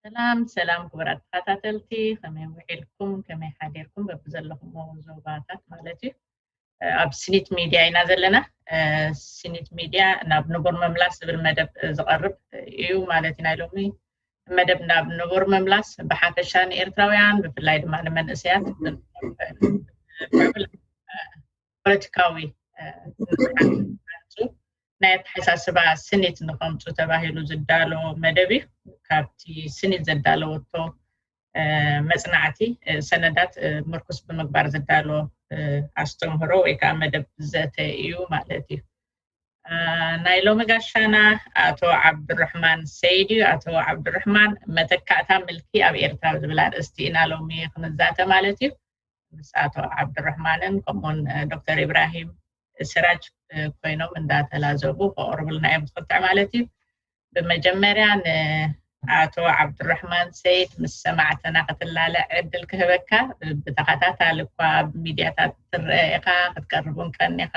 ሰላም ሰላም ክቡራት ተኸታተልቲ፣ ከመይ ውዒልኩም፣ ከመይ ሓዲርኩም? በብዘለኹምዎ ዞባታት ማለት እዩ። ኣብ ስኒት ሚድያ ኢና ዘለና። ስኒት ሚድያ ናብ ንቡር ምምላስ ዝብል መደብ ዝቐርብ እዩ ማለት እዩ። ናይ ሎሚ መደብ ናብ ንቡር ምምላስ ብሓፈሻ ንኤርትራውያን፣ ብፍላይ ድማ ንመንእሰያት ፖለቲካዊ ናይ ኣተሓሳስባ ስኒት ንኸምፁ ተባሂሉ ዝዳሎ መደብ እዩ። ካብቲ ስኒት ዘዳለወቶ መፅናዕቲ ሰነዳት ምርኩስ ብምግባር ዝዳሎ ኣስተምህሮ ወይ ከዓ መደብ ዘተ እዩ ማለት እዩ። ናይ ሎሚ ጋሻና ኣቶ ዓብዱራሕማን ሰይድ እዩ። ኣቶ ዓብዱራሕማን መተካእታ ምልኪ ኣብ ኤርትራ ዝብል ኣርእስቲ ኢና ሎሚ ክንዛተ ማለት እዩ። ምስ ኣቶ ዓብዱራሕማንን ከምኡውን ዶክተር ኢብራሂም ስራጅ ኮይኖም እንዳተላዘቡ ከቕርቡልና እዮም ዝኽትዕ ማለት እዩ። ብመጀመርያ ንኣቶ ዓብዱራሕማን ሰይድ ምስ ሰማዕትና ክትላለ ዕድል ክህበካ። ብተኸታታሊ እኳ ኣብ ሚድያታት ትረአ ኢኻ፣ ክትቀርብ እውን ቀኒኻ።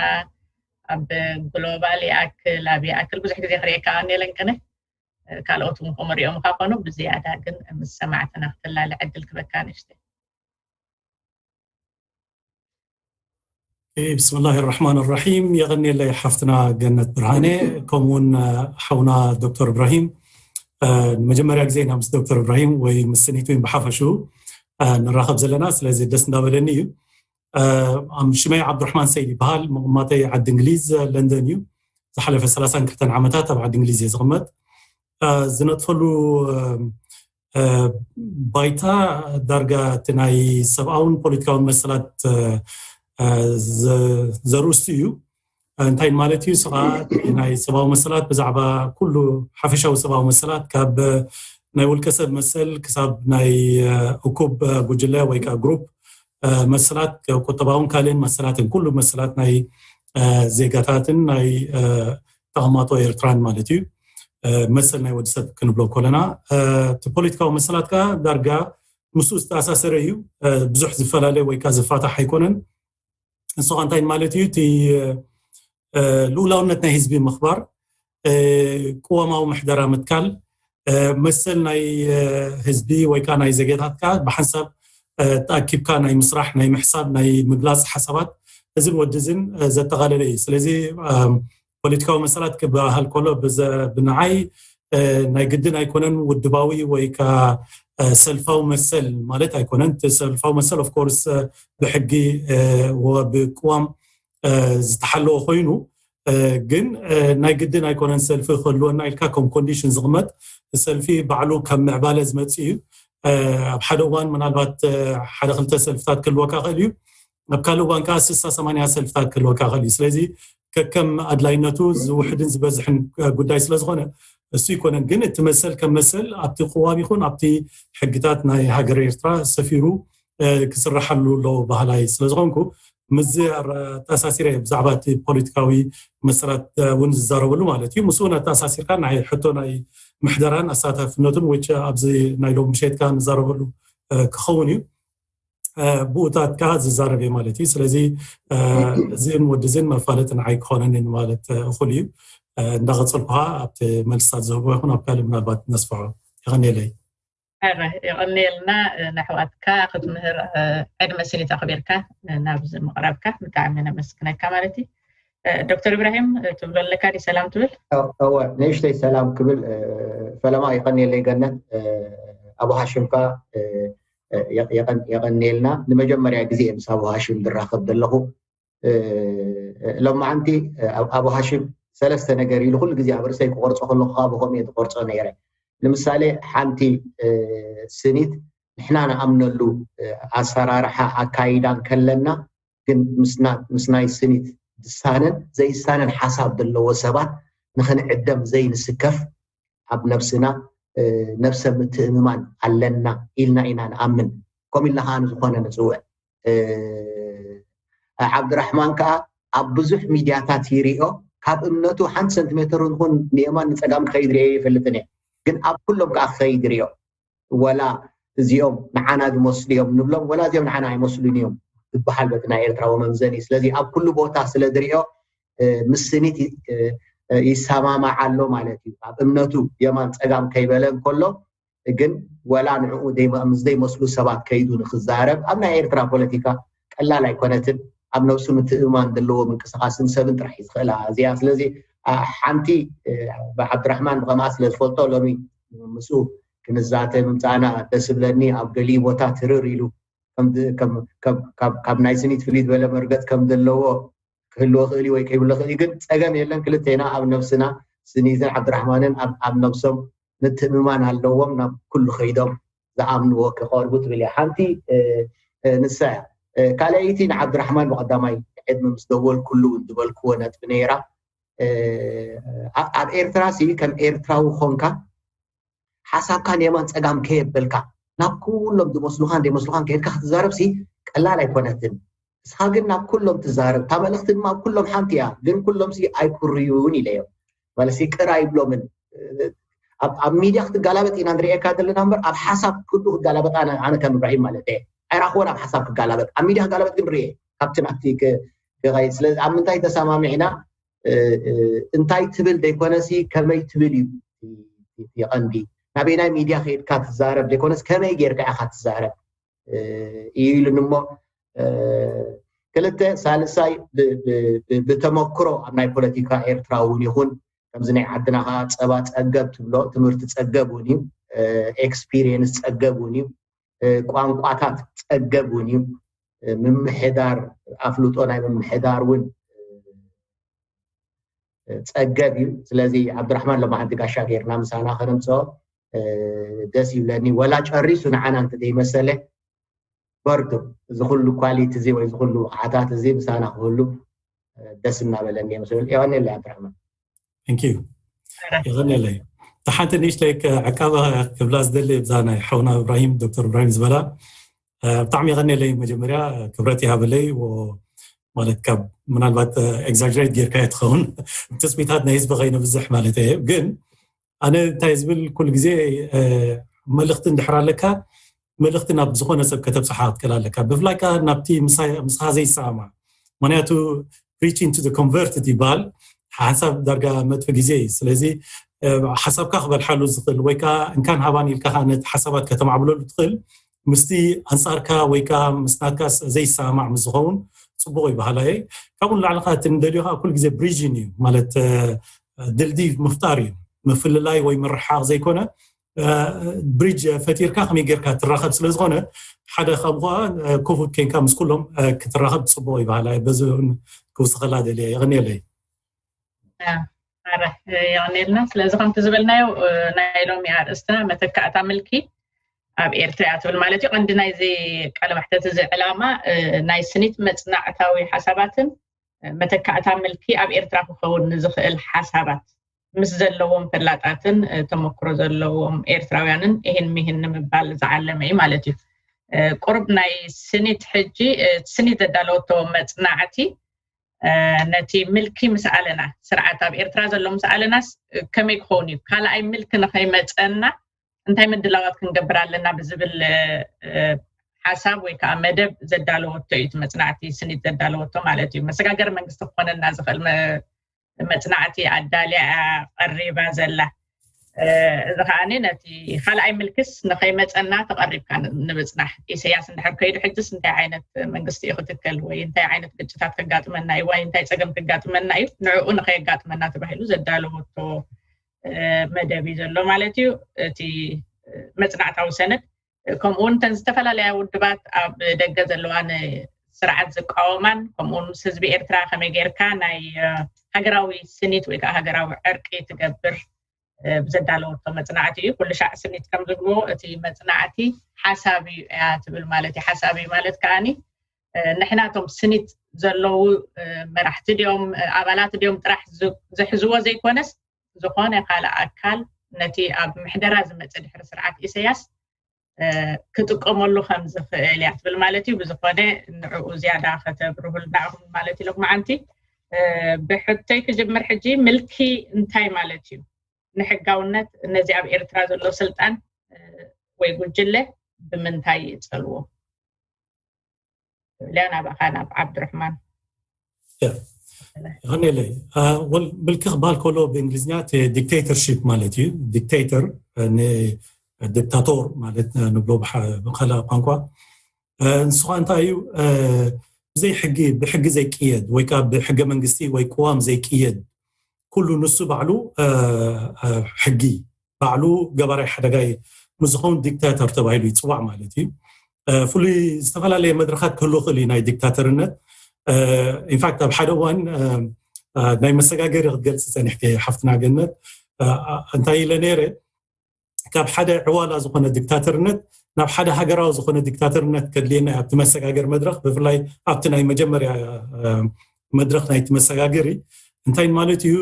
ኣብ ግሎባል ይኣክል ኣብ ይኣክል ብዙሕ ግዜ ክርእየካ ቀኒለን ቅነ ካልኦት እውን ከምኡ ሪኦምካ ኮኑ። ብዝያዳ ግን ምስ ሰማዕትና ክትላለ ዕድል ክህበካ ንእሽተይ። ብስምላህ ራሕማን ራሒም። የቐኒየለይ ሓፍትና ገነት ብርሃነ፣ ከምኡውን ሓውና ዶክተር እብራሂም። ንመጀመርያ ግዜ ኢና ምስ ዶክተር እብራሂም ወይ ምስ ስኒት ወይም ብሓፈሽኡ ንራኸብ ዘለና። ስለዚ ደስ እንዳበለኒ እዩ። ሽመይ ዓብዱራሕማን ሰይድ ይበሃል። መቐማጠይ ዓዲ እንግሊዝ ለንደን እዩ። ዝሓለፈ ሰላሳን ክልተን ዓመታት ኣብ ዓዲ እንግሊዝ እየ ዝቕመጥ። ዝነጥፈሉ ባይታ ዳርጋ እቲ ናይ ሰብኣውን ፖለቲካውን መሰላት ዘርእስቱ እዩ። እንታይ ማለት እዩ? ስኻ ናይ ሰብኣዊ መሰላት ብዛዕባ ኩሉ ሓፈሻዊ ሰብኣዊ መሰላት ካብ ናይ ውልቀ ሰብ መሰል ክሳብ ናይ እኩብ ጉጅለ ወይ ከዓ ግሩፕ መሰላት፣ ቁጠባውን ካልእን መሰላትን ኩሉ መሰላት ናይ ዜጋታትን ናይ ተቐማጦ ኤርትራን ማለት እዩ። መሰል ናይ ወዲ ሰብ ክንብሎ ከለና እቲ ፖለቲካዊ መሰላት ከዓ ዳርጋ ምስኡ ዝተኣሳሰረ እዩ። ብዙሕ ዝፈላለ ወይ ከዓ ዝፋታሕ ኣይኮነን። ንሱ ከዓ እንታይ ማለት እዩ? እቲ ልኡላውነት ናይ ህዝቢ ምኽባር፣ ቅዋማዊ ምሕደራ ምትካል፣ መሰል ናይ ህዝቢ ወይ ከዓ ናይ ዜጋታትካ ብሓንሳብ ተኣኪብካ ናይ ምስራሕ፣ ናይ ምሕሳብ፣ ናይ ምግላፅ ሓሳባት፣ እዝን ወድዝን ዘጠቓለለ እዩ። ስለዚ ፖለቲካዊ መሰላት ክበሃል ከሎ ብንዓይ ናይ ግድን ኣይኮነን ውድባዊ ወይ ከዓ ሰልፋዊ መሰል ማለት ኣይኮነን። ሰልፋዊ መሰል ኦፍኮርስ ብሕጊ ብቅዋም ዝተሓለወ ኮይኑ፣ ግን ናይ ግድን ኣይኮነን ሰልፊ ክህልወና ኢልካ ከም ኮንዲሽን ዝቕመጥ። ሰልፊ ባዕሉ ከም ምዕባለ ዝመፅእ እዩ። ኣብ ሓደ እዋን ምናልባት ሓደ ክልተ ሰልፍታት ክህልወካ ክእል እዩ። ኣብ ካልእ እዋን ከዓ ስሳ ሰማንያ ሰልፍታት ክህልወካ ክእል እዩ። ስለዚ ከከም ኣድላይነቱ ዝውሕድን ዝበዝሕን ጉዳይ ስለዝኾነ እሱ ይኮነን። ግን እቲ መሰል ከም መሰል ኣብቲ ቅዋም ይኹን ኣብቲ ሕግታት ናይ ሃገር ኤርትራ ሰፊሩ ክስራሓሉ ኣለዎ ባህላይ ስለዝኾንኩ ምስዚ ኣተኣሳሲረ ብዛዕባ እቲ ፖለቲካዊ መሰላት እውን ዝዛረበሉ ማለት እዩ። ምስኡ ኣተኣሳሲርካ ናይ ሕቶ ናይ ምሕደራን ኣሳታፍነቱን ወይ ኣብዚ ናይ ሎም ምሸት ከዓ ንዛረበሉ ክኸውን እዩ። ብኡታት ከዓ ዝዛረብ እየ ማለት እዩ። ስለዚ እዚን ወድዝን መፋለጥ ንዓይ ክኾነኒ ማለት እኹል እዩ። እንዳቐፀልኩ ከዓ ኣብቲ መልስታት ዝህቦ ይኹን ኣብ ካልእ ምናልባት ነስፍሖ። የቐኒየለይ። የቐኒየልና። ንኣሕዋትካ ክትምህር ዕድመ ስኒት ኣኽቢርካ ናብዚ ምቕራብካ ብጣዕሚ ነመስግነካ ማለት እዩ። ዶክተር ኢብራሂም ትብሎ ኣለካ ዲ ሰላም ትብል? እወ፣ ንእሽተይ ሰላም ክብል ፈለማ። የቐኒየለይ ገነት፣ ኣቡ ሃሽምካ የቐኒየልና። ንመጀመርያ ግዜ ምስ ኣቡ ሃሽም ዝራኸብ ዘለኹ። ሎማዓንቲ ኣቡ ሃሽም ሰለስተ ነገር ኢሉ ኩሉ ግዜ ኣብ ርእሰይ ክቆርጾ ከለኹ ካብ ከምኡ እየ ዝቆርጾ ነይረ። ንምሳሌ ሓንቲ ስኒት ንሕና ንኣምነሉ ኣሰራርሓ ኣካይዳ እንከለና ግን ምስ ናይ ስኒት ዝሳነን ዘይሳነን ሓሳብ ዘለዎ ሰባት ንክንዕደም ዘይንስከፍ ኣብ ነብስና ነብሰ ምትእምማን ኣለና ኢልና ኢና ንኣምን። ከምኡ ኢልና ከዓ ንዝኾነ ንፅውዕ። ዓብድራሕማን ከዓ ኣብ ብዙሕ ሚድያታት ይሪኦ ካብ እምነቱ ሓንቲ ሰንቲሜተር ንኹን ንየማን ንፀጋም ክኸይድ ሪኦ ይፈልጥን እየ። ግን ኣብ ኩሎም ከዓ ክኸይድ ሪኦ። ወላ እዚኦም ንዓና ዝመስሉ እዮም ንብሎም፣ ወላ እዚኦም ንዓና ኣይመስሉን እዮም ዝበሃል በቲ ናይ ኤርትራዊ መምዘኒ። ስለዚ ኣብ ኩሉ ቦታ ስለ ዝሪኦ ምስ ስኒት ይሰማማዕ ኣሎ ማለት እዩ። ኣብ እምነቱ የማን ፀጋም ከይበለ እንከሎ ግን ወላ ንዕኡ ምስ ዘይመስሉ ሰባት ከይዱ ንክዛረብ ኣብ ናይ ኤርትራ ፖለቲካ ቀላል ኣይኮነትን። ኣብ ነብሱ ምትእምማን ዘለዎ ምንቅስቃስን ሰብን ጥራሕ እዩ ዝኽእላ እዚኣ። ስለዚ ሓንቲ ብዓብድራሕማን ብኸምኣ ስለ ዝፈልጦ ሎሚ ምስኡ ክንዛተ ምምፃእና ደስ ብለኒ። ኣብ ገሊኡ ቦታ ትርር ኢሉ ካብ ናይ ስኒት ፍልይ ዝበለ መርገፅ ከም ዘለዎ ክህልዎ ክእል ወይ ከይብሎ ክእል፣ ግን ፀገም የለን። ክልተና ኣብ ነብስና ስኒትን ዓብድራሕማንን ኣብ ነብሶም ምትእምማን ኣለዎም። ናብ ኩሉ ከይዶም ዝኣምንዎ ክቐርቡ ትብል እያ። ሓንቲ ንሳ እያ። ካልኣይቲ ንዓብድራሕማን ብቐዳማይ ዕድመ ምስ ደወልኩሉ እውን ዝበልክዎ ነጥቢ ነይራ። ኣብ ኤርትራ ሲ ከም ኤርትራዊ ኾንካ ሓሳብካ ንየማን ፀጋም ከየበልካ ናብ ኩሎም ዝመስሉኻን ዘይመስሉኻን ከይድካ ክትዛረብ ሲ ቀላል ኣይኮነትን። ንስኻ ግን ናብ ኩሎም ትዛረብ፣ እታ መልእኽቲ ድማ ኣብ ኩሎም ሓንቲ እያ። ግን ኩሎም ሲ ኣይኩርዩን ኢለዮም። ማለት ሲ ቅር ኣይብሎምን። ኣብ ሚድያ ክትጋላበጥ ኢና ንሪኤካ ዘለና እምበር ኣብ ሓሳብ ክዱ ክጋላበጥ ኣነ ከም እብራሂም ማለት እየ ኣይራኽቦን። ኣብ ሓሳብ ክጋላበጥ ኣብ ሚድያ ክጋላበጥ ግን ርኤ ካብቲ ናብቲ ክኸይድ። ስለዚ ኣብ ምንታይ ተሰማሚዕና እንታይ ትብል ዘይኮነሲ ከመይ ትብል እዩ የቐንዲ። ናበይናይ ሚድያ ከይድካ ትዛረብ ዘይኮነስ ከመይ ጌርካ ኢኻ ትዛረብ እዩ ኢሉኒ እሞ ክልተ ሳልሳይ ብተመክሮ ኣብ ናይ ፖለቲካ ኤርትራ እውን ይኹን ከምዚ ናይ ዓድና ከዓ ፀባ ፀገብ ትብሎ ትምህርቲ ፀገብ እውን እዩ፣ ኤክስፒሪየንስ ፀገብ እውን እዩ፣ ቋንቋታት ፀገብ እውን እዩ፣ ምምሕዳር ኣፍልጦ ናይ ምምሕዳር እውን ፀገብ እዩ። ስለዚ ዓብዱራሕማን ሎማዓንቲ ጋሻ ገይርና ምሳና ከነምፅኦ ደስ ይብለኒ። ወላ ጨሪሱ ንዓና እንተዘይመሰለ በርቱ፣ እዚ ኩሉ ኳሊቲ እዚ ወይ እዚ ኩሉ ብቕዓታት እዚ ምሳና ክህሉ ደስ እናበለኒ እየ። ምስ የቐንየለይ ዓብዱራሕማን። ንኪዩ የቐንየለይ። ሓንቲ ንእሽተይ ዕቃባ ክብላ ዝደሊ ብዛ ናይ ሓውና እብራሂም ዶክተር እብራሂም ዝበላ ብጣዕሚ የቐንየለይ። መጀመርያ ክብረት ይሃበለይ። ማለት ካብ ምናልባት ኤግዛጀሬት ጌርካ ትኸውን ትፅቢታት ናይ ህዝቢ ከይነብዝሕ ማለት እየ። ግን ኣነ እንታይ ዝብል ኩሉ ግዜ መልእኽቲ እንድሕር ኣለካ መልእኽቲ ናብ ዝኾነ ሰብ ከተብፅሓ ክትክእል ኣለካ። ብፍላይ ከዓ ናብቲ ምስኻ ዘይሰማማዕ። ምክንያቱ preaching to the converted ይበሃል። ሓንሳብ ዳርጋ መጥፊ ግዜ እዩ። ስለዚ ሓሳብካ ክበልሓሉ ዝኽእል ወይ ከዓ እንካን ሃባን ኢልካ ከዓ ነቲ ሓሳባት ከተማዕብለሉ ትኽእል ምስቲ ኣንፃርካ ወይ ከዓ ምስ ናትካ ዘይሰማማዕ ምስ ዝኸውን ፅቡቕ እዩ በሃላይ። ካብኡ ንላዕሊ ከዓ እቲ ንደልዮ ከዓ ኩሉ ግዜ ብሪጅን እዩ ማለት ድልድይ ምፍጣር እዩ። ምፍልላይ ወይ ምርሓቕ ዘይኮነ ብሪጅ ፈጢርካ ከመይ ጌርካ ትራኸብ ስለ ዝኾነ ሓደ ካብኡ ከዓ ክፉት ኬንካ ምስ ኩሎም ክትራኸብ ፅቡቕ እዩ በሃላይ። በዚ ክውስኸላ ደልየ። የቐንየለይ። ኣረ የቐንየልና። ስለዚ ከምቲ ዝበልናዮ ናይ ሎሚ ኣርእስትና መተካእታ ምልኪ ኣብ ኤርትራ እያ ትብል ማለት እዩ። ቀንዲ ናይዚ ቃለ መሕተት እዚ ዕላማ ናይ ስኒት መፅናዕታዊ ሓሳባትን መተካእታ ምልኪ ኣብ ኤርትራ ክኸውን ንዝኽእል ሓሳባት ምስ ዘለዎም ፈላጣትን ተመክሮ ዘለዎም ኤርትራውያንን ይህን ሚህን ንምባል ዝዓለመ እዩ ማለት እዩ። ቁሩብ ናይ ስኒት ሕጂ ስኒት ዘዳለወቶ መፅናዕቲ ነቲ ምልኪ ምስ ኣለና ስርዓት ኣብ ኤርትራ ዘሎ ምስ ኣለናስ ከመይ ክኸውን እዩ ካልኣይ ምልኪ ንኸይመፀና እንታይ ምድላዋት ክንገብር ኣለና ብዝብል ሓሳብ ወይ ከዓ መደብ ዘዳለወቶ እዩ። መፅናዕቲ ስኒት ዘዳለወቶ ማለት እዩ። መሰጋገሪ መንግስቲ ክኾነና ዝኽእል መፅናዕቲ ኣዳልያ ቀሪባ ዘላ። እዚ ከዓ ነቲ ካልኣይ ምልክስ ንኸይመፀና ተቐሪብካ ንምፅናሕ ኢሰያስ እንድሕር ከይዱ ሕጅስ እንታይ ዓይነት መንግስቲ እዩ ክትከል ወይ እንታይ ዓይነት ግጭታት ከጋጥመና እዩ ወይ እንታይ ፀገም ከጋጥመና እዩ ንዕኡ ንኸየጋጥመና ተባሂሉ ዘዳለወቶ መደብ እዩ ዘሎ ማለት እዩ። እቲ መፅናዕታዊ ሰነድ ከምኡውን እተን ዝተፈላለያ ውድባት ኣብ ደገ ዘለዋ ንስርዓት ዝቃወማን ከምኡውን ምስ ህዝቢ ኤርትራ ከመይ ጌርካ ናይ ሃገራዊ ስኒት ወይ ከዓ ሃገራዊ ዕርቂ ትገብር ብዘዳለወቶ መፅናዕቲ እዩ። ኩሉ ሻዕ ስኒት ከም ዝብልዎ እቲ መፅናዕቲ ሓሳብ እዩ እያ ትብል ማለት እዩ። ሓሳብ እዩ ማለት ከዓኒ ንሕናቶም ስኒት ዘለዉ መራሕቲ ድዮም ኣባላት ድዮም ጥራሕ ዝሕዝዎ ዘይኮነስ ዝኾነ ካልእ ኣካል ነቲ ኣብ ምሕደራ ዝመፀ ድሕሪ ስርዓት ኢሰያስ ክጥቀመሉ ከም ዝኽእል እያ ትብል ማለት እዩ። ብዝኾነ ንዕኡ ዝያዳ ከተብርሁልና ኢኹም ማለት እዩ። ሎማዓንቲ ብሕቶይ ክጅምር ሕጂ ምልኪ እንታይ ማለት እዩ? ንሕጋውነት ነዚ ኣብ ኤርትራ ዘሎ ስልጣን ወይ ጉጅለ ብምንታይ ይጸልዎ? ሊያ ናባኻ ናብ ዓብድርሕማን። ይኸነለይ ወል ምልኪ ክበሃል ከሎ ብእንግሊዝኛ ዲክቴተርሺፕ ማለት እዩ። ዲክቴተር ዲክታቶር ማለት ንብሎ ብካልእ ቋንቋ። ንስኻ እንታይ እዩ ብዘይ ሕጊ፣ ብሕጊ ዘይቅየድ ወይ ከዓ ብሕገ መንግስቲ ወይ ቅዋም ዘይቅየድ፣ ኩሉ ንሱ ባዕሉ ሕጊ፣ ባዕሉ ገባራይ ሓደጋይ ምስ ዝኸውን ዲክታተር ተባሂሉ ይፅዋዕ ማለት እዩ። ፍሉይ ዝተፈላለየ መድረኻት ክህሉ ይኽእል እዩ ናይ ዲክታተርነት። ኢንፋክት ኣብ ሓደ እዋን ናይ መሰጋገሪ ክትገልፂ ፀኒሕኪ ሓፍትና ገነት፣ እንታይ ኢለ ነይረ፣ ካብ ሓደ ዕዋላ ዝኾነ ዲክታተርነት ናብ ሓደ ሃገራዊ ዝኾነ ዲክታተርነት ከድልየና ኣብቲ መሰጋገር መድረኽ፣ ብፍላይ ኣብቲ ናይ መጀመርያ መድረኽ ናይቲ መሰጋገሪ እንታይ ማለት እዩ።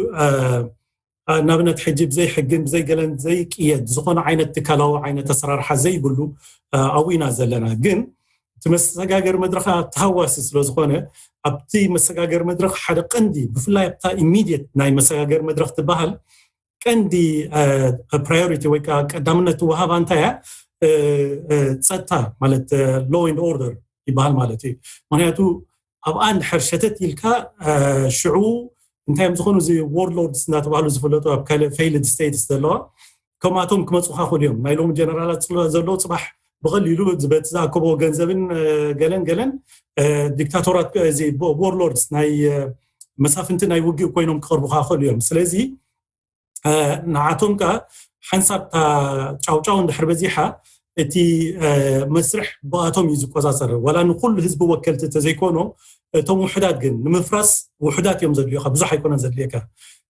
ንኣብነት ሕጂ ብዘይ ሕግን ብዘይ ገለን ዘይቅየድ ዝኾነ ዓይነት ትካላዊ ዓይነት ኣሰራርሓ ዘይብሉ ኣብኡ ኢና ዘለና። ግን እቲ መሰጋገር መድረኽ ተሃዋሲ ስለ ዝኾነ ኣብቲ መሰጋገር መድረኽ ሓደ ቀንዲ፣ ብፍላይ ኣብታ ኢሚድየት ናይ መሰጋገር መድረኽ ትበሃል ቀንዲ ፕራዮሪቲ ወይ ከዓ ቀዳምነት ትወሃባ እንታይ እያ? ጸጥታ ማለት ሎ ኤንድ ኦርደር ይበሃል ማለት እዩ። ምክንያቱ ኣብኣ እንድሕር ሸተት ኢልካ ሽዑ እንታይ እዮም ዝኾኑ፣ እዚ ዎርሎርድስ እናተባህሉ ዝፍለጡ ኣብ ካልእ ፌይልድ ስቴትስ ዘለዋ፣ ከምኣቶም ክመፁኻ ክእሉ እዮም። ናይ ሎሚ ጀነራላት ዘለዉ ፅባሕ ብቐሊሉ በቲ ዝኣከብዎ ገንዘብን ገለን ገለን ዲክታቶራት፣ እዚ ዎርሎርድስ ናይ መሳፍንቲ ናይ ውግእ ኮይኖም ክቐርቡኻ ክእሉ እዮም። ስለዚ ንዓቶም ከዓ ሓንሳብ ጫውጫው እንድሕር በዚሓ እቲ መስርሕ ብኣቶም እዩ ዝቆፃፀር። ዋላ ንኩሉ ህዝቢ ወከልቲ ተዘይኮኖም እቶም ውሕዳት ግን ንምፍራስ ውሕዳት እዮም ዘድልዮካ፣ ብዙሕ ኣይኮነን ዘድልየካ።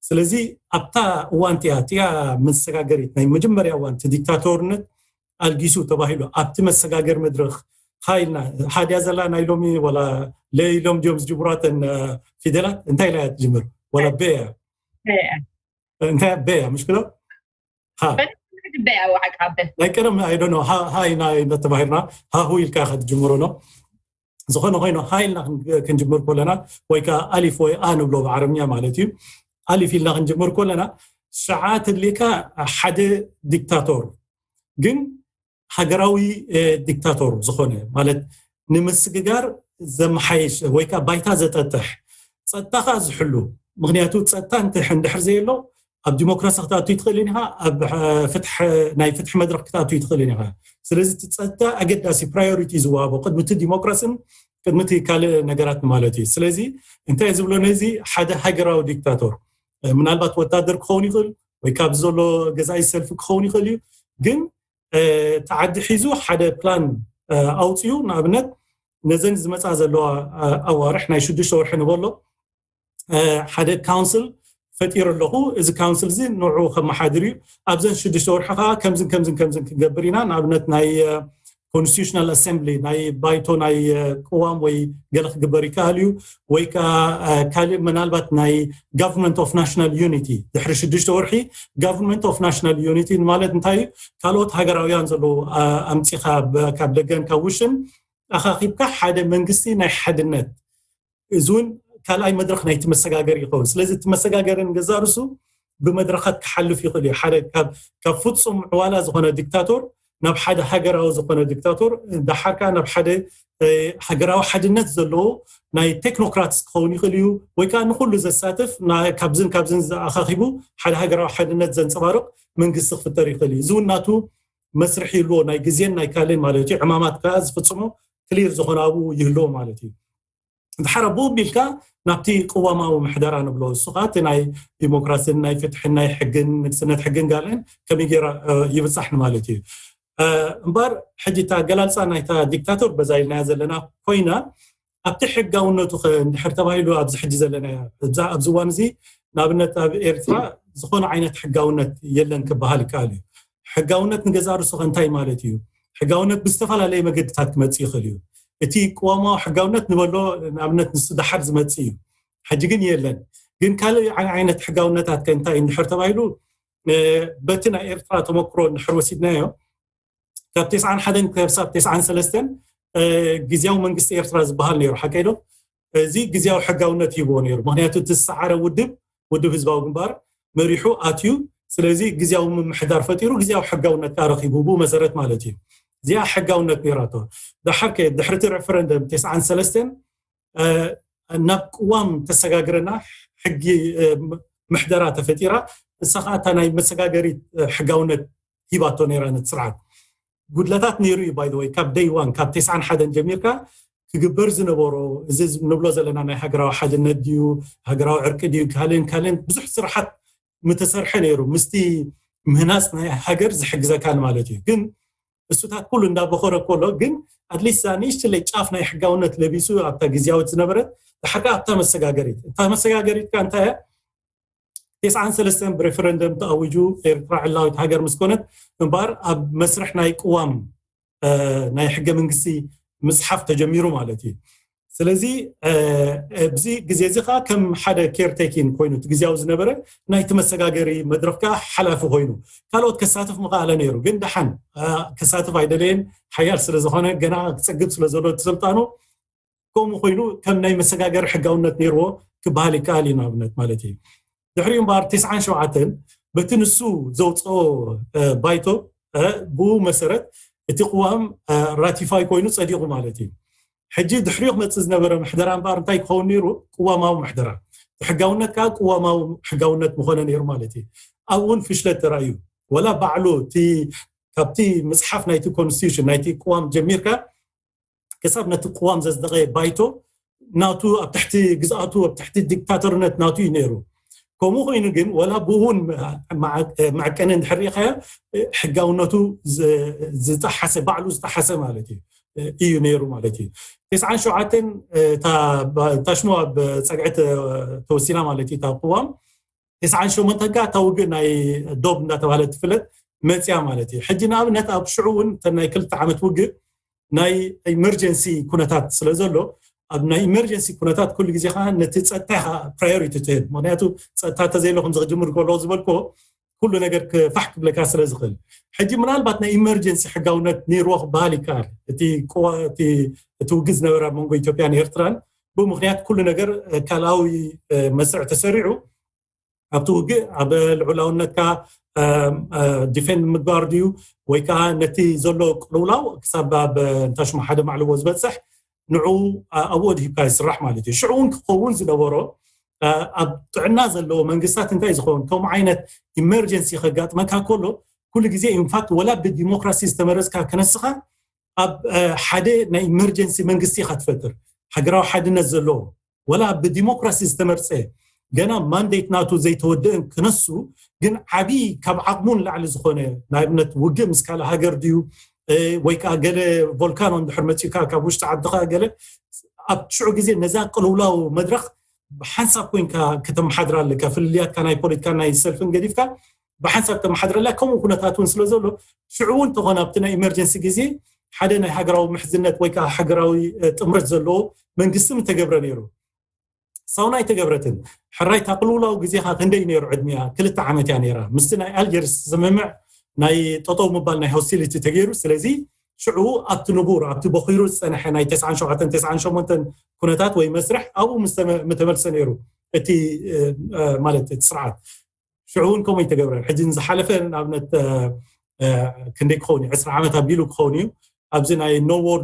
ስለዚ ኣብታ እዋን እቲኣ እቲኣ መሰጋገሪት ናይ መጀመርያ እዋን እቲ ዲክታቶርነት ኣልጊሱ ተባሂሉ ኣብቲ መሰጋገር መድረኽ ሃይልና ሃድያ ዘላ ናይ ሎሚ ዋላ ለይሎም ድዮም ዝጅምሯተን ፊደላት እንታይ ኢላ እያ ትጅምር? ዋላ ቤያ እንታይ በያ ምሽክሎ ናይ ቀደም ኣይዶኖ ሃይ ናይ ተባሂርና ሃሁ ኢልካ ክትጅምሮ ነው። ዝኾነ ኮይኑ ሃይ ኢልና ክንጅምር ከለና ወይ ከዓ ኣሊፍ ወይ ኣ ንብሎ ብዓረብኛ ማለት እዩ። ኣሊፍ ኢልና ክንጅምር ከለና ሸዓ ትድልካ ሓደ ዲክታቶር ግን ሃገራዊ ዲክታቶር ዝኾነ ማለት ንምስግጋር ዘመሓየሽ ወይ ከዓ ባይታ ዘጠጥሕ ጸጥታ ከዓ ዝሕሉ። ምክንያቱ ጸጥታ እንድሕር ዘየሎ ኣብ ዲሞክራሲ ክትኣቱ ይትኽእልን ኢኻ፣ ኣብ ፍትሕ ናይ ፍትሒ መድረክ ክትኣቱ ይትኽእልን ኢኻ። ስለዚ እቲ ጸጥታ ኣገዳሲ ፕራዮሪቲ ዝወሃቦ ቅድሚ እቲ ዲሞክራስን ቅድሚ እቲ ካልእ ነገራት ማለት እዩ። ስለዚ እንታይ ዝብሎ ነዚ ሓደ ሃገራዊ ዲክታቶር ምናልባት ወታደር ክኸውን ይኽእል ወይ ካብ ዘሎ ገዛኢ ሰልፊ ክኸውን ይኽእል እዩ። ግን ተዓዲ ሒዙ ሓደ ፕላን ኣውፅኡ ንኣብነት ነዘን ዝመፃ ዘለዋ ኣዋርሕ ናይ ሽዱሽተ ወርሒ ንበሎ ሓደ ካውንስል ፈጢሩ ኣለኹ። እዚ ካውንስል እዚ ንዑ ከመሓድር እዩ። ኣብዘን ሽዱሽተ ወርሒ ከዓ ከምዝን ከምዝን ከምዝን ክንገብር ኢና። ንኣብነት ናይ ኮንስቲቱሽናል ኣሰምብሊ ናይ ባይቶ ናይ ቅዋም ወይ ገለ ክግበር ይከኣል እዩ። ወይ ከዓ ካልእ ምናልባት ናይ ጋቨርንመንት ኦፍ ናሽናል ዩኒቲ ድሕሪ ሽዱሽተ ወርሒ ጋቨርንመንት ኦፍ ናሽናል ዩኒቲ ማለት እንታይ እዩ? ካልኦት ሃገራውያን ዘለዉ ኣምፂኻ ካብ ደገን ካብ ውሽን ኣኻኺብካ ሓደ መንግስቲ ናይ ሓድነት። እዚ እውን ካልኣይ መድረክ ናይቲ መሰጋገር ይኸውን። ስለዚ እቲ መሰጋገርን ገዛርሱ ብመድረካት ክሓልፍ ይኽእል እዩ። ሓደ ካብ ፍፁም ዕዋላ ዝኾነ ዲክታቶር ናብ ሓደ ሃገራዊ ዝኾነ ዲክታቶር፣ ዳሓር ከዓ ናብ ሓደ ሃገራዊ ሓድነት ዘለዎ ናይ ቴክኖክራትስ ክኸውን ይኽእል እዩ። ወይ ከዓ ንኩሉ ዘሳትፍ ካብዝን ካብዝን ኣኻኺቡ ሓደ ሃገራዊ ሓድነት ዘንፀባርቕ መንግስቲ ክፍጠር ይኽእል እዩ። እዚ እውን ናቱ መስርሕ ይህልዎ፣ ናይ ግዜን ናይ ካልእን ማለት እዩ። ዕማማት ከዓ ዝፍፅሞ ክሊር ዝኾነ ኣብኡ ይህልዎ ማለት እዩ። ድሓር ኣብኡ ኣቢልካ ናብቲ ቅዋማዊ ምሕደራ ንብሎ፣ እሱ ከዓ እቲ ናይ ዲሞክራሲን ናይ ፍትሕን ናይ ሕግን ንግስነት ሕግን ጋልዕን ከመይ ገይራ ይብፃሕ ንማለት እዩ። እምበር ሕጂ እታ ኣገላልፃ ናይታ ዲክታቶር በዛ ኢልናያ ዘለና ኮይና ኣብቲ ሕጋውነቱ ከ እንድሕር ተባሂሉ ኣብዚ ሕጂ ዘለና ኣብዚ እዋን እዚ ንኣብነት ኣብ ኤርትራ ዝኾነ ዓይነት ሕጋውነት የለን ክበሃል ይከኣል እዩ። ሕጋውነት ንገዛ ርእሱ ከ እንታይ ማለት እዩ? ሕጋውነት ብዝተፈላለየ መገድታት ክመፅእ ይኽእል እዩ። እቲ ቅዋማዊ ሕጋውነት ንበሎ ንኣብነት ንሱ ደሓር ዝመፅእ እዩ። ሕጂ ግን የለን። ግን ካልእ ዓይነት ሕጋውነታት ከ እንታይ እንድሕር ተባሂሉ በቲ ናይ ኤርትራ ተመክሮ እንድሕር ወሲድናዮ ካብ ተስዓን ሓደን ክሳብ ተስዓን ሰለስተን ግዜያዊ መንግስቲ ኤርትራ ዝበሃል ነይሩ፣ ሓቀይ ዶ? እዚ ግዜያዊ ሕጋውነት ይህብዎ ነይሩ። ምክንያቱ እቲ ዝሰዓረ ውድብ ውድብ ህዝባዊ ግንባር መሪሑ ኣትዩ። ስለዚ ግዜያዊ ምምሕዳር ፈጢሩ ግዜያዊ ሕጋውነት ከዓ ረኪቡ ብኡ መሰረት ማለት እዩ። እዚኣ ሕጋውነት ነይራቶ። ድሓር ከ ድሕሪ እቲ ሬፈረንደም ተስዓን ሰለስተን ናብ ቅዋም ተሰጋግረና ሕጊ ምሕደራ ተፈጢራ። እሳ ከዓ እታ ናይ መሰጋገሪት ሕጋውነት ሂባቶ ነይራ ነቲ ስርዓት። ጉድለታት ነይሩ እዩ። ባይ ወይ ካብ ደይ ዋን ካብ ተስዓን ሓደን ጀሚርካ ክግበር ዝነበሮ፣ እዚ ንብሎ ዘለና ናይ ሃገራዊ ሓድነት ድዩ፣ ሃገራዊ ዕርቂ ድዩ፣ ካልእን ካልእን ብዙሕ ስራሓት ምተሰርሐ ነይሩ፣ ምስቲ ምህናፅ ናይ ሃገር ዝሕግዘካን ማለት እዩ። ግን እሱታት ኩሉ እንዳበኸረ ከሎ ግን ኣትሊስት ንእሽትለይ ጫፍ ናይ ሕጋውነት ለቢሱ ኣብታ ግዝያዊት ዝነበረት፣ ድሓር ኣብታ መሰጋገሪት፣ እታ መሰጋገሪት ካ እንታይ እያ? ተስዓን ሰለስተን ብሬፈረንደም ተኣዊጁ ኤርትራ ዕላዊት ሃገር ምስ ኮነት እምበኣር ኣብ መስርሕ ናይ ቅዋም ናይ ሕገ መንግስቲ ምፅሓፍ ተጀሚሩ ማለት እዩ። ስለዚ ኣብዚ ግዜ እዚ ከዓ ከም ሓደ ኬርቴኪን ኮይኑ እቲ ግዜያዊ ዝነበረ ናይቲ መሰጋገሪ መድረክ ከዓ ሓላፊ ኮይኑ ካልኦት ከሳትፍ ምኽኣለ ነይሩ። ግን ደሓን ከሳትፍ ኣይደለየን፣ ሓያል ስለዝኾነ ገና ክፀግብ ስለዘሎ እቲ ስልጣኑ ከምኡ ኮይኑ ከም ናይ መሰጋገሪ ሕጋውነት ነይርዎ ክበሃል ይከኣል እዩ። ንኣብነት ማለት እዩ ድሕሪኡ እምበኣር ተስዓን ሸውዓተን በቲ ንሱ ዘውፅኦ ባይቶ ብኡ መሰረት እቲ ቅዋም ራቲፋይ ኮይኑ ፀዲቑ ማለት እዩ። ሕጂ ድሕሪኡ ክመፅእ ዝነበረ ምሕደራ እምበኣር እንታይ ክኸውን ነይሩ? ቅዋማዊ ምሕደራ። ሕጋውነት ከዓ ቅዋማዊ ሕጋውነት ምኾነ ነይሩ ማለት እዩ። ኣብኡ እውን ፍሽለት ተራእዩ። ወላ ባዕሉ እቲ ካብቲ ምፅሓፍ ናይቲ ኮንስቲቱሽን ናይቲ ቅዋም ጀሚርካ ክሳብ ነቲ ቅዋም ዘጽደቐ ባይቶ ናቱ ኣብ ትሕቲ ግዝኣቱ ኣብ ትሕቲ ዲክታተርነት ናቱ እዩ ነይሩ። ከምኡ ኮይኑ ግን ወላ ብእውን መዐቀኒ እንድሕር ርኢኻዮ ሕጋውነቱ ዝጠሓሰ ባዕሉ ዝጠሓሰ ማለት እዩ እዩ ነይሩ ማለት እዩ። ተስዓን ሸውዓተን እታ ሽሙ ኣብ ፀግዒ ተወሲና ማለት እዩ እታ ቅዋም ተስዓን ሸሞንተን ከዓ እታ ውግእ ናይ ዶብ እንዳተባሃለ ትፍለጥ መፅያ ማለት እዩ። ሕጂ ንኣብነት ኣብ ሽዑ እውን እተን ናይ ክልተ ዓመት ውግእ ናይ ኢመርጀንሲ ኩነታት ስለ ዘሎ ኣብ ናይ ኢመርጀንሲ ኩነታት ኩሉ ግዜ ከዓ ነቲ ፀጥታ ኢኻ ፕራዮሪቲ ትህብ። ምክንያቱ ፀጥታ ተዘይሎ ከምዚ ክጅምር ከሎ ዝበልክዎ ኩሉ ነገር ክፋሕ ክብለካ ስለ ዝኽእል ሕጂ ምናልባት ናይ ኢመርጀንሲ ሕጋውነት ነይርዎ ክበሃል ይከኣል። እቲ ውግእ ዝነበረ ኣብ መንጎ ኢትዮጵያን ኤርትራን ብምክንያት ኩሉ ነገር ካልኣዊ መስርዕ ተሰሪዑ ኣብቲ ውግእ ኣብ ልዑላውነትካ ዲፌንድ ምግባር ድዩ ወይ ከዓ ነቲ ዘሎ ቅልውላው ክሳብ ኣብ እንታሽሙ ሓደ ማዕልዎ ዝበፅሕ ንዑ ኣብኡ ድሂብካ ይስራሕ ማለት እዩ። ሽዑ እውን ክኸውን ዝነበሮ ኣብ ጥዕና ዘለዎ መንግስታት እንታይ ዝኸውን ከም ዓይነት ኢመርጀንሲ ከጋጥመካ ከሎ ኩሉ ግዜ ኢንፋክት ወላ ብዲሞክራሲ ዝተመረፅካ ክነስኻ ኣብ ሓደ ናይ ኢመርጀንሲ መንግስቲ ኢኻ ትፈጥር ሃገራዊ ሓድነት ዘለዎ ወላ ብዲሞክራሲ ዝተመርፀ ገና ማንዴት ናቱ ዘይተወደአን ክነሱ ግን ዓብዪ ካብ ዓቕሙ ንላዕሊ ዝኾነ ንኣብነት ውግእ ምስ ካልእ ሃገር ድዩ ወይ ከዓ ገለ ቮልካኖ እንድሕር መፂኡካ ካብ ውሽጢ ዓድኻ ገለ ኣብ ሽዑ ግዜ ነዛ ቅልውላው መድረክ ብሓንሳብ ኮይንካ ከተመሓድራ ኣለካ። ፍልልያትካ ናይ ፖለቲካ ናይ ሰልፍን ገዲፍካ ብሓንሳብ ተመሓድረላ ከምኡ ኩነታት እውን ስለ ዘሎ ሽዑ እውን ተኾነ ኣብቲ ናይ ኢመርጀንሲ ግዜ ሓደ ናይ ሃገራዊ ምሕዝነት ወይ ከዓ ሃገራዊ ጥምረት ዘለዎ መንግስቲ ምተገብረ ነይሩ። ሳውና ኣይተገብረትን። ሕራይ ታቅልውላው ግዜኻ ክንደይ ነይሩ ዕድሚያ? ክልተ ዓመት እያ ነይራ። ምስቲ ናይ ኣልጀርስ ስምምዕ ናይ ጠጠው ምባል ናይ ሆስቲሊቲ ተገይሩ። ስለዚ ሽዑ ኣብቲ ንቡር ኣብቲ በኺሩ ዝፀንሐ ናይ ተስዓን ሸውዓተን ተስዓን ሸሞንተን ኩነታት ወይ መስርሕ ኣብኡ ምስ ተመልሰ ነይሩ እቲ ማለት እቲ ስርዓት ሽዑ እውን ከምኡ ይተገብረ። ሕጂ ዝሓለፈ ንኣብነት ክንደይ ክኸውን እዩ ዕስራ ዓመት ኣቢሉ ክኸውን እዩ ኣብዚ ናይ no war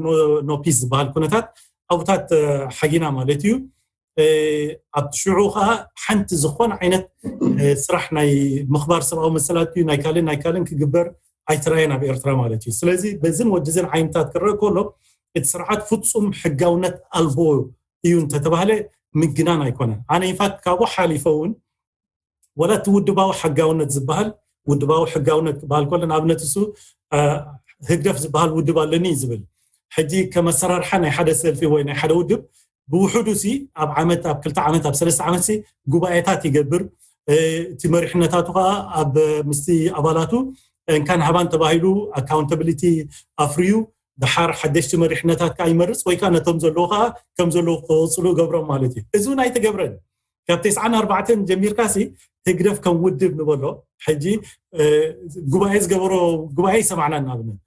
no peace ዝበሃል ኩነታት ኣብታት ሓጊና ማለት እዩ። ኣብቲ ሽዑ ከዓ ሓንቲ ዝኾነ ዓይነት ስራሕ ናይ ምኽባር ሰብኣዊ መሰላት እዩ ናይ ካልእን ናይ ካልእን ክግበር ኣይተራየን ኣብ ኤርትራ ማለት እዩ። ስለዚ በዝን ወድዝን ዓይነታት ክረአ ከሎ እቲ ስርዓት ፍፁም ሕጋውነት ኣልቦ እዩ እንተተባህለ ምግናን ኣይኮነን። ኣነ ኢንፋክት ካብኡ ሓሊፈ እውን ወላ እቲ ውድባዊ ሕጋውነት ዝበሃል ውድባዊ ሕጋውነት ክበሃል ከሎ ንኣብነት እሱ ህግደፍ ዝበሃል ውድብ ኣለኒ እዩ ዝብል። ሕጂ ከመሰራርሓ ናይ ሓደ ሰልፊ ወይ ናይ ሓደ ውድብ ብውሕዱ ሲ ኣብ ዓመት ኣብ ክልተ ዓመት ኣብ ሰለስተ ዓመት ሲ ጉባኤታት ይገብር። እቲ መሪሕነታቱ ከዓ ኣብ ምስቲ ኣባላቱ እንካን ሃባን ተባሂሉ ኣካውንታብሊቲ ኣፍርዩ ድሓር ሓደሽቲ መሪሕነታት ከዓ ይመርፅ ወይ ከዓ ነቶም ዘለዉ ከዓ ከም ዘለዉ ክወፅሉ ገብሮም ማለት እዩ። እዚ እውን ኣይተገብረን። ካብ ተስዓን ኣርባዕተን ጀሚርካ ሲ ህግደፍ ከም ውድብ ንበሎ ሕጂ ጉባኤ ዝገበሮ ጉባኤ ይሰማዕና እናብለን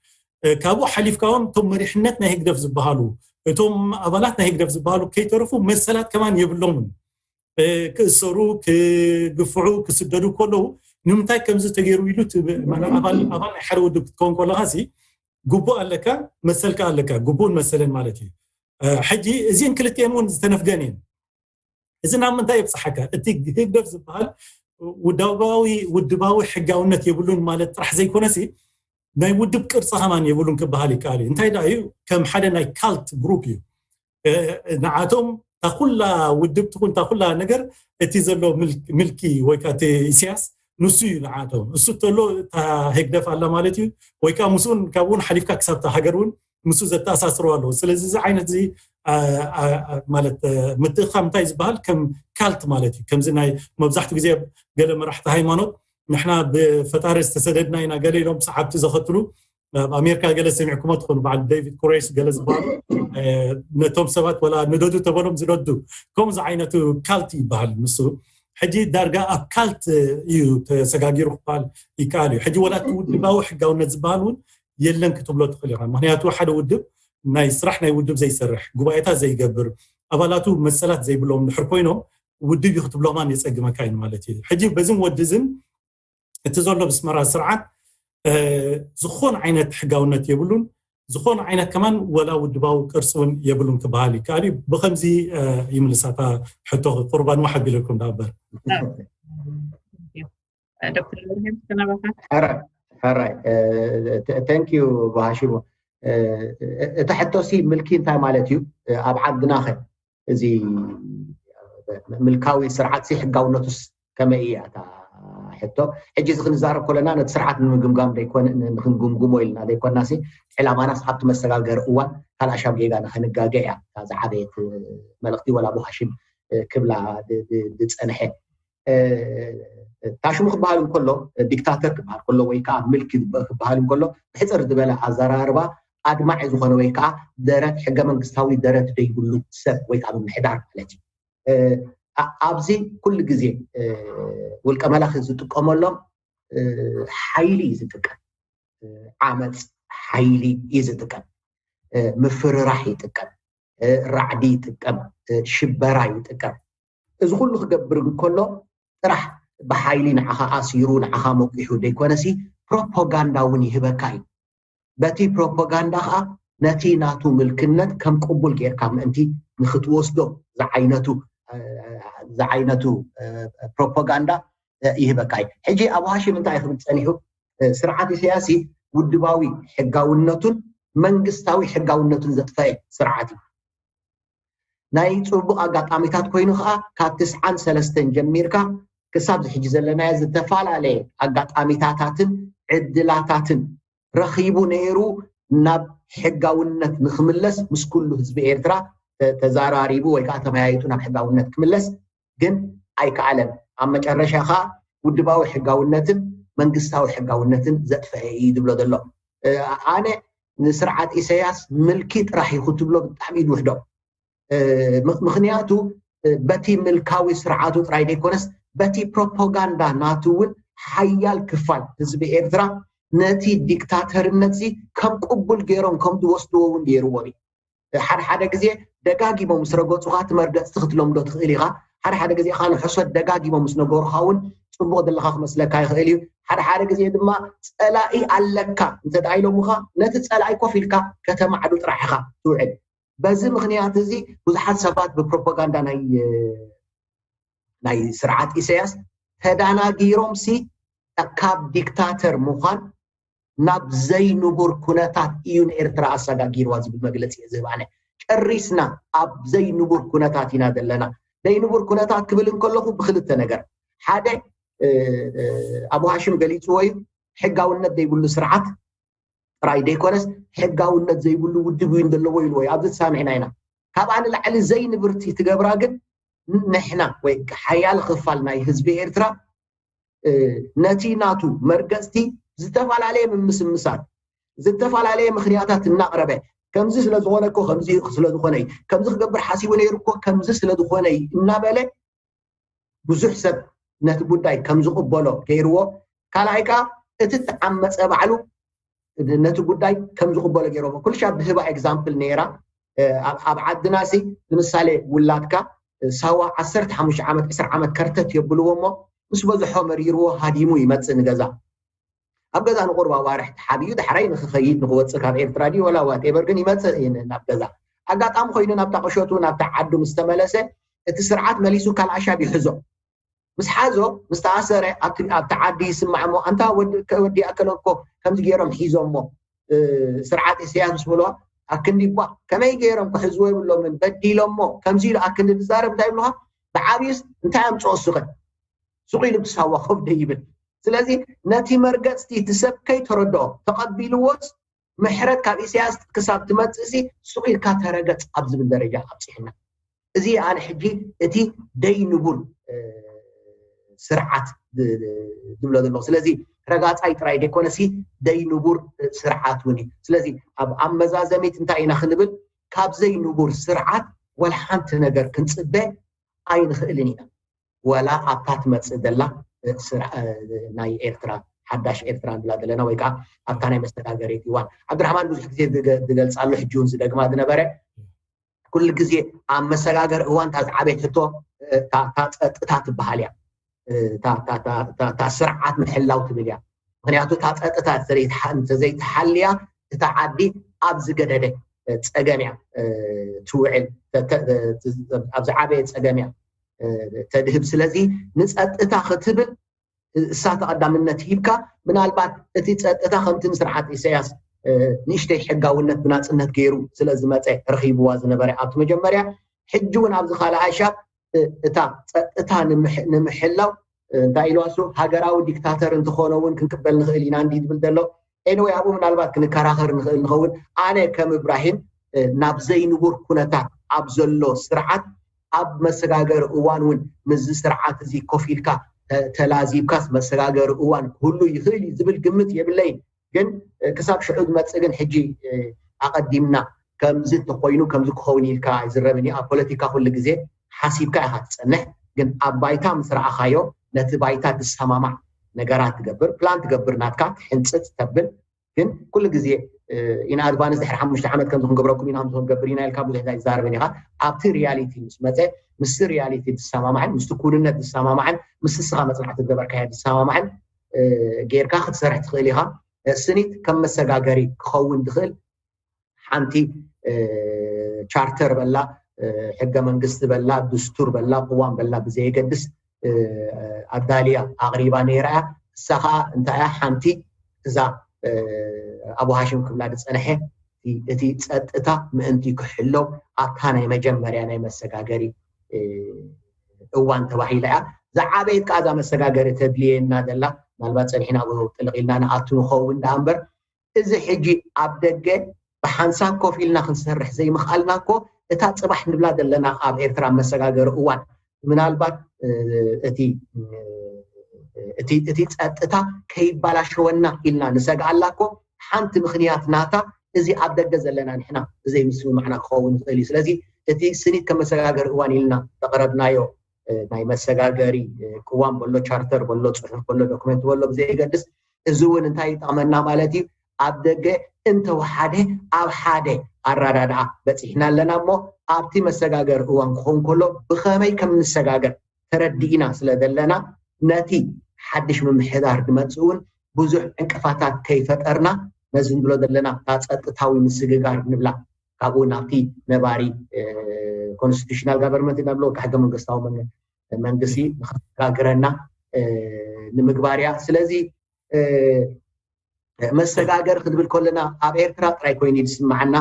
ካብኡ ሓሊፍካ እውን እቶም መሪሕነት ናይ ህግደፍ ዝበሃሉ እቶም ኣባላት ናይ ህግደፍ ዝበሃሉ ከይተረፉ መሰላት ከማን የብሎምን። ክእሰሩ ክግፍዑ ክስደዱ ከለዉ ንምንታይ ከምዚ ተገይሩ ኢሉ ኣባል ናይ ሓደ ውድብ ክትከውን ከለካ ሲ ግቡእ ኣለካ መሰልካ ኣለካ ግቡእን መሰልን ማለት እዩ። ሕጂ እዚን ክልቲኤን እውን ዝተነፍገን እየን። እዚ ናብ ምንታይ የብፅሓካ? እቲ ህግደፍ ዝበሃል ውዳባዊ ውድባዊ ሕጋውነት የብሉን ማለት ጥራሕ ዘይኮነሲ ናይ ውድብ ቅርፂ ከማን የብሉን ክበሃል ይከኣል እዩ። እንታይ ደኣ እዩ? ከም ሓደ ናይ ካልት ግሩፕ እዩ። ንዓቶም እታ ኩላ ውድብ ትኹን እታ ኩላ ነገር፣ እቲ ዘሎ ምልኪ ወይ ከዓ እቲ ኢሳያስ ንሱ እዩ ንዓቶም። እሱ ተሎ እታ ህግደፍ ኣላ ማለት እዩ። ወይ ከዓ ምስኡን ካብኡን ሓሊፍካ ክሳብ እታ ሃገር እውን ምስኡ ዘተኣሳስሩ ኣለዉ። ስለዚ እዚ ዓይነት እዚ ማለት ምትእኻብ እንታይ ዝበሃል? ከም ካልት ማለት እዩ። ከምዚ ናይ መብዛሕትኡ ግዜ ገለ መራሕቲ ሃይማኖት ንሕና ብፈጣሪ ዝተሰደድና ኢና ገለ ኢሎም ሰዓብቲ ዘኸትሉ። ኣብ ኣሜሪካ ገለ ሰሚዕኩሞ ትኾኑ፣ በዓል ዴቪድ ኩሬስ ገለ ዝበሃሉ ነቶም ሰባት ወላ ንደዱ ተበሎም ዝደዱ፣ ከምዚ ዓይነቱ ካልት ይበሃል ንሱ። ሕጂ ዳርጋ ኣብ ካልት እዩ ተሰጋጊሩ ክበሃል ይከኣል እዩ። ሕጂ ወላ እቲ ውድባዊ ሕጋውነት ዝበሃል እውን የለን ክትብሎ ትኽእል ኢኻ። ምክንያቱ ሓደ ውድብ ናይ ስራሕ ናይ ውድብ ዘይሰርሕ፣ ጉባኤታት ዘይገብር፣ ኣባላቱ መሰላት ዘይብሎም ድሕር ኮይኖም ውድብ እዩ ክትብሎማን የፀግመካ እዩ ማለት እዩ። ሕጂ በዝን ወድዝን እቲ ዘሎ ብስመራ ስርዓት ዝኾነ ዓይነት ሕጋውነት የብሉን። ዝኾነ ዓይነት ከማን ወላ ውድባዊ ቅርፂ እውን የብሉን ክበሃል ይከኣል እዩ። ብከምዚ ይምልሳታ ሕቶ ቁርባን ዋሕ ኣቢለኩም ዳበር። ሕራይ። ተንክ ዩ። ብሃሽሙ እቲ ሕቶሲ ምልኪ እንታይ ማለት እዩ? ኣብ ዓድና ኸ እዚ ምልካዊ ስርዓት ሲ ሕጋውነቱስ ከመይ እያ እታ ሕቶ? ሕጂ እዚ ክንዛረብ ከለና ነቲ ስርዓት ንምግምጋም ዘይኮነ ንክንግምግሞ ኢልና ዘይኮና ሲ ዕላማናስ ኣብቲ መሰጋገሪ እዋን ካልኣሻብ ጌጋ ንክንጋገ እያ እታ ዝዓበየት መልእክቲ ወላ ብሃሽም ክብላ ዝፀንሐ። ታሽሙ ክበሃል እንከሎ፣ ዲክታተር ክበሃል ከሎ ወይ ከዓ ምልኪ ክበሃል እንከሎ ብሕፅር ዝበለ ኣዘራርባ ኣድማዒ ዝኾነ ወይ ከዓ ደረት ሕገ መንግስታዊ ደረት ዘይብሉ ሰብ ወይ ከዓ ምምሕዳር ማለት እዩ። ኣብዚ ኩሉ ግዜ ውልቀ መላኺ ዝጥቀመሎም ሓይሊ እዩ ዝጥቀም። ዓመፅ ሓይሊ እዩ ዝጥቀም። ምፍርራሕ ይጥቀም። ራዕዲ ይጥቀም። ሽበራ ይጥቀም። እዚ ኩሉ ክገብር እንከሎ ጥራሕ ብሓይሊ ንዓኻ ኣሲሩ ንዓኻ መቂሑ ዘይኮነሲ ፕሮፓጋንዳ እውን ይህበካ እዩ። በቲ ፕሮፓጋንዳ ከዓ ነቲ ናቱ ምልክነት ከም ቅቡል ጌርካ ምእንቲ ንክትወስዶ ዝዓይነቱ ዝዓይነቱ ፕሮፓጋንዳ ይህበካ እዩ። ሕጂ ኣብ ሃሽም እንታይ ክብል ፀኒሑ? ስርዓት ኢሳያሲ ውድባዊ ሕጋውነቱን መንግስታዊ ሕጋውነቱን ዘጥፈአ ስርዓት እዩ። ናይ ፅቡቕ ኣጋጣሚታት ኮይኑ ከዓ ካብ ትስዓን ሰለስተን ጀሚርካ ክሳብ ዝሕጂ ዘለናዮ ዝተፈላለየ ኣጋጣሚታታትን ዕድላታትን ረኺቡ ነይሩ ናብ ሕጋውነት ንክምለስ ምስ ኩሉ ህዝቢ ኤርትራ ተዛራሪቡ ወይ ከዓ ተመያይጡ ናብ ሕጋውነት ክምለስ ግን ኣይከኣለን። ኣብ መጨረሻ ከዓ ውድባዊ ሕጋውነትን መንግስታዊ ሕጋውነትን ዘጥፈአ እዩ ዝብሎ ዘሎ። ኣነ ንስርዓት ኢሳያስ ምልኪ ጥራሕ እዩ ክትብሎ ብጣዕሚ እዩ ዝውሕዶ። ምክንያቱ በቲ ምልካዊ ስርዓቱ ጥራይ ዘይኮነስ በቲ ፕሮፓጋንዳ ናቱ እውን ሓያል ክፋል ህዝቢ ኤርትራ ነቲ ዲክታተርነት ዚ ከም ቅቡል ገይሮም ከም ዝወስድዎ እውን ገይርዎም እዩ። ሓደ ሓደ ግዜ ደጋጊሞም ምስ ረገፁኻ እቲ መርገፅቲ ክትለምዶ ትኽእል ኢኻ። ሓደ ሓደ ግዜ ከዓ ንሕሶት ደጋጊሞም ምስ ነገሩኻ እውን ፅቡቕ ዘለኻ ክመስለካ ይኽእል እዩ። ሓደ ሓደ ግዜ ድማ ፀላኢ ኣለካ እንተ ደኣ ኢሎምኻ ነቲ ፀላኢ ኮፍ ኢልካ ከተማዕዱ ጥራሕ ኢኻ ትውዕል። በዚ ምኽንያት እዚ ብዙሓት ሰባት ብፕሮፓጋንዳ ናይ ናይ ስርዓት ኢሳያስ ተዳናጊሮም ሲ ካብ ዲክታተር ምዃን ናብ ዘይንቡር ኩነታት እዩ ንኤርትራ ኣሰጋጊርዋ ዝብል መግለፂ እየ ዝህብ ኣነ። ጨሪስና ኣብ ዘይንቡር ኩነታት ኢና ዘለና። ዘይንቡር ኩነታት ክብል እንከለኹ ብክልተ ነገር፣ ሓደ ኣቡ ሃሽም ገሊፅዎ እዩ፣ ሕጋውነት ዘይብሉ ስርዓት ጥራይ ዘይኮነስ ሕጋውነት ዘይብሉ ውድብ እውን ዘለዎ ኢልዎ እዩ። ኣብዚ ተሳሚዕና ኢና። ካብኣ ንላዕሊ ዘይንብርቲ ትገብራ ግን ንሕና ወይ ሓያል ክፋል ናይ ህዝቢ ኤርትራ ነቲ ናቱ መርገፅቲ ዝተፈላለየ ምምስምሳት ዝተፈላለየ ምክንያታት እናቕረበ ከምዚ ስለዝኾነ እኮ ከምዚ ስለዝኾነ እዩ ከምዚ ክገብር ሓሲቡ ነይሩ እኮ ከምዚ ስለዝኾነ እዩ እናበለ ብዙሕ ሰብ ነቲ ጉዳይ ከም ዝቕበሎ ገይርዎ። ካልኣይ ከዓ እቲ ተዓመፀ ባዕሉ ነቲ ጉዳይ ከም ዝቕበሎ ገይርዎ። ኩልሻ ብህባ ኤግዛምፕል ነይራ። ኣብ ዓድና ሲ ንምሳሌ ውላድካ ሳዋ ዓሰርተ ሓሙሽተ ዓመት ዕስራ ዓመት ከርተት የብልዎ እሞ ምስ በዝሖ መሪርዎ ሃዲሙ ይመፅእ ንገዛ። ኣብ ገዛ ንቁርብ ኣዋርሕ ተሓቢኡ ዳሕራይ ንክኸይድ ንክወፅእ ካብ ኤርትራ ድዩ ወላ ዋቴቨር ግን ይመፅእ ናብ ገዛ። ኣጋጣሚ ኮይኑ ናብታ ቁሸቱ ናብታ ዓዱ ምስ ተመለሰ እቲ ስርዓት መሊሱ ካልኣሻብ ይሕዞ። ምስ ሓዞ፣ ምስ ተኣሰረ ኣብቲ ዓዲ ይስማዕ እሞ፣ ኣንታ ወዲ ኣከለ እኮ ከምዚ ገይሮም ሒዞሞ፣ ስርዓት ኢሳያስ ምስ በልዋ፣ ኣክንዲ እኳ ከመይ ገይሮም ክሕዝዎ የብሎምን፣ በዲሎሞ ከምዚ ኢሉ ኣክንዲ ዝዛረብ እንታይ ይብልኻ? ብዓብዩስ እንታይ ኣምፅኦ ሱኸ? ሱቕ ኢሉ ብሳዋ ኮፍ ደይብል። ስለዚ ነቲ መርገፅቲ እቲ ሰብ ከይተረድኦ ተቐቢልዎስ ምሕረት ካብ ኢሳያስ ክሳብ ትመፅእሲ ሱቕ ኢልካ ተረገፅ ኣብ ዝብል ደረጃ ኣብፂሕና። እዚ ኣነ ሕጂ እቲ ደይ ንቡር ስርዓት ዝብሎ ዘለኹ። ስለዚ ረጋፃይ ጥራይ ደይኮነሲ ደይ ንቡር ስርዓት እውን እዩ። ስለዚ ኣብ ኣመዛዘሚት እንታይ ኢና ክንብል? ካብ ዘይንቡር ስርዓት ወላ ሓንቲ ነገር ክንፅበ ኣይንኽእልን ኢና። ወላ ኣብታ ትመፅእ ዘላ ናይ ኤርትራ ሓዳሽ ኤርትራ ንብላ ዘለና ወይ ከዓ ኣብታ ናይ መሰጋገሪት እዋን ዓብድራሕማን ብዙሕ ግዜ ዝገልፃሉ ሕጂ እውን ዝደግማ ዝነበረ ኩሉ ግዜ ኣብ መሰጋገሪ እዋን እታ ዝዓበየት ሕቶ እታ ጸጥታ ትበሃል እያ። እታ ስርዓት ምሕላው ትብል እያ። ምክንያቱ እታ ጸጥታ እንተዘይተሓልያ እታ ዓዲ ኣብ ዝገደደ ጸገም እያ ትውዕል፣ ኣብ ዝዓበየ ጸገም እያ ተድህብ። ስለዚ ንጸጥታ ክትብል እሳ ተቐዳምነት ሂብካ፣ ምናልባት እቲ ጸጥታ ከምቲ ንስርዓት ኢሳያስ ንእሽተይ ሕጋውነት ብናጽነት ገይሩ ስለ ዝመጸ ረኺብዋ ዝነበረ ኣብቲ መጀመርያ፣ ሕጂ እውን ኣብዚ ካልኣይ ሻብ እታ ጸጥታ ንምሕላው እንታይ ኢልዋ እሱ ሃገራዊ ዲክታተር እንተኾነ እውን ክንቅበል ንኽእል ኢና እንዲ ዝብል ዘሎ። ኤንወይ ኣብኡ ምናልባት ክንከራኸር ንኽእል ንኸውን። ኣነ ከም እብራሂም ናብ ዘይንቡር ኩነታት ኣብ ዘሎ ስርዓት ኣብ መሰጋገሪ እዋን እውን ምስዚ ስርዓት እዚ ኮፍ ኢልካ ተላዚብካስ መሰጋገሪ እዋን ክህሉ ይኽእል እዩ ዝብል ግምት የብለይን። ግን ክሳብ ሽዑ ዝመፅእ ግን ሕጂ ኣቐዲምና ከምዚ እንተኮይኑ ከምዚ ክኸውን ኢልካ ኣይዝረብን እዩ። ኣብ ፖለቲካ ኩሉ ግዜ ሓሲብካ ኢኻ ትፀንሕ። ግን ኣብ ባይታ ምስ ረኣኻዮ ነቲ ባይታ ዝሰማማዕ ነገራት ትገብር፣ ፕላን ትገብር፣ ናትካ ትሕንፅፅ ተብል። ግን ኩሉ ግዜ ኢና ኣድቫንስ ድሕሪ ሓሙሽተ ዓመት ከምዚ ክንገብረኩም ኢና ከምዚ ክንገብር ኢና ኢልካ ብዙሕ ኣይዛረብን ኢኻ። ኣብቲ ሪያሊቲ ምስ መፀ ምስቲ ሪያሊቲ ዝሰማማዕን ምስቲ ኩንነት ዝሰማማዕን ምስ ስኻ መፅናዕቲ ዝገበርካዮ ዝሰማማዕን ጌርካ ክትሰርሕ ትኽእል ኢኻ። ስኒት ከም መሰጋገሪ ክኸውን ዝኽእል ሓንቲ ቻርተር በላ ሕገ መንግስቲ በላ ድስቱር በላ ቅዋም በላ ብዘየገድስ ኣዳልያ ኣቕሪባ ነይራ እያ። እሳ ከዓ እንታይ እያ ሓንቲ እዛ ኣቡ ሃሽም ክብላ ዝፀንሐ እቲ ፀጥታ ምእንቲ ክሕሎ ኣብታ ናይ መጀመርያ ናይ መሰጋገሪ እዋን ተባሂላ እያ። ዝዓበየት ከዓ እዛ መሰጋገሪ ተድልየና ዘላ ምናልባት ፀኒሕና ኣብኡ ጥልቕ ኢልና ንኣቱ ንኸውን ደኣ እምበር እዚ ሕጂ ኣብ ደገ ብሓንሳብ ኮፍ ኢልና ክንሰርሕ ዘይምኽኣልና እኮ እታ ፅባሕ ንብላ ዘለና ኣብ ኤርትራ መሰጋገሪ እዋን ምናልባት እቲ እቲ ጸጥታ ከይባላሸወና ኢልና ንሰግኣላ እኮ ሓንቲ ምኽንያት ናታ እዚ ኣብ ደገ ዘለና ንሕና ብዘይምስምማዕና ክኸውን ይኽእል እዩ። ስለዚ እቲ ስኒት ከም መሰጋገሪ እዋን ኢልና ዘቕረብናዮ ናይ መሰጋገሪ ቅዋም በሎ ቻርተር በሎ ፅሑፍ በሎ ዶክመንት በሎ ብዘየገድስ እዚ እውን እንታይ ይጠቕመና ማለት እዩ? ኣብ ደገ እንተወሓደ ኣብ ሓደ ኣረዳድኣ በፂሕና ኣለና እሞ ኣብቲ መሰጋገሪ እዋን ክኸውን ከሎ ብኸመይ ከም ንሰጋገር ተረዲእና ስለ ዘለና ነቲ ሓድሽ ምምሕዳር ዝመፅእ እውን ብዙሕ ዕንቅፋታት ከይፈጠርና ነዚ ንብሎ ዘለና እታ ፀጥታዊ ምስግጋር ንብላ ካብኡ ናብቲ ነባሪ ኮንስቲቱሽናል ጋቨርንመንት ኢና ብሎ ሕገ መንግስታዊ መንግስቲ ንክሰጋግረና ንምግባር እያ። ስለዚ መሰጋገር ክንብል ከለና ኣብ ኤርትራ ጥራይ ኮይኑ ዝስምዓና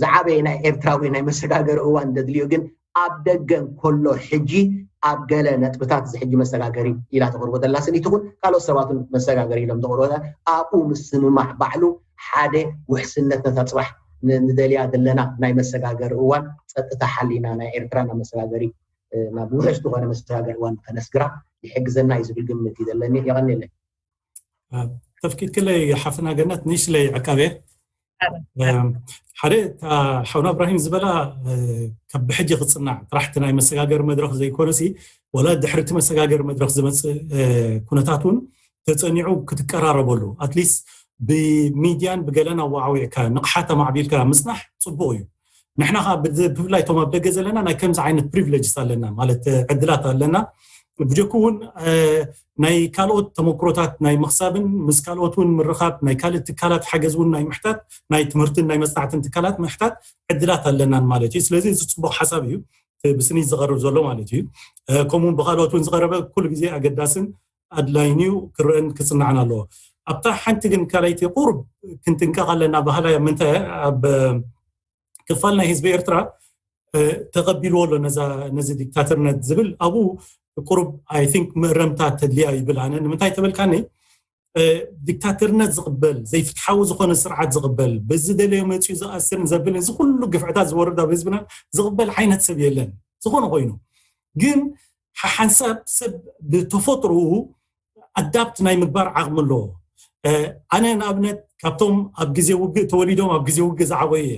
ዝዓበየ ናይ ኤርትራዊ ናይ መሰጋገሪ እዋን ዘድልዮ ግን ኣብ ደገ እንከሎ ሕጂ ኣብ ገለ ነጥብታት እዚ ሕጂ መሰጋገሪ ኢላ ተቕርቦ ዘላ ስኒት እውን ካልኦት ሰባት እውን መሰጋገሪ ኢሎም ዘቕርቦ ኣብኡ ምስምማዕ ባዕሉ ሓደ ውሕስነት ነታ ፅባሕ ንደልያ ዘለና ናይ መሰጋገሪ እዋን ፀጥታ ሓሊና ናይ ኤርትራ ናብ መሰጋገሪ ናብ ውሕስ ዝኾነ መሰጋገሪ እዋን ከነስግራ ይሕግዘና እዩ ዝብል ግምት እዩ ዘለኒ። የቐንየለይ። ተፍቂድክለይ ሓፍና ገነት ንእሽለይ ዕቃበ ሓደ ሓውና እብራሂም ዝበላ ካብ ብሕጂ ክፅናዕ ጥራሕቲ ናይ መሰጋገሪ መድረክ ዘይኮነሲ ወላ ድሕርቲ መሰጋገሪ መድረክ ዝመፅእ ኩነታት እውን ተፀኒዑ ክትቀራረበሉ ኣትሊስት ብሚድያን ብገለን ኣዋዓዊዕካ ንቕሓት ኣማዕቢልካ ምፅናሕ ፅቡቅ እዩ። ንሕና ከዓ ብፍላይ እቶም ኣብ ደገ ዘለና ናይ ከምዚ ዓይነት ፕሪቪሌጅስ ኣለና ማለት ዕድላት ኣለና። ብጀኩ እውን ናይ ካልኦት ተመክሮታት ናይ ምክሳብን ምስ ካልኦት እውን ምርኻብ ናይ ካልእ ትካላት ሓገዝ እውን ናይ ምሕታት ናይ ትምህርትን ናይ መፅናዕትን ትካላት ምሕታት ዕድላት ኣለናን ማለት እዩ። ስለዚ እዚ ፅቡቅ ሓሳብ እዩ። ብስኒት ዝቐርብ ዘሎ ማለት እዩ። ከምኡውን ብካልኦት እውን ዝቐረበ ኩሉ ግዜ ኣገዳስን ኣድላይን እዩ፣ ክረአን ክፅናዕን ኣለዎ። ኣብታ ሓንቲ ግን ካልኣይቲ ቁሩብ ክንጥንቀቕ ኣለና። ባህላ ምንታይ ኣብ ክፋል ናይ ህዝቢ ኤርትራ ተቐቢልዎ ኣሎ ነዚ ዲክታተርነት ዝብል፣ ኣብኡ ቁሩብ ኣይ ቲንክ ምእረምታ ተድልያ ይብል። ኣነ ንምንታይ ተበልካኒ፣ ዲክታተርነት ዝቕበል፣ ዘይፍትሓዊ ዝኾነ ስርዓት ዝቕበል፣ በዚ ደለዮ መፅኡ ዝኣስርን ዘብልን እዚ ኩሉ ግፍዕታት ዝወርድ ኣብ ህዝብና ዝቕበል ዓይነት ሰብ የለን ዝኾነ ኮይኑ። ግን ሓሓንሳብ ሰብ ብተፈጥሮኡ ኣዳፕት ናይ ምግባር ዓቕሚ ኣለዎ። ኣነ ንኣብነት ካብቶም ኣብ ግዜ ውግእ ተወሊዶም ኣብ ግዜ ውግእ ዝዓበዩ እየ።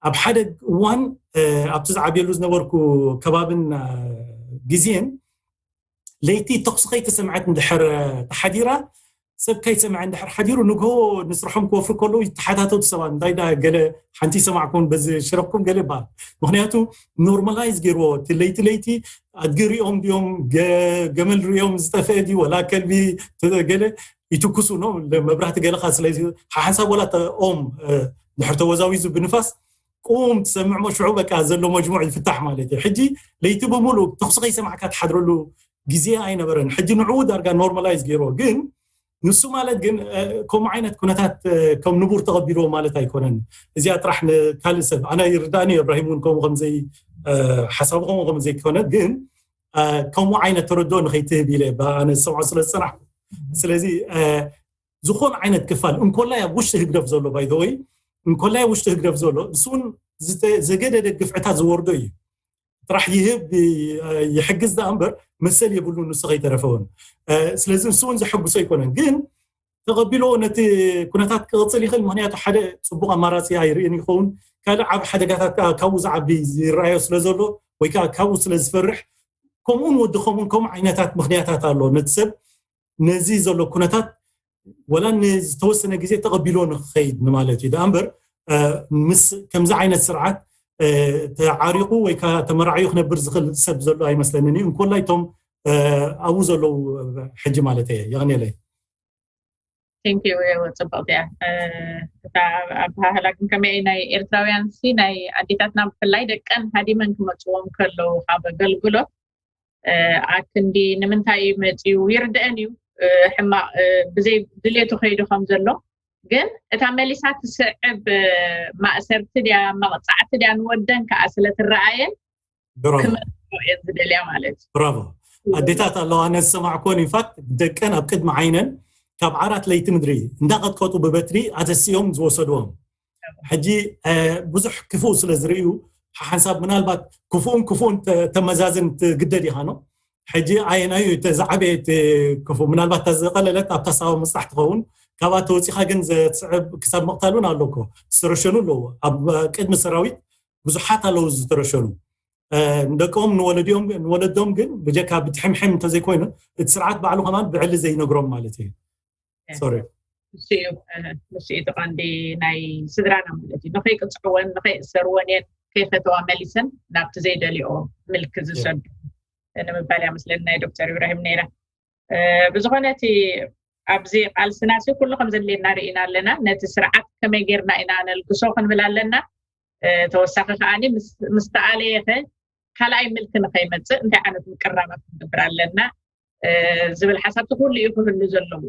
ኣብ ሓደ እዋን ኣብቲ ዝዓብየሉ ዝነበርኩ ከባብን ግዜን ለይቲ ተኹሲ ከይተሰምዐት እንድሕር ተሓዲራ፣ ሰብ ከይሰምዐ እንድሕር ሓዲሩ፣ ንግሆ ንስርሖም ክወፍሩ ከለዉ ይተሓታተቱ ሰባት፣ እንታይ ዳ ገለ ሓንቲ ይሰማዕኩም በዚ ሽረፍኩም ገለ ይበሃል። ምክንያቱ ኖርማላይዝ ገይርዎ፣ እቲ ለይቲ ለይቲ ኣድጊ ሪኦም ድዮም፣ ገመል ሪኦም ዝጠፍአ ድዩ፣ ወላ ከልቢ ገለ ይትኩሱ ነው መብራህቲ ገለካ። ስለዚ ሓሓንሳብ ወላ ኦም ድሕር ተወዛዊዙ ብንፋስ ቁም ትሰምዕ ሞ ሽዑ በቃ ዘሎ መጅሙዕ ይፍታሕ ማለት እዩ። ሕጂ ለይቲ ብምሉእ ተኹሲ ከይሰማዕካ ትሓድረሉ ግዜ ኣይነበረን። ሕጂ ንዕኡ ዳርጋ ኖርማላይዝ ገይርዎ። ግን ንሱ ማለት ግን ከምኡ ዓይነት ኩነታት ከም ንቡር ተቐቢልዎ ማለት ኣይኮነን። እዚኣ ጥራሕ ንካልእ ሰብ ኣነ ይርዳእኒ። እብራሂም እውን ከምኡ ከምዘይ ሓሳቡ ከምኡ ከም ዘይኮነ ግን ከምኡ ዓይነት ተረድኦ ንኸይትህብ ኢለ ኣነ ዝሰምዖ ስለ ዝፀናሕኩ። ስለዚ ዝኾነ ዓይነት ክፋል እንኮላይ ኣብ ውሽጢ ህግደፍ ዘሎ ባይዘወይ እንኮላይ ውሽጢ ህግደፍ ዘሎ እሱን ዘገደደ ግፍዕታት ዝወርዶ እዩ። ጥራሕ ይህብ ይሕግዝ ዳ እምበር መሰል የብሉ ንሱ ከይተረፈውን። ስለዚ ንሱ እውን ዘሐጉሶ ኣይኮነን። ግን ተቐቢሎ ነቲ ኩነታት ክቕፅል ይኽእል። ምክንያቱ ሓደ ፅቡቕ ኣማራፂ ኣይርእን ይኸውን። ካልእ ዓብ ሓደጋታት ከዓ ካብኡ ዝዓቢ ይረኣዮ ስለ ዘሎ ወይ ከዓ ካብኡ ስለ ዝፈርሕ ከምኡን ወዲ ከምኡን ከምኡ ዓይነታት ምክንያታት ኣሎ ነቲ ሰብ ነዚ ዘሎ ኩነታት ወላ ንዝተወሰነ ግዜ ተቐቢሎ ንክኸይድ ንማለት እዩ። ዳኣ እምበር ምስ ከምዚ ዓይነት ስርዓት ተዓሪቑ ወይ ከዓ ተመራዕዩ ክነብር ዝኽእል ሰብ ዘሎ ኣይመስለንን እዩ። እንኮላይ እቶም ኣብኡ ዘለዉ ሕጂ ማለት እየ። የቐንየለይ። ቴንኪዩ ጽብቕቲ እያ እታ ኣበሃህላ። ግን ከመይ ናይ ኤርትራውያን ሲ ናይ ኣዴታትና ብፍላይ ደቀን ሃዲመን ክመፅዎም ከለዉ ካብ ኣገልግሎት ኣክንዲ ንምንታይ እዩ መፅኡ ይርድአን እዩ። ሕማቕ ብዘይ ድሌቱ ከይዱ ከም ዘሎ ግን እታ መሊሳ ትስዕብ ማእሰርቲ ድያ መቕፃዕቲ ድያ ንወደን ከዓ ስለትረኣየን ክመፅኦ እየን ዝደልያ ማለት እዩ። ብራቮ። ኣዴታት ኣለዋ ነዝሰማዕኮን ኢንፋክት ደቀን ኣብ ቅድሚ ዓይነን ካብ ዓራት ለይቲ ምድሪ እንዳቐጥቀጡ ብበትሪ ኣተሲኦም ዝወሰድዎም። ሕጂ ብዙሕ ክፉእ ስለ ዝርእዩ ሓሓንሳብ ምናልባት ክፉእን ክፉእን ተመዛዝን ትግደድ ኢኻ ነው። ሕጂ ኣየናዩ እቲ ዝዓበየ እቲ ክፉእ? ምናልባት እታ ዝቐለለት ኣብታ ሳዋ ምፅራሕ ትኸውን። ካብኣ ተወፂኻ ግን ዘስዕብ ክሳብ ምቕታል እውን ኣሎ እኮ። ዝተረሸኑ ኣለዉ። ኣብ ቅድሚ ሰራዊት ብዙሓት ኣለዉ ዝተረሸኑ። ንደቆም ንወለዶም ግን ብጀካ ብትሕምሕም እንተዘይኮይኑ እቲ ስርዓት ባዕሉ ከማን ብዕሊ ዘይነግሮም ማለት እዩ። ሶሪ። ንሱ እዩ እቲ ቀንዲ ናይ ስድራና ማለት እዩ። ንኸይቅፅዕወን ንኸይእሰርወን እየን ከይፈተዋ መሊሰን ናብቲ ዘይደልኦ ምልኪ ዝሰዱ ንምባል እያ መስለኒ ናይ ዶክተር ኢብራሂም ነይራ። ብዝኾነ እቲ ኣብዚ ቃልስና ሲ ኩሉ ከም ዘድልየና ርኢና ኣለና። ነቲ ስርዓት ከመይ ጌርና ኢና ነልግሶ ክንብል ኣለና። ተወሳኺ ከዓኒ ምስ ተኣለየ ኸ ካልኣይ ምልኪ ንኸይመፅእ እንታይ ዓይነት ምቅራባት ክንገብር ኣለና ዝብል ሓሳብ ኩሉ እዩ ክህሉ ዘለዎ።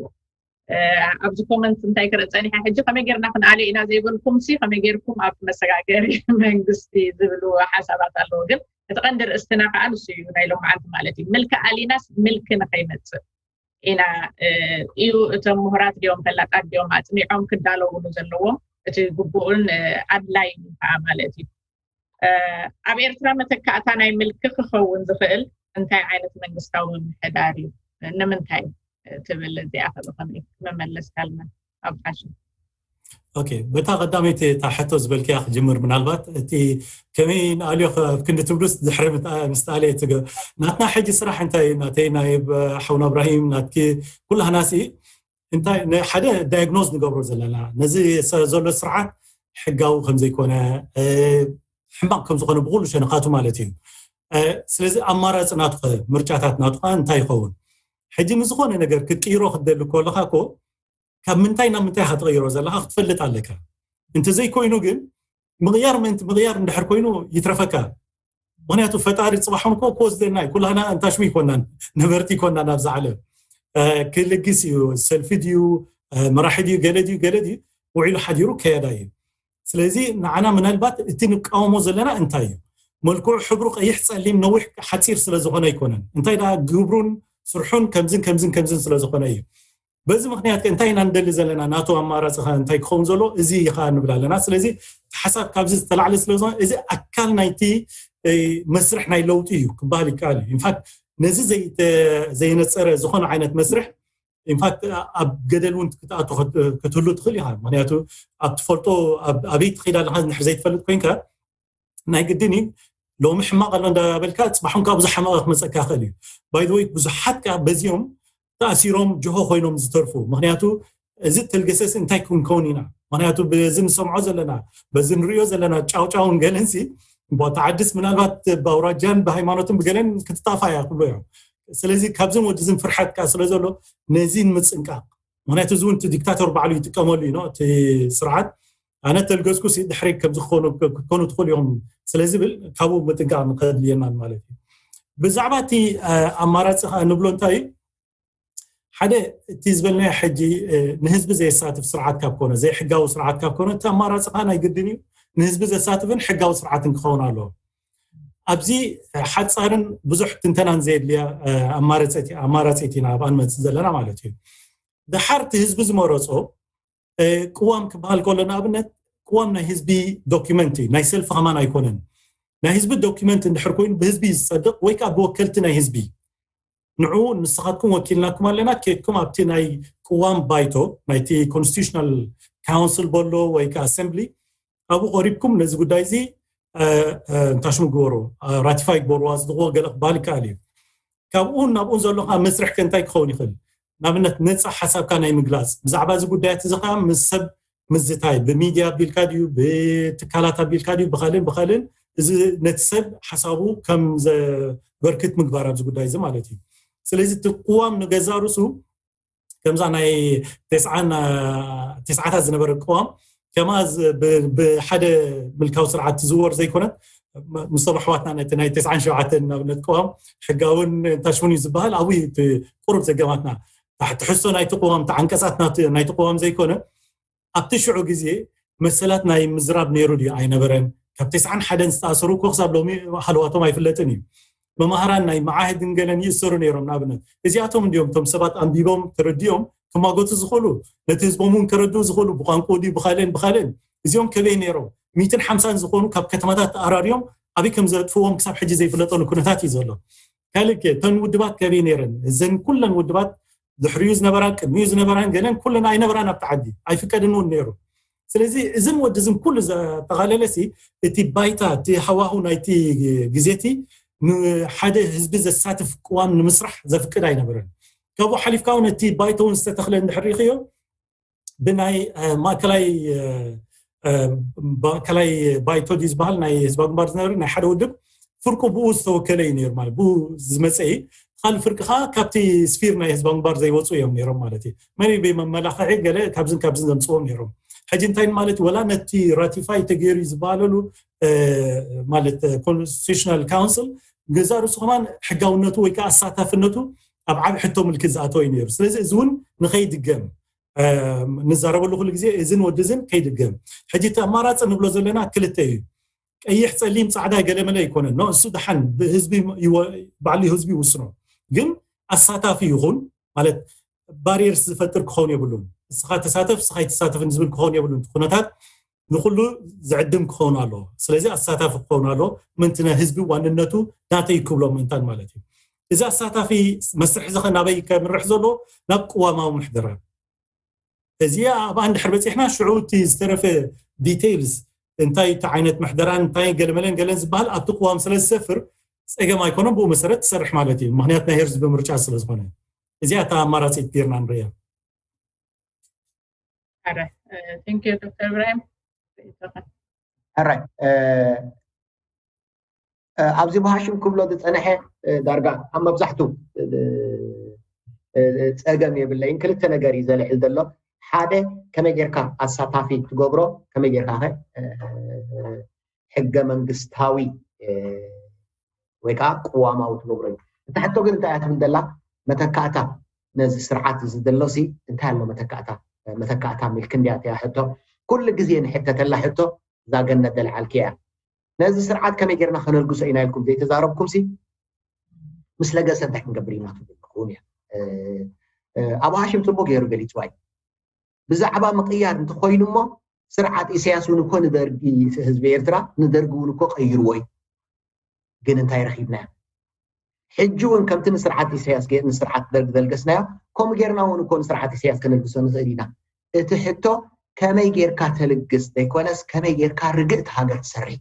ኣብዚ ኮመንት እንታይ ክርኢ ፀኒሐ ሕጂ ከመይ ጌርና ክንኣልዮ ኢና ዘይበልኩም ሲ ከመይ ጌርኩም ኣብ መሰጋገሪ መንግስቲ ዝብሉ ሓሳባት ኣለዉ። ግን እቲ ቀንዲ ርእስትና ከዓ ንሱ እዩ ናይ ሎማዓንቲ ማለት እዩ። ምልኪ ኣሊናስ ምልኪ ንኸይመፅእ ኢና እዩ። እቶም ምሁራት ድዮም ፈላጣት ድዮም ኣፅኒዖም ክዳለውሉ ዘለዎም እቲ ግቡእን ኣድላይ ከዓ ማለት እዩ። ኣብ ኤርትራ መተካእታ ናይ ምልኪ ክኸውን ዝኽእል እንታይ ዓይነት መንግስታዊ ምምሕዳር እዩ? ንምንታይ ትብል እዚኣ ከ ብኸመይ መመለስካልና ኣብ ሓሽም? ኦኬ፣ በታ ቀዳመይቲ እታ ሕቶ ዝበልክያ ክጅምር። ምናልባት እቲ ከመይ ንኣልዮ ኣብ ክንዲ ትብሉስ ድሕሪ ምስ ተኣልየ ትገ ናትና ሕጂ ስራሕ እንታይ እዩ? ናተይ ናይ ሓውና እብራሂም ናትኪ ኩላህናሲ እንታይ ሓደ ዳያግኖዝ ንገብሮ ዘለና ነዚ ዘሎ ስርዓት ሕጋዊ ከምዘይኮነ ሕማቕ ከምዝኾነ ብኩሉ ሸነኻቱ ማለት እዩ። ስለዚ ኣማራፂ ናቱ ምርጫታት ናቱ እንታይ ይኸውን? ሕጂ ንዝኾነ ነገር ክትቅይሮ ክትደሊ ከለካ እኮ ካብ ምንታይ ናብ ምንታይ ኢኻ ትቕይሮ ዘለካ ክትፈልጥ ኣለካ። እንተዘይኮይኑ ግን ምቕያር ምእንቲ ምቕያር እንድሕር ኮይኑ ይትረፈካ። ምክንያቱ ፈጣሪ ፅባሕ እውን እኮ ክወስደና እዩ። ኩላና እንታሽሙ ይኮናን ነበርቲ ይኮናን ኣብዚ ዓለም። ክልግስ እዩ፣ ሰልፊ ድዩ፣ መራሒ ድዩ፣ ገለ ድዩ፣ ገለ ድዩ፣ ውዒሉ ሓዲሩ ከያዳ እዩ። ስለዚ ንዓና ምናልባት እቲ ንቃወሞ ዘለና እንታይ እዩ? መልክዑ ሕብሩ ቀይሕ፣ ፀሊም፣ ነዊሕ፣ ሓፂር ስለ ዝኾነ ኣይኮነን። እንታይ ደኣ ግብሩን ስርሑን ከምዝን ከምዝን ከምዝን ስለ ዝኾነ እዩ። በዚ ምክንያት ከ እንታይ ኢና ንደሊ ዘለና? ናቱ ኣማራፂ ከ እንታይ ክኸውን ዘሎ? እዚ ኢኻ ንብል ኣለና። ስለዚ እቲ ሓሳብ ካብዚ ዝተላዕለ ስለ ዝኾነ እዚ ኣካል ናይቲ መስርሕ ናይ ለውጢ እዩ ክበሃል ይከኣል እዩ። ኢንፋክት ነዚ ዘይነፀረ ዝኾነ ዓይነት መስርሕ ኢንፋክት ኣብ ገደል እውን ክትኣቱ ክትህሉ ትኽእል ኢኻ። ምክንያቱ ኣብ ትፈልጦ ኣበይ ትኸይድ ኣለካ ንድሕር ዘይትፈልጥ ኮይንካ ናይ ግድን እዩ። ሎሚ ሕማቕ ኣሎ እንዳበልካ ፅባሕ እውን ካብ ብዙሕ ሕማቕ ክመፀካ ይኽእል እዩ። ባይዘወይ ብዙሓት ከዓ በዚኦም ተኣሲሮም ጅሆ ኮይኖም ዝተርፉ። ምክንያቱ እዚ ተልገሰስ እንታይ ክንከውን ኢና? ምክንያቱ በዚ ንሰምዖ ዘለና በዚ ንሪኦ ዘለና ጫውጫውን ገለንሲ ቦታ ዓድስ ምናልባት ብኣውራጃን ብሃይማኖትን ብገለን ክትጣፋ እያ ክብሎ እዮም። ስለዚ ካብዝን ወድዝን ፍርሓት ከዓ ስለ ዘሎ ነዚ ንምፅንቃቕ፣ ምክንያቱ እዚ እውን እቲ ዲክታቶር ባዕሉ ይጥቀመሉ እዩ እቲ ስርዓት። ኣነ ተልገስኩ ድሕሪ ከምዚ ክትኮኑ ትኽእሉ እዮም ስለ ዝብል ካብኡ ምጥንቃቕ ንኸድልየናን ማለት እዩ። ብዛዕባ እቲ ኣማራፂ ከዓ ንብሎ እንታይ እዩ? ሓደ እቲ ዝበልናዮ ሕጂ ንህዝቢ ዘየሳትፍ ስርዓት ካብ ኮነ፣ ዘይሕጋዊ ስርዓት ካብ ኮነ እቲ ኣማራፂ ከዓ ናይ ግድን እዩ ንህዝቢ ዘሳትፍን ሕጋዊ ስርዓትን ክኸውን ኣለዎ። ኣብዚ ሓፃርን ብዙሕ ትንተናን ዘየድልያ ኣማራፂት ኢና ኣብኣ ንመፅእ ዘለና ማለት እዩ። ደሓር እቲ ህዝቢ ዝመረፆ ቅዋም ክበሃል ከሎ ንኣብነት ቅዋም ናይ ህዝቢ ዶኪመንት እዩ፣ ናይ ሰልፊ ከማን ኣይኮነን። ናይ ህዝቢ ዶኪመንት እንድሕር ኮይኑ ብህዝቢ እዩ ዝፀድቕ ወይ ከዓ ብወከልቲ ናይ ህዝቢ ንዑ ንስኻትኩም ወኪልናኩም ኣለና ኬድኩም ኣብቲ ናይ ቅዋም ባይቶ ናይቲ ኮንስቲቱሽናል ካውንስል በሎ ወይ ከዓ ኣሰምብሊ ኣብኡ ቀሪብኩም ነዚ ጉዳይ እዚ እንታሽሙ ግበሩ፣ ራቲፋይ ግበሩ ኣፅድቕዎ ገለ ክበሃል ይከኣል እዩ። ካብኡን ናብኡን ዘሎ ከዓ መስርሕ ከ እንታይ ክኸውን ይኽእል? ንኣብነት ነፃ ሓሳብካ ናይ ምግላፅ ብዛዕባ እዚ ጉዳያት እዚ ከዓ ምስ ሰብ ምዝታይ ብሚድያ ኣቢልካ ድዩ ብትካላት ኣቢልካ ድዩ ብካልን ብካልን እዚ ነቲ ሰብ ሓሳቡ ከም ዘበርክት ምግባር ኣብዚ ጉዳይ እዚ ማለት እዩ። ስለዚ እቲ ቅዋም ንገዛ ርሱ ከምዛ ናይ ተስዓታት ዝነበረ ቅዋም ከማ ብሓደ ምልካዊ ስርዓት ትዝወር ዘይኮነት ምስቶም ኣሕዋትና ነቲ ናይ ተስዓን ሸውዓተን ንኣብነት ቅዋም ሕጋውን ታሽሙን እዩ ዝበሃል ኣብኡ ቁሩብ ዘገማትና ትሕዝቶ ናይቲ ቅዋም ተዓንቀፃት ናይቲ ቅዋም ዘይኮነ ኣብቲ ሽዑ ግዜ መሰላት ናይ ምዝራብ ነይሩ ድዩ ኣይነበረን? ካብ ተስዓን ሓደን ዝተኣሰሩ እኮ ክሳብ ሎሚ ሃለዋቶም ኣይፍለጥን እዩ። መማህራን ናይ መዓህድን ገለን ይእሰሩ ነይሮም። ንኣብነት እዚኣቶም እንዲዮም እቶም ሰባት ኣንቢቦም ተረዲኦም ክማጎቱ ዝኽእሉ፣ ነቲ ህዝቦም እውን ከረድኡ ዝኽእሉ ብቋንቋ ድዩ ብካልእን ብካልእን እዚኦም ከበይ ነይሮም? ሚትን ሓምሳን ዝኾኑ ካብ ከተማታት ተኣራርዮም ኣበይ ከም ዘጥፍዎም ክሳብ ሕጂ ዘይፍለጠሉ ኩነታት እዩ ዘሎ። ካልእ ከ እተን ውድባት ከበይ ነይረን? እዘን ኩለን ውድባት ድሕሪኡ ዝነበራን ቅድሚኡ ዝነበራን ገለን ኩለን ኣይነበራን ኣብቲ ዓዲ ኣይፍቀድን እውን ነይሩ። ስለዚ እዝን ወዲ እዝን ኩሉ ዘጠቓለለ ሲ እቲ ባይታ እቲ ሃዋሁ ናይቲ ግዜ እቲ ንሓደ ህዝቢ ዘሳትፍ ቅዋም ንምስራሕ ዘፍቅድ ኣይነበረን። ካብኡ ሓሊፍካ እውን እቲ ባይቶ እውን ዝተተኽለ እንድሕር ርኢኽዮ ብናይ ማእከላይ ማእከላይ ባይቶ ድዩ ዝበሃል ናይ ህዝባዊ ግንባር ዝነበረ ናይ ሓደ ውድብ ፍርቁ ብኡ ዝተወከለ እዩ ነይሩ ማለት ብኡ ዝመፀ እዩ። ካልእ ፍርቂ ከዓ ካብቲ ስፊር ናይ ህዝባዊ ግንባር ዘይወፁ እዮም ነይሮም ማለት እዩ። መሪቢ መመላኽዒ ገለ ካብዝን ካብዝን ዘምፅዎም ነይሮም። ሕጂ እንታይ ማለት ወላ ነቲ ራቲፋይ ተገይሩ እዩ ዝበሃለሉ ማለት ኮንስቲቱሽናል ካውንስል ገዛ ርሱ ከማን ሕጋውነቱ ወይ ከዓ ኣሳታፍነቱ ኣብ ዓብ ሕቶ ምልክት ዝኣተወ እዩ ነይሩ። ስለዚ እዚ እውን ንኸይድገም ንዛረበሉ ኩሉ ግዜ እዝን ወዲ እዝን ከይድገም። ሕጂ እቲ ኣማራፂ ንብሎ ዘለና ክልተ እዩ። ቀይሕ ፀሊም ፃዕዳ ገለመለ ኣይኮነን ኖ እሱ ደሓን ብህዝቢ ባዕሉ ህዝቢ ይውስኖ። ግን ኣሳታፊ ይኹን ማለት ባሪየርስ ዝፈጥር ክኸውን የብሉን። እስኻ ተሳተፍ እስኻ ኣይተሳተፍን ዝብል ክኸውን የብሉን። ኩነታት ንኩሉ ዝዕድም ክኸውን ኣለዎ። ስለዚ ኣሳታፊ ክኸውን ኣለዎ። ምንትነ ህዝቢ ዋንነቱ ናተይ ክብሎ ምእንታን ማለት እዩ። እዚ ኣሳታፊ መስርሕ እዚ ናበይ ከምርሕ ዘሎ ናብ ቅዋማዊ ምሕደራ እዚ ኣብ እንድሕር በፂሕና ሽዑ እቲ ዝተረፈ ዲቴይልስ እንታይ እቲ ዓይነት ምሕደራን እንታይ ገለመለን ገለን ዝበሃል ኣብቲ ቅዋም ስለ ዝሰፍር ፀገም ኣይኮነን። ብኡ መሰረት ትሰርሕ ማለት እዩ። ምክንያት ናይ ህዝቢ ምርጫ ስለ ዝኾነ እዚኣ እታ ኣማራፂት ጌርና ንሪያ። ቴንክ ዩ ዶክተር ኢብራሂም። ሕራይ ኣብዚ ብሃሽም ክብሎ ዝፀንሐ ዳርጋ ኣብ መብዛሕቱ ፀገም የብለይን። ክልተ ነገር እዩ ዘልዕል ዘሎ። ሓደ ከመይ ጌርካ ኣሳታፊ ትገብሮ፣ ከመይ ጌርካ ከ ሕገ መንግስታዊ ወይ ከዓ ቅዋማዊ ትገብሮ እዩ። እታ ሕቶ ግን እንታይ እያ ትብል ዘላ? መተካእታ ነዚ ስርዓት እዚ ዘሎሲ እንታይ ኣሎ መተካእታ? መተካእታ ሚልክ እንዲያ እያ ሕቶ። ኩሉ ግዜ ንሕተተላ ሕቶ እዛ ገነት ዘልዓልክያ እያ። ነዚ ስርዓት ከመይ ጌርና ከነልግሶ ኢና ኢልኩም ዘይተዛረብኩም ሲ ምስ ለገሰ እንታይ ክንገብር ኢና ትብል ክኸውን እያ። ኣቡ ሃሽም ጽቡቅ ገይሩ ገሊጽዋ እዩ። ብዛዕባ ምቕያር እንተኮይኑ እሞ ስርዓት ኢሳያስ እውን እኮ ንደርጊ ህዝቢ ኤርትራ ንደርጊ እውን እኮ ቀይርዎ እዩ። ግን እንታይ ረኺብናዮ? ሕጂ እውን ከምቲ ንስርዓት ኢሳያስ ንስርዓት ደርጊ ዘልገስናዮ ከምኡ ጌርና እውን እኮ ንስርዓት ኢሳያስ ከነልግሶ ንኽእል ኢና። እቲ ሕቶ ከመይ ጌርካ ተልግስ ዘይኮነስ ከመይ ጌርካ ርግእቲ ሃገር ትሰርሕ።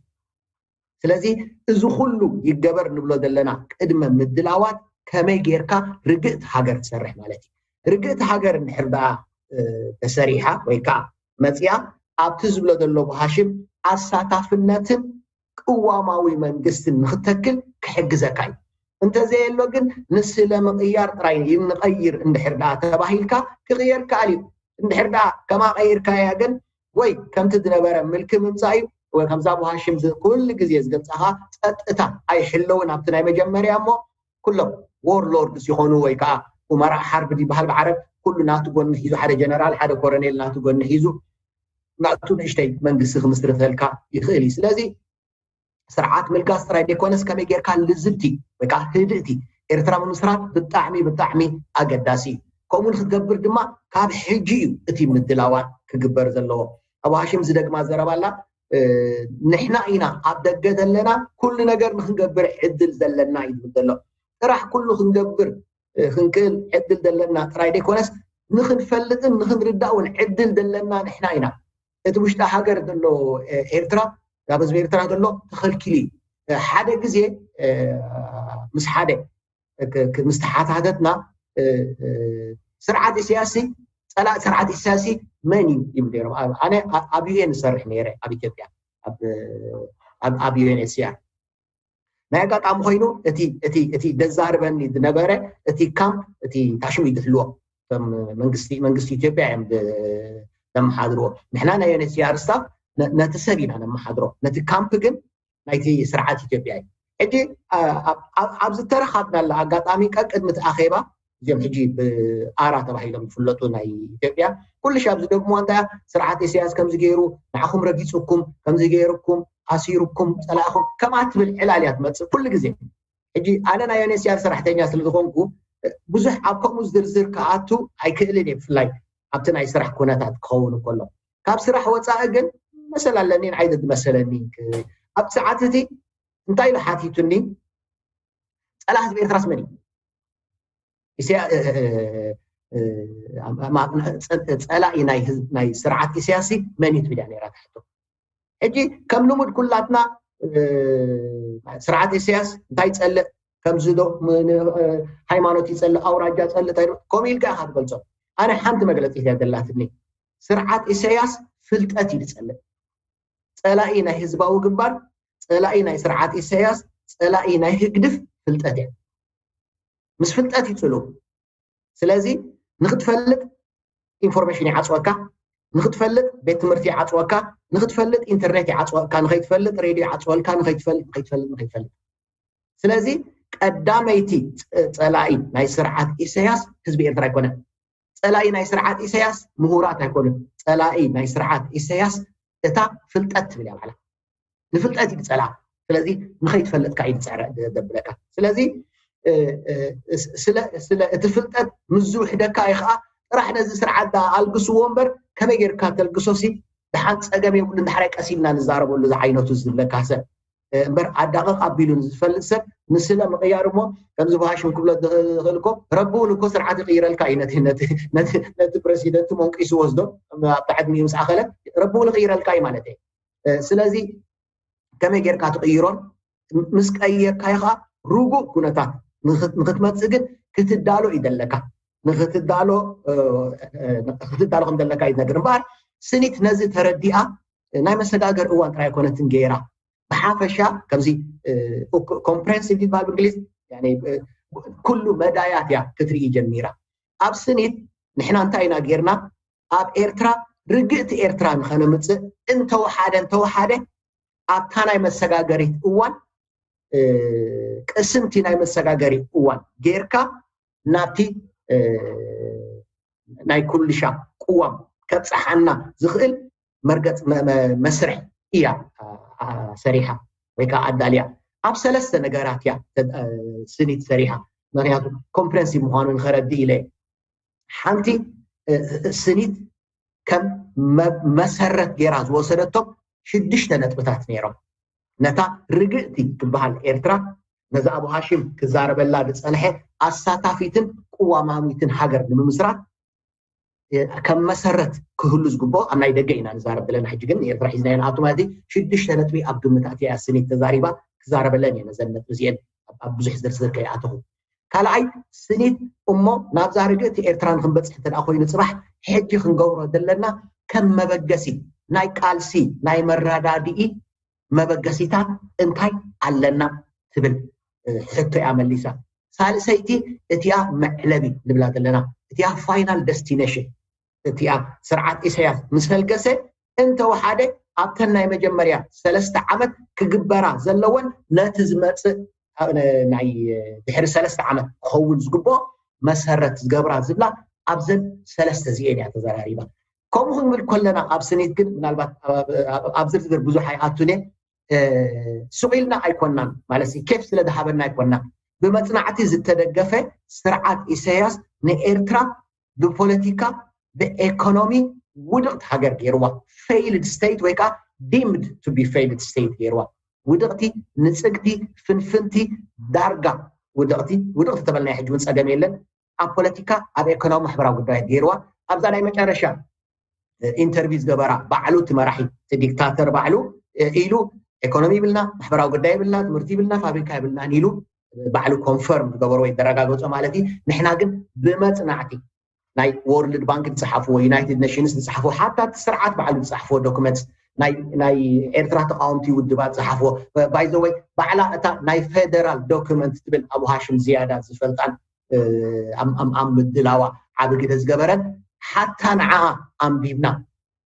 ስለዚ እዚ ኩሉ ይገበር ንብሎ ዘለና ቅድመ ምድላዋት ከመይ ጌርካ ርግእቲ ሃገር ትሰርሕ ማለት እዩ። ርግእቲ ሃገር እንድሕር ደኣ ተሰሪሓ ወይ ከዓ መፅያ ኣብቲ ዝብሎ ዘሎ ብሃሽም ኣሳታፍነትን ቅዋማዊ መንግስትን ንክተክል ክሕግዘካ እዩ። እንተዘየሎ ግን ንስለ ምቕያር ጥራይ እዩ። ንቐይር እንድሕር ደኣ ተባሂልካ ክቕየር ከኣል እዩ። እንድሕር ደኣ ከማ ቀይርካያ ግን ወይ ከምቲ ዝነበረ ምልኪ ምምፃእ እዩ ወይ ከምዛ ብሃሽም ኩሉ ግዜ ዝገልፃኻ ፀጥታ ኣይሕለውን ኣብቲ ናይ መጀመርያ እሞ ኩሎም ዎርሎርድስ ይኾኑ ወይ ከዓ ኡመራ ሓርብ ይበሃል ብዓረብ ኩሉ ናቱ ጎኒ ሒዙ ሓደ ጀነራል ሓደ ኮረኔል ናቱ ጎኒ ሒዙ ናቱ ንእሽተይ መንግስቲ ክምስርተልካ ይኽእል እዩ። ስለዚ ስርዓት ምልጋስ ጥራይ ዘይኮነስ ከመይ ጌርካ ልዝብቲ ወይ ከዓ ህድእቲ ኤርትራ ምምስራት ብጣዕሚ ብጣዕሚ ኣገዳሲ እዩ። ከምኡ ንክትገብር ድማ ካብ ሕጂ እዩ እቲ ምድላዋት ክግበር ዘለዎ። ኣቡ ሃሽም ዝደግማ ዘረባ ኣላ። ንሕና ኢና ኣብ ደገ ዘለና ኩሉ ነገር ንክንገብር ዕድል ዘለና እዩ ዝብል ዘሎ። ጥራሕ ኩሉ ክንገብር ክንክእል ዕድል ዘለና ጥራይ ዘይኮነስ ንክንፈልጥን ንክንርዳእ እውን ዕድል ዘለና ንሕና ኢና። እቲ ውሽጢ ሃገር ዘሎ ኤርትራ ናብ ህዝቢ ኤርትራ ዘሎ ተኸልኪሉ እዩ። ሓደ ግዜ ምስ ሓደ ምስ ተሓታተትና ስርዓት ኢሳያስ ጸላእ ስርዓት ኢሳያስ መን እዩ ይብል ነይሮም። ኣነ ኣብ ዩኤን ዝሰርሕ ነይረ ኣብ ኢትዮጵያ ኣብ ዩኤንኤችሲኣር ናይ ኣጋጣሚ ኮይኑ እቲ እቲ እቲ ደዛርበኒ ዝነበረ እቲ ካምፕ እቲ ታሽሙ ይድሕልዎ መንግስቲ መንግስቲ ኢትዮጵያ እዮም ዘመሓድርዎ። ንሕና ናይ ዩኤንኤችሲኣር ስታፍ ነቲ ሰብ ኢና ነመሓድሮ። ነቲ ካምፕ ግን ናይቲ ስርዓት ኢትዮጵያ እዩ። ሕጂ ኣብ ዝተረኻብናላ ኣጋጣሚ ቀቅድሚ እቲ ኣኼባ እዚኦም ሕጂ ብኣራ ተባሂሎም ዝፍለጡ ናይ ኢትዮጵያ ኩሉ ሻብ ዝደግምዋ እንታይ ስርዓት ኢሳያስ ከምዚ ገይሩ ንዓኹም ረጊፅኩም ከምዚ ገይርኩም ኣሲርኩም ፀላእኹም ከምኣ ትብል ዕላል እያ ትመፅእ ኩሉ ግዜ። ሕጂ ኣነ ናይ ዩኤንኤችሲኣር ሰራሕተኛ ስለዝኾንኩ ብዙሕ ኣብ ከምኡ ዝርዝር ክኣቱ ኣይክእልን እየ ብፍላይ ኣብቲ ናይ ስራሕ ኩነታት ክኸውን ከሎ ካብ ስራሕ ወፃኢ ግን መሰል ኣለኒ ንዓይ ዝመሰለኒ ኣብ ሰዓት እቲ እንታይ ኢሉ ሓቲቱኒ ፀላእ ህዝቢ ኤርትራስ መን እዩ ፀላኢ ናይ ስርዓት ኢሳያስ መን እዩ ትብል እያ ነራ ትሕቶ። ሕጂ ከም ልሙድ ኩላትና ስርዓት ኢሳያስ እንታይ ይፀልእ ከምዚ ዶ ሃይማኖት ይፀልእ ኣውራጃ ፀልእ እንታይ ከምኡ ኢልካ ኢኻ ትገልፆ። ኣነ ሓንቲ መግለፂ እያ ዘላትኒ። ስርዓት ኢሳያስ ፍልጠት እዩ ዝፀልእ። ፀላኢ ናይ ህዝባዊ ግንባር፣ ፀላኢ ናይ ስርዓት ኢሳያስ፣ ፀላኢ ናይ ህግድፍ ፍልጠት እያ። ምስ ፍልጠት ይፅሉ። ስለዚ ንክትፈልጥ ኢንፎርሜሽን ይዓፅወካ፣ ንክትፈልጥ ቤት ትምህርቲ ይዓፅወካ፣ ንክትፈልጥ ኢንተርኔት ይዓፅወካ፣ ንከይትፈልጥ ሬድዮ ይዓፅወልካ፣ ንከይትፈልጥ ንከይትፈልጥ ንከይትፈልጥ። ስለዚ ቀዳመይቲ ፀላኢ ናይ ስርዓት ኢሳያስ ህዝቢ ኤርትራ ኣይኮነን። ፀላኢ ናይ ስርዓት ኢሳያስ ምሁራት ኣይኮኑን። ፀላኢ ናይ ስርዓት ኢሳያስ እታ ፍልጠት ትብል እያ ባዕላ። ንፍልጠት እዩ ዝፀልኣ። ስለዚ ንኸይትፈልጥካ እዩ ዝፀረ ዘብለካ። ስለዚ ስለ እቲ ፍልጠት ምስ ዝውሕደካ እዩ ከዓ ጥራሕ ነዚ ስርዓት ኣልግስዎ እምበር ከመይ ጌርካ ተልግሶ ሲ ደሓን ፀገም የብሉን። ዳሕራይ ቀስ ኢልና ንዛረበሉ ዝዓይነቱ ዝብለካ ሰብ እምበር ኣዳቕቕ ኣቢሉ ንዝፈልጥ ሰብ ንስለ ምቕያር እሞ ከምዚ ብሃሽም ክብሎ ዝኽእል እኮ ረቢ እውን እኮ ስርዓት ይቕይረልካ እዩ ነቲ ፕረሲደንት መንቂሱ ወስዶ ኣብ ታዕድሚኡ ምስ ኣኸለ ረቢ እውን ይቕይረልካ እዩ ማለት እዩ። ስለዚ ከመይ ጌርካ ትቕይሮን ምስ ቀየርካዮ ከዓ ርጉእ ኩነታት ንክትመፅእ ግን ክትዳሎ እዩ ዘለካ። ንክትዳሎ ክትዳሎ ከም ዘለካ እዩ ነገር እምበኣር ስኒት ነዚ ተረዲኣ ናይ መሰጋገር እዋን ጥራይ ኣይኮነትን ገይራ ብሓፈሻ ከምዚ ኮምፕሬንሲቭ ይበሃል ብእንግሊዝ ኩሉ መዳያት እያ ክትርኢ ጀሚራ። ኣብ ስኒት ንሕና እንታይ ኢና ጌርና ኣብ ኤርትራ ርግእቲ ኤርትራ ንኸነምፅእ እንተወሓደ እንተወሓደ ኣብታ ናይ መሰጋገሪት እዋን ቅስንቲ ናይ መሰጋገሪ እዋን ጌርካ ናብቲ ናይ ኩልሻ ቅዋም ከብፅሓና ዝኽእል መርገፅ መስርሕ እያ ሰሪሓ ወይ ከዓ ኣዳልያ። ኣብ ሰለስተ ነገራት እያ ስኒት ሰሪሓ። ምክንያቱ ኮምፕረንሲቭ ምኳኑ ንኸረዲ ኢለ። ሓንቲ ስኒት ከም መሰረት ገይራ ዝወሰደቶም ሽዱሽተ ነጥብታት ነይሮም። ነታ ርግእቲ ትበሃል ኤርትራ፣ ነዛ ኣቡ ሃሽም ክዛረበላ ዝፀንሐ ኣሳታፊትን ቅዋማዊትን ሃገር ንምምስራት ከም መሰረት ክህሉ ዝግብኦ፣ ኣብ ናይ ደገ ኢና ንዛረብ ዘለና ሕጂ፣ ግን ንኤርትራ ሒዝናዮ ንኣቱ ማለት እዩ። ሽዱሽተ ነጥቢ ኣብ ግምት ኣትያ ስኒት ተዛሪባ፣ ክዛረበለን እየ ነዘን ነጥቢ እዚአን ኣብ ብዙሕ ዝርዝር ከይኣተኹ። ካልኣይ፣ ስኒት እሞ ናብዛ ርግእቲ ኤርትራ ንክንበፅሕ እንተ ኮይኑ ፅባሕ ሕጂ ክንገብሮ ዘለና ከም መበገሲ ናይ ቃልሲ ናይ መረዳድኢ መበገሲታት እንታይ ኣለና ትብል ሕቶ እያ መሊሳ። ሳልሰይቲ እቲኣ መዕለቢ ንብላ ዘለና፣ እቲኣ ፋይናል ደስቲኔሽን፣ እቲኣ ስርዓት ኢሳያስ ምስ ፈልገሰ እንተወሓደ ኣብተን ናይ መጀመርያ ሰለስተ ዓመት ክግበራ ዘለወን ነቲ ዝመፅእ ናይ ድሕሪ ሰለስተ ዓመት ክኸውን ዝግብኦ መሰረት ዝገብራ ዝብላ ኣብዘን ሰለስተ እዚኤን እያ ተዘራሪባ። ከምኡ ክንብል ከለና ኣብ ስኒት ግን ምናልባት ኣብ ዝርዝር ብዙሕ ኣይኣቱን እየ። ስቕ ኢልና ኣይኮናን ማለት ኬፍ ስለ ዝሃበና ኣይኮናን። ብመፅናዕቲ ዝተደገፈ ስርዓት ኢሳያስ ንኤርትራ ብፖለቲካ ብኤኮኖሚ ውድቕቲ ሃገር ገይርዋ። ፌይልድ ስቴት ወይ ከዓ ዲምድ ቱ ቢ ፌይልድ ስቴት ገይርዋ። ውድቕቲ፣ ንፅግቲ፣ ፍንፍንቲ፣ ዳርጋ ውድቕቲ። ውድቕቲ ተበልና ሕጂ እውን ፀገም የለን። ኣብ ፖለቲካ፣ ኣብ ኤኮኖሚ፣ ማሕበራዊ ጉዳያት ገይርዋ። ኣብዛ ናይ መጨረሻ ኢንተርቪው ዝገበራ ባዕሉ እቲ መራሒ፣ እቲ ዲክታተር ባዕሉ ኢሉ፣ ኤኮኖሚ ይብልና፣ ማሕበራዊ ጉዳይ ይብልና፣ ትምህርቲ ይብልና፣ ፋብሪካ ይብልናን ኢሉ ባዕሉ ኮንፈርም ዝገበሮ ወይ ዘረጋገጾ ማለት እዩ። ንሕና ግን ብመጽናዕቲ ናይ ወርልድ ባንክ ዝጸሓፍዎ፣ ዩናይትድ ኔሽንስ ዝጸሓፍዎ፣ ሓታ እቲ ስርዓት ባዕሉ ዝጸሓፍዎ ዶክመንት፣ ናይ ኤርትራ ተቃወምቲ ውድባት ዝጸሓፍዎ፣ ባይዘወይ ባዕላ እታ ናይ ፌደራል ዶክመንት ትብል ኣቡ ሃሽም ዝያዳ ዝፈልጣን ኣብ ምድላዋ ዓቢ ግደ ዝገበረን፣ ሓታ ንዓ ኣንቢብና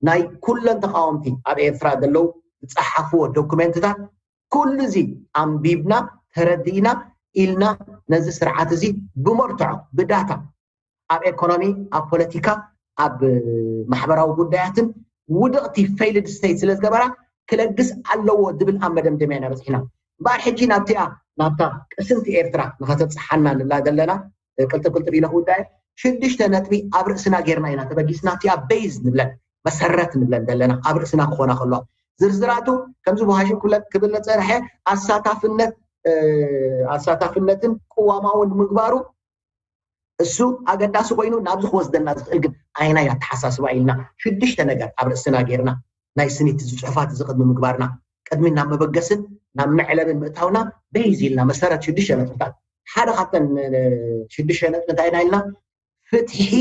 ናይ ኩለን ተቃወምቲ ኣብ ኤርትራ ዘለዉ ዝጸሓፍዎ ዶክመንትታት ኩሉ እዚ ኣንቢብና ተረዲእና ኢልና ነዚ ስርዓት እዚ ብመርትዖ ብዳታ ኣብ ኤኮኖሚ፣ ኣብ ፖለቲካ፣ ኣብ ማሕበራዊ ጉዳያትን ውድቕቲ ፌይልድ ስቴት ስለ ዝገበራ ክለግስ ኣለዎ ዝብል ኣብ መደምደምያ ኢና በፂሕና። እምበኣር ሕጂ ናብቲኣ ናብታ ቅስንቲ ኤርትራ ንኸተብፅሓና ንብላ ዘለና ቅልጥብ ቅልጥብ ኢለ ክውዳየ ሽዱሽተ ነጥቢ ኣብ ርእስና ጌርና ኢና ተበጊስና እቲኣ ቤዝ ንብለን መሰረት ንብለን ዘለና ኣብ ርእስና ክኾና ከለዋ ዝርዝራቱ ከምዚ ብሃሽም ክብለ ክብል ነፀርሐ ኣሳታፍነት ኣሳታፍነትን ቅዋማውን ምግባሩ እሱ ኣገዳሲ ኮይኑ ናብዚ ክወስደና ዝኽእል ግን ኣይናይ ኣተሓሳስባ ኢልና ሽዱሽተ ነገር ኣብ ርእስና ጌርና ናይ ስኒት ዝፅሑፋት እዚ ቅድሚ ምግባርና ቅድሚ ናብ መበገስን ናብ መዕለብን ምእታውና በይዝ ኢልና መሰረት ሽዱሽተ ነጥብታት ሓደ ካብተን ሽዱሽተ ነጥቢ እንታይ ኢና ኢልና ፍትሒ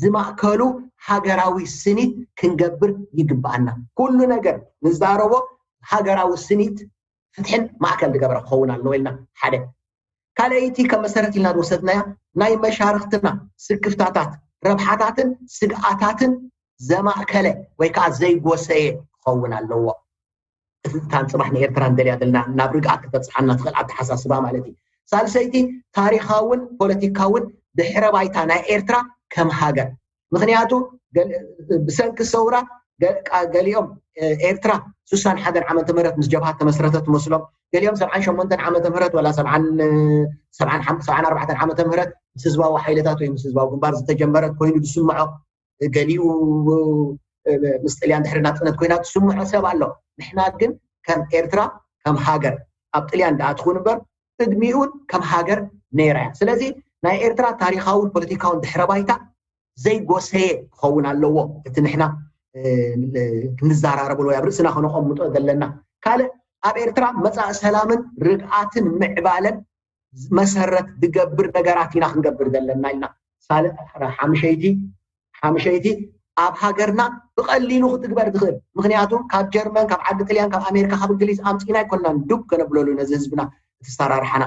ዝማእከሉ ሃገራዊ ስኒት ክንገብር ይግብኣና። ኩሉ ነገር ንዛረቦ ሃገራዊ ስኒት ፍትሕን ማእከል ዝገበረ ክኸውን ኣለዎ ኢልና ሓደ ካልኣይቲ ከም መሰረት ኢልና ዝወሰድናያ ናይ መሻርክትና ስክፍታታት ረብሓታትን ስግኣታትን ዘማእከለ ወይ ከዓ ዘይጎሰየ ክኸውን ኣለዎ። እታን ፅባሕ ንኤርትራ እንደልያ ዘለና ናብ ርግኣት ክተብፅሓና ትኽእል ኣተሓሳስባ ማለት እዩ። ሳልሰይቲ ታሪኻውን ፖለቲካውን ድሕረ ባይታ ናይ ኤርትራ ከም ሃገር ምክንያቱ ብሰንኪ ሰውራ ገሊኦም ኤርትራ ስሳን ሓደን ዓመተ ምህረት ምስ ጀብሃት ተመስረተ ትመስሎም ገሊኦም ሰብዓን ሸሞንተን ዓመተ ምህረት ወላ ሰብዓን ኣርባዕተን ዓመተ ምህረት ምስ ህዝባዊ ሓይልታት ወይ ምስ ህዝባዊ ግንባር ዝተጀመረት ኮይኑ ዝስምዖ ገሊኡ ምስ ጥልያን ድሕሪ ናፅነት ኮይና ትስምዖ ሰብ ኣሎ። ንሕና ግን ከም ኤርትራ ከም ሃገር ኣብ ጥልያን ደኣ ትኹን እምበር ቅድሚኡን ከም ሃገር ነይራ እያ። ስለዚ ናይ ኤርትራ ታሪኻውን ፖለቲካውን ድሕረ ባይታ ዘይጎሰየ ክኸውን ኣለዎ። እቲ ንሕና ክንዘራረብሉ ወይ ኣብ ርእስና ከነቐምጦ ዘለና ካልእ ኣብ ኤርትራ መፃኢ ሰላምን ርግኣትን ምዕባለን መሰረት ዝገብር ነገራት ኢና ክንገብር ዘለና ኢልና። ሳልእ ሓምሸይቲ ሓምሸይቲ ኣብ ሃገርና ብቐሊሉ ክትግበር ትኽእል። ምክንያቱ ካብ ጀርመን፣ ካብ ዓዲ ጥልያን፣ ካብ ኣሜሪካ፣ ካብ እንግሊዝ ኣምፂና ኣይኮናን ዱብ ከነብለሉ ነዚ ህዝብና እቲ ኣሰራርሓና።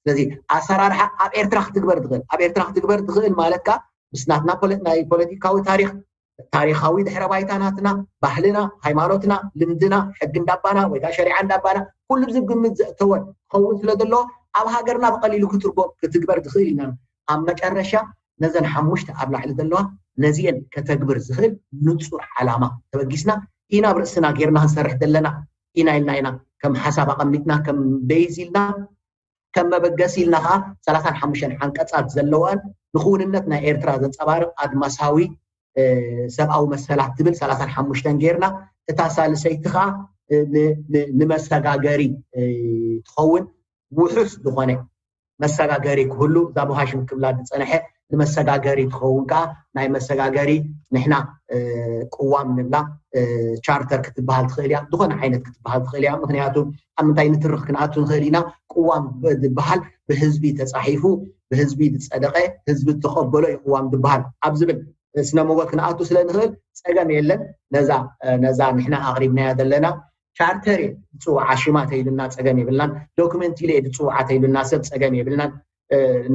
ስለዚ ኣሰራርሓ ኣብ ኤርትራ ክትግበር ትኽእል። ኣብ ኤርትራ ክትግበር ትኽእል ማለት ከዓ ምስ ናትና ናይ ፖለቲካዊ ታሪክ ታሪኻዊ ድሕረ ባይታ ናትና፣ ባህልና፣ ሃይማኖትና፣ ልምድና፣ ሕጊ እንዳባና ወይ ከዓ ሸሪዓ እንዳባና ኩሉ ብዚ ግምት ዘእተወ ክኸውን ስለ ዘለዎ ኣብ ሃገርና ብቐሊሉ ክትርጎም ክትግበር ዝኽእል ኢና። ኣብ መጨረሻ ነዘን ሓሙሽተ ኣብ ላዕሊ ዘለዋ ነዚአን ከተግብር ዝኽእል ንፁር ዓላማ ተበጊስና ኢና ኣብ ርእስና ጌርና ክንሰርሕ ዘለና ኢና ኢልና ኢና ከም ሓሳብ ኣቐሚጥና ከም ቤዝ ኢልና ከም መበገሲ ኢልና ከዓ ሰላሳን ሓሙሽተን ሓንቀፃት ዘለዋን ንክውንነት ናይ ኤርትራ ዘንፀባርቕ ኣድማሳዊ ሰብኣዊ መሰላት ትብል ሰላሳን ሓሙሽተን ጌርና እታ ሳልሰይቲ ከዓ ንመሰጋገሪ ትኸውን ውሑስ ዝኾነ መሰጋገሪ ክህሉ እዛ ብሃሽም ክብላ ዝፀንሐ ንመሰጋገሪ ትኸውን ከዓ ናይ መሰጋገሪ ንሕና ቅዋም ንብላ ቻርተር ክትበሃል ትኽእል እያ ዝኾነ ዓይነት ክትበሃል ትኽእል እያ ምክንያቱ ኣብ ምንታይ ንትርኽ ክንኣቱ ንኽእል ኢና ቅዋም ዝበሃል ብህዝቢ ተፃሒፉ ብህዝቢ ዝፀደቐ ህዝቢ ዝተቐበሎ እዩ ቅዋም ዝበሃል ኣብ ዝብል ስነ መጎት ክንኣቱ ስለ ንኽእል ፀገም የለን ነዛ ነዛ ንሕና ኣቕሪብናያ ዘለና ቻርተር እየ ዝፅውዓ ሽማ ተይሉና ፀገም የብልናን ዶክመንት ኢለ እየ ዝፅውዓ ተይሉና ሰብ ፀገም የብልናን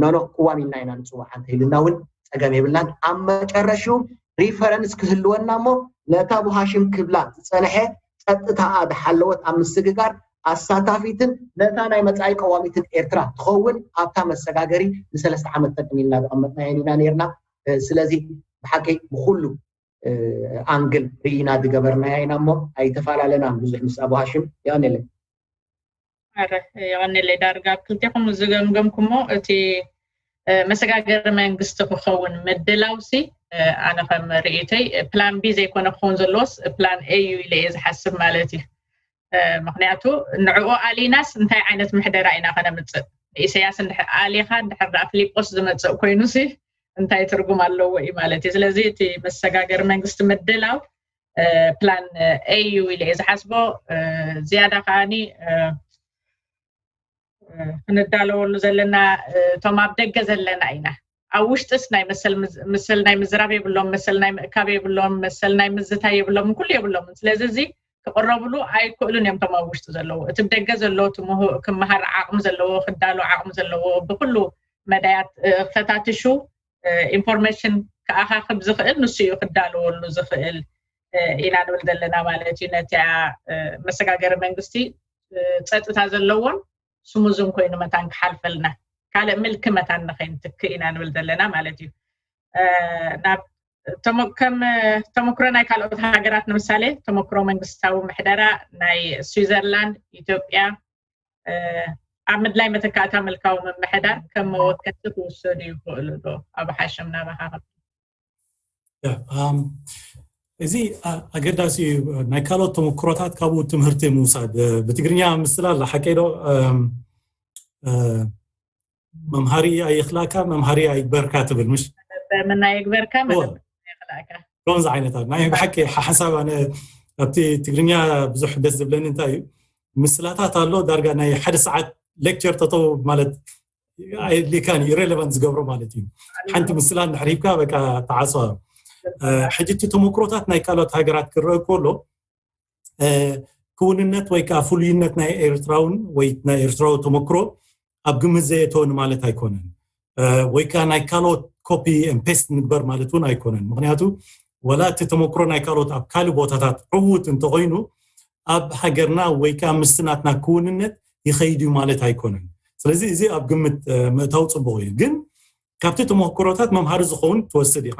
ኖኖ ቅዋም ኢልና ኢና ንፅውዓ እንተይሉና እውን ፀገም የብልናን ኣብ መጨረሽኡ ሪፈረንስ ክህልወና እሞ ነታ ብሃሽም ክብላ ዝፀንሐ ፀጥታኣ ዝሓለወት ኣብ ምስግጋር ኣሳታፊትን ነታ ናይ መፃኢ ቀዋሚትን ኤርትራ ትኸውን ኣብታ መሰጋገሪ ንሰለስተ ዓመት ጠቅም ኢልና ዘቐመጥናየን ኢና ነርና ስለዚ ብሓቂ ብኩሉ ኣንግል ርኢና ዝገበርናያ ኢና እሞ ኣይተፈላለናን ብዙሕ ምስ ኣቡ ሃሽም የቐንየለይ የቐንየለይ ዳርጋ ኣብ ክልቴኹም ዝገምገምኩሞ እቲ መሰጋገሪ መንግስቲ ክኸውን ምድላውሲ ኣነ ከም ርእይተይ ፕላን ቢ ዘይኮነ ክኸውን ዘለዎስ ፕላን ኤ እዩ ኢለ እየ ዝሓስብ ማለት እዩ ምክንያቱ ንዕኡ ኣሊናስ እንታይ ዓይነት ምሕደራ ኢና ከነምፅእ ንኢሰያስ ኣሊኻ እንድሕር ዳኣ ፊሊጶስ ዝመፅእ ኮይኑሲ እንታይ ትርጉም ኣለዎ እዩ ማለት እዩ ስለዚ እቲ መሰጋገሪ መንግስቲ ምድላው ፕላን ኤ እዩ ኢለ እየ ዝሓስቦ ዝያዳ ከዓኒ ክንዳለወሉ ዘለና እቶም ኣብ ደገ ዘለና ኢና ኣብ ውሽጥስ ናይ መሰል ናይ ምዝራብ የብሎም መሰል ናይ ምእካብ የብሎም መሰል ናይ ምዝታይ የብሎም ኩሉ የብሎም ስለዚ እዚ ክቅረብሉ ኣይክእሉን እዮም ቶም ኣብ ውሽጢ ዘለዎ እቲ ብደገ ዘለዎ ክመሃር ዓቅሚ ዘለዎ ክዳሎ ዓቅሚ ዘለዎ ብኩሉ መዳያት ክፈታትሹ ኢንፎርሜሽን ክኣኻክብ ዝኽእል ንሱ እዩ ክዳለወሉ ዝኽእል ኢና ንብል ዘለና ማለት እዩ ነቲያ መሰጋገሪ መንግስቲ ፀጥታ ዘለዎን ስሙዝን ኮይኑ መታን ክሓልፈልና ካልእ ምልኪ መታን ንኸይንትክእ ኢና ንብል ዘለና ማለት እዩ ናብ ከም ተመክሮ ናይ ካልኦት ሃገራት ንምሳሌ ተመክሮ መንግስታዊ ምሕደራ ናይ ስዊዘርላንድ ኢትዮጵያ ኣብ ምድላይ መተካእታ ምልካዊ ምምሕዳር ከም መወከልቲ ክውሰዱ ይኽእሉ ዶ ኣብ ሓሽም ናባኻ እዚ ኣገዳሲ ናይ ካልኦት ተመክሮታት ካብኡ ትምህርቲ ምውሳድ ብትግርኛ ምስላ ኣላ ሓቀይ ዶ መምሃሪ ኣይኽላካ መምሃሪ ኣይግበርካ ትብል ምሽ መና ይግበርካ መና ይኽላካ ከምዚ ዓይነታት ናይ ብሓቂ ሓሳብ ኣነ ኣብቲ ትግርኛ ብዙሕ ደስ ዝብለኒ እንታይ እዩ ምስላታት ኣሎ ዳርጋ ናይ ሓደ ሰዓት ሌክቸር ጠጠው ማለት ኣይድሊካን ኢሬሌቫንት ዝገብሮ ማለት እዩ ሓንቲ ምስላ እንድሕር ሂብካ በቃ ተዓፅዋ ሕጂ እቲ ተመክሮታት ናይ ካልኦት ሃገራት ክረአ ከሎ ክውንነት ወይ ከዓ ፍሉይነት ናይ ኤርትራውን ወይ ናይ ኤርትራዊ ተመክሮ ኣብ ግምት ዘየተወ ንማለት ኣይኮነን ወይ ከዓ ናይ ካልኦት ኮፒ ፔስት ንግበር ማለት እውን ኣይኮነን ምክንያቱ ወላ እቲ ተመክሮ ናይ ካልኦት ኣብ ካልእ ቦታታት ዕዉት እንተኮይኑ ኣብ ሃገርና ወይ ከዓ ምስናትና ክውንነት ይኸይድ እዩ ማለት ኣይኮነን ስለዚ እዚ ኣብ ግምት ምእታው ፅቡቅ እዩ ግን ካብቲ ተመክሮታት መምሃሪ ዝኸውን ትወስድ ኢኻ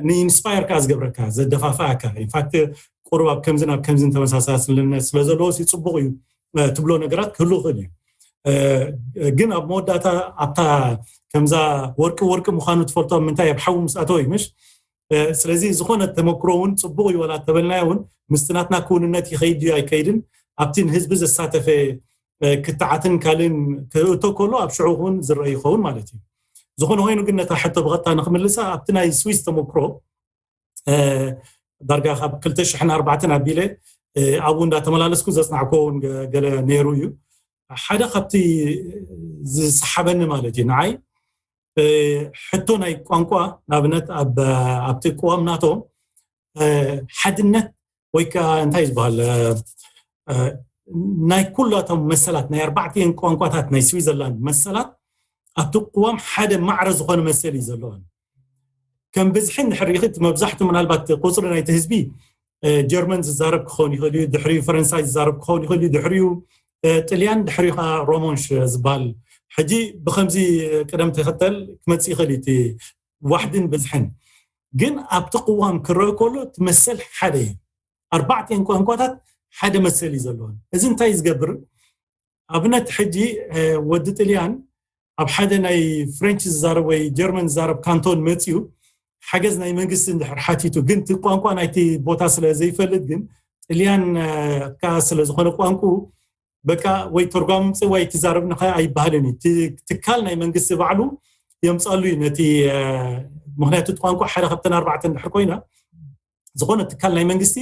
ንኢንስፓየር ከዓ ዝገብረካ ዘደፋፍኣካ ኢንፋክት ቁሩብ ኣብ ከምዝን ኣብ ከምዝን ተመሳሳስልነት ስለ ዘለዎ ሲ ፅቡቅ እዩ ትብሎ ነገራት ክህሉ ይኽእል እዩ ግን ኣብ መወዳእታ ኣብታ ከምዛ ወርቂ ወርቂ ምዃኑ ትፈልጦ ምንታይ ኣብ ሓዊ ምስ ኣተወ እዩ ምሽ ስለዚ ዝኾነ ተመክሮ እውን ፅቡቅ እዩ ወላ ተበልናዮ እውን ምስቲ ናትና ክውንነት ይኸይድ ድዩ ኣይከይድን ኣብቲ ንህዝቢ ዘሳተፈ ክትዓትን ካልእን ክእቶ ከሎ ኣብ ሽዑ እውን ዝረአ ይኸውን ማለት እዩ ዝኾነ ኮይኑ ግን ነታ ሕቶ ብቐጥታ ንክምልሳ ኣብቲ ናይ ስዊስ ተመክሮ ዳርጋ ካብ ክልተ ሽሕን ኣርባዕተን ኣቢለ ኣብኡ እንዳተመላለስኩ ዘፅናዕኮ እውን ገለ ነይሩ እዩ ሓደ ካብቲ ዝሰሓበኒ ማለት እዩ ንዓይ ሕቶ ናይ ቋንቋ ንኣብነት ኣብቲ ቅዋም ናቶም ሓድነት ወይ ከዓ እንታይ ዝበሃል ናይ ኩላቶም መሰላት ናይ ኣርባዕቲኤን ቋንቋታት ናይ ስዊዘርላንድ መሰላት ኣብቲ ቅዋም ሓደ ማዕረ ዝኾነ መሰል እዩ ዘለዎን ከም ብዝሒ እንድሕር ርኢኺ፣ እቲ መብዛሕቱ ምናልባት ቁፅሪ ናይቲ ህዝቢ ጀርመን ዝዛረብ ክኸውን ይኽእል እዩ፣ ድሕሪኡ ፈረንሳይ ዝዛረብ ክኸውን ይኽእል እዩ፣ ድሕሪኡ ጥልያን፣ ድሕሪኡ ከዓ ሮሞንሽ ዝበሃል። ሕጂ ብከምዚ ቅደም ተኸተል ክመፅእ ይኽእል እዩ እቲ ዋሕድን ብዝሕን። ግን ኣብቲ ቅዋም ክረአ ከሎ እቲ መሰል ሓደ እዩ። ኣርባዕቲኤን ቋንቋታት ሓደ መሰል እዩ ዘለዎን። እዚ እንታይ ዝገብር? ኣብነት ሕጂ ወዲ ጥልያን ኣብ ሓደ ናይ ፍሬንች ዝዛረብ ወይ ጀርመን ዝዛረብ ካንቶን መፅዩ ሓገዝ ናይ መንግስቲ እንድሕር ሓቲቱ፣ ግን እቲ ቋንቋ ናይቲ ቦታ ስለ ዘይፈልጥ፣ ግን ጥልያን ከዓ ስለ ዝኾነ ቋንቁ፣ በቃ ወይ ተርጓሚ ምፅእ ወይ ትዛረብ ንኸ ኣይበሃልን እዩ። ትካል ናይ መንግስቲ ባዕሉ የምፃሉ እዩ ነቲ። ምክንያቱ እቲ ቋንቋ ሓደ ካብተን ኣርባዕተ እንድሕር ኮይና፣ ዝኾነ ትካል ናይ መንግስቲ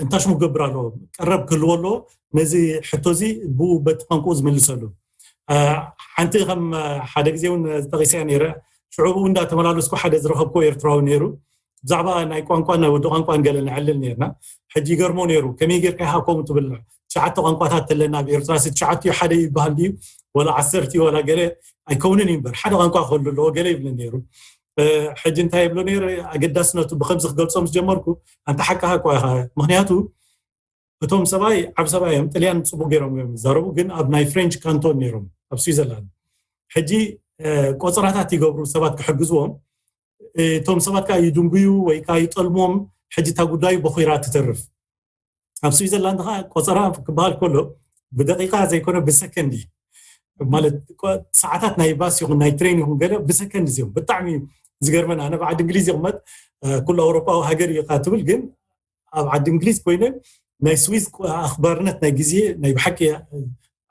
እንታሽሙ ክገብር ኣለዎ፣ ቀረብ ክህልዎ ኣለዎ። ነዚ ሕቶ እዚ ብኡ በቲ ቋንቋኡ ዝምልሰሉ። ሓንቲ ከም ሓደ ግዜ እውን ጠቂሰያ ነይረ። ሽዑ ብኡ እንዳተመላለስኩ ሓደ ዝረኸብኩ ኤርትራዊ ነይሩ። ብዛዕባ ናይ ቋንቋን ናይ ወዲ ቋንቋን ገለ ንዕልል ነርና። ሕጂ ይገርሞ ነይሩ። ከመይ ጌርካ ኢኻ ከምኡ ትብል? ትሽዓተ ቋንቋታት ኣለና ኣብ ኤርትራ፣ ሲ ትሽዓተ ሓደ ይበሃል ድዩ? ወላ ዓሰርተ ወላ ገለ ኣይከውንን እዩ እምበር፣ ሓደ ቋንቋ ክህሉ ኣለዎ ገለ ይብል ነይሩ። ሕጂ እንታይ ይብሎ ነይሩ? ኣገዳስነቱ ብከምዚ ክገልጾ ምስ ጀመርኩ፣ ኣንታ ሓቅኻ እኳ ኢኻ። ምክንያቱ እቶም ሰብኣይ ዓብ ሰብኣይ እዮም፣ ጥልያን ጽቡቅ ገይሮም እዮም ይዛረቡ፣ ግን ኣብ ናይ ፍሬንች ካንቶን ነይሮም ኣብ ስዊዘርላንድ። ሕጂ ቆጸራታት ይገብሩ ሰባት ክሕግዝዎም። እቶም ሰባት ከዓ ይድንጉዩ ወይ ከዓ ይጠልሞም። ሕጂ እታ ጉዳዩ በኺራ ትተርፍ። ኣብ ስዊዘርላንድ ከዓ ቆጸራ ክበሃል ከሎ ብደቂቃ ዘይኮነ ብሰከንድ እዩ። ማለት ሰዓታት ናይ ባስ ይኹን ናይ ትሬን ይኹን ገለ ብሰከንድ እዮም። ብጣዕሚ ዝገርመን፣ ኣነ ብዓዲ እንግሊዝ ይቕመጥ፣ ኩሉ ኣውሮፓዊ ሃገር እዩ ትብል፣ ግን ኣብ ዓዲ እንግሊዝ ኮይነ ናይ ስዊዝ ኣኽባርነት ናይ ግዜ ናይ ብሓቂ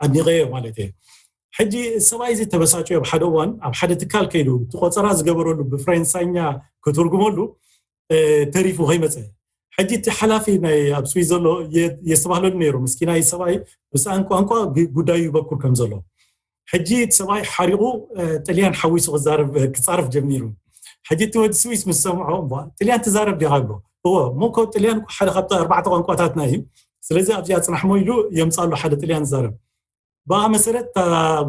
ኣድኒቐዮ ማለት እየ። ሕጂ ሰብኣይ እዚ ተበሳጭ ኣብ ሓደ እዋን ኣብ ሓደ ትካል ከይዱ እቲ ቆፀራ ዝገበረሉ ብፍረንሳይኛ ክትርጉመሉ ተሪፉ ከይመፀ፣ ሕጂ እቲ ሓላፊ ናይ ኣብ ስዊዝ ዘሎ የስተባህለሉ ነይሩ። ምስኪናይ ሰብኣይ ብሰኣን ቋንቋ ጉዳዩ ይበኩር ከም ዘሎ። ሕጂ እቲ ሰብኣይ ሓሪቑ ጥልያን ሓዊሱ ክዛረብ ክፃረፍ ጀሚሩ። ሕጂ እቲ ወዲ ስዊስ ምስ ሰምዖ፣ ጥልያን ትዛረብ ዲኻ ኣሎ? እዎ። ሞኮ ጥልያን ሓደ ካብቲ ኣርባዕተ ቋንቋታትና እዩ። ስለዚ ኣብዚኣ ፅናሕሞ ኢሉ የምፃሉ ሓደ ጥልያን ዝዛረብ። ብኣ መሰረት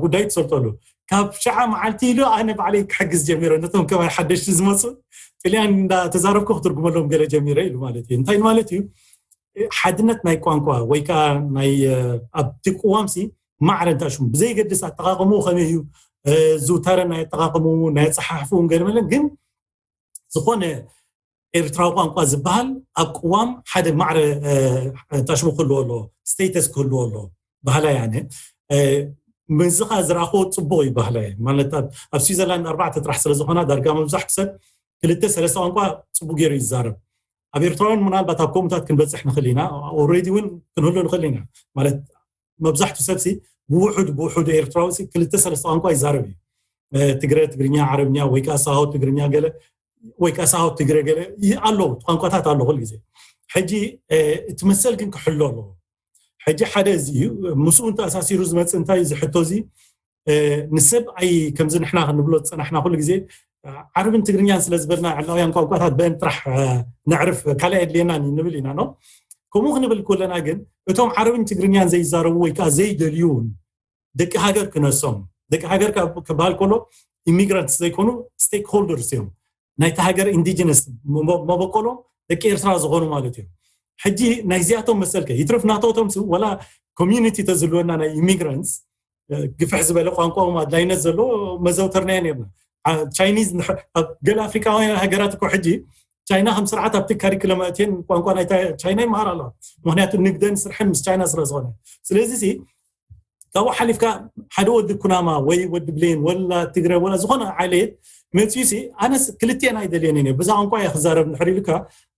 ጉዳይ ትሰልጠሉ። ካብ ሸዓ መዓልቲ ኢሉ ኣነ ባዕለይ ክሕግዝ ጀሚረ፣ ነቶም ከማይ ሓደሽቲ ዝመፁ ጥልያን እንዳተዛረብኩ ክትርጉመሎም ገለ ጀሚረ ኢሉ ማለት እዩ። እንታይ ማለት እዩ? ሓድነት ናይ ቋንቋ ወይ ከዓ ናይ ኣብቲ ቅዋምሲ ማዕረ እንታይ ሽሙ ብዘይገድስ ኣጠቃቅምኡ ከመይ እዩ፣ ዝውታረ ናይ ኣጠቃቅምኡ ናይ ኣፀሓሕፍኡ ገለ መለን፣ ግን ዝኾነ ኤርትራዊ ቋንቋ ዝበሃል ኣብ ቅዋም ሓደ ማዕረ እንታይ ሽሙ ክህልዎ ኣለዎ፣ ስቴተስ ክህልዎ ኣለዎ ባህላ ያነ። ምዚ ከዓ ዝረኣኽዎ ፅቡቅ እዩ ባህላ ማለት ኣብ ስዊዘርላንድ ኣርባዕተ ጥራሕ ስለዝኾና ዳርጋ መብዛሕቱ ሰብ ክልተ ሰለስተ ቋንቋ ፅቡቅ ገይሩ ይዛረብ። ኣብ ኤርትራውያን ምናልባት ኣብ ከምኡታት ክንበፅሕ ንኽእል ኢና፣ ኦልሬዲ እውን ክንህሉ ንኽእል ኢና። ማለት መብዛሕቱ ሰብሲ ብውሑድ ብውሑድ ኤርትራዊ ክልተ ሰለስተ ቋንቋ ይዛረብ እዩ። ትግረ ትግርኛ፣ ዓረብኛ ወይ ከዓ ሳሆ ትግርኛ ገለ ወይ ከዓ ሳሆ ትግረ ገለ ኣለዉ ቋንቋታት ኣሎ ኩሉ ግዜ። ሕጂ እቲ መሰል ግን ክሕሎ ኣለዎ። ሕጂ ሓደ እዚ እዩ። ምስኡ እንተኣሳሲሩ ዝመፅእ እንታይ እዚ ሕቶ እዚ ንሰብ ኣይ ከምዚ ንሕና ክንብሎ ዝፀናሕና ኩሉ ግዜ ዓረብን ትግርኛን ስለ ዝበልና ዕላውያን ቋንቋታት በን ጥራሕ ነዕርፍ ካልእ የድልየናን እዩ ንብል ኢና ነው። ከምኡ ክንብል ከለና ግን እቶም ዓረብን ትግርኛን ዘይዛረቡ ወይ ከዓ ዘይደልዩ እውን ደቂ ሃገር ክነሶም፣ ደቂ ሃገር ክበሃል ከሎ ኢሚግራንትስ ዘይኮኑ ስቴክሆልደርስ እዮም። ናይቲ ሃገር ኢንዲጂነስ መበቆሎም ደቂ ኤርትራ ዝኾኑ ማለት እዮም። ሕጂ ናይዚኣቶም መሰልከ ይትርፍ ናተውቶም ስ ወላ ኮሚዩኒቲ ተዝህልወና ናይ ኢሚግራንትስ ግፍሕ ዝበለ ቋንቋኦም ኣድላይነት ዘሎ መዘውተርናዮ ነርና። ቻይኒዝ ገለ ኣፍሪካውያን ሃገራት እኮ ሕጂ ቻይና ከም ስርዓት ኣብቲ ካሪክለም ኣእትየን ቋንቋ ናይ ቻይና ይመሃር ኣለዋ። ምክንያቱ ንግደን ስርሐን ምስ ቻይና ስለ ዝኾነ። ስለዚ ካብኡ ሓሊፍካ ሓደ ወዲ ኩናማ ወይ ወዲ ብሌን ወላ ትግረ ወላ ዝኾነ ዓሌት መፅዩ ሲ ኣነስ ክልቲኤን ኣይደልየን እየ ብዛ ቋንቋ እየ ክዛረብ እንድሕር ኢሉካ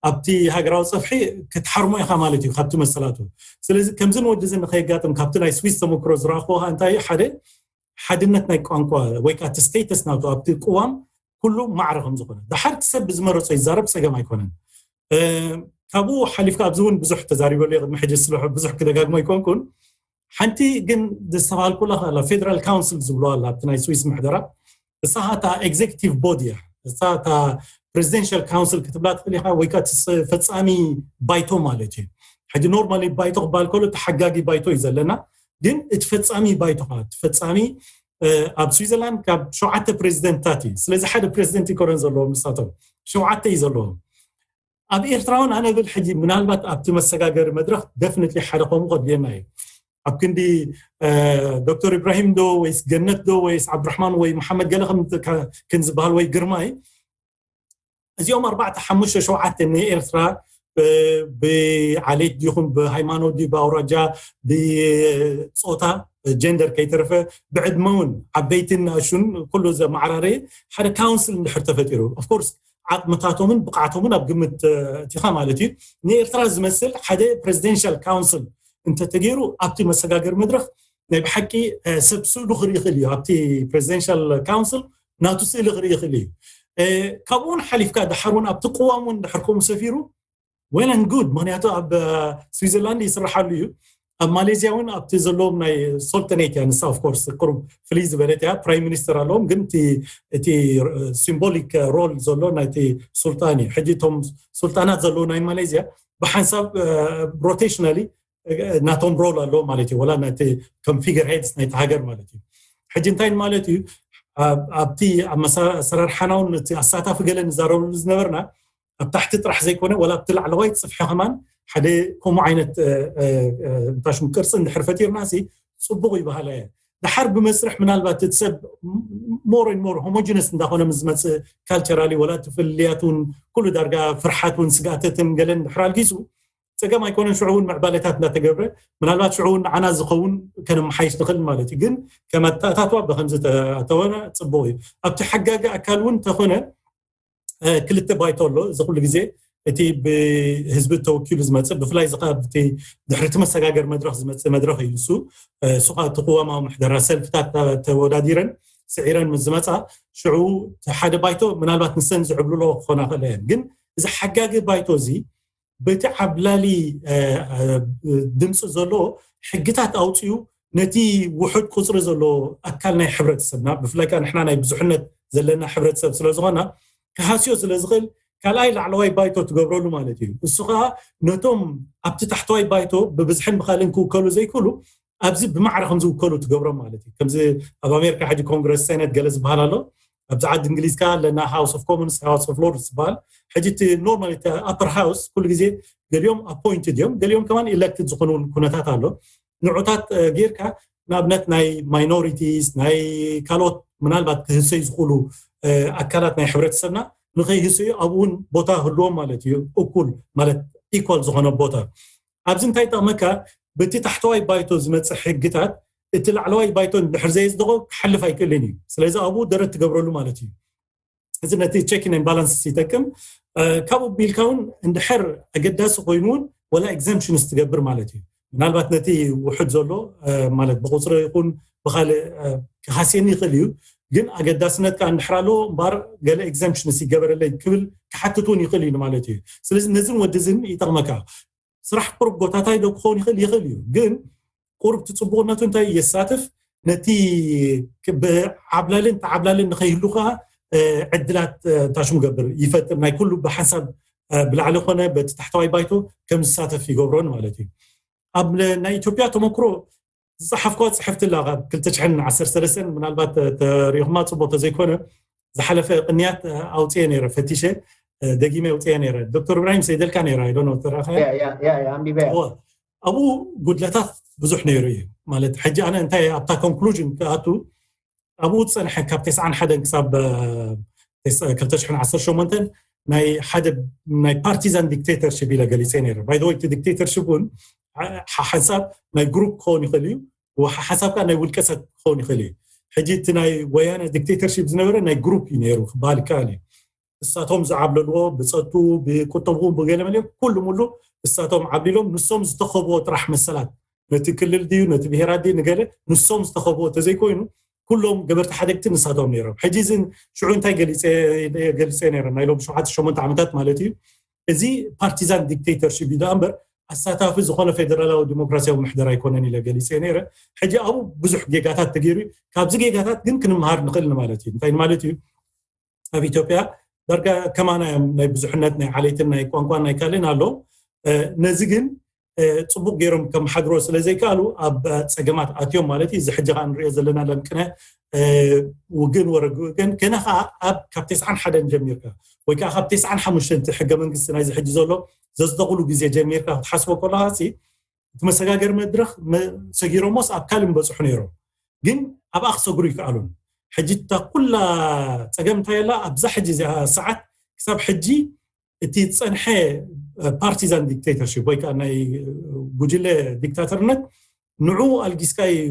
ኣብቲ ሃገራዊ ፀፍሒ ክትሓርሞ ኢኻ ማለት እዩ ካብቲ መሰላቱ። ስለዚ ከምዚ ንወዲ እዚ ንኸየጋጥም ካብቲ ናይ ስዊስ ተመክሮ ዝረኣኽዎ ከዓ እንታይ ሓደ ሓድነት ናይ ቋንቋ ወይ ከዓ እቲ ስቴተስ ናቱ ኣብቲ ቅዋም ኩሉ ማዕረ ከም ዝኾነ ድሓር እቲ ሰብ ብዝመረፆ ይዛረብ ፀገም ኣይኮነን። ካብኡ ሓሊፍካ ኣብዚ እውን ብዙሕ ተዛሪበሉ ቅድሚ ሕጂ ስለ ብዙሕ ክደጋግሞ ኣይኮንኩን። ሓንቲ ግን ዘስተባሃልኩላ ፌደራል ካውንስል ዝብሎ ኣላ ኣብቲ ናይ ስዊስ ምሕደራ እሳኻ እታ ኤግዜክቲቭ ቦዲ እያ። እታ ፕሬዚደንሻል ካውንስል ክትብላ ትኽእል ኢኻ ወይ ከዓ ፈፃሚ ባይቶ ማለት እዩ። ሕጂ ኖርማሊ ባይቶ ክበሃል ከሎ እቲ ሓጋጊ ባይቶ እዩ ዘለና፣ ግን እቲ ፈፃሚ ባይቶ ከዓ እቲ ፈፃሚ ኣብ ስዊዘርላንድ ካብ ሸውዓተ ፕሬዚደንትታት እዩ። ስለዚ ሓደ ፕሬዚደንት ይኮነን ዘለዎም ንሳቶም፣ ሸውዓተ እዩ ዘለዎም። ኣብ ኤርትራ እውን ኣነ ብል ሕጂ ምናልባት ኣብቲ መሰጋገሪ መድረኽ ደፍኒትሊ ሓደ ከምኡ ከድልየና እዩ። ኣብ ክንዲ ዶክተር ኢብራሂም ዶ ወይስ ገነት ዶ ወይስ ዓብዱራሕማን ወይ መሓመድ ገለ ከም ዝበሃል ወይ ግርማይ፣ እዚኦም ኣርባዕተ ሓሙሽተ ሸውዓተ ንኤርትራ ብዓሌት ዲኹም ብሃይማኖት ዲ ብኣውራጃ ብፆታ ጀንደር ከይተረፈ ብዕድመ እውን ዓበይትን ንኣሹን ኩሉ ዘመዓራረየ ሓደ ካውንስል እንድሕር ተፈጢሩ ኦፍኮርስ ዓቕምታቶምን ብቕዓቶምን ኣብ ግምት እቲኻ ማለት እዩ። ንኤርትራ ዝመስል ሓደ ፕሬዚደንሻል ካውንስል እንተተገይሩ ኣብቲ መሰጋገር መድረኽ ናይ ብሓቂ ሰብ ስእሉ ክርኢ ይኽእል እዩ። ኣብቲ ፕሬዚደንሻል ካውንስል ናቱ ስእሊ ክርኢ ይኽእል እዩ። ካብኡ እውን ሓሊፍካ ድሓር እውን ኣብቲ ቅዋም እውን ድሕር ከምኡ ሰፊሩ well and good፣ ምክንያቱ ኣብ ስዊዘርላንድ ይስርሓሉ እዩ። ኣብ ማሌዝያ እውን ኣብቲ ዘለዎም ናይ ሶልተኔት እያ ንሳ ኦፍኮርስ ቅሩብ ፍልይ ዝበለት እያ። ፕራይም ሚኒስተር ኣለዎም፣ ግን እቲ ሲምቦሊክ ሮል ዘሎ ናይቲ ሱልጣን እዩ። ሕጂ እቶም ሱልጣናት ዘለዉ ናይ ማሌዝያ ብሓንሳብ ሮቴሽናሊ ናቶም ሮል ኣለዎ ማለት እዩ። ወላ ናቲ ከም ፊገር ሄድስ ናይቲ ሃገር ማለት እዩ። ሕጂ እንታይ ማለት እዩ? ኣብቲ ኣሰራርሓና እውን እቲ ኣሳታፊ ገለ ንዛረበሉ ዝነበርና ኣብ ታሕቲ ጥራሕ ዘይኮነ ወላ ኣብቲ ላዕለዋይ ፅፍሒ ከማን ሓደ ከምኡ ዓይነት እንታይ ሽሙ ቅርፂ እንድሕር ፈጢርና ሲ ፅቡቕ ይበሃላ እየ። ድሓር ብመስርሕ ምናልባት እቲ ሰብ more and more homogeneous እንዳኾነ ምስ ዝመፅእ ካልቸራሊ ወላ እቲ ፍልልያት እውን ኩሉ ዳርጋ ፍርሓት እውን ስጋተትን ገለን ድሕር ኣልጊሱ ፀገም ኣይኮነን። ሽዑ እውን ምዕባለታት እንዳተገብረ ምናልባት ሽዑ እውን ንዓና ዝኸውን ከነመሓይሽ ንኽእል ማለት እዩ። ግን ከም ኣተኣታትዋ ብከምዚ ተወነ ፅቡቕ እዩ። ኣብቲ ሓጋጊ ኣካል እውን ተኾነ ክልተ ባይቶ ኣሎ። እዚ ኩሉ ግዜ እቲ ብህዝቢ ተወኪሉ ዝመፅእ ብፍላይ እዚ እቲ ድሕርቲ መሰጋገር መድረክ ዝመፅእ መድረክ እዩ። እሱ እሱ እቲ ቅዋማዊ ምሕደራ ሰልፍታት ተወዳዲረን ስዒረን ምስ ዝመፃ ሽዑ ሓደ ባይቶ ምናልባት ንሰን ዝዕብልሎ ክኾና ክእለ እየን። ግን እዚ ሓጋጊ ባይቶ እዚ በቲ ዓብላሊ ድምፂ ዘሎ ሕግታት ኣውፅኡ ነቲ ውሑድ ቁፅሪ ዘሎ ኣካል ናይ ሕብረተሰብና ብፍላይ ከዓ ንሕና ናይ ብዙሕነት ዘለና ሕብረተሰብ ስለዝኾና ክሃስዮ ስለዝኽእል ካልኣይ ላዕለዋይ ባይቶ ትገብረሉ ማለት እዩ። እሱ ከዓ ነቶም ኣብቲ ታሕተዋይ ባይቶ ብብዝሕን ብካልን ክውከሉ ዘይክእሉ ኣብዚ ብማዕረ ከም ዝውከሉ ትገብሮም ማለት እዩ። ከምዚ ኣብ ኣሜሪካ ሕጂ ኮንግረስ ሴኔት ገለ ዝበሃል ኣሎ። ኣብዚ ዓዲ እንግሊዝ ከዓ ኣለና ሃውስ ኦፍ ኮመንስ ሃውስ ኦፍ ሎርድስ ዝበሃል። ሕጂ እቲ ኖርማል ኣፐር ሃውስ ኩሉ ግዜ ገሊኦም ኣፖይንትድ እዮም፣ ገሊኦም ከማን ኢለክትድ ዝኾኑ ኩነታት ኣሎ። ንዑታት ጌርካ ንኣብነት ናይ ማይኖሪቲስ ናይ ካልኦት ምናልባት ክህሰዩ ዝኽእሉ ኣካላት ናይ ሕብረተሰብና ንኸይህሰዩ ኣብኡ እውን ቦታ ህልዎም ማለት እዩ። እኩል ማለት ኢኳል ዝኾነ ቦታ ኣብዚ እንታይ ይጠቕመካ? በቲ ታሕተዋይ ባይቶ ዝመፅእ ሕግታት እቲ ላዕለዋይ ባይቶ እንድሕር ዘየፅደቖ ክሓልፍ ኣይክእልን እዩ። ስለዚ ኣብኡ ደረት ትገብረሉ ማለት እዩ። እዚ ነቲ ቼክ ን ባላንስ ይጠቅም። ካብኡ ቢልካ እውን እንድሕር ኣገዳሲ ኮይኑ እውን ወላ ኤግዘምፕሽንስ ትገብር ማለት እዩ። ምናልባት ነቲ ውሑድ ዘሎ ማለት ብቁፅሪ ይኹን ብካልእ ክሃስየኒ ይኽእል እዩ፣ ግን ኣገዳስነት ከዓ እንድሕር ኣለዎ እምበኣር ገለ ኤግዘምፕሽንስ ይገበረለይ ክብል ክሓትት እውን ይኽእል እዩ ማለት እዩ። ስለዚ ነዝን ወድዝን ይጠቕመካ። ስራሕ ቁሩብ ጎታታይ ዶ ክኸውን ይኽእል? ይኽእል እዩ። ግን ቁሩብ እቲ ፅቡቕነቱ እንታይ የሳትፍ? ነቲ ብዓብላልን ተዓብላልን ንኸይህሉ ከዓ ዕድላት እንታይ ሽሙ ገብር ይፈጥር። ናይ ኩሉ ብሓንሳብ ብላዕሊ ኮነ በቲ ታሕተዋይ ባይቶ ከም ዝሳተፍ ይገብሮን ማለት እዩ። ኣብ ናይ ኢትዮጵያ ተመክሮ ዝፀሓፍኳ ፅሕፍቲ ኣላ ካብ ክልተ ሽሕን ዓሰርተ ሰለስተን ምናልባት ተሪኹማ ፅቡቅ ተዘይኮነ ዝሓለፈ ቅንያት ኣውፅኤ ነይረ ፈቲሸ ደጊመ ኣውፅኤ ነይረ። ዶክተር እብራሂም ሰይደልካ ነይራ ይዶ ነው ተራኸ ኣንቢበ ኣብኡ ጉድለታት ብዙሕ ነይሩ እዩ ማለት ሕጂ ኣነ እንታይ ኣብታ ኮንክሉዥን ክኣቱ ኣብኡ ዝፀንሐ ካብ ተስዓን ሓደን ክሳብ ክልተ ሽሕን ዓሰርተ ሸሞንተን ናይ ሓደ ናይ ፓርቲዛን ዲክቴተርሽፕ ኢለ ገሊፀ ነይረ። ባይ ወይ እቲ ዲክቴተርሽፕ እውን ሓንሳብ ናይ ግሩፕ ክኸውን ይኽእል እዩ፣ ሓንሳብ ከዓ ናይ ውልቀ ሰብ ክኸውን ይኽእል እዩ። ሕጂ እቲ ናይ ወያነ ዲክቴተርሽፕ ዝነበረ ናይ ግሩፕ እዩ ነይሩ ክበሃል ይከኣል እዩ። እሳቶም ዝዓብለልዎ ብፀቱ ብቁጠቡ ብገለመለ ኩሉ ሙሉ እሳቶም ዓብሊሎም ንሶም ዝተኸብዎ ጥራሕ መሰላት ነቲ ክልል ድዩ ነቲ ብሄራት ድዩ ንገለ ንሶም ዝተኸብዎ ተዘይኮይኑ ኩሎም ገበርቲ ሓደግቲ ንሳቶም ነይሮም። ሕጂ እዚ ሽዑ እንታይ ገሊፀ ነይረ ናይ ሎም ሸውዓተ ሸሞንተ ዓመታት ማለት እዩ። እዚ ፓርቲዛን ዲክቴተርሽፕ እዩ ደኣ እምበር ኣሳታፊ ዝኾነ ፌደራላዊ ዲሞክራሲያዊ ምሕደራ ኣይኮነን ኢለ ገሊፀ ነይረ። ሕጂ ኣብኡ ብዙሕ ጌጋታት ተገይሩ እዩ። ካብዚ ጌጋታት ግን ክንምሃር ንኽእል ማለት እዩ። እንታይ ማለት እዩ? ኣብ ኢትዮጵያ ዳርጋ ከማና እዮም ናይ ብዙሕነት ናይ ዓሌትን ናይ ቋንቋን ናይ ካልእን ኣሎ። ነዚ ግን ፅቡቅ ገይሮም ከመሓድሮ ስለዘይከኣሉ ኣብ ፀገማት ኣትዮም ማለት እዩ። እዚ ሕጂ ከዓ ንሪኦ ዘለና ለምቅነ ውግን ወረግ ግን ገና ከዓ ኣብ ካብ ተስዓን ሓደን ጀሚርካ ወይ ከዓ ካብ ተስዓን ሓሙሽተን ሕገ መንግስቲ ናይዚ ሕጂ ዘሎ ዘዝተቕሉ ግዜ ጀሚርካ ክትሓስቦ ከለካ እቲ መሰጋገሪ መድረክ ሰጊሮሞስ ኣብ ካልእ ምበፅሑ ነይሮም። ግን ኣብኣ ክሰግሩ ይከኣሉን። ሕጂ እታ ኩላ ፀገም እንታይ ኣላ ኣብዛ ሕጂ እዚኣ ሰዓት ክሳብ ሕጂ እቲ ዝፀንሐ ፓርቲዛን ዲክቴተርሽፕ ወይ ከዓ ናይ ጉጅለ ዲክታተርነት ንዑ ኣልጊስካ እዩ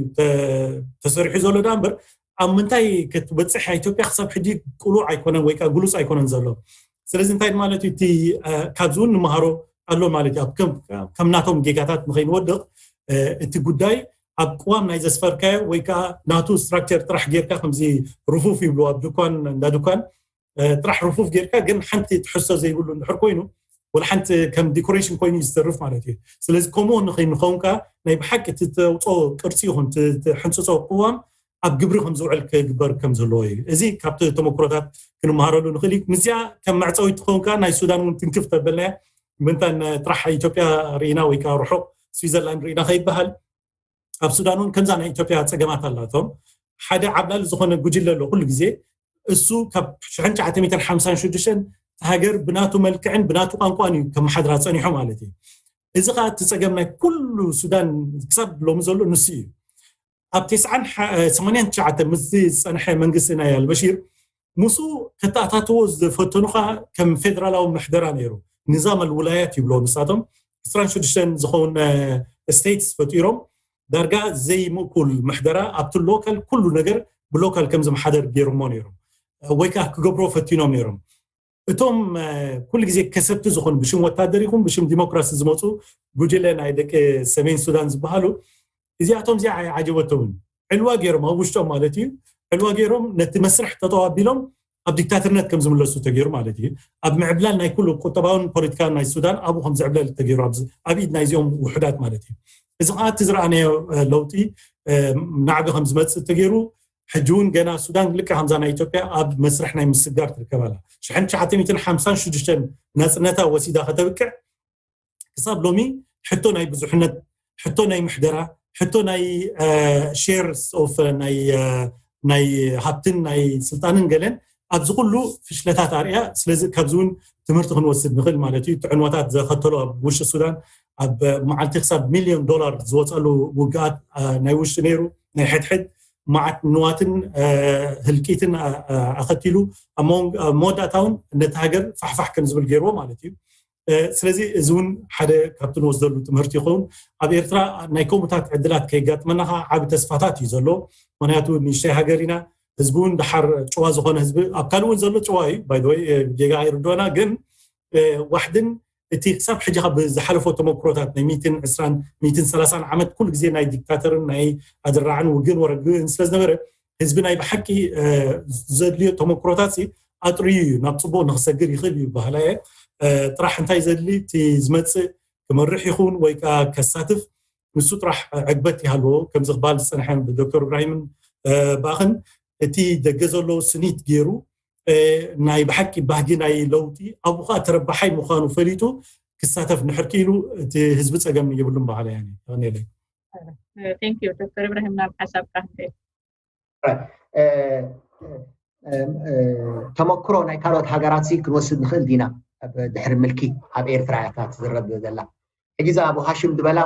ተሰሪሑ ዘሎ ዳ እምበር ኣብ ምንታይ ክትበፅሕ ኢትዮጵያ ክሳብ ሕጂ ቅሉዕ ኣይኮነን ወይ ከዓ ግሉፅ ኣይኮነን ዘሎ። ስለዚ እንታይ ማለት እዩ እቲ ካብዚ እውን ንመሃሮ ኣሎ ማለት እዩ። ከም ናቶም ጌጋታት ንኸይንወድቕ እቲ ጉዳይ ኣብ ቅዋም ናይ ዘስፈርካዮ ወይ ከዓ ናቱ ስትራክቸር ጥራሕ ጌርካ ከምዚ ርፉፍ ይብሉ ኣብ ድኳን እንዳ ድኳን ጥራሕ ርፉፍ ጌርካ ግን ሓንቲ ትሕዝቶ ዘይብሉ እንድሕር ኮይኑ ወላ ሓንቲ ከም ዲኮሬሽን ኮይኑ ዝተርፍ ማለት እዩ። ስለዚ ከምኡ ንኸይንኸውን ከዓ ናይ ብሓቂ እቲ ተውፅኦ ቅርፂ ይኹን ሕንፅፆ ቅዋም ኣብ ግብሪ ከም ዝውዕል ክግበር ከም ዘለዎ እዩ። እዚ ካብቲ ተመክሮታት ክንመሃረሉ ንኽእል እዩ። ምስዚኣ ከም መዕፀዊ ትኸውን ከዓ ናይ ሱዳን እውን ትንክፍ ተበልናያ ምንታን ጥራሕ ኢትዮጵያ ርኢና ወይ ከዓ ርሑቕ ስዊዘርላንድ ርኢና ከይበሃል ኣብ ሱዳን እውን ከምዛ ናይ ኢትዮጵያ ፀገማት ኣላቶም ሓደ ዓብላሊ ዝኾነ ጉጅለ ኣሎ ኩሉ ግዜ እሱ ካብ ሽሕን ትሽዓተ ሚእትን ሓምሳን ሽዱሽተን ሃገር ብናቱ መልክዕን ብናቱ ቋንቋን እዩ ከመሓድራ ፀኒሑ ማለት እዩ። እዚ ከዓ እቲ ፀገም ናይ ኩሉ ሱዳን ክሳብ ሎሚ ዘሎ ንሱ እዩ። ኣብ ተስዓን ሰማንያን ትሽዓተ ምስዚ ዝፀንሐ መንግስቲ ናይ ኣልበሺር ምስኡ ከተኣታትዎ ዝፈተኑ ከዓ ከም ፌደራላዊ ምሕደራ ነይሩ። ንዛም ኣልውላያት ይብሎ ንሳቶም ዕስራን ሽዱሽተን ዝኸውን ስቴትስ ፈጢሮም ዳርጋ ዘይምእኩል ምሕደራ ኣብቲ ሎካል ኩሉ ነገር ብሎካል ከም ዝመሓደር ገይሮሞ ነይሮም ወይ ከዓ ክገብሮ ፈቲኖም ነይሮም። እቶም ኩሉ ግዜ ከሰብቲ ዝኾኑ ብሽም ወታደር ይኹን ብሽም ዲሞክራሲ ዝመፁ ጉጅለ ናይ ደቂ ሰሜን ሱዳን ዝበሃሉ እዚኣቶም እዚኣ ኣይዓጀበቶምን። ዕልዋ ገይሮም ኣብ ውሽጦም ማለት እዩ። ዕልዋ ገይሮም ነቲ መስርሕ ጠጠው ኣቢሎም ኣብ ዲክታተርነት ከም ዝምለሱ ተገይሩ ማለት እዩ። ኣብ ምዕብላል ናይ ኩሉ ቁጠባውን ፖለቲካን ናይ ሱዳን ኣብኡ ከም ዝዕብለል ተገይሩ ኣብ ኢድ ናይዚኦም ውሕዳት ማለት እዩ። እዚ ከዓ እቲ ዝረኣናዮ ለውጢ ናዕቢ ከም ዝመፅእ ተገይሩ ሕጂ እውን ገና ሱዳን ልክዕ ከምዛ ናይ ኢትዮጵያ ኣብ መስርሕ ናይ ምስጋር ትርከብ ኣላ። ሽሕን ትሽዓተ ሚእትን ሓምሳን ሽዱሽተን ናፅነታ ወሲዳ ከተብቅዕ ክሳብ ሎሚ ሕቶ ናይ ብዙሕነት፣ ሕቶ ናይ ምሕደራ፣ ሕቶ ናይ ሼርስ ኦፍ ናይ ሃብትን ናይ ስልጣንን ገለን ኣብዚ ኩሉ ፍሽለታት ኣርእያ። ስለዚ ካብዚ እውን ትምህርቲ ክንወስድ ንኽእል ማለት እዩ። እቲ ዕንወታት ዘኸተሎ ኣብ ውሽጢ ሱዳን ኣብ መዓልቲ ክሳብ ሚልዮን ዶላር ዝወፀሉ ውግኣት ናይ ውሽጢ ነይሩ ናይ ሕድሕድ መዓት ንዋትን ህልቂትን ኣኸቲሉ ኣብ መወዳእታ እውን ነቲ ሃገር ፋሕፋሕ ከም ዝብል ገይርዎ ማለት እዩ። ስለዚ እዚ እውን ሓደ ካብቲ ንወስደሉ ትምህርቲ ይኸውን። ኣብ ኤርትራ ናይ ከምኡታት ዕድላት ከይጋጥመና ከዓ ዓቢ ተስፋታት እዩ ዘሎ። ምክንያቱ ንእሽተይ ሃገር ኢና። ህዝቢ እውን ድሓር ጭዋ ዝኾነ ህዝቢ ኣብ ካልእ እውን ዘሎ ጭዋ እዩ ባይወይ ጌጋ ኣይርድወና ግን ዋሕድን እቲ ክሳብ ሕጂ ካብ ዝሓለፎ ተመክሮታት ናይ ሚትን ዕስራን ሚትን ሰላሳን ዓመት ኩሉ ግዜ ናይ ዲክታተርን ናይ ኣድራዕን ውግን ወረግን ስለዝነበረ ህዝቢ ናይ ብሓቂ ዘድልዮ ተመክሮታት ኣጥርዩ እዩ ናብ ፅቡቅ ንክሰግር ይኽእል እዩ ባህላ እየ። ጥራሕ እንታይ ዘድሊ እቲ ዝመፅእ ክመርሕ ይኹን ወይ ከዓ ከሳትፍ ንሱ ጥራሕ ዕግበት ይሃልዎ። ከምዚ ክበሃል ዝፀንሐ ብዶክተር እብራሂምን ባእኽን እቲ ደገ ዘሎ ስኒት ገይሩ ናይ ብሓቂ ባህጊ ናይ ለውጢ ኣብኡ ከዓ ተረባሓይ ምዃኑ ፈሊጡ ክሳተፍ ንሕር ክኢሉ እቲ ህዝቢ ፀገም የብሉን ባህላ እያ። የቐንየለይ። ዶክተር እብራሂም ናብ ሓሳብካ ተመክሮ ናይ ካልኦት ሃገራት ክንወስድ ንኽእል ዲና? ድሕሪ ምልኪ ኣብ ኤርትራ እያ ትዝረብ ዘላ። ሕጂ እዛ ኣቡ ሃሽም ዝበላ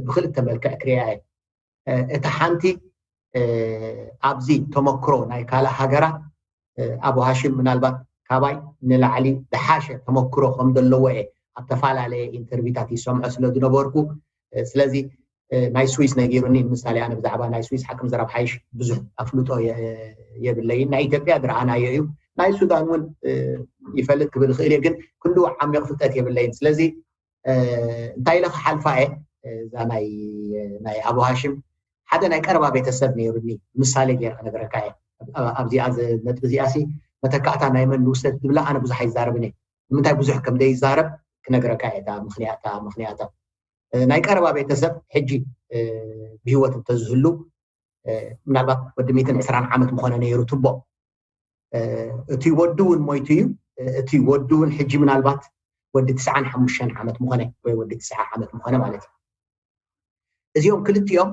ብክልተ መልክዕ ክሪኣ እየ። እታ ሓንቲ ኣብዚ ተመክሮ ናይ ካልእ ሃገራት ኣቡ ሃሽም ምናልባት ካባይ ንላዕሊ ዝሓሸ ተመክሮ ከም ዘለዎ እየ ኣብ ተፈላለየ ኢንተርቪታት ይሰምዖ ስለ ዝነበርኩ። ስለዚ ናይ ስዊስ ነጊሩኒ። ንምሳሌ ኣነ ብዛዕባ ናይ ስዊስ ሓቅም ዘረብ ሓይሽ ብዙሕ ኣፍልጦ የብለይን። ናይ ኢትዮጵያ ዝረኣናዮ እዩ። ናይ ሱዳን እውን ይፈልጥ ክብል ይኽእል እየ፣ ግን ክንድኡ ዓሚቕ ፍልጠት የብለይን። ስለዚ እንታይ ኢለ ክሓልፋ እየ እዛ ናይ ኣቡ ሃሽም ሓደ ናይ ቀረባ ቤተሰብ ነይሩኒ። ምሳሌ ገይረ ክነግረካ እየ። ኣብዚኣ ነጥቢ እዚኣ ሲ መተካእታ ናይ መን ንውሰድ ዝብላ ኣነ ብዙሕ ኣይዛረብን እየ። ንምንታይ ብዙሕ ከም ዘይዛረብ ክነግረካ እየ። ምክንያታ ምክንያታ ናይ ቀረባ ቤተሰብ ሕጂ ብህይወት እንተዝህሉ ምናልባት ወዲ ሚትን ዕስራን ዓመት ምኾነ ነይሩ ትቦ። እቲ ወዱ እውን ሞይቱ እዩ። እቲ ወዱ እውን ሕጂ ምናልባት ወዲ ትስዓን ሓሙሽተን ዓመት ምኾነ ወይ ወዲ ትስዓ ዓመት ምኾነ ማለት እዩ። እዚኦም ክልቲኦም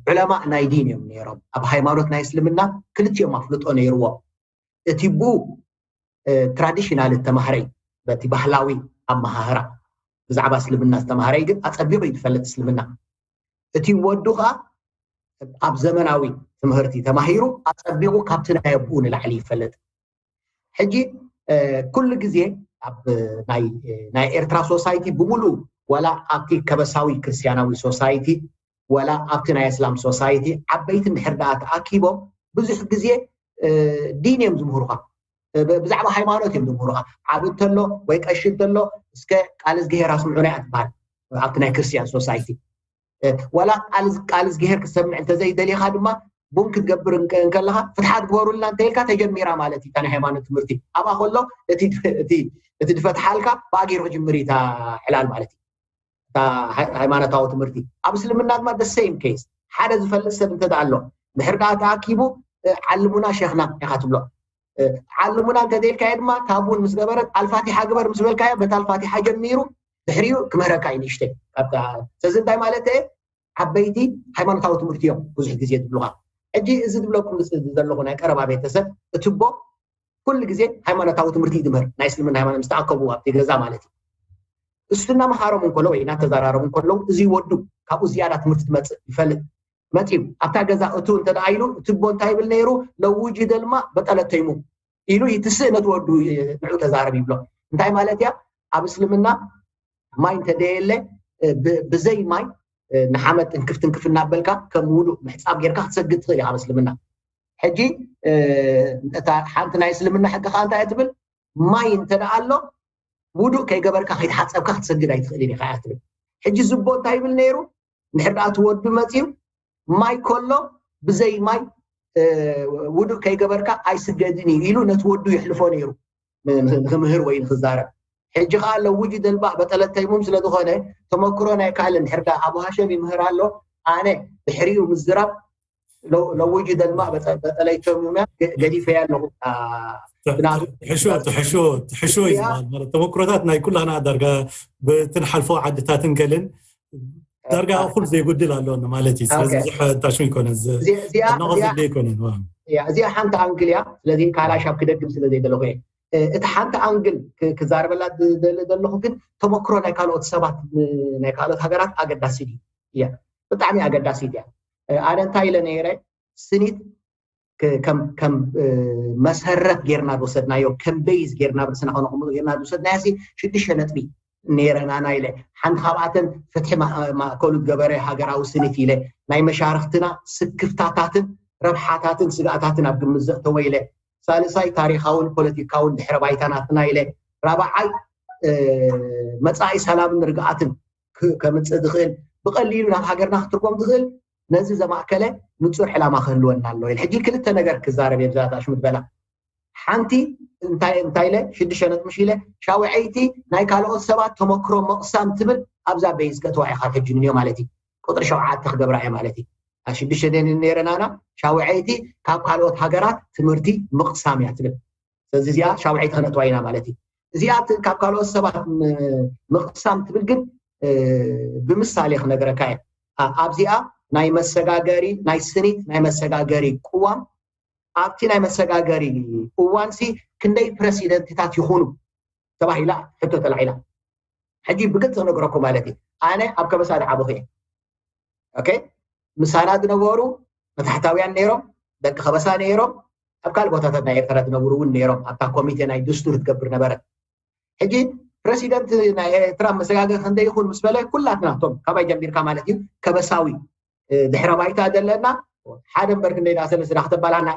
ዑለማ ናይ ዲን እዮም ነይሮም። ኣብ ሃይማኖት ናይ እስልምና ክልቲኦም ኣፍልጦ ነይርዎም። እቲ ብኡ ትራዲሽናል እተማህረ እዩ፣ በቲ ባህላዊ ኣመሃህራ ብዛዕባ እስልምና ዝተማህረ ግን ኣፀቢቑ እዩ ዝፈልጥ እስልምና። እቲ ወዱ ከዓ ኣብ ዘመናዊ ትምህርቲ ተማሂሩ ኣፀቢቑ ካብቲ ናይ ኣቦኡ ንላዕሊ ይፈልጥ። ሕጂ ኩሉ ግዜ ኣብ ናይ ኤርትራ ሶሳይቲ ብምሉእ፣ ዋላ ኣብቲ ከበሳዊ ክርስትያናዊ ሶሳይቲ፣ ዋላ ኣብቲ ናይ እስላም ሶሳይቲ፣ ዓበይቲ እንድሕር ደኣ ተኣኪቦም ብዙሕ ግዜ ዲን እዮም ዝምህሩኻ። ብዛዕባ ሃይማኖት እዮም ዝምህሩኻ። ዓብ እንተሎ ወይ ቀሺ እንተሎ፣ እስከ ቃል እዝግሄር ኣስምዑና እያ ትበሃል ኣብቲ ናይ ክርስትያን ሶሳይቲ። ዋላ ቃል እዝግሄር ክትሰምዕ እንተዘይደሊኻ ድማ፣ ቡን ክትገብር እንከለኻ ፍትሓት ግበሩልና እንተኢልካ ተጀሚራ ማለት እዩ። ናይ ሃይማኖት ትምህርቲ ኣብኣ ከሎ እቲ ድፈትሓልካ ብኣገይሩ ክጅምር እዩ። ዕላል ማለት እዩ። ሃይማኖታዊ ትምህርቲ ኣብ እስልምና ድማ ደሰይም ኬስ። ሓደ ዝፈልጥ ሰብ እንተ ኣሎ፣ ድሕር ዳ ተኣኪቡ ዓልሙና ሸኽና ኢኻ ትብሎ። ዓልሙና እንተደልካዮ ድማ፣ ታቡን ምስ ገበረት ኣልፋቲሓ ግበር ምስ በልካዮ፣ በታ ኣልፋቲሓ ጀሚሩ ድሕሪኡ ክምህረካ እዩ ንእሽተይ። ስለዚ እንታይ ማለት እየ? ዓበይቲ ሃይማኖታዊ ትምህርቲ እዮም ብዙሕ ግዜ ዝብሉኻ። ሕጂ እዚ ዝብለኩም ዘለኹ ናይ ቀረባ ቤተሰብ፣ እትቦ ኩሉ ግዜ ሃይማኖታዊ ትምህርቲ ይድምህር፣ ናይ እስልምና ሃይማኖት ምስ ተኣከቡ ኣብቲ ገዛ ማለት እዩ። እሱ እናመሃሮም እንከሎ ወይ እናተዘራረቡ እንከለዉ፣ እዚ ወዱ ካብኡ ዝያዳ ትምህርቲ ትመፅእ ይፈልጥ። መፅዩ ኣብታ ገዛ እቱ እንተ ደኣ ኢሉ፣ እቲ ቦ እንታይ ይብል ነይሩ? ለውጅ ደልማ በጠለት ተይሙ ኢሉ ይትስእ፣ ነቲ ወዱ ንዑ ተዛረብ ይብሎ። እንታይ ማለት እያ? ኣብ እስልምና ማይ እንተደየለ፣ ብዘይ ማይ ንሓመድ ትንክፍ ትንክፍ እናበልካ ከም ውዱእ ምሕፃብ ጌርካ ክትሰግድ ትኽእል ኢኻ ኣብ እስልምና። ሕጂ እታ ሓንቲ ናይ እስልምና ሕጊ ከዓ እንታይ ትብል? ማይ እንተ ደኣ ኣሎ፣ ውዱእ ከይገበርካ ከይተሓፀብካ ክትሰግድ ኣይትኽእልን ኢኻ እያ ትብል። ሕጂ ዝቦ እንታይ ይብል ነይሩ? ንድሕር ደኣ እቲ ወዱ መፅዩ፣ ማይ ከሎ ብዘይ ማይ ውዱእ ከይገበርካ ኣይስገድን እዩ ኢሉ ነቲ ወዱ የሕልፎ ነይሩ፣ ንክምህር ወይ ንክዛረብ። ሕጂ ከዓ ለውጅ ደልባ በጠለት ተይሙም ስለዝኾነ፣ ተመክሮ ናይ ካልእ፣ እንድሕር ደኣ ኣቡ ሃሸም ይምህር ኣሎ፣ ኣነ ድሕሪኡ ምዝራብ ለውጅ ደልማ በጠለይቶም እያ፣ ገዲፈያ ኣለኹ። ትሕሾ ትሕሾ ትሕሾ እዩ ዝበሃል። ማለት ተመክሮታት ናይ ኩላና ዳርጋ ብትንሓልፎ ዓድታትን ገልን ዳርጋ እኹል ዘይጉድል ኣሎ ማለት እዩ። ስለዚ ብዙሕ ታሽሙ ይኮነ፣ ኣድናቆት ዘድልዮ ይኮነ። እዚኣ ሓንቲ ኣንግል እያ። ስለዚ ካላሻብ ክደግም ስለ ዘይደለኹ እየ። እቲ ሓንቲ ኣንግል ክዛረበላ ዝደሊ ዘለኹ ግን፣ ተመክሮ ናይ ካልኦት ሰባት፣ ናይ ካልኦት ሃገራት ኣገዳሲ እዩ። እያ ብጣዕሚ ኣገዳሲት እያ። ኣነ እንታይ ኢለ ነይረ? ስኒት ከም መሰረት ጌርና ዝወሰድናዮ፣ ከም ቤዝ ጌርና ርእስና ከነቕምጦ ጌርና ዝወሰድናዮ ሲ ሽዱሽተ ነጥቢ ነይረናና ኢለ። ሓንቲ ካብኣተን ፍትሒ ማእከሉ ዝገበረ ሃገራዊ ስኒት ኢለ፣ ናይ መሻርክትና ስክፍታታትን ረብሓታትን ስጋእታትን ኣብ ግምት ዘእተወ ኢለ። ሳልሳይ ታሪኻውን ፖለቲካውን ድሕረ ባይታ ናትና ኢለ። ራብዓይ መፃኢ ሰላምን ርግኣትን ከምፅእ ዝኽእል፣ ብቐሊሉ ናብ ሃገርና ክትርጎም ዝኽእል፣ ነዚ ዘማእከለ ንፁር ዕላማ ክህልወና ኣለዎ ኢለ። ሕጂ ክልተ ነገር ክዛረብ እየ ብዛዕባ ሽሙት በላ። ሓንቲ እንታይ እንታይ ኢለ ሽዱሽተ ነጥቢ ኢለ፣ ሻውዐይቲ ናይ ካልኦት ሰባት ተመክሮ ምቕሳም ትብል ኣብዛ ቤዝ ከእትዋ ኢኻ ሕጂ ንዮ ማለት እዩ። ቁፅሪ ሸውዓተ ክገብራ እየ ማለት እዩ። ኣብ ሽዱሽተ ነይረናና፣ ሻውዐይቲ ካብ ካልኦት ሃገራት ትምህርቲ ምቕሳም እያ ትብል። ስለዚ እዚኣ ሻውዐይቲ ከነእትዋ ኢና ማለት እዩ። እዚኣ ካብ ካልኦት ሰባት ምቕሳም ትብል ግን ብምሳሌ ክነገረካ እየ። ኣብዚኣ ናይ መሰጋገሪ፣ ናይ ስኒት ናይ መሰጋገሪ ቅዋም፣ ኣብቲ ናይ መሰጋገሪ እዋንሲ ክንደይ ፕረሲደንትታት ይኹኑ ተባሂላ ሕቶ ተላዒላ። ሕጂ ብግልፂ ክነግረኩም ማለት እዩ። ኣነ ኣብ ከበሳ ዝዓበኹ እየ። ኦኬ፣ ምሳና ዝነበሩ መታሕታውያን ነይሮም፣ ደቂ ከበሳ ነይሮም፣ ኣብ ካልእ ቦታታት ናይ ኤርትራ ዝነብሩ እውን ነይሮም። ኣብታ ኮሚቴ ናይ ድስቱር ትገብር ነበረት። ሕጂ ፕረሲደንት ናይ ኤርትራ መሰጋገሪ ክንደይ ይኹን ምስ በለ፣ ኩላትና እቶም ካባይ ጀሚርካ ማለት እዩ፣ ከበሳዊ ድሕረ ባይታ ዘለና ሓደ እምበር ክንደይ ደኣ ሰለስተ ደኣ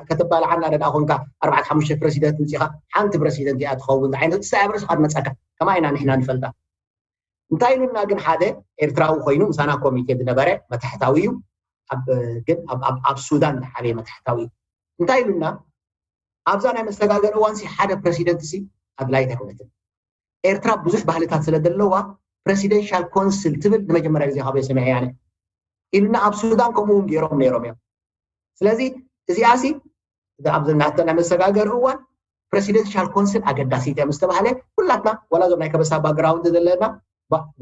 ከተባላዓና ደኣ ኮንካ፣ ኣርባዕተ ሓሙሽተ ፕረሲደንት ምፂኻ ሓንቲ ፕረሲደንት እያ ትኸውን ዓይነት እሳ ኣብ ርእስኻ ትመፀካ። ከማይ ኢና ንሕና ንፈልጣ። እንታይ ኢሉና ግን ሓደ ኤርትራዊ ኮይኑ ምሳና ኮሚቴ ዝነበረ መታሕታዊ እዩ፣ ግን ኣብ ሱዳን ዝዓበየ መታሕታዊ እዩ። እንታይ ኢሉና? ኣብዛ ናይ መሰጋገሪ እዋንሲ ሓደ ፕረሲደንትሲ ኣድላይት ኣይኮነትን። ኤርትራ ብዙሕ ባህልታት ስለ ዘለዋ ፕረሲደንሻል ኮንስል ትብል ንመጀመርያ ግዜ ካበይ ሰሚዐ እያ ኣነ ኢልና። ኣብ ሱዳን ከምኡ እውን ገይሮም ነይሮም እዮም። ስለዚ እዚኣሲ ኣብዚ ናተ ናይ መሰጋገሪ እዋን ፕረሲደንሻል ኮንስል ኣገዳሲት እያ ምስ ተባህለ፣ ኩላትና ዋላ እዞም ናይ ከበሳ ባክግራውንድ ዘለና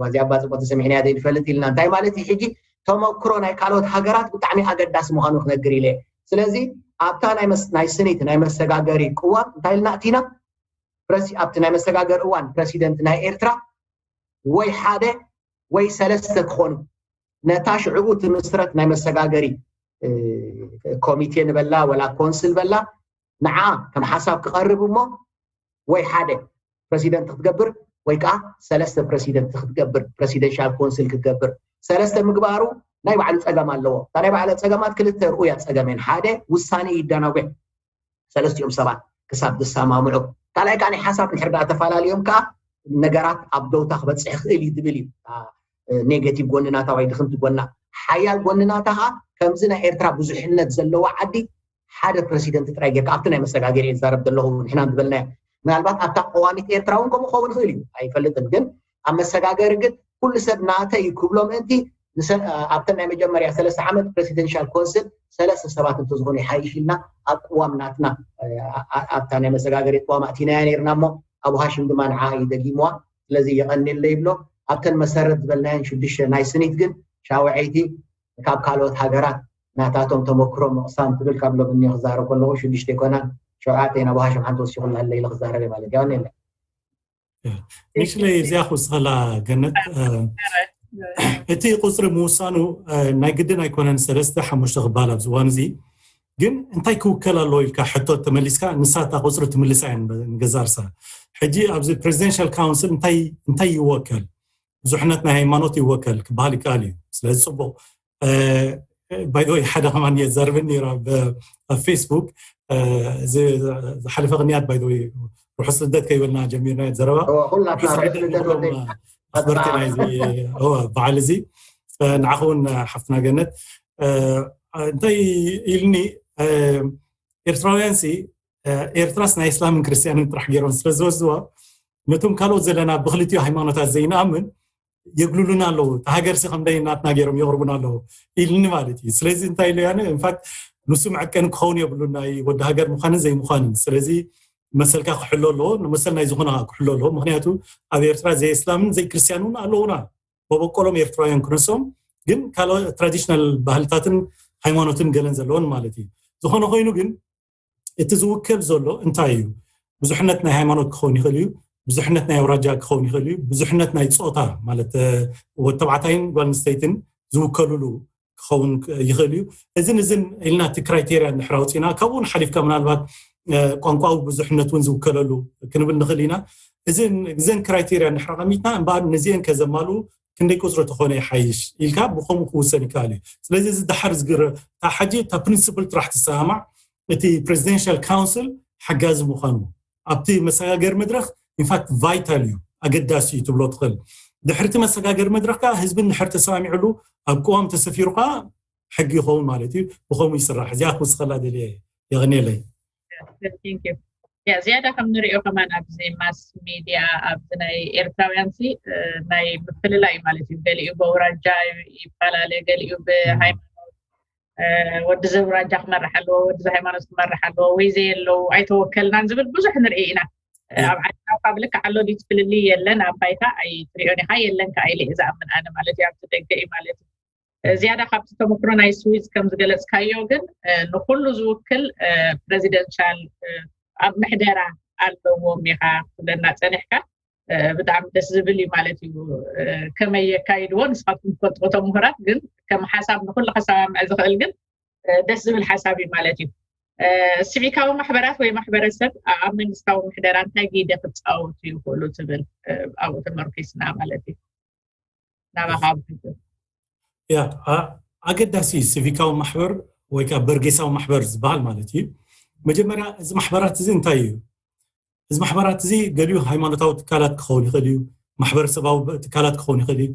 እዚኣ ባፅቆ ተሰሚዕና እያ ዘይንፈልጥ ኢልና። እንታይ ማለት እዩ? ሕጂ ተመክሮ ናይ ካልኦት ሃገራት ብጣዕሚ ኣገዳሲ ምዃኑ ክነግር ኢለ። ስለዚ ኣብታ ናይ መስ- ናይ ስኒት ናይ መሰጋገሪ ቅዋም እንታይ ኢልና እቲና? ፕረሲ ኣብቲ ናይ መሰጋገሪ እዋን ፕረሲደንት ናይ ኤርትራ ወይ ሓደ ወይ ሰለስተ ክኾኑ፣ ነታ ሽዕኡ ትምስረት ናይ መሰጋገሪ ኮሚቴ ንበላ ወላ ኮንስል በላ ንዓ ከም ሓሳብ ክቐርብ እሞ ወይ ሓደ ፕረሲደንት ክትገብር ወይ ከዓ ሰለስተ ፕረሲደንት ክትገብር፣ ፕረሲደንሻል ኮንስል ክትገብር። ሰለስተ ምግባሩ ናይ ባዕሉ ፀገም ኣለዎ። እታ ናይ ባዕሉ ፀገማት ክልተ ርኡያ ፀገም እየን። ሓደ ውሳኔ ይደናጉዕ፣ ሰለስቲኦም ሰባት ክሳብ ዝሰማምዑ። ካልኣይ ከዓ ናይ ሓሳብ እንድሕር ደኣ ተፈላለዮም ከዓ ነገራት ኣብ ደውታ ክበፅሕ ይኽእል እዩ ዝብል እዩ። ኔጌቲቭ ጎኒ ናታ ወይ ድኽምቲ ጎና። ሓያል ጎኒ ናታ ከዓ ከምዚ ናይ ኤርትራ ብዙሕነት ዘለዋ ዓዲ ሓደ ፕረሲደንት ጥራይ ጌርካ ኣብቲ ናይ መሰጋገሪ እየ ዝዛረብ ዘለኹ ንሕና ዝበልናዮ። ምናልባት ኣብታ ቀዋሚት ኤርትራ እውን ከምኡ ክኸውን ይኽእል እዩ ኣይፈልጥን። ግን ኣብ መሰጋገሪ ግን ኩሉ ሰብ ናተ እዩ ክብሎ ምእንቲ ኣብተን ናይ መጀመርያ ሰለስተ ዓመት ፕረሲደንሻል ኮንስል ሰለስተ ሰባት እንተዝኾኑ ይሓይሽ ኢልና ኣብ ቅዋም ናትና ኣብታ ናይ መሰጋገሪ ቅዋም ኣእቲናያ ነርና እሞ ኣቡ ሃሽም ድማ ንዓ እዩ ደጊምዋ። ስለዚ የቐንየለይ ይብሎ። ኣብተን መሰረት ዝበልናየን ሽዱሽተ ናይ ስኒት ግን ሻውዐይቲ ካብ ካልኦት ሃገራት ናታቶም ተመክሮ ምቕሳም ትብል ካብ ሎም እኒ ክዛረብ ከለኹ ሽዱሽተ ይኮናን ሸውዓተ ኢና። ኣቡ ሃሽም ሓንቲ ወሲኹ ኣለይ ኢለ ክዛረብ ማለት ያው የለ ንስለይ እዚኣ ክውስኸላ ገነት እቲ ቁፅሪ ምውሳኑ ናይ ግድን ኣይኮነን ሰለስተ ሓሙሽተ ክበሃል ኣብዚ እዋን እዚ ግን እንታይ ክውከል ኣለዎ ኢልካ ሕቶ ተመሊስካ ንሳ እታ ቁፅሪ ትምልሳ እያ ንገዛ ርሳ ሕጂ ኣብዚ ፕሬዚደንሻል ካውንስል እንታይ ይወከል ብዙሕነት ናይ ሃይማኖት ይወከል ክበሃል ይከኣል እዩ ስለዚ ፅቡቅ ባይወይ ሓደ ከማን የዛርብን ነይሩ ኣብ ፌስቡክ ዝሓለፈ ቅንያት ባይወይ ርሑስ ልደት ከይበልና ጀሚርና ዘረባ ኣኽበርቲ ናይዚ በዓል እዚ ንዓኸውን ሓፍትና ገነት እንታይ ኢልኒ ኤርትራውያን ሲ ኤርትራስ ናይ እስላምን ክርስትያንን ጥራሕ ገይሮም ስለ ዝወስድዋ ነቶም ካልኦት ዘለና ብክልቲኡ ሃይማኖታት ዘይንኣምን የግሉሉና ኣለዉ እቲ ሃገር ሲ ከምደይ ናትና ገይሮም የቕርቡና ኣለዉ ኢልኒ ማለት እዩ ስለዚ እንታይ ኢለ ያነ ኢንፋክት ንሱ መዐቀኒ ክኸውን የብሉ ናይ ወዲ ሃገር ምዃንን ዘይምዃንን ስለዚ መሰልካ ክሕሎ ኣለዎ ንመሰል ናይ ዝኾነ ክሕሎ ኣለዎ ምክንያቱ ኣብ ኤርትራ ዘይ እስላምን ዘይ ክርስትያን እውን ኣለዉና በበቆሎም ኤርትራውያን ክነሶም ግን ካልኦ ትራዲሽናል ባህልታትን ሃይማኖትን ገለን ዘለዎን ማለት እዩ ዝኾነ ኮይኑ ግን እቲ ዝውከል ዘሎ እንታይ እዩ ብዙሕነት ናይ ሃይማኖት ክኸውን ይኽእል እዩ ብዙሕነት ናይ ኣውራጃ ክኸውን ይኽእል እዩ ብዙሕነት ናይ ፆታ ማለት ወተባዕታይን ጓል ኣንስተይትን ዝውከሉሉ ክኸውን ይኽእል እዩ እዝን እዝን ኢልና እቲ ክራይቴርያ እንድሕር ኣውፂና ካብኡ ንሓሊፍካ ምናልባት ቋንቋዊ ብዙሕነት እውን ዝውከለሉ ክንብል ንኽእል ኢና እዘን ክራይቴርያ እንድሕር ኣቐሚጥና እምበኣር ነዚአን ከዘማሉ ክንደይ ቁፅሪ ተኾነ ይሓይሽ ኢልካ ብኸምኡ ክውሰን ይከኣል እዩ ስለዚ እዚ ድሓር ዝግረ እታ ሓጂ እታ ፕሪንስፕል ጥራሕ ትሰማማዕ እቲ ፕሬዚደንሻል ካውንስል ሓጋዚ ምዃኑ ኣብቲ መሰጋገሪ መድረክ ኢንፋክት ቫይታል እዩ ኣገዳሲ እዩ ትብሎ ትኽእል ድሕርቲ መሰጋገሪ መድረክ ከዓ ህዝቢ እንድሕር ተሰማሚዕሉ ኣብ ቅዋም ተሰፊሩ ከዓ ሕጊ ይኸውን ማለት እዩ ብኸምኡ ይስራሕ እዚኣ ክውስኸላ ደልየ የቕንየለይ ዝያዳ ከም ንሪኦ ከማን ኣብዚ ማስ ሚድያ ኣብዚ ናይ ኤርትራውያን ሲ ናይ ምፍልላይ ማለት እዩ ገሊኡ በውራጃ ይፈላለ ገሊኡ ብሃይማኖት ወዲ ዘውራጃ ክመርሕ ኣለዎ ወዲ ሃይማኖት ክመርሕ ኣለዎ ወይ ዘየለዉ ኣይተወከልናን ዝብል ብዙሕ ንርኢ ኢና ኣብ ዓድና ካብ ልክዕ ኣሎ ድዩ ትፍልልይ የለን ኣብ ባይታ ኣይትሪኦን ኢኻ የለን ከዓ ኢለ እየ ዝኣምን ኣነ ማለት እዩ ኣብቲ ደገ እዩ ማለት እዩ ዝያዳ ካብቲ ተመክሮ ናይ ስዊዝ ከም ዝገለፅካዮ ግን ንኩሉ ዝውክል ፕሬዚደንሻል ኣብ ምሕደራ ኣለዎም ኢኻ ክትብለና ፀኒሕካ ብጣዕሚ ደስ ዝብል እዩ ማለት እዩ ከመይ የካይድዎ ንስኻትኩም ትፈልጥዎ ተምሁራት ግን ከም ሓሳብ ንኩሉ ከሰማምዕ ዝኽእል ግን ደስ ዝብል ሓሳብ እዩ ማለት እዩ ሲቪካዊ ማሕበራት ወይ ማሕበረሰብ ኣብ መንግስታዊ ምሕደራ እንታይ ግደ ክፃወቱ ይኽእሉ ትብል ኣብኡ ተመርኪስና ማለት እዩ ናባኻ ያ ኣገዳሲ ሲቪካዊ ማሕበር ወይ ከዓ በርጌሳዊ ማሕበር ዝበሃል ማለት እዩ መጀመርያ እዚ ማሕበራት እዚ እንታይ እዩ እዚ ማሕበራት እዚ ገሊኡ ሃይማኖታዊ ትካላት ክኸውን ይኽእል እዩ ማሕበረሰባዊ ትካላት ክኸውን ይኽእል እዩ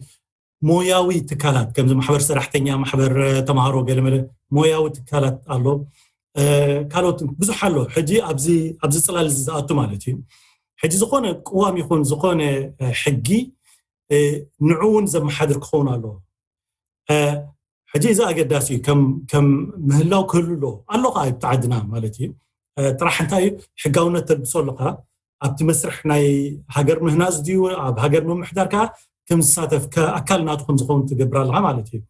ሞያዊ ትካላት ከምዚ ማሕበር ሰራሕተኛ ማሕበር ተምሃሮ ገለመለ ሞያዊ ትካላት ኣሎ ካልኦት ብዙሕ ኣሎ ሕጂ ኣብዚ ኣብዚ ፅላል ዝኣቱ ማለት እዩ ሕጂ ዝኾነ ቅዋም ይኹን ዝኾነ ሕጊ ንዕውን ዘመሓድር ክኸውን ኣለዎ ሕጂ እዚ ኣገዳሲ እዩ ከም ምህላው ክህሉ ኣለዎ ኣሎ ከዓ ኣብቲ ዓድና ማለት እዩ ጥራሕ እንታይ እዩ ሕጋውነት ተልብሶ ኣለካ ኣብቲ መስርሕ ናይ ሃገር ምህናፅ ድዩ ኣብ ሃገር ምምሕዳር ከዓ ከም ዝሳተፍ ኣካል ናቱ ከም ዝኸውን ትገብር ኣለካ ማለት እዩ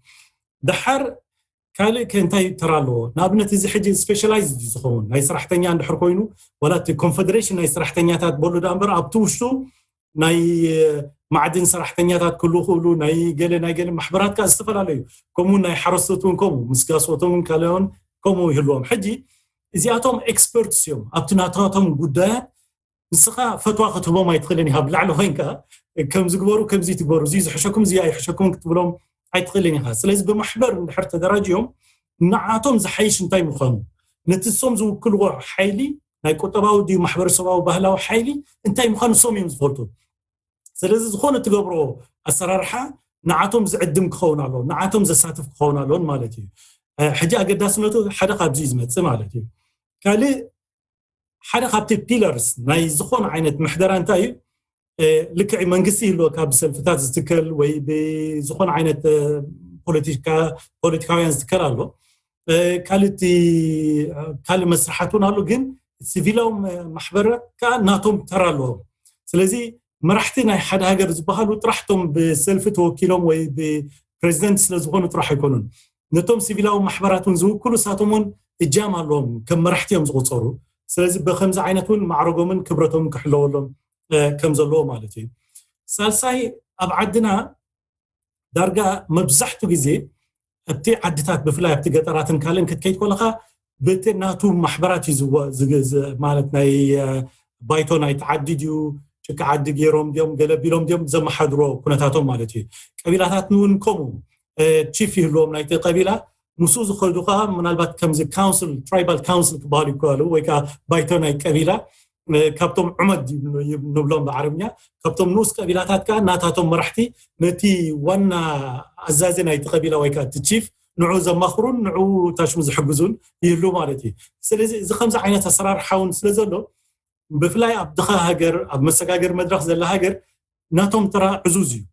ድሓር ካልእ ከ እንታይ ተራ ኣለዎ? ንኣብነት እዚ ሕጂ ስፔሻላይዝ ዝኸውን ናይ ሰራሕተኛ እንድሕር ኮይኑ፣ ዋላ እቲ ኮንፈደሬሽን ናይ ሰራሕተኛታት በሉ ዳ እምበር፣ ኣብቲ ውሽጡ ናይ ማዕድን ሰራሕተኛታት ክህሉ ክእሉ፣ ናይ ገለ ናይ ገለ ማሕበራት ከኣ ዝተፈላለዩ፣ ከምኡ ናይ ሓረስቶት እውን ከምኡ፣ ምስ ጋስኦቶም እውን ካልኦን ከምኡ ይህልዎም። ሕጂ እዚኣቶም ኤክስፐርትስ እዮም ኣብቲ ናታቶም ጉዳያት። ንስኻ ፈትዋ ክትህቦም ኣይትኽእልን ኢኻ። ብላዕሊ ኮይንካ ከም ዝግበሩ ከምዚ ትግበሩ፣ እዚ ዝሕሸኩም እዚ ኣይሕሸኩም ክትብሎም ኣይትኽእልን ኢኻ። ስለዚ ብማሕበር እንድሕር ተደራጅዮም ንዓቶም ዝሓይሽ እንታይ ምዃኑ፣ ነቲ ንሶም ዝውክልዎ ሓይሊ ናይ ቁጠባዊ ድዩ ማሕበረሰባዊ ባህላዊ ሓይሊ እንታይ ምዃኑ ንሶም እዮም ዝፈልጡ። ስለዚ ዝኾነ ትገብሮ ኣሰራርሓ ንዓቶም ዝዕድም ክኸውን ኣለዎ፣ ንዓቶም ዘሳትፍ ክኸውን ኣለዎን ማለት እዩ። ሕጂ ኣገዳስነቱ ሓደ ካብዚ እዩ ዝመፅእ ማለት እዩ። ካልእ ሓደ ካብቲ ፒለርስ ናይ ዝኾነ ዓይነት ምሕደራ እንታይ እዩ? ልክዕ መንግስቲ ይህልወካ ብሰልፍታት ዝትከል ወይ ብዝኾነ ዓይነት ፖለቲካውያን ዝትከል ኣሎ። ካልእቲ ካልእ መስርሓት እውን ኣሎ፣ ግን ሲቪላዊ ማሕበራት ከዓ ናቶም ተራ ኣለዎም። ስለዚ መራሕቲ ናይ ሓደ ሃገር ዝበሃሉ ጥራሕቶም ብሰልፊ ተወኪሎም ወይ ብፕሬዚደንት ስለዝኾኑ ጥራሕ ኣይኮኑን። ነቶም ሲቪላዊ ማሕበራት እውን ዝውክሉ እሳቶም እውን እጃም ኣለዎም፣ ከም መራሕቲ እዮም ዝቆፀሩ። ስለዚ ብከምዚ ዓይነት እውን ማዕረጎምን ክብረቶምን ክሕለወሎም ከም ዘለዎ ማለት እዩ። ሳልሳይ፣ ኣብ ዓድና ዳርጋ መብዛሕቱ ግዜ ኣብቲ ዓድታት ብፍላይ ኣብቲ ገጠራትን ካልእን ክትከይድ ከለካ ብቲ ናቱ ማሕበራት እዩ ማለት ናይ ባይቶ ናይቲ ዓዲ ድዩ፣ ጭቃ ዓዲ ገይሮም ድዮም፣ ገለ ቢሎም ድዮም ዘመሓድሮ ኩነታቶም ማለት እዩ። ቀቢላታት እውን ከምኡ ቺፍ ይህልዎም ናይቲ ቀቢላ። ምስኡ ዝኸዱ ከዓ ምናልባት ከምዚ ካውንስል፣ ትራይባል ካውንስል ክበሃሉ ይከኣሉ፣ ወይ ከዓ ባይቶ ናይ ቀቢላ ካብቶም ዑመድ ንብሎም ብዓረብኛ፣ ካብቶም ንኡስ ቀቢላታት ከዓ ናታቶም መራሕቲ ነቲ ዋና ኣዛዚ ናይቲ ቀቢላ ወይ ከዓ እቲ ቺፍ ንዑ ዘማኽሩን ንዑ ታሽሙ ዝሕግዙን ይህሉ ማለት እዩ። ስለዚ እዚ ከምዚ ዓይነት ኣሰራርሓ እውን ስለ ዘሎ ብፍላይ ኣብ ድኻ ሃገር፣ ኣብ መሰጋገር መድረኽ ዘላ ሃገር ናቶም ተራ ዕዙዝ እዩ።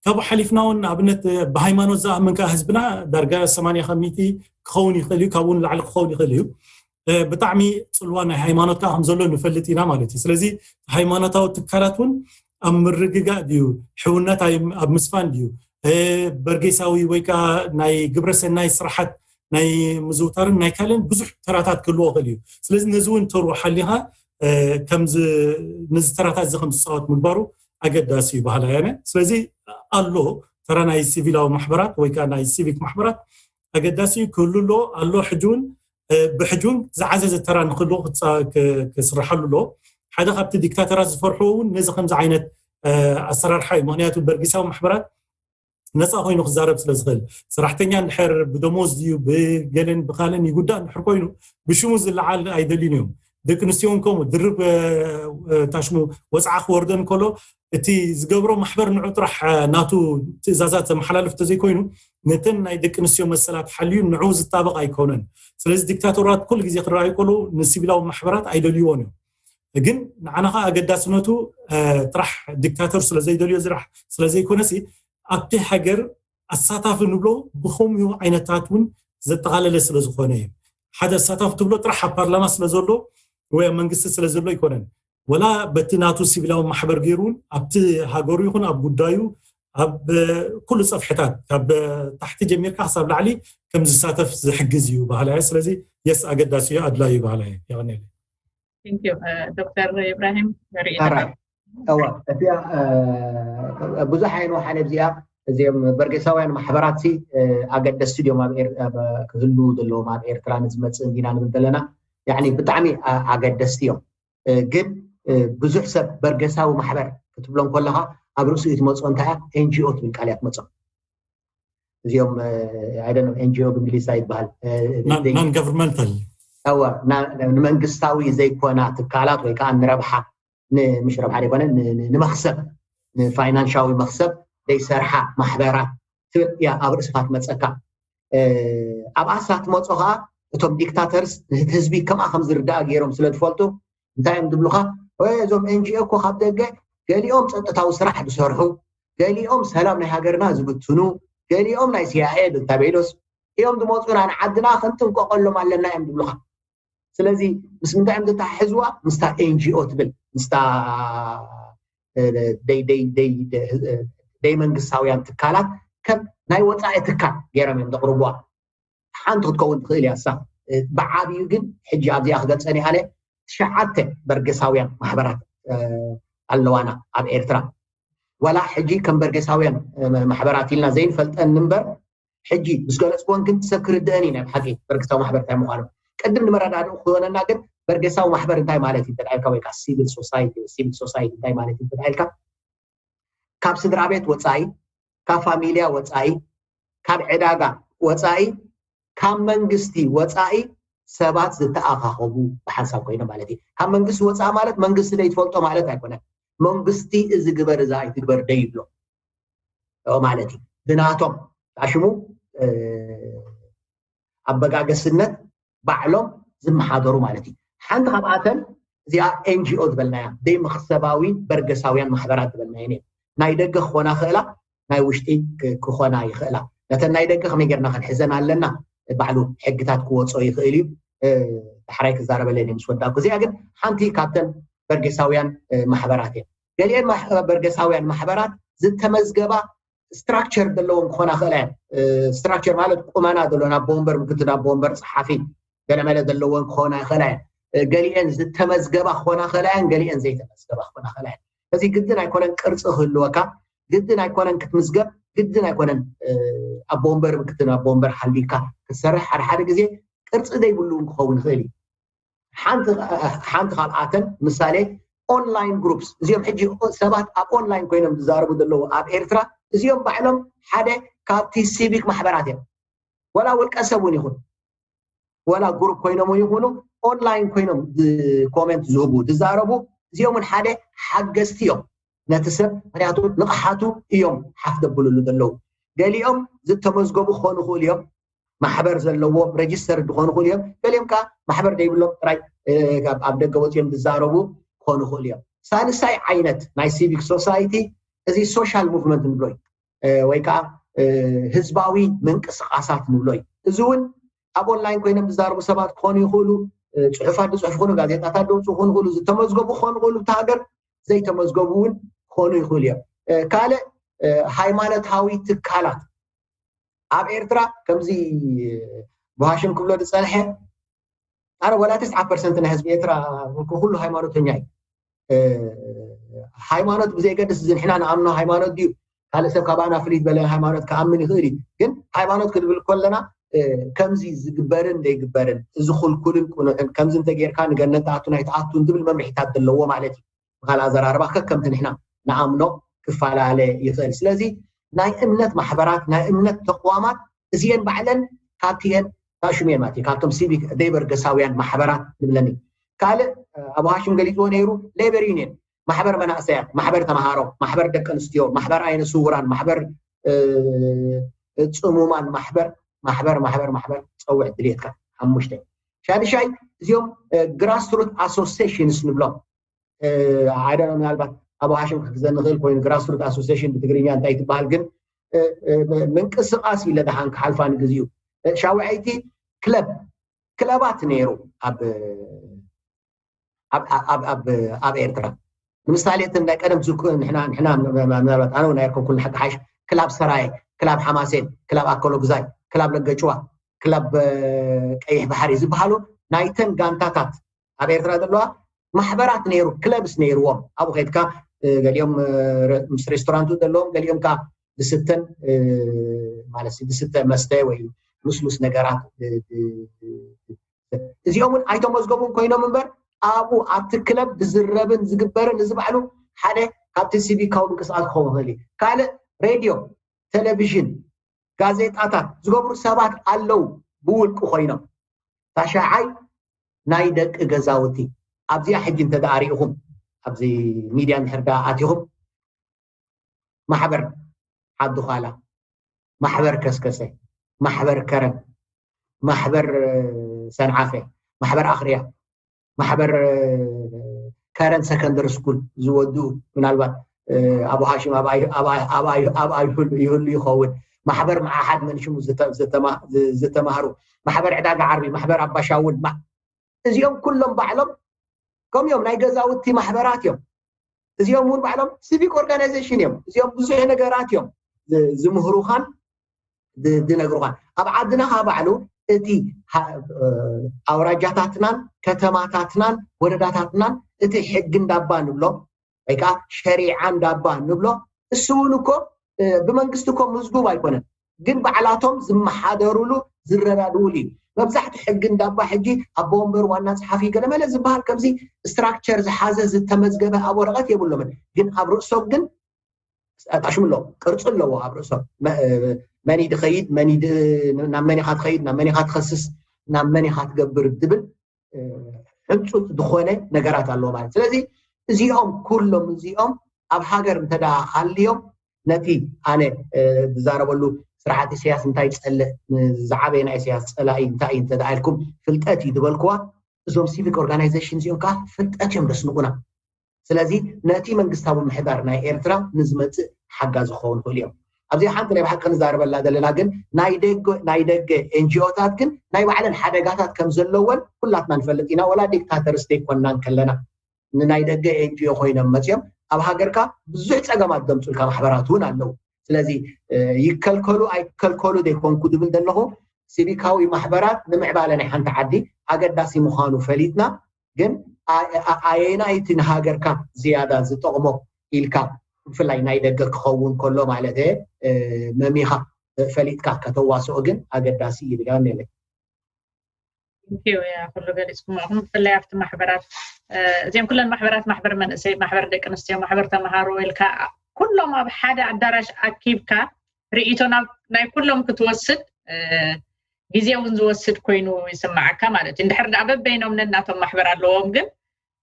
ካብኡ ሓሊፍና እውን ንኣብነት ብሃይማኖት ዝኣምን ከዓ ህዝብና ዳርጋ ሰማንያ ካብ ሚእቲ ክኸውን ይኽእል እዩ፣ ካብኡ ንላዕሊ ክኸውን ይኽእል እዩ። ብጣዕሚ ፅልዋ ናይ ሃይማኖት ከዓ ከምዘሎ ንፈልጥ ኢና ማለት እዩ። ስለዚ ሃይማኖታዊ ትካላት እውን ኣብ ምርግጋእ ድዩ፣ ሕውነት ኣብ ምስፋን ድዩ፣ በርጌሳዊ ወይ ከዓ ናይ ግብረ ሰናይ ስራሓት ናይ ምዝውታርን ናይ ካልእን ብዙሕ ተራታት ክህልዎ ይኽእል እዩ። ስለዚ ነዚ እውን ተሩ ሓሊኻ ከምዚ ነዚ ተራታት እዚ ከም ዝፃወት ምግባሩ ኣገዳሲ እዩ ባህላ ያነ። ስለዚ ኣሎ ተራ ናይ ሲቪላዊ ማሕበራት ወይ ከዓ ናይ ሲቪክ ማሕበራት ኣገዳሲ እዩ፣ ክህሉ ኣሎ ኣሎ። ሕጂ እውን ብሕጂ እውን ዝዓዘዘ ተራ ንክህልዎ ክስርሓሉ ኣሎ። ሓደ ካብቲ ዲክታተራት ዝፈርሕዎ እውን ነዚ ከምዚ ዓይነት ኣሰራርሓ እዩ። ምክንያቱ በርጊሳዊ ማሕበራት ነፃ ኮይኑ ክዛረብ ስለ ዝኽእል፣ ሰራሕተኛ እንድሕር ብደሞዝ ድዩ ብገለን ብካለን ይጉዳእ እንድሕር ኮይኑ ብሽሙ ዝለዓል ኣይደልዩን እዮም። ደቂ ኣንስትዮ እውን ከምኡ ድርብ ታሽሙ ወፅዓ ክወርደን ከሎ እቲ ዝገብሮ ማሕበር ንዑ ጥራሕ ናቱ ትእዛዛት ዘመሓላልፍ ተዘይኮይኑ ነተን ናይ ደቂ ኣንስትዮ መሰላት ሓልዩ ንዑ ዝጣበቕ ኣይኮነን። ስለዚ ዲክታቶራት ኩሉ ግዜ ክረኣዩ ከለዉ ንሲቪላዊ ማሕበራት ኣይደልይዎን እዮም። ግን ንዓና ከዓ ኣገዳስነቱ ጥራሕ ዲክታተር ስለዘይደልዮ ዝራሕ ስለዘይኮነሲ ኣብቲ ሃገር ኣሳታፊ ንብሎ ብኸምኡ ዓይነታት እውን ዘጠቓለለ ስለ ዝኾነ እዩ። ሓደ ኣሳታፊ ትብሎ ጥራሕ ኣብ ፓርላማ ስለ ዘሎ ወይ ኣብ መንግስቲ ስለ ዘሎ ኣይኮነን። ወላ በቲ ናቱ ሲቪላዊ ማሕበር ገይሩ እውን ኣብቲ ሃገሩ ይኹን ኣብ ጉዳዩ ኣብ ኩሉ ፀፍሕታት ካብ ታሕቲ ጀሚርካ ክሳብ ላዕሊ ከም ዝሳተፍ ዝሕግዝ እዩ ባህላ እየ። ስለዚ የስ ኣገዳሲ እዩ፣ ኣድላዩ ባህላ እየ። የቐንየለይ። ዶክተር ኢብራሂም ርእይቶ እዋ እቲኣ ብዙሕ ኣይንወሓን ኣብዚኣ። እዚኦም በርጌሳውያን ማሕበራት ሲ ኣገደስቲ ድዮም ኣብ ክህልው ዘለዎም ኣብ ኤርትራ ንዝመፅእ እንዲና ንብል ዘለና። ያኒ ብጣዕሚ ኣገደስቲ እዮም። ግን ብዙሕ ሰብ በርጌሳዊ ማሕበር ክትብሎም ከለካ ኣብ ርእሲኡ ትመፅኦ እንታይ እያ? ኤንጂኦ ትብል ቃል እያ ትመፅኦ። እዚኦም ኣይደለም ኤንጂኦ ብእንግሊዝ ይበሃል ናን ጋቨርንመንታል እወ ንመንግስታዊ ዘይኮና ትካላት ወይ ከዓ ንረብሓ ምሽ ረብሓ ዘይኮነ ንመክሰብ ንፋይናንሻዊ መክሰብ ዘይሰርሓ ማሕበራት ትብል እያ ኣብ ርእስኻ ትመፀካ። ኣብኣሳ ትመፁ ከዓ እቶም ዲክታተርስ ህዝቢ ከምኣ ከም ዝርዳእ ገይሮም ስለ ዝፈልጡ እንታይ እዮም ዝብሉኻ? እዞም ኤንጂኦ እኮ ካብ ደገ ገሊኦም ፀጥታዊ ስራሕ ዝሰርሑ፣ ገሊኦም ሰላም ናይ ሃገርና ዝብትኑ፣ ገሊኦም ናይ ሲኣይኤ ዶታቤሎስ እዮም ዝመፁና፣ ንዓድና ክንጥንቀቐሎም ኣለና እዮም ዝብሉኻ። ስለዚ ምስ ምንታይ እዮም ዘተሓሕዝዋ? ምስታ ኤንጂኦ ትብል ምስታ ደይ መንግስታውያን ትካላት ከም ናይ ወፃኢ ትካል ገይሮም እዮም ዘቕርብዋ። ሓንቲ ክትከውን ትኽእል እያ እሳ። ብዓብዩ ግን ሕጂ ኣብዚኣ ክገልፀን ኣነ ትሽዓተ በርገሳውያን ማሕበራት ኣለዋና ኣብ ኤርትራ። ዋላ ሕጂ ከም በርገሳውያን ማሕበራት ኢልና ዘይንፈልጠን እምበር ሕጂ ምስ ገለፅክወን ግን ሰብ ክርድአን እዩ ናይ ብሓቂ በርገሳዊ ማሕበር እንታይ ምዃኑ። ቅድም ንመረዳድኡ ክኾነና ግን በርገሳዊ ማሕበር እንታይ ማለት እዩ እንተልካ ወይ ከዓ ሲቪል ሶሳይቲ ሲቪል ሶሳይቲ እንታይ ማለት እዩ እንተልካ ካብ ስድራ ቤት ወፃኢ፣ ካብ ፋሚልያ ወፃኢ፣ ካብ ዕዳጋ ወፃኢ፣ ካብ መንግስቲ ወፃኢ ሰባት ዝተኣኻኸቡ ብሓንሳብ ኮይኖም ማለት እዩ። ካብ መንግስቲ ወፃኢ ማለት መንግስቲ ዘይትፈልጦ ማለት ኣይኮነን። መንግስቲ እዚ ግበር እዚ ኣይትግበር ደይብሎ ማለት እዩ። ብናቶም ሽሙ ኣበጋገስነት ባዕሎም ዝመሓደሩ ማለት እዩ። ሓንቲ ካብኣተን እዚኣ ኤንጂኦ ዝበልናያ ዘይመኽሰባዊ በርገሳውያን ማሕበራት ዝበልናየን እየን። ናይ ደገ ክኾና ክእላ ናይ ውሽጢ ክኾና ይኽእላ። ነተን ናይ ደገ ከመይ ጌርና ክንሕዘን ኣለና? ባዕሉ ሕግታት ክወፅኦ ይኽእል እዩ። ዳሕራይ ክዛረበለን እየ ምስ ወዳእኩ። እዚኣ ግን ሓንቲ ካብተን በርገሳውያን ማሕበራት እየን። ገሊአን በርገሳውያን ማሕበራት ዝተመዝገባ ስትራክቸር ዘለዎም ክኾና ክእላ እየን። ስትራክቸር ማለት ቁመና ዘለዎ ናብ ወንበር ምክትል ናብ ወንበር ፀሓፊ ገለመለ ዘለዎን ክኾና ይኽእላ እየን። ገሊአን ዝተመዝገባ ክኾና ክእላ እየን፣ ገሊአን ዘይተመዝገባ ክኾና ክእላ እየን። እዚ ግድን ኣይኮነን ቅርፂ ክህልወካ፣ ግድን ኣይኮነን ክትምዝገብ፣ ግድን ኣይኮነን ኣብ ወንበር ምክትል ናብ ወንበር ሓሊካ ክትሰርሕ ሓደ ሓደ ግዜ ቅርፂ ዘይብሉ እውን ክኸውን ይኽእል እዩ። ሓንቲ ካብኣተን ምሳሌ ኦንላይን ግሩፕስ እዚኦም ሕጂ ሰባት ኣብ ኦንላይን ኮይኖም ዝዛረቡ ዘለዉ ኣብ ኤርትራ እዚኦም ባዕሎም ሓደ ካብቲ ሲቪክ ማሕበራት እዮም። ወላ ውልቀ ሰብ እውን ይኹን ወላ ግሩፕ ኮይኖም ይኹኑ ኦንላይን ኮይኖም ኮሜንት ዝህቡ ዝዛረቡ እዚኦም እውን ሓደ ሓገዝቲ እዮም ነቲ ሰብ። ምክንያቱ ንቕሓቱ እዮም ሓፍ ዘብልሉ ዘለዉ። ገሊኦም ዝተመዝገቡ ክኾኑ ይኽእሉ እዮም ማሕበር ዘለዎም ሬጅስተር ክኾኑ ይኽእሉ እዮም። ገሊኦም ከዓ ማሕበር ዘይብሎም ጥራይ ኣብ ደገ ወፂኦም ዝዛረቡ ክኾኑ ይኽእሉ እዮም። ሳልሳይ ዓይነት ናይ ሲቪክ ሶሳይቲ እዚ ሶሻል ሙቭመንት ንብሎ እዩ ወይ ከዓ ህዝባዊ ምንቅስቃሳት ንብሎ እዩ። እዚ እውን ኣብ ኦንላይን ኮይኖም ዝዛረቡ ሰባት ክኾኑ ይኽእሉ፣ ፅሑፋት ዝፅሕፉ ይኹኑ፣ ጋዜጣታት ዘውፅኡ ክኾኑ ይኽእሉ፣ ዝተመዝገቡ ክኾኑ ይኽእሉ፣ እቲ ሃገር ዘይተመዝገቡ እውን ክኾኑ ይኽእሉ እዮም። ካልእ ሃይማኖታዊ ትካላት ኣብ ኤርትራ ከምዚ ብሃሽም ክብሎ ዝፀንሐ ኣረ ወላ ተስዓ ፐርሰንት ናይ ህዝቢ ኤርትራ ኩሉ ሃይማኖተኛ እዩ። ሃይማኖት ብዘይገድስ እዚ ንሕና ንኣምኖ ሃይማኖት ድዩ ካልእ ሰብ ካባና ፍልይ ዝበለ ሃይማኖት ክኣምን ይኽእል እዩ። ግን ሃይማኖት ክንብል ከለና ከምዚ ዝግበርን ዘይግበርን እዚ ኩልኩልን ቅኑዕን ከምዚ እንተጌርካ ንገነት ትኣቱ ናይ ትኣቱን ዝብል መምርሒታት ዘለዎ ማለት እዩ። ብካልእ ኣዘራርባ ከከምቲ ንሕና ንኣምኖ ክፈላለ ይኽእል። ስለዚ ናይ እምነት ማሕበራት ናይ እምነት ተቋማት እዚአን ባዕለን ካብቲአን ታሽሙየን ማለት እዩ ካብቶም ሲቪክ ዘይበርገሳውያን ማሕበራት ንብለኒ። ካልእ ኣቡ ሃሽም ገሊፅዎ ነይሩ ሌበር ዩኒየን ማሕበር መናእሰያት ማሕበር ተምሃሮ ማሕበር ደቂ ኣንስትዮ ማሕበር ዓይነ ስውራን ማሕበር ፅሙማን ማሕበር ማሕበር ማሕበር ማሕበር ፀውዕ ድሌትካ ሓሙሽተ ሻድሻይ እዚኦም ግራስሩት ኣሶሴሽንስ ንብሎም ኣይደ ምናልባት ኣቡ ሃሽም ክግዘ ንኽእል ኮይኑ ግራስሩት ኣሶሴሽን ብትግርኛ እንታይ ትበሃል ግን ምንቅስቃስ ኢለ ደሓን ክሓልፋ ንግዜኡ ሻውዐይቲ ክለብ ክለባት ነይሩ ኣብ ኣብ ኤርትራ ንምሳሌ እቲ ናይ ቀደም ዝኩ ንሕና ንሕና ምናልባት ኣነ እውን ኣይርከብኩን ንሓቂ ሓይሽ ክላብ ሰራየ ክላብ ሓማሴን ክላብ ኣከሎግዛይ ክላብ ለገጭዋ ክላብ ቀይሕ ባሕሪ ዝበሃሉ ናይተን ጋንታታት ኣብ ኤርትራ ዘለዋ ማሕበራት ነይሩ ክለብስ ነይርዎም ኣብኡ ከድካ ገሊኦም ምስ ሬስቶራንቱ ዘለዎም ገሊኦም ከዓ ዝስተን ማለት ዝስተ መስተ ወይ ምስሉስ ነገራት እዚኦም እውን ኣይተመዝገቡን ኮይኖም እምበር ኣብኡ ኣብቲ ክለብ ዝዝረብን ዝግበርን እዚ ባዕሉ ሓደ ካብቲ ሲቪካዊ ምንቅስቃስ ክኸውን ይኽእል እዩ ካልእ ሬድዮ ቴሌቪዥን ጋዜጣታት ዝገብሩ ሰባት ኣለዉ ብውልቂ ኮይኖም ታሻዓይ ናይ ደቂ ገዛውቲ ኣብዚኣ ሕጂ እንተ ሪኢኹም ኣብዚ ሚድያ እንድሕር ዳ ኣቲኹም ማሕበር ዓዲ ዃላ ማሕበር ከስከሰ ማሕበር ከረን ማሕበር ሰንዓፈ ማሕበር ኣኽርያ ማሕበር ከረን ሰከንደሪ ስኩል ዝወድኡ ምናልባት ኣቡ ሃሽም ኣብ ኣይሁል ይህሉ ይኸውን ማሕበር መዓሓድ መንሽሙ ዝተማህሩ ማሕበር ዕዳጋ ዓርቢ ማሕበር ኣባሻውን እዚኦም ኩሎም ባዕሎም ከምዮም ናይ ገዛውቲ ማሕበራት እዮም እዚኦም እውን ባዕሎም ሲቪክ ኦርጋናይዜሽን እዮም እዚኦም ብዙሕ ነገራት እዮም ዝምህሩኻን ዝነግሩኻ። ኣብ ዓድና ካ ባዕሉ እቲ ኣውራጃታትናን ከተማታትናን ወረዳታትናን እቲ ሕጊ እንዳባ ንብሎ ወይ ከዓ ሸሪዓ እንዳባ ንብሎ፣ እሱ እውን እኮ ብመንግስቲ እኮ ምዝጉብ ኣይኮነን፣ ግን ባዕላቶም ዝመሓደሩሉ ዝረዳድኡሉ እዩ። መብዛሕትኡ ሕጊ እንዳባ ሕጂ ኣቦ ወንበር ዋና ጸሓፊ ገለመለ ዝበሃል ከምዚ ስትራክቸር ዝሓዘ ዝተመዝገበ ኣብ ወረቐት የብሎምን፣ ግን ኣብ ርእሶም ግን ኣጣሽሙ ኣለዎ፣ ቅርፂ ኣለዎ ኣብ ርእሶም። መን ድኸይድ፣ ናብ መን ኢኻ ትኸይድ፣ ናብ መን ኢኻ ትኸስስ፣ ናብ መን ኢኻ ትገብር ዝብል ሕንፁፅ ዝኾነ ነገራት ኣለዎ ማለት። ስለዚ እዚኦም ኩሎም እዚኦም ኣብ ሃገር እንተ ሃልዮም ነቲ ኣነ ዝዛረበሉ ስርዓት ኢሳያስ እንታይ ይፀልእ፣ ዝዓበየ ናይ ኢሳያስ ፀላኢ እንታይ እዩ እንተ ኢልኩም ፍልጠት እዩ ዝበልክዋ፣ እዞም ሲቪክ ኦርጋናይዜሽን እዚኦም ከዓ ፍልጠት እዮም ደስንቁና። ስለዚ ነቲ መንግስታዊ ምሕዳር ናይ ኤርትራ ንዝመፅእ ሓጋዚ ክኸውን ይኽእሉ እዮም። ኣብዚ ሓንቲ ናይ ብሓቂ ንዛረበላ ዘለና ግን ናይ ደገ ናይ ደገ ኤንጂኦታት ግን ናይ ባዕለን ሓደጋታት ከም ዘለወን ኩላትና ንፈልጥ ኢና። ወላ ዲክታተርስ ዘይኮንና እንከለና ንናይ ደገ ኤንጂኦ ኮይኖም መፅኦም ኣብ ሃገርካ ብዙሕ ፀገማት ዘምፁልካ ማሕበራት እውን ኣለዉ። ስለዚ ይከልከሉ ኣይከልከሉ ዘይኮንኩ ዝብል ዘለኹ ሲቪካዊ ማሕበራት ንምዕባለ ናይ ሓንቲ ዓዲ ኣገዳሲ ምዃኑ ፈሊጥና ግን ኣየናይ እቲ ንሃገርካ ዝያዳ ዝጠቕሞ ኢልካ ብፍላይ ናይ ደገ ክኸውን ከሎ ማለት መሚኻ ፈሊጥካ ከተዋስኦ ግን ኣገዳሲ እዩ ዝብል ኣለይ። ኩሉ ገሊፅኩም ኣኹም ብፍላይ ኣብቲ ማሕበራት እዚኦም ኩለን ማሕበራት ማሕበር መንእሰይ ማሕበር ደቂ ኣንስትዮ ማሕበር ተምሃሮ ኢልካ ኩሎም ኣብ ሓደ ኣዳራሽ ኣኪብካ ርእይቶ ናይ ኩሎም ክትወስድ ግዜ እውን ዝወስድ ኮይኑ ይስምዓካ ማለት እዩ። እንድሕር ደኣ በበይኖም ነናቶም ማሕበር ኣለዎም ግን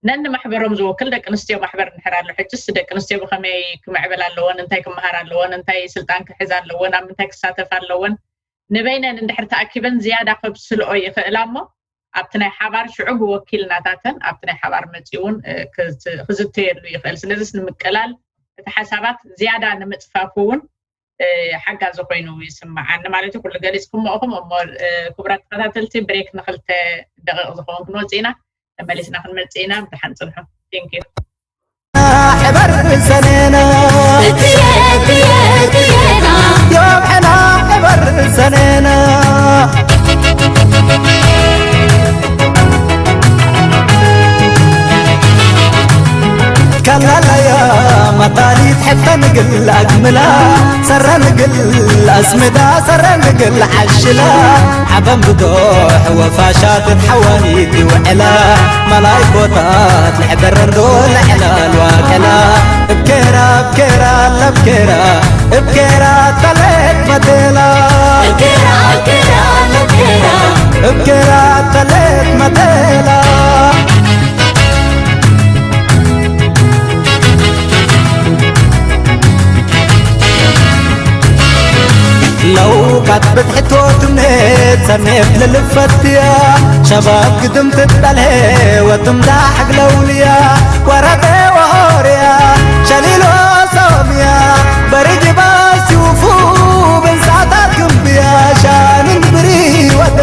ነኒ ማሕበሮም ዝወክል ደቂ ኣንስትዮ ማሕበር እንድሕር ኣሎ ሕጅስ ደቂ ኣንስትዮ ብኸመይ ክምዕብል ኣለወን እንታይ ክመሃር ኣለወን እንታይ ስልጣን ክሕዝ ኣለወን ኣብ ምንታይ ክሳተፍ ኣለወን ንበይነን እንድሕር ተኣኪበን ዝያዳ ከብስልኦ ይኽእላ እሞ ኣብቲ ናይ ሓባር ሽዑ ብወኪል ናታተን ኣብቲ ናይ ሓባር መፂኡ እውን ክዝተየሉ ይኽእል። ስለዚስ ንምቅላል እቲ ሓሳባት ዝያዳ ንምፅፋፉ እውን ሓጋዚ ኮይኑ ይስምዓኒ ማለት እዩ። ኩሉ ገሊፅኩሞ ኢኹም እሞ ክቡራት ተኸታተልቲ ብሬክ ንክልተ ደቂቕ ዝኸውን ክንወፅእ ኢና። ተመሊስና ክንመፅእ ኢና። ብድሓን ፅንሑ። Thank you. ሕበር ሰኔና ዮም ሕና ሕበር ሰኔና ከላለያ መታሊት ሕፈ ንግል ኣግምላ ሰረ ንግል ኣስምዳ ሰረ ንግል ዓሽላ ዓበን ብዶሕ ወፋሻትን ሓዋኒት ይውዕላ መላይኮታት ልሕደረንዶ ልዕላል ዋቀላ እብኬራ እብኬራ ለብኬራ እብኬራ ተሌት መቴላ እብኬራ እብኬራ ለብኬራ እብኬራ ተሌት መቴላ ለውቃት ብትሕቶ ትምኔት ሰኔት ልልፈትያ ሸባብ ግድም ትጠልሄ ወትምዳ ሕግለውልያ ወረደ ወሆርያ ሸሊሎ ሶምያ በሪጅባ ሲውፉ ብንሳታት ግንብያ ሻንን ብሪ ወደ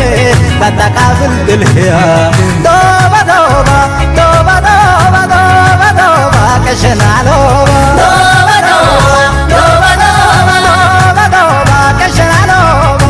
በጠቃብል ድልህያ ዶባ ዶባ ዶባ ዶባ ዶባ ዶባ ቀሸና ሎባ ዶባ ዶባ ዶባ ዶባ ዶባ ዶባ ቀሸና ሎባ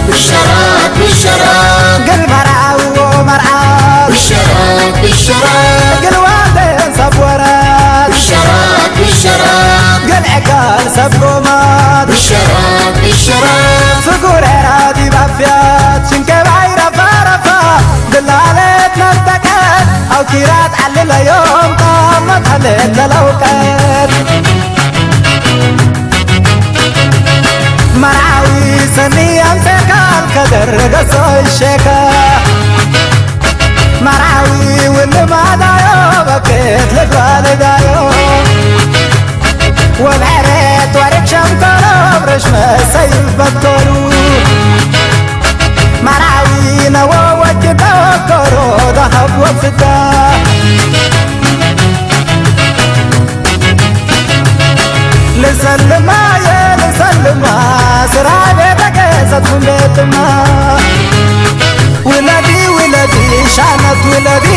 ብሸራት ብሸራት ግል መርዓውዎ መርዓት ብሸራት ብሸራት ግል ዋልደን ሰብ ወራት ብሸራት ብሸራት ግል ዕጋል ሰብ ጎማት ብሸራት ብሸራት ፍጉር ኤራ ዲብ ኣፍያት ሽንከባይ ረፋ ረፋ ድላለት መብተቀት ኣውኪራት ዓልለዮም ጣመት ሃለት ለለውቀት መርዓዊ ሰኒ ኣምሴካል ከደረገ ሰይሸካ መርዓዊ ውልማዳዮ በኬት ልጓልዳዮ ወብዕሬት ወርቅ ሸምከሎ ብርሽ መሰይ በከሉ መርዓዊ ነዎ ወጅ ተወከሮ ደሃብ ወፍዳ ልሰልማ የልሰልማ ስራቤ ውለዲ ውለዲ ሻነት ውለዲ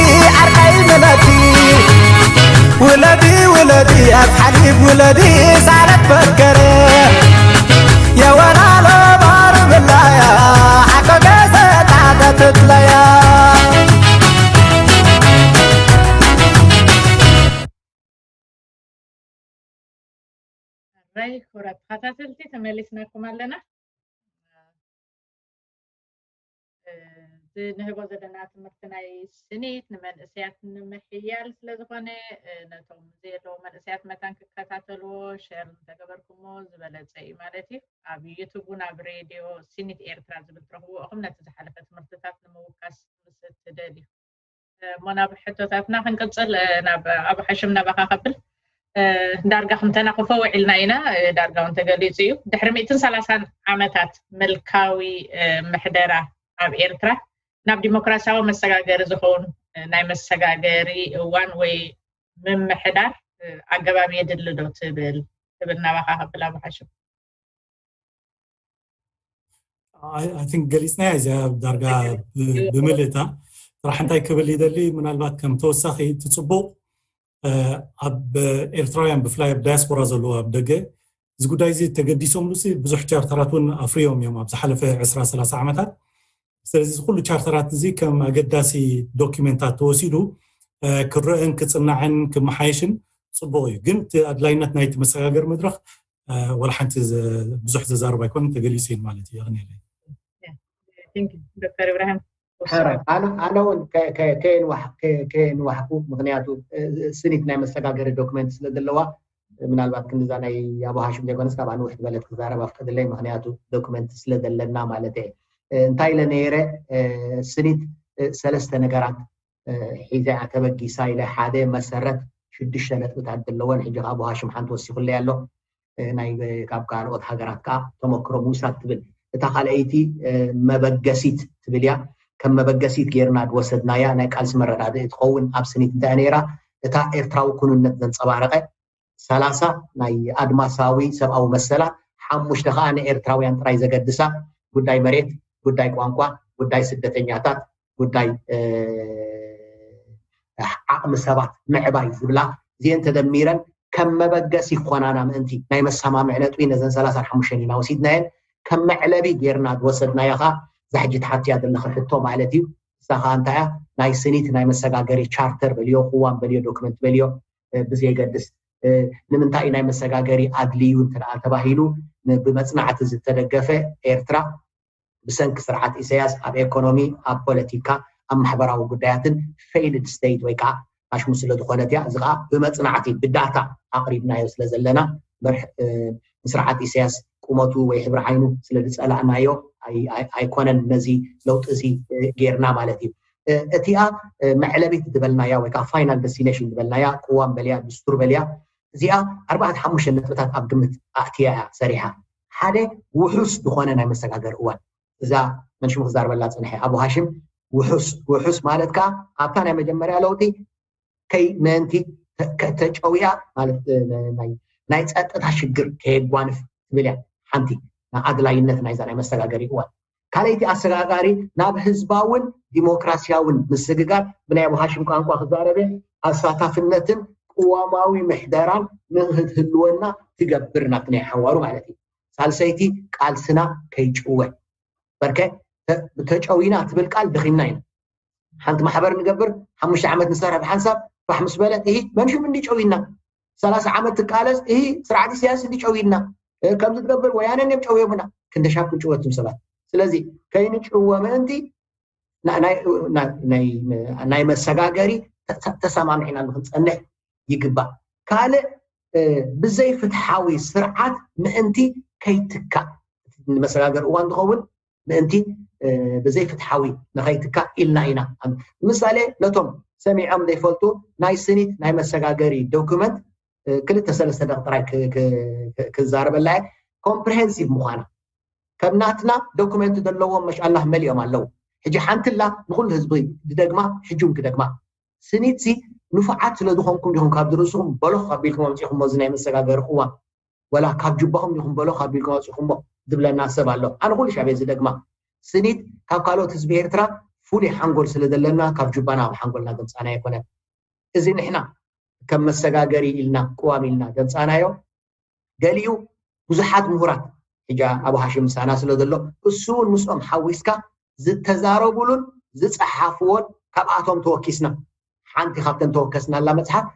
ዓርቃይ ምለዲ ውለዲ ውለዲ ኣብ ሓሊብ ውለዲ ሳለት በከረ የወላሎ ባር ብላያ ሓቆ ገዘጣ ተትለያ ራይ ክቡራት ተኸታተልቲ ተመሊስናኩም ኣለና። እዚ ንህቦ ዘለና ትምህርቲ ናይ ስኒት ንመንእሰያት ንምሕያል ስለዝኾነ ነቶም ዘየለዎ መንእሰያት መታን ክከታተልዎ ሸር እንተገበርኩሞ ዝበለፀ እዩ ማለት እዩ። ኣብ ዩቱብ እውን ኣብ ሬድዮ ስኒት ኤርትራ ዝብል ትረኽብዎ ኢኹም። ነቲ ዝሓለፈ ትምህርትታት ንምውካስ ምስ እትደልዩ እሞ ናብ ሕቶታትና ክንቅፅል ናብ ኣቡ ሓሽም ናባኻ ከብል ዳርጋ ክንተናኽፎ ውዒልና ኢና። ዳርጋ እውን ተገሊፁ እዩ። ድሕሪ ሚእትን ሰላሳን ዓመታት ምልካዊ ምሕደራ ኣብ ኤርትራ ናብ ዲሞክራሲያዊ መሰጋገሪ ዝኸውን ናይ መሰጋገሪ እዋን ወይ ምምሕዳር ኣገባብ የድሊ ዶ ትብል ትብል ናባኻ ከብል ኣቡ ሓሽም I think ገሊፅናያ እዚኣ ዳርጋ ብምልእታ ጥራሕ እንታይ ክብል ይደሊ ምናልባት ከም ተወሳኺ እቲ ፅቡቕ ኣብ ኤርትራውያን ብፍላይ ኣብ ዳያስፖራ ዘለዎ ኣብ ደገ እዚ ጉዳይ እዚ ተገዲሶምሉ ብዙሕ ቻርተራት እውን ኣፍርዮም እዮም ኣብ ዝሓለፈ ዕስራ ሰላሳ ዓመታት ስለዚ እዚ ኩሉ ቻርተራት እዚ ከም ኣገዳሲ ዶኪመንታት ተወሲዱ ክረአን ክፅናዕን ክመሓየሽን ፅቡቕ እዩ ግን እቲ ኣድላይነት ናይቲ መሰጋገር መድረኽ ወላ ሓንቲ ብዙሕ ዘዛርብ ኣይኮነ ተገሊፁ እዩ ማለት እዩ የቕንየለይ ዶክተር ኢብራሂም ኣነ እውን ከየንዋሕኩ ምክንያቱ ስኒት ናይ መሰጋገሪ ዶክመንት ስለ ዘለዋ ምናልባት ክንዛ ናይ ኣቡ ሃሽም ዘይኮነስ ካብ ኣንውሕ ዝበለት ክዛረብ ኣፍቀድለይ ምክንያቱ ዶክመንት ስለ ዘለና ማለት እየ እንታይ ኢለ ነይረ ስኒት ሰለስተ ነገራት ሒዛ እያ ተበጊሳ ኢለ ሓደ መሰረት ሽዱሽተ ነጥብታት ዘለወን ሕጂ ካብ ኣቡ ሃሽም ሓንቲ ወሲኹለይ ኣሎ ናይ ካብ ካልኦት ሃገራት ከዓ ተመክሮ ምውሳድ ትብል እታ ካልኣይቲ መበገሲት ትብል እያ ከም መበገሲት ጌርና ዝወሰድናያ ናይ ቃልሲ መረዳድኢ ትኸውን ኣብ ስኒት እንታይ ነይራ እታ ኤርትራዊ ኩንነት ዘንፀባረቀ ሰላሳ ናይ ኣድማሳዊ ሰብኣዊ መሰላት ሓሙሽተ ከዓ ንኤርትራውያን ጥራይ ዘገድሳ ጉዳይ መሬት ጉዳይ ቋንቋ ጉዳይ ስደተኛታት ጉዳይ ዓቕሚ ሰባት ምዕባይ ዝብላ እዚአን ተደሚረን ከም መበገሲ ክኾናና ምእንቲ ናይ መሰማምዒ ነጥቢ ነዘን ሰላሳን ሓሙሽተን ኢና ወሲድናየን ከም መዕለቢ ጌርና ዝወሰድናዮ ኸዓ እዛ ሕጂ ትሓትያ ዘለኺ ሕቶ ማለት እዩ እሳ ኸዓ እንታይ እያ ናይ ስኒት ናይ መሰጋገሪ ቻርተር በልዮ ቅዋም በልዮ ዶክመንት በልዮ ብዘየገድስ ንምንታይ እዩ ናይ መሰጋገሪ ኣድልዩ እንተ ተባሂሉ ብመፅናዕቲ ዝተደገፈ ኤርትራ ብሰንኪ ስርዓት ኢሳያስ ኣብ ኤኮኖሚ ኣብ ፖለቲካ ኣብ ማሕበራዊ ጉዳያትን failed state ወይ ከዓ ኣሽሙ ስለ ዝኾነት እያ እዚ ከዓ ብመፅናዕቲ ብዳታ ኣቕሪብናዮ ስለ ዘለና ንስርዓት ኢሳያስ ቁመቱ ወይ ሕብሪ ዓይኑ ስለ ዝፀላእናዮ ኣይኮነን ነዚ ለውጢ እዚ ጌርና ማለት እዩ እቲኣ መዕለቢት ዝበልናያ ወይ ከዓ final destination ዝበልናያ ቅዋም በልያ ድስቱር በልያ እዚኣ ኣርባዕተ ሓሙሽተ ነጥብታት ኣብ ግምት ኣእትያ እያ ሰሪሓ ሓደ ውሑስ ዝኾነ ናይ መሰጋገሪ እዋን እዛ መንሽሙ ክዛርበላ ፅንሐ ኣቡ ሃሽም ውሑስ ውሑስ ማለት ከዓ ኣብታ ናይ መጀመርያ ለውጢ ከይ ምእንቲ ተጨውያ ማለት ናይ ፀጥታ ሽግር ከየጓንፍ ትብል እያ ሓንቲ ኣድላይነት ናይዛ ናይ መሰጋገሪ እዋን ካልኣይቲ ኣሰጋጋሪ ናብ ህዝባውን ዲሞክራሲያውን ምስግጋር ብናይ ኣቡ ሃሽም ቋንቋ ክዛረበ ኣሳታፍነትን ቅዋማዊ ምሕደራን ንክትህልወና ትገብር ናብቲ ናይ ሓዋሩ ማለት እዩ ሳልሰይቲ ቃልስና ከይጭወ በርከ ተጨዊና ትብል ቃል ደኺምና ኢና ሓንቲ ማሕበር ንገብር ሓሙሽተ ዓመት ንሰርሕ ብሓንሳብ ፋሕ ምስ በለት እሂ መንሽም እንዲ ጨዊና ሰላሳ ዓመት ትቃለስ እሂ ስርዓት ኢሳያስ እንዲ ጨዊና ከምዚ ትገብር ወያነ እዮም ጨውዮምና ክንደሻብ ክንጭወትም ሰባት ስለዚ ከይንጭወ ምእንቲ ናይ መሰጋገሪ ተሰማሚዕና ንክንፀንሕ ይግባእ ካልእ ብዘይፍትሓዊ ስርዓት ምእንቲ ከይትካእ ንመሰጋገር እዋን ዝኸውን ምእንቲ ብዘይፍትሓዊ ንኸይትካእ ኢልና ኢና ንምሳሌ ነቶም ሰሚዖም ዘይፈልጡ ናይ ስኒት ናይ መሰጋገሪ ዶኩመንት ክልተ ሰለስተ ደቂ ጥራይ ክዛረበላ ኮምፕሬሄንሲቭ ምዃና ከም ናትና ዶኩመንት ዘለዎም መሻላ መሊኦም ኣለዉ ሕጂ ሓንትላ ንኩሉ ህዝቢ ዝደግማ ሕጂ ክደግማ ስኒትሲ ንፉዓት ስለ ዝኾንኩም ዲኹም ካብ ዝርእስኹም በሎኽ ኣቢልኩም ኣምፂኹሞ እዚ ናይ መሰጋገሪ ቅዋም ወላ ካብ ጅባኹም ዲኹም በሎኽ ኣቢልኩም ኣውፂኹሞ ዝብለና ሰብ ኣሎ ኣነ ኩሉ ሻብ ዝደግማ ስኒት ካብ ካልኦት ህዝቢ ኤርትራ ፍሉይ ሓንጎል ስለ ዘለና ካብ ጁባ ናብ ሓንጎልና ዘምጻና ኣይኮነን። እዚ ንሕና ከም መሰጋገሪ ኢልና ቅዋም ኢልና ዘምጻናዮ ገሊኡ ብዙሓት ምሁራት ሕጂ ኣብ ሃሽም ምሳና ስለ ዘሎ እሱ እውን ምስኦም ሓዊስካ ዝተዛረቡሉን ዝፀሓፍዎን ካብኣቶም ተወኪስና ሓንቲ ካብተን ተወከስናላ መፅሓፍ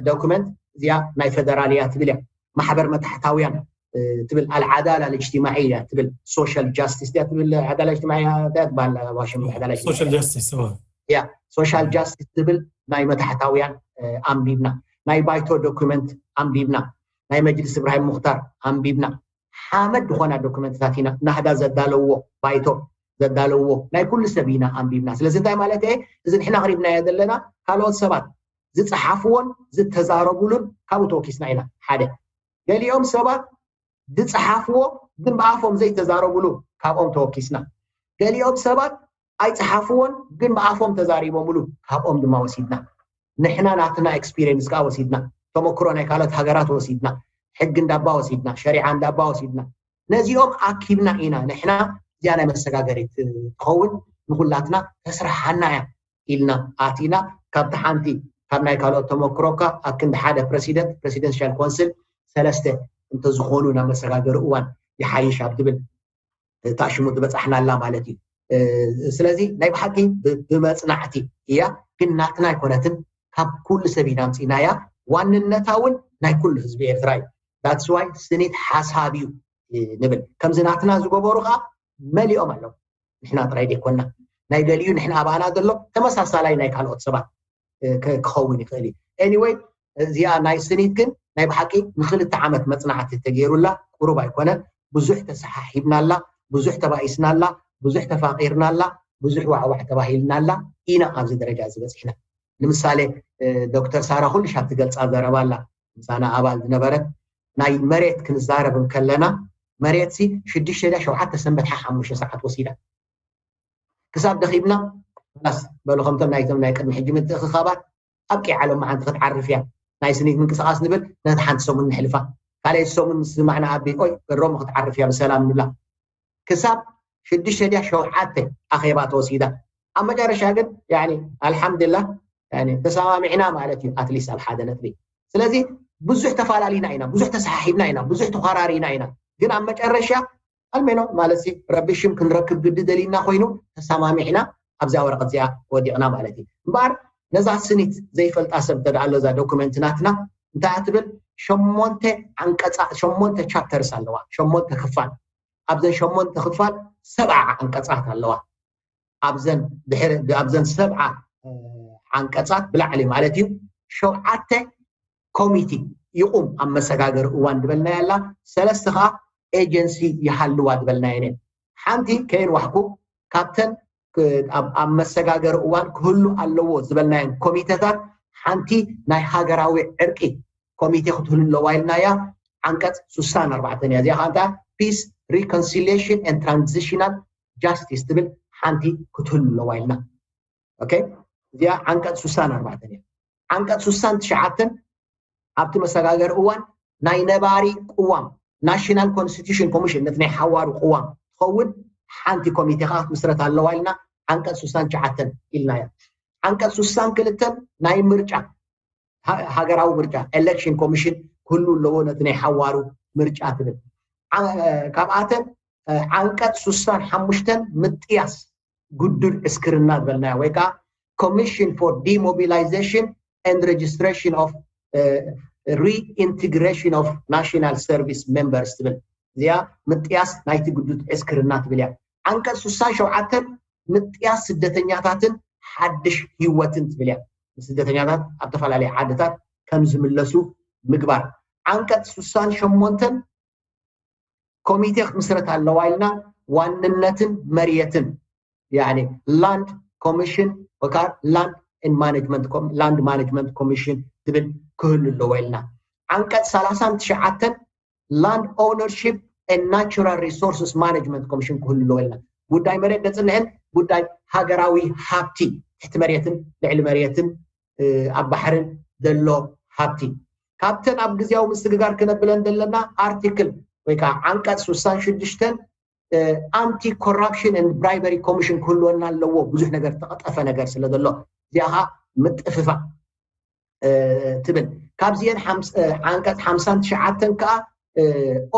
ዶኩመንት እዚኣ ናይ ፈደራል እያ ትብል እያ። ማሕበር መታሕታውያን ትብል ኣልዓዳላ ልእጅትማዒ እያ ትብል ሶሻል ጃስቲስ እያ ትብል ዓዳላ እጅትማዒ እያ ትበሃል ዋሽም ዓዳላ ሶሻል ጃስቲስ ያ ሶሻል ጃስቲስ ትብል ናይ መታሕታውያን ኣንቢብና ናይ ባይቶ ዶኩመንት ኣንቢብና ናይ መጅልስ እብራሂም ሙክታር ኣንቢብና ሓመድ ዝኾና ዶኩመንትታት ኢና ናህዳ ዘዳለዎ ባይቶ ዘዳለዎ ናይ ኩሉ ሰብ ኢና ኣንቢብና ስለዚ እንታይ ማለት እየ እዚ ንሕና ኣቕሪብናዮ ዘለና ካልኦት ሰባት ዝፀሓፍዎን ዝተዛረቡሉን ካብኡ ተወኪስና ኢና ሓደ ገሊኦም ሰባት ዝፀሓፍዎ ግን ብኣፎም ዘይተዛረቡሉ ካብኦም ተወኪስና ገሊኦም ሰባት ኣይፀሓፍዎን ግን ብኣፎም ተዛሪቦምሉ ካብኦም ድማ ወሲድና ንሕና ናትና experience ከዓ ወሲድና ተመክሮ ናይ ካልኦት ሃገራት ወሲድና ሕጊ እንዳባ ወሲድና ሸሪዓ እንዳባ ወሲድና ነዚኦም ኣኪብና ኢና ንሕና እዚኣ ናይ መሰጋገሪት ትኸውን ንኩላትና ተስርሓና እያ ኢልና ኣቲና ካብቲ ሓንቲ ካብ ናይ ካልኦት ተመክሮካ ኣብ ክንዲ ሓደ president presidential council ሰለስተ እንተዝኾኑ ናብ መሰጋገሪ እዋን ይሓይሽ ኣብ ትብል እታ ሽሙ ዝበፃሕናላ ማለት እዩ ስለዚ ናይ ብሓቂ ብመፅናዕቲ እያ ግን ናትና ኣይኮነትን ካብ ኩሉ ሰብ ኢና ኣምፂናያ ዋንነታ እውን ናይ ኩሉ ህዝቢ ኤርትራ እዩ that's why ስኒት ሓሳብ እዩ ንብል ከምዚ ናትና ዝገበሩ ከዓ መሊኦም ኣለዉ ንሕና ጥራይ ዘይኮና ናይ ገሊኡ ንሕና ኣባና ዘሎ ተመሳሳላይ ናይ ካልኦት ሰባት ክኸውን ይኽእል እዩ anyway እዚኣ ናይ ስኒት ግን ናይ ብሓቂ ንክልተ ዓመት መፅናዕቲ ተገይሩላ ቁሩብ ኣይኮነን ብዙሕ ተሰሓሒብናላ ብዙሕ ተባኢስናላ ብዙሕ ተፋቂርናላ ብዙሕ ዋዕዋዕ ተባሂልናላ ኢና ኣብዚ ደረጃ ዝበፂሕና ንምሳሌ ዶክተር ሳራ ኩሉ ሻብ ትገልፃ ዘረባ ኣላ ምሳና ኣባል ዝነበረት ናይ መሬት ክንዛረብ እንከለና መሬት ሲ ሽዱሽተ ድያ ሸውዓተ ሰንበት ሓሙሽተ ሰዓት ወሲዳ ክሳብ ደኺምና ላስ በሉ ከምቶም ናይቶም ናይ ቅድሚ ሕጂ ምትእኽኻባት ኣብቂዓ ሎሚ ሓንቲ ክትዓርፍ እያ ናይ ስኒት ምንቅስቃስ ንብል ነቲ ሓንቲ ሰሙን ንሕልፋ ካልኣይቲ ሰሙን ምስ ስማዕና ኣቢ ቆይ በሮም ክትዓርፍ እያ ብሰላም ንብላ ክሳብ ሽዱሽተ ድያ ሸውዓተ ኣኼባ ተወሲዳ ኣብ መጨረሻ ግን ኣልሓምድላ ተሰማሚዕና ማለት እዩ ኣትሊስት ኣብ ሓደ ነጥቢ ስለዚ ብዙሕ ተፈላለና ኢና ብዙሕ ተሰሓሒብና ኢና ብዙሕ ተኳራሪና ኢና ግን ኣብ መጨረሻ ኣልሜኖ ማለት ረቢ ሽም ክንረክብ ግዲ ደሊና ኮይኑ ተሰማሚዕና ኣብዚኣ ወረቀት እዚኣ ወዲቕና ማለት እዩ እምበኣር ነዛ ስኒት ዘይፈልጣ ሰብ እንተደኣ ኣሎ እዛ ዶኩመንት ናትና እንታይ ትብል ሸሞንተ ዓንቀፃ ሸሞንተ ቻፕተርስ ኣለዋ ሸሞንተ ክፋል ኣብዘን ሸሞንተ ክፋል ሰብዓ ዓንቀፃት ኣለዋ ኣብዘን ድሕሪ ኣብዘን ሰብዓ ዓንቀፃት ብላዕሊ ማለት እዩ ሸውዓተ ኮሚቲ ይቁም ኣብ መሰጋገሪ እዋን ዝበልናያ ኣላ ሰለስተ ከዓ ኤጀንሲ ይሃልዋ ዝበልናየን ሓንቲ ከየንዋሕኩ ካብተን ኣብ መሰጋገሪ እዋን ክህሉ ኣለዎ ዝበልናየን ኮሚቴታት ሓንቲ ናይ ሃገራዊ ዕርቂ ኮሚቴ ክትህሉ ኣለዋ ኢልናያ ዓንቀፅ ስሳን ኣርባዕተን እያ እዚኣ ከዓ peace reconciliation and transitional justice ትብል ሓንቲ ክትህሉ ኣለዋ ኢልና እዚኣ ዓንቀፅ ስሳን ኣርባዕተን እያ ዓንቀፅ ስሳን ትሽዓተን ኣብቲ መሰጋገሪ እዋን ናይ ነባሪ ቅዋም National Constitution Commission ነቲ ናይ ሓዋሩ ቅዋም ትኸውን ሓንቲ ኮሚቴ ከዓ ክትምስረት ኣለዋ ኢልና ዓንቀፅ ስሳን ትሽዓተን ኢልናያ ዓንቀፅ ስሳን ክልተን ናይ ምርጫ ሃገራዊ ምርጫ election commission ክህሉ ኣለዎ ነቲ ናይ ሓዋሩ ምርጫ ትብል ካብኣተን ዓንቀፅ ስሳን ሓሙሽተን ምጥያስ ግዱድ ዕስክርና ዝበልናዮ ወይ ከዓ commission for demobilization and registration of reintegration of national service members ትብል እዚኣ ምጥያስ ናይቲ ግዱድ ዕስክርና ትብል እያ ዓንቀፅ ስሳን ሸውዓተን ምጥያስ ስደተኛታትን ሓድሽ ህይወትን ትብል እያ ንስደተኛታት ኣብ ዝተፈላለዩ ዓድታት ከም ዝምለሱ ምግባር ዓንቀፅ ስሳን ሸሞንተን ኮሚቴ ክትምስረት ኣለዋ ኢልና ዋንነትን መርየትን land commission ወካ land management land management commission ትብል ክህሉ ኣለዎ ኢልና ዓንቀፅ ሰላሳን ትሽዓተን land ownership and natural resources management commission ክህሉ ኣለዎ ኢልና ጉዳይ መሬት ዘፅንሕን ጉዳይ ሃገራዊ ሃብቲ ትሕቲ መሬትን ልዕሊ መሬትን ኣብ ባሕርን ዘሎ ሃብቲ ካብተን ኣብ ግዜያዊ ምስግጋር ክነብለን ዘለና ኣርቲክል ወይ ከዓ ዓንቀፅ ስሳን ሽዱሽተን ኣንቲ ኮራፕሽን ን ብራይበሪ ኮሚሽን ክህልወና ኣለዎ። ብዙሕ ነገር ተቐጠፈ ነገር ስለ ዘሎ እዚኣ ከዓ ምጥፍፋ ትብል። ካብዚአን ዓንቀፅ ሓምሳን ትሽዓተን ከዓ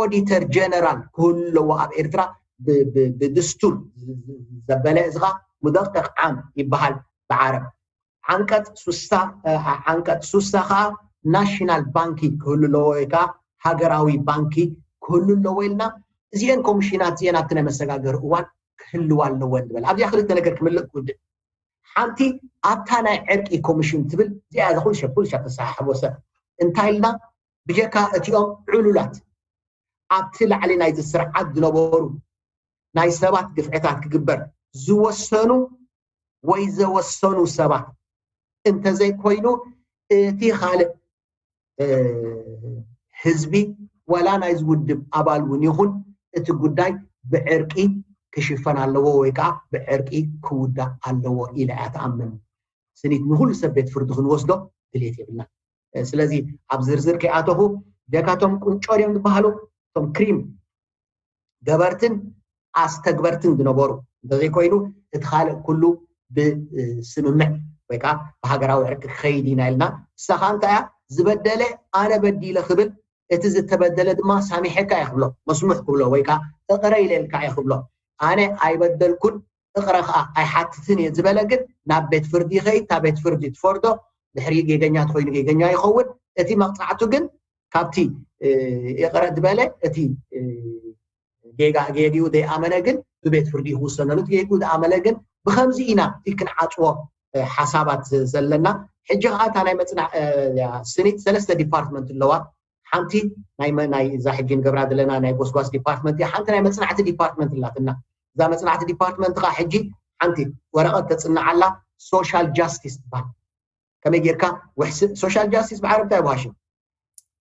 ኦዲተር ጀነራል ክህሉ ኣለዎ ኣብ ኤርትራ ብድስቱር ዘበለ፣ እዚ ከዓ ሙደቅቅ ዓም ይበሃል ብዓረብ። ዓንቀፅ ሱሳ ዓንቀፅ ሱሳ ከዓ ናሽናል ባንኪ ክህሉ ኣለዎ ወይ ከዓ ሃገራዊ ባንኪ ክህሉ ኣለዎ ኢልና እዚአን ኮሚሽናት እዚአን ኣብቲ ናይ መሰጋገሪ እዋን ክህልዋ ኣለወን ንበል። ኣብዚኣ ክልተ ነገር ክምልእ ክውድእ። ሓንቲ ኣብታ ናይ ዕርቂ ኮሚሽን ትብል እዚኣ ኩሉ ሸብ ኩሉ ሸብ ተሰሓሕቦ ሰብ እንታይ ኢልና ብጀካ እቲኦም ዕሉላት ኣብቲ ላዕሊ ናይዚ ስርዓት ዝነበሩ ናይ ሰባት ግፍዕታት ክግበር ዝወሰኑ ወይ ዘወሰኑ ሰባት እንተዘይኮይኑ እቲ ካልእ ህዝቢ ዋላ ናይዚ ውድብ ኣባል እውን ይኹን እቲ ጉዳይ ብዕርቂ ክሽፈን ኣለዎ ወይ ከዓ ብዕርቂ ክውዳእ ኣለዎ ኢለ እያ ትኣምን። ስኒት ንኩሉ ሰብ ቤት ፍርዲ ክንወስዶ ድሌት የብልና። ስለዚ ኣብ ዝርዝር ከይኣተኹ ጀካቶም ቁንጮ ድዮም ዝበሃሉ እቶም ክሪም ገበርትን ኣስተግበርትን ዝነበሩ እንተዘይኮይኑ እቲ ካልእ ኩሉ ብስምምዕ ወይ ከዓ ብሃገራዊ ዕርቂ ክኸይድ ኢና ኢልና። እሳ ከዓ እንታይ እያ ዝበደለ ኣነ በዲለ ክብል እቲ ዝተበደለ ድማ ሳሚሐካ እየ ክብሎ መስሙሕ ክብሎ ወይ ከዓ እቕረ ኢለልካ እየ ክብሎ ኣነ ኣይበደልኩን እቕረ ከዓ ኣይሓትትን እየ ዝበለ ግን ናብ ቤት ፍርዲ ይኸይድ። እታ ቤት ፍርዲ ትፈርዶ ድሕሪ ጌገኛ ተኮይኑ ጌገኛ ይኸውን። እቲ መቕፃዕቱ ግን ካብቲ ይቕረ ዝበለ እቲ ጌጋ ጌግኡ ዘይኣመነ ግን ብቤት ፍርዲ ክውሰነሉ ጌግኡ ዝኣመነ ግን ብከምዚ ኢና ክንዓፅዎ ሓሳባት ዘለና። ሕጂ ከዓ እታ ናይ መፅናዕ ስኒት ሰለስተ ዲፓርትመንት ኣለዋ። ሓንቲ ናይ እዛ ሕጂ ንገብራ ዘለና ናይ ጎስጓስ ዲፓርትመንት እያ። ሓንቲ ናይ መፅናዕቲ ዲፓርትመንት ኣላትና። እዛ መፅናዕቲ ዲፓርትመንት ከዓ ሕጂ ሓንቲ ወረቐት ተፅንዓላ ሶሻል ጃስቲስ ትበሃል። ከመይ ጌርካ ውሕስ ሶሻል ጃስቲስ ብዓረብ እንታይ ይበሃል ሽም?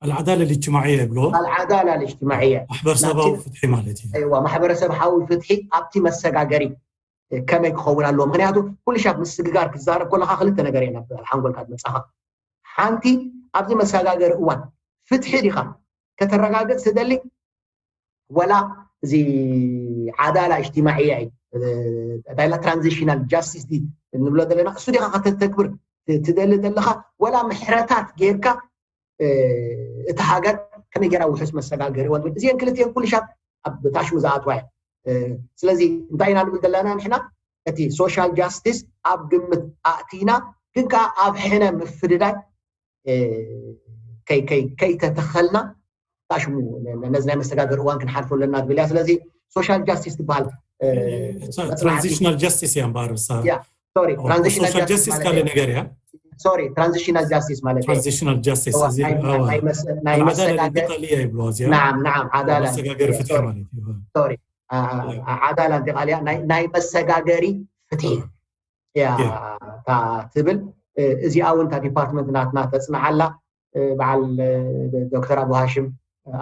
ኣልዓዳለ ልጅትማዕየ ይብሎ። ኣልዓዳላ ልጅትማዕየ ማሕበረሰባዊ ፍትሒ ማለት እዩ። ማሕበረሰብ ሓዊ ፍትሒ ኣብቲ መሰጋገሪ ከመይ ክኸውን ኣለዎ? ምክንያቱ ኩሉ ሻብ ምስግጋር ክዛረብ ከለካ ክልተ ነገር እየ ናብ ሓንጎልካ ዝመፃኻ። ሓንቲ ኣብዚ መሰጋገሪ እዋን ፍትሒ ዲኻ ከተረጋግፅ ትደሊ ወላ እዚ ዓዳላ እጅትማዕያ እዩ እንታይ ትራንዚሽናል ጃስቲስ እንብሎ ዘለና እሱ ዲኻ ከተተግብር ትደሊ ዘለኻ ወላ ምሕረታት ጌርካ እቲ ሃገር ከመይ ጌራ ውሑስ መሰጋገሪ እዋን እዚአን ክልቲአን ኩሉ ሻብ ኣብ ታሽሙ ዝኣትዋ እየ ስለዚ እንታይ ኢና ንብል ዘለና ንሕና እቲ ሶሻል ጃስቲስ ኣብ ግምት ኣእቲና ግን ከዓ ኣብ ሕነ ምፍድዳይ ከይተተኸልና ታሽሙ ነዚ ናይ መሰጋገር እዋን ክንሓልፎ ኣለና ትብል እያ ስለዚ ሶሻል ጃስቲስ ትበሃል ትራንዚሽናል ጃስቲስ እያ እምበኣር ሶሪ ትራንዚሽናል ጃስቲስ ካልእ ነገር እያ ሶሪ ትራንዚሽናል ጃስቲስ ማለት ትራንዚሽናል ጃስቲስ እዚ ናይ መሰጋገር ይብልዋ እዚኣ ናም ናም ዓዳላ መሰጋገሪ ፍትሒ ማለት እዩ ሶሪ ዓዳላ እንተ ቃልያ ናይ መሰጋገሪ ፍትሒ እያ ትብል እዚኣ እውን እታ ዲፓርትመንት ናትና ተፅንዓላ በዓል ዶክተር ኣቡ ሃሽም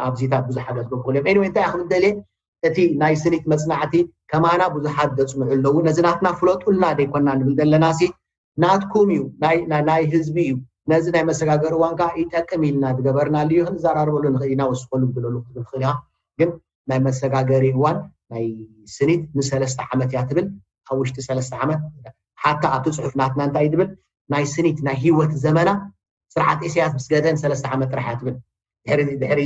ኣብዚታት ብዙሕ ሓገዝ ክብሉ እዮም ኤኒወይ እንታይ ክብል ደልየ እቲ ናይ ስኒት መፅናዕቲ ከማና ብዙሓት ዘፅንዑ ኣለዉ ነዚ ናትና ፍለጡልና ዘይኮና ንብል ዘለና ሲ ናትኩም እዩ ናይ ህዝቢ እዩ ነዚ ናይ መሰጋገሪ እዋን ከዓ ይጠቅም ኢልና ዝገበርናሉ እዩ ክንዘራርበሉ ንኽእል ኢና ወስኸሉ ንብለሉ ክትብል ትኽእል ኢኻ ግን ናይ መሰጋገሪ እዋን ናይ ስኒት ንሰለስተ ዓመት እያ ትብል ኣብ ውሽጢ ሰለስተ ዓመት ሓታ ኣብቲ ፅሑፍ ናትና እንታይ ትብል ናይ ስኒት ናይ ህይወት ዘመና ስርዓት ኢሳያስ ምስ ገደን ሰለስተ ዓመት ጥራሕ እያ ትብል ድሕሪ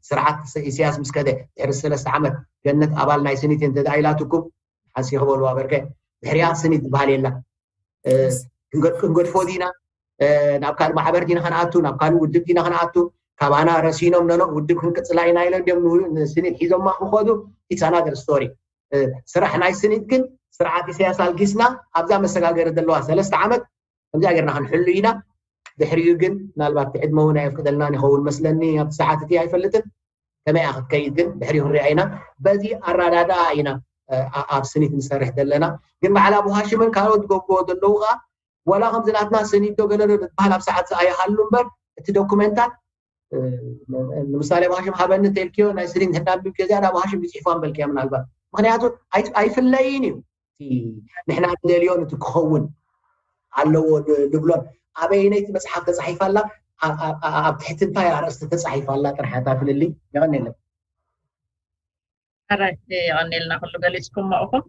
ስርዓት ኢሳያስ ምስ ከደ ድሕሪ ሰለስተ ዓመት ገነት ኣባል ናይ ስኒት እንተ ኢላትኩም ሓሲ ክበልዋ በርከ ድሕሪያ ስኒት ዝበሃል የላ ክንገድፎ ዲና ናብ ካልእ ማሕበር ዲና ከነኣቱ ናብ ካልእ ውድብ ዲና ከነኣቱ ካባና ረሲኖም ነኖ ውድብ ክንቅፅላ ኢና ኢሎም ድም ስኒት ሒዞማ ክኸዱ it's another story ስራሕ ናይ ስኒት ግን ስርዓት ኢሳያስ ኣልጊስና ኣብዛ መሰጋገሪ ዘለዋ ሰለስተ ዓመት ከምዚኣ ገርና ክንሕሉ ኢና ድሕሪኡ ግን ምናልባት ዕድመ እውን ኣየፍቅደልናን ይኸውን መስለኒ ኣብቲ ሰዓት እቲ ኣይፈልጥን ከመይ ክትከይድ ግን ድሕሪኡ ክንሪኣ ኢና በዚ ኣረዳዳ ኢና ኣብ ስኒት ንሰርሕ ዘለና ግን በዓል ኣቡ ሃሽምን ካልኦት ዝገብርዎ ዘለዉ ከዓ ወላ ከምዚ ናትና ስኒት ዶ ገለ ዶ ዝበሃል ኣብ ሰዓት ዝኣይሃሉ እምበር እቲ ዶኩመንታት ንምሳሌ ኣቡ ሃሽም ሃበኒ ተልክዮ ናይ ስኒት ንሕና ኣንቢብክዮ እዚኣ ናብ ሃሽም ይፅሒፋ ንበልክያ ምናልባት ምክንያቱ ኣይፍለይን እዩ ንሕና ንደልዮን እቲ ክኸውን ኣለዎ ንብሎን ኣበየነይቲ መፅሓፍ ተፃሒፋ ኣላ ኣብ ትሕቲ እንታይ ኣርእስቲ ተፃሒፋ ኣላ ጥራሕ እታ ፍልልይ የቐኒለን ሕራይ፣ የቐኔልና ኩሉ ገሊጽኩም ማእኹም።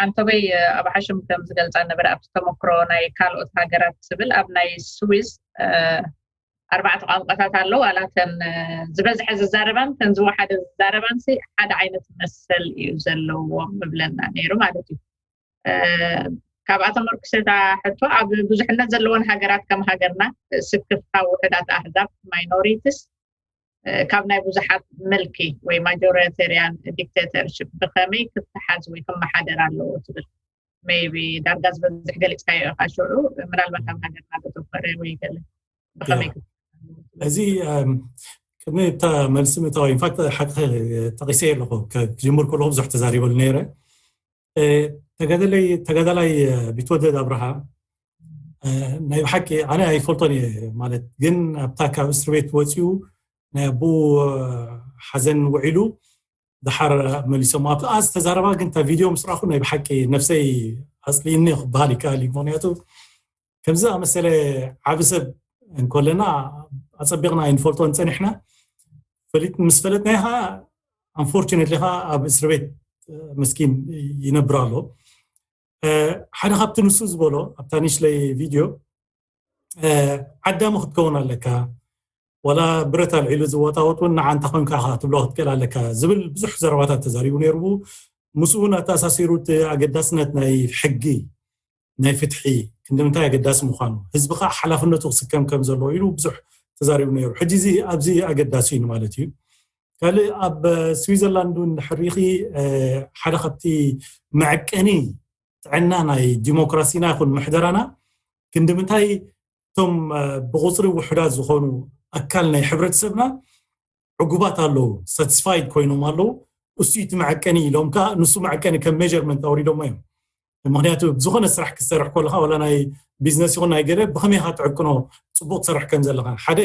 ዓንተበይ ኣብ ሓሽም ከም ዝገልጻ ነበረ ኣብቲ ተመክሮ ናይ ካልኦት ሃገራት ትብል ኣብ ናይ ስዊዝ ኣርባዕተ ቋንቋታት ኣለዉ። ዋላ ተን ዝበዝሐ ዝዛረባን ተን ዝወሓደ ዝዛረባን ሓደ ዓይነት መሰል እዩ ዘለዎም ምብለና ነይሩ ማለት እዩ። ካብኣ ተመርኩሰ እታ ሕቶ ኣብ ብዙሕነት ዘለዎን ሃገራት ከም ሃገርና ስክፍታ ውሕዳት ኣህዛብ ማይኖሪቲስ ካብ ናይ ብዙሓት ምልኪ ወይ ማጆሪቴሪያን ዲክቴተርሽፕ ብኸመይ ክተሓዝ ወይ ክመሓደር ኣለዎ ትብል? ሜይቢ ዳርጋ ዝበዝሕ ገሊፅካዮ ኢኻ ሽዑ፣ ምናልባት ኣብ ሃገርና ዘተኮረ ወይ ገለ ብኸመይ ክመሓደር ኣለዎ ትብል? እዚ ቅድሚ እታ መልሲ ምእታው ኢንፋክት ሓቂ ጠቂሰ ኣለኹ። ክጅምር ከለኹ ብዙሕ ተዛሪበሉ ነይረ። ተጋዳላይ ቢትወደድ ኣብርሃ ናይ ብሓቂ ኣነ ኣይፈልጦን እየ ማለት ግን ኣብታ ካብ እስር ቤት ወፂኡ ናይ ኣቦኡ ሓዘን ውዒሉ ድሓር መሊሶም ኣብቲ ዝተዛረባ ግን እታ ቪድዮ ምስ ረኣኹ ናይ ብሓቂ ነፍሰይ ኣፅሊኒ ክበሃል ይከኣል እዩ። ምክንያቱ ከምዚ ኣመሰለ ዓቢ ሰብ እንከለና ኣፀቢቕና ኣይንፈልጦን ፀኒሕና። ምስ ፈለጥናዮ ከዓ ኣንፎርቹነትሊ ከዓ ኣብ እስር ቤት መስኪን ይነብር ኣሎ። ሓደ ካብቲ ንሱ ዝበሎ ኣብታ ንእሽተይ ቪድዮ ዓዳሚ ክትከውን ኣለካ፣ ዋላ ብረት ኣልዒሉ ዝወጣወጥ እውን ንዓንታ ኮንካ ኢኻ ክትብሎ ክትክእል ኣለካ ዝብል ብዙሕ ዘረባታት ተዛሪቡ ነይሩ። ምስኡ እውን ኣተኣሳሲሩ እቲ ኣገዳስነት ናይ ሕጊ ናይ ፍትሒ ክንዲ ምንታይ ኣገዳሲ ምዃኑ ህዝቢ ከዓ ሓላፍነቱ ክስከም ከም ዘለዎ ኢሉ ብዙሕ ተዛሪቡ ነይሩ። ሕጂ እዚ ኣብዚ ኣገዳሲ እዩ ማለት እዩ። ካልእ ኣብ ስዊዘርላንድ እውን እንድሕር ርኢኺ ሓደ ካብቲ መዐቀኒ ጥዕና ናይ ዲሞክራሲና ይኹን ምሕደራና ክንዲ ምንታይ እቶም ብቁፅሪ ውሑዳት ዝኾኑ ኣካል ናይ ሕብረተሰብና ዕጉባት ኣለዉ፣ ሳቲስፋይድ ኮይኖም ኣለዉ። እሱ እቲ መዐቀኒ ኢሎም ከዓ ንሱ መዐቀኒ ከም ሜርመንት ኣውሪዶሞ እዮም። ምክንያቱ ብዝኾነ ስራሕ ክትሰርሕ ከለካ ዋላ ናይ ቢዝነስ ይኹን ናይ ገለ ብከመይ ኢካ ትዕቅኖ ፅቡቅ ትሰርሕ ከም ዘለካ ሓደ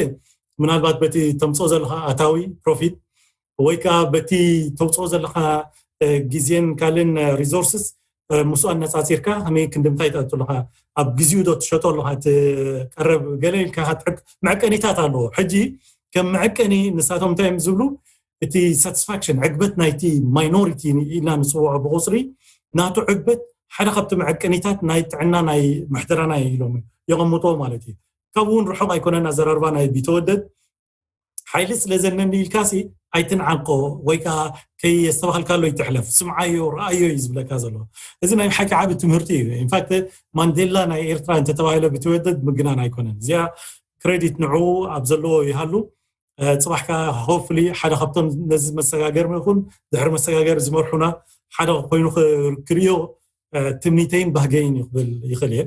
ምናልባት በቲ ተምፅኦ ዘለካ ኣታዊ ፕሮፊት ወይ ከዓ በቲ ተውፅኦ ዘለካ ግዜን ካልእን ሪሶርስስ ምስኡ ኣነፃፂርካ ከመይ ክንድምታይ ትኣቱ ኣለካ ኣብ ግዜኡ ዶ ትሸጦ ኣለካ እቲ ቀረብ ገለ ኢልካ መዐቀኒታት ኣለዎ። ሕጂ ከም መዐቀኒ ንሳቶም እንታይ እዮም ዝብሉ እቲ ሳቲስፋክሽን ዕግበት ናይቲ ማይኖሪቲ ኢልና ንፅውዖ ብቁፅሪ ናቱ ዕግበት ሓደ ካብቲ መዐቀኒታት ናይ ጥዕና ናይ ምሕደራና ኢሎም የቐምጥዎ ማለት እዩ። ካብኡ እውን ርሑቕ ኣይኮነን ኣዘራርባ ናይ ቢተወደድ ሓይሊ ስለ ዘነኒ ኢልካሲ ኣይትንዓቆ ወይ ከዓ ከየስተባሃልካሎ ይትሕለፍ ስምዓዮ ረኣዮ እዩ ዝብለካ ዘሎ። እዚ ናይ ሓቂ ዓቢ ትምህርቲ እዩ። ኢንፋክት ማንዴላ ናይ ኤርትራ እንተተባሂለ ቢተወደድ ምግናን ኣይኮነን። እዚኣ ክሬዲት ንዕኡ ኣብ ዘለዎ ይሃሉ። ፅባሕ ከዓ ሆፍሊ ሓደ ካብቶም ነዚ መሰጋገር ይኹን ድሕሪ መሰጋገር ዝመርሑና ሓደ ኮይኑ ክርእዮ ትምኒተይን ባህገይን እዩ ክብል ይኽእል እየ።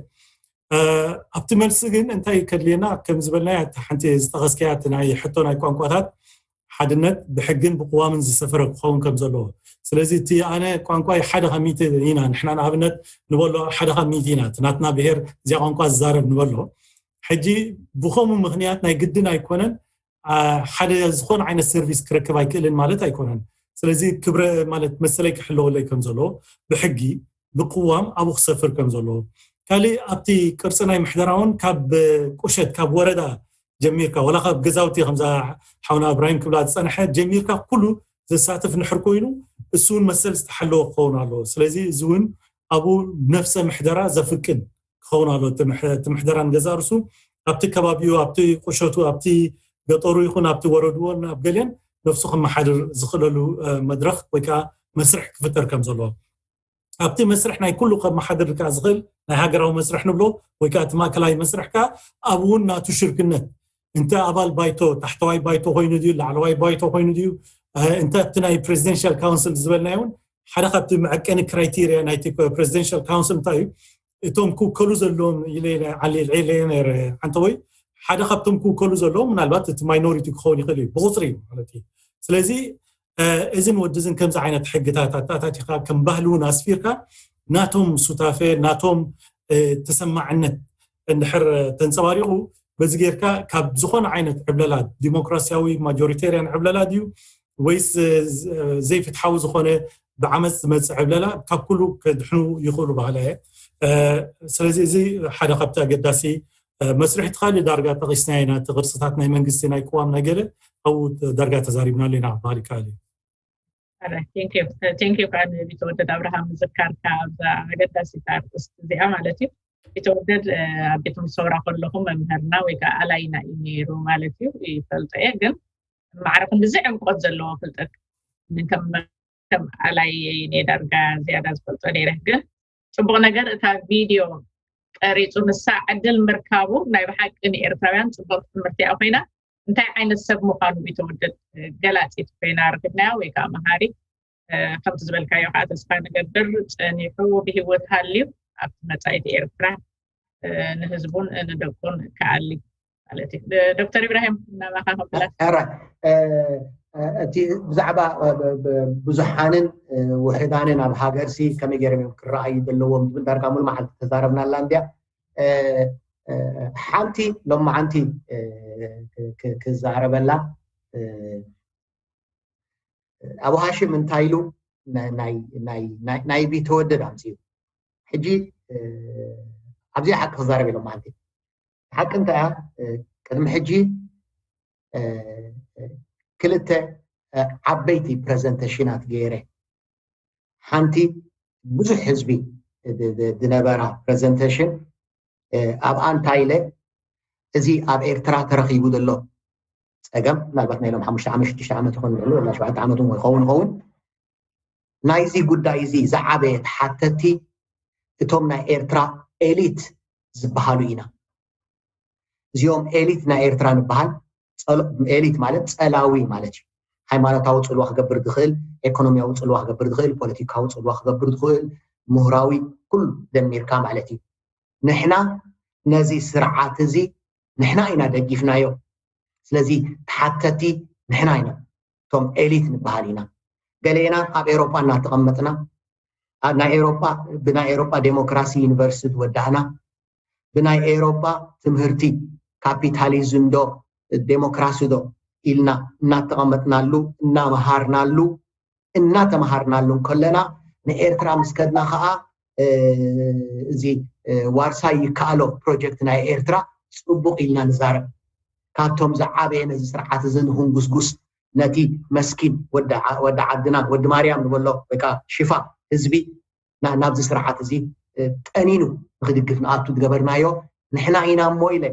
ኣብቲ መልሲ ግን እንታይ ከድልየና ከም ዝበልናያ ሓንቲ ዝጠቐስከያ እቲ ናይ ሕቶ ናይ ቋንቋታት ሓድነት ብሕግን ብቅዋምን ዝሰፈረ ክኸውን ከም ዘለዎ። ስለዚ እቲ ኣነ ቋንቋይ ሓደ ካብ ሚእቲ ኢና ንሕና ንኣብነት ንበሎ ሓደ ካብ ሚእቲ ኢና እቲ ናትና ብሄር እዚኣ ቋንቋ ዝዛረብ ንበሎ። ሕጂ ብኸምኡ ምኽንያት ናይ ግድን ኣይኮነን ሓደ ዝኾነ ዓይነት ሰርቪስ ክረክብ ኣይክእልን ማለት ኣይኮነን። ስለዚ ክብረ ማለት መሰለይ ክሕለወለይ ከም ዘለዎ ብሕጊ ብቅዋም ኣብኡ ክሰፍር ከም ዘለዎ። ካልእ ኣብቲ ቅርፂ ናይ ምሕደራ እውን ካብ ቁሸት ካብ ወረዳ ጀሚርካ ዋላ ካብ ገዛውቲ ከምዛ ሓውና እብራሂም ክብላ ዝፀንሐ ጀሚርካ ኩሉ ዘሳትፍ ንሕር ኮይኑ እሱ እውን መሰል ዝተሓለወ ክኸውን ኣለዎ። ስለዚ እዚ እውን ኣብኡ ነፍሰ ምሕደራ ዘፍቅን ክኸውን ኣሎ። እቲ ምሕደራ ንገዛ ርሱ ኣብቲ ከባቢኡ ኣብቲ ቁሸቱ ኣብቲ ገጠሩ ይኹን ኣብቲ ወረድዎን ኣብ ገሊኦን ነፍሱ ክመሓድር ዝኽእለሉ መድረኽ ወይ ከዓ መስርሕ ክፍጠር ከም ዘለዎ ኣብቲ መስርሕ ናይ ኩሉ ከመሓድር ከዓ ዝኽእል ናይ ሃገራዊ መስርሕ ንብሎ ወይ ከዓ እቲ ማእከላይ መስርሕ ከዓ ኣብኡ እውን ናቱ ሽርክነት እንተ ኣባል ባይቶ ታሕተዋይ ባይቶ ኮይኑ ድዩ ላዕለዋይ ባይቶ ኮይኑ ድዩ እንተ ኣብቲ ናይ ፕሬዚደንሻል ካውንስል ዝበልናዮ እውን ሓደ ካብቲ መዐቀኒ ክራይቴርያ ናይቲ ፕሬዚደንሻል ካውንስል እንታይ እዩ እቶም ክውከሉ ዘለዎም ኢለ ኢለ ዓሊልዒ ኢለ ነይረ ሓንተወይ ሓደ ካብቶም ክውከሉ ዘለዎም ምናልባት እቲ ማይኖሪቲ ክኸውን ይኽእል እዩ ብቁፅሪ እዩ ማለት እዩ። ስለዚ እዝን ወድዝን ከምዚ ዓይነት ሕግታት ኣታታቲካ ከም ባህሊ እውን ኣስፊርካ ናቶም ሱታፌ ናቶም ተሰማዕነት እንድሕር ተንፀባሪቑ በዚ ጌርካ ካብ ዝኾነ ዓይነት ዕብለላ ዲሞክራሲያዊ ማጆሪቴርያን ዕብለላ ድዩ ወይስ ዘይፍትሓዊ ዝኾነ ብዓመፅ ዝመፅእ ዕብለላ ካብ ኩሉ ከድሕኑ ይኽእሉ ባህላ እየ። ስለዚ እዚ ሓደ ካብቲ ኣገዳሲ መስርሕ እቲ ካልእ ዳርጋ ጠቂስና ኢና እቲ ቅርፅታት ናይ መንግስቲ ናይ ቅዋም ናይ ገለ ኣብኡ ዳርጋ ተዛሪብናሉ ኢና ክበሃል ይከኣል እዩ። ቴንክ ዩ ከዓ ንቢተወደድ ኣብርሃም ምዝካርካ ኣብዛ ኣገዳሲት ኣርእስቲ እዚኣ ማለት እዩ። ቢተወደድ ኣብ ቤት ምሰውራ ከለኹ መምህርና ወይ ከዓ ኣላይና እዩ ነይሩ ማለት እዩ። ይፈልጦ እየ ግን ማዕረ ክንድዚ ዕምቆት ዘለዎ ፍልጠት ከም ኣላይ እየ ዳርጋ ዝያዳ ዝፈልጦ ነይረ። ግን ፅቡቕ ነገር እታ ቪድዮ ቀሪፁ ንሳ ዕድል ምርካቡ ናይ ብሓቂ ንኤርትራውያን ፅቡቕ ትምህርቲ እያ ኮይና። እንታይ ዓይነት ሰብ ምዃኑ ቢተወደድ ገላፂት ኮይና ረኪብናያ ወይ ከዓ መሃሪት። ከምቲ ዝበልካዮ ከዓ ተስፋ ንገብር ፀኒሑ ብሂወት ሃልዩ ኣብቲ መፃኢት ኤርትራ ንህዝቡን ንደቁን ክኣሊ ማለት እዩ። ዶክተር ኢብራሂም ናባኻ ከብላ። ሕራይ እቲ ብዛዕባ ብዙሓንን ውሕዳንን ኣብ ሃገርሲ ከመይ ገይሮም እዮም ክረኣዩ ዘለዎም ዝብል ዳርጋ ሙሉ መዓልቲ ተዛረብናላ እንድያ። ሓንቲ ሎማዓንቲ ክዛረበላ ኣቡ ሃሽም እንታይ ኢሉ ናይ ቢተወደድ ኣምፅኡ። ሕጂ ኣብዚኣ ሓቂ ክዛረብ ኢሎም ማለት ሓቂ እንታይ እያ? ቅድሚ ሕጂ ክልተ ዓበይቲ ፕረዘንቴሽናት ገይረ። ሓንቲ ብዙሕ ህዝቢ ዝነበራ ፕረዘንቴሽን ኣብኣ እንታይ ኢለ፣ እዚ ኣብ ኤርትራ ተረኺቡ ዘሎ ፀገም ምናልባት ናይ ሎም ሓሙሽተ ዓመት ሽዱሽተ ዓመት ይኾን ልዕሊ ወላ ሸውዓተ ዓመት እውን ይኸውን ይኸውን። ናይዚ ጉዳይ እዚ ዝዓበየ ተሓተቲ እቶም ናይ ኤርትራ ኤሊት ዝበሃሉ ኢና። እዚኦም ኤሊት ናይ ኤርትራ ንበሃል። ኤሊት ማለት ፀላዊ ማለት እዩ። ሃይማኖታዊ ፅልዋ ክገብር ዝኽእል፣ ኤኮኖሚያዊ ፅልዋ ክገብር ዝኽእል፣ ፖለቲካዊ ፅልዋ ክገብር ዝኽእል፣ ምሁራዊ ኩሉ ደሚርካ ማለት እዩ። ንሕና ነዚ ስርዓት እዚ ንሕና ኢና ደጊፍናዮ። ስለዚ ተሓተቲ ንሕና ኢና፣ እቶም ኤሊት ንበሃል ኢና። ገሌና ኣብ ኤሮፓ እናተቐመጥና ናይ ኤሮፓ ብናይ ኤሮፓ ዴሞክራሲ ዩኒቨርሲቲ ዝወዳእና ብናይ ኤሮፓ ትምህርቲ ካፒታሊዝም ዶ ዴሞክራሲ ዶ ኢልና እናተቐመጥናሉ እናመሃርናሉ እናተመሃርናሉ እንከለና ንኤርትራ ምስ ከድና ከዓ እዚ ዋርሳይ ይከኣሎ ፕሮጀክት ናይ ኤርትራ ፅቡቕ ኢልና ንዛረብ። ካብቶም ዝዓበየ ነዚ ስርዓት እዚ ንክንጉስጉስ ነቲ መስኪን ወዲ ዓድና ወዲ ማርያም ንበሎ ወይ ከዓ ሽፋ ህዝቢ ናብዚ ስርዓት እዚ ጠኒኑ ንክድግፍ ንኣቱ ዝገበርናዮ ንሕና ኢና እሞ ኢለ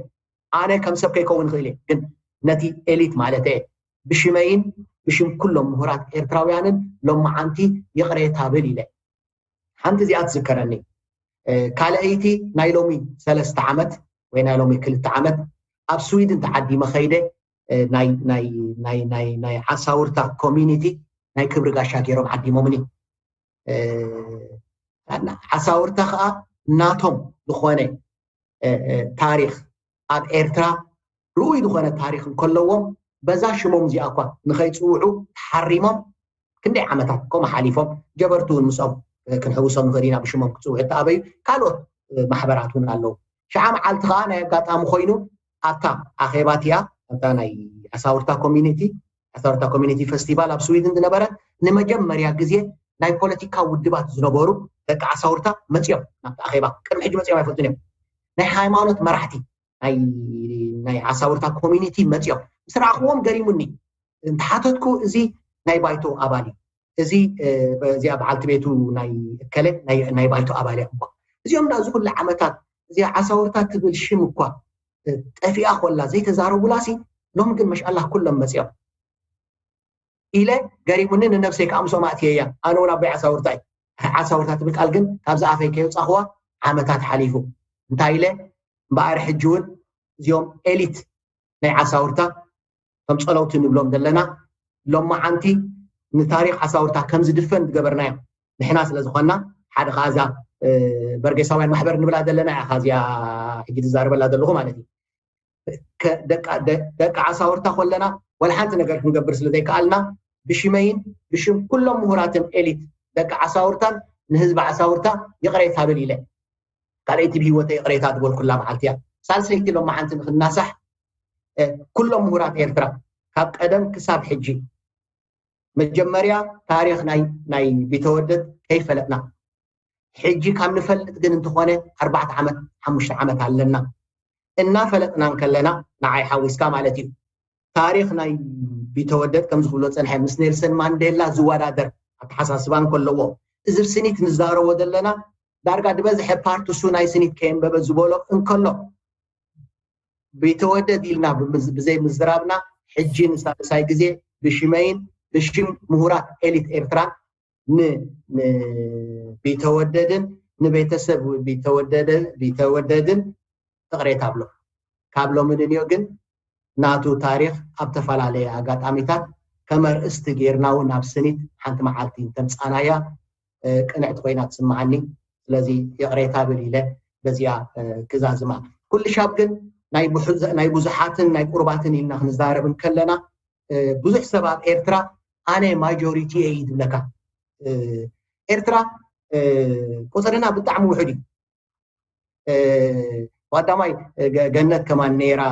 ኣነ ከም ሰብ ከይከውን ይኽእል እየ ግን ነቲ ኤሊት ማለት እየ ብሽመይን ብሽም ኩሎም ምሁራት ኤርትራውያንን ሎማዓንቲ ይቕሬታ ብል ኢለ ሓንቲ እዚኣ ትዝከረኒ። ካልኣይቲ ናይ ሎሚ ሰለስተ ዓመት ወይ ናይ ሎሚ ክልተ ዓመት ኣብ ስዊድን ተዓዲመ ከይደ ናይ ዓሳውርታ ኮሚኒቲ ናይ ክብሪ ጋሻ ገይሮም ዓዲሞምኒ። ዓሳውርታ ከዓ ናቶም ዝኾነ ታሪክ ኣብ ኤርትራ ርኡይ ዝኾነ ታሪክ እንከለዎም በዛ ሽሞም እዚኣ እኳ ንኸይፅውዑ ተሓሪሞም ክንደይ ዓመታት ከምኡ ሓሊፎም ጀበርቲ እውን ምስኦም ክንሕውሶም ንኽእል ኢና ብሽሞም ክፅውዑ እተኣበዩ ካልኦት ማሕበራት እውን ኣለዉ ሽዓ መዓልቲ ከዓ ናይ ኣጋጣሚ ኮይኑ ኣብታ ኣኼባ እቲኣ ኣብታ ናይ ኣሳውርታ ኮሚኒቲ ኣሳውርታ ኮሚኒቲ ፈስቲቫል ኣብ ስዊድን ዝነበረ ንመጀመርያ ግዜ ናይ ፖለቲካ ውድባት ዝነበሩ ደቂ ኣሳውርታ መፅኦም ናብቲ ኣኼባ ቅድሚ ሕጂ መፅኦም ኣይፈልጡን እዮም ናይ ሃይማኖት መራሕቲ ናይ ዓሳውርታ ኮሚኒቲ መፅኦም ምስ ረኣኽዎም ገሪሙኒ እንተሓተትኩ እዚ ናይ ባይቶ ኣባል እዩ እዚ እዚኣ በዓልቲ ቤቱ ናይ እከለ ናይ ባይቶ ኣባል እያ እኳ እዚኦም ዳ እዚ ኩሉ ዓመታት እዚኣ ዓሳውርታ ትብል ሽም እኳ ጠፊኣ ኮላ ዘይተዛረቡላሲ ሎም ግን መሻላ ኩሎም መፅኦም ኢለ ገሪሙኒ ንነብሰይ ከዓ ምስኦም ኣእትየያ ኣነ እውን ኣቦይ ዓሳውርታ እዩ ዓሳውርታ ትብል ቃል ግን ካብዚ ኣፈይ ከየውፃኽዋ ዓመታት ሓሊፉ እንታይ ኢለ እምበኣር ሕጂ እውን እዚኦም ኤሊት ናይ ዓሳውርታ ከም ፀለውቲ ንብሎም ዘለና ሎማዓንቲ ንታሪክ ዓሳውርታ ከም ዝድፈን ዝገበርናዮ ንሕና ስለ ዝኾንና ሓደ ከዓ እዛ በርጌሳውያን ማሕበር ንብላ ዘለና እያ እዚኣ ሕጂ ዝዛረበላ ዘለኹ ማለት እዩ ደቂ ዓሳውርታ ኮለና ወላ ሓንቲ ነገር ክንገብር ስለ ዘይከኣልና ብሽመይን ብሽም ኩሎም ምሁራትን ኤሊት ደቂ ዓሳውርታን ንህዝቢ ዓሳውርታ ይቕሬታ ብል ኢለ ካልኣይቲ ብሂወተ ይቕሬታ ዝበልኩላ መዓልቲ እያ ሳልሰይቲ ሎማዓንቲ ንክናሳሕ ኩሎም ምሁራት ኤርትራ ካብ ቀደም ክሳብ ሕጂ መጀመርያ ታሪክ ናይ ቢተወደድ ከይፈለጥና ሕጂ ካብ ንፈልጥ ግን እንተኾነ ኣርባዕተ ዓመት ሓሙሽተ ዓመት ኣለና እናፈለጥና እንከለና ንዓይ ሓዊስካ ማለት እዩ ታሪኽ ናይ ቢተወደድ ከም ዝብሎ ፀንሐ ምስ ኔልሰን ማንዴላ ዝወዳደር ኣተሓሳስባ እንከለዎ፣ እዚ ስኒት ንዛረቦ ዘለና ዳርጋ ዝበዝሐ ፓርት እሱ ናይ ስኒት ከየንበበ ዝበሎ እንከሎ፣ ቢተወደድ ኢልና ብዘይ ምዝራብና ሕጂ ንሳልሳይ ግዜ ብሽመይን ብሽም ምሁራት ኤሊት ኤርትራ ንቢተወደድን ንቤተሰብ ቢተወደድን ይቕሬታ ኣብሎ። ካብ ሎሚ ንንዮ ግን ናቱ ታሪኽ ኣብ ተፈላለየ ኣጋጣሚታት ከመርእስቲ ጌርና እውን ኣብ ስኒት ሓንቲ መዓልቲ እንተምፃናያ ቅንዕቲ ኮይና ትስምዓኒ። ስለዚ ይቕሬታ ብል ኢለ በዚኣ ክዛዝማ። ኩሉ ሻብ ግን ናይ ብዙሓትን ናይ ቁርባትን ኢልና ክንዛረብ እንከለና ብዙሕ ሰብ ኣብ ኤርትራ ኣነ ማጆሪቲ እየ እዩ ዝብለካ። ኤርትራ ቁፅርና ብጣዕሚ ውሑድ እዩ። ቀዳማይ ገነት ከማን ነይራ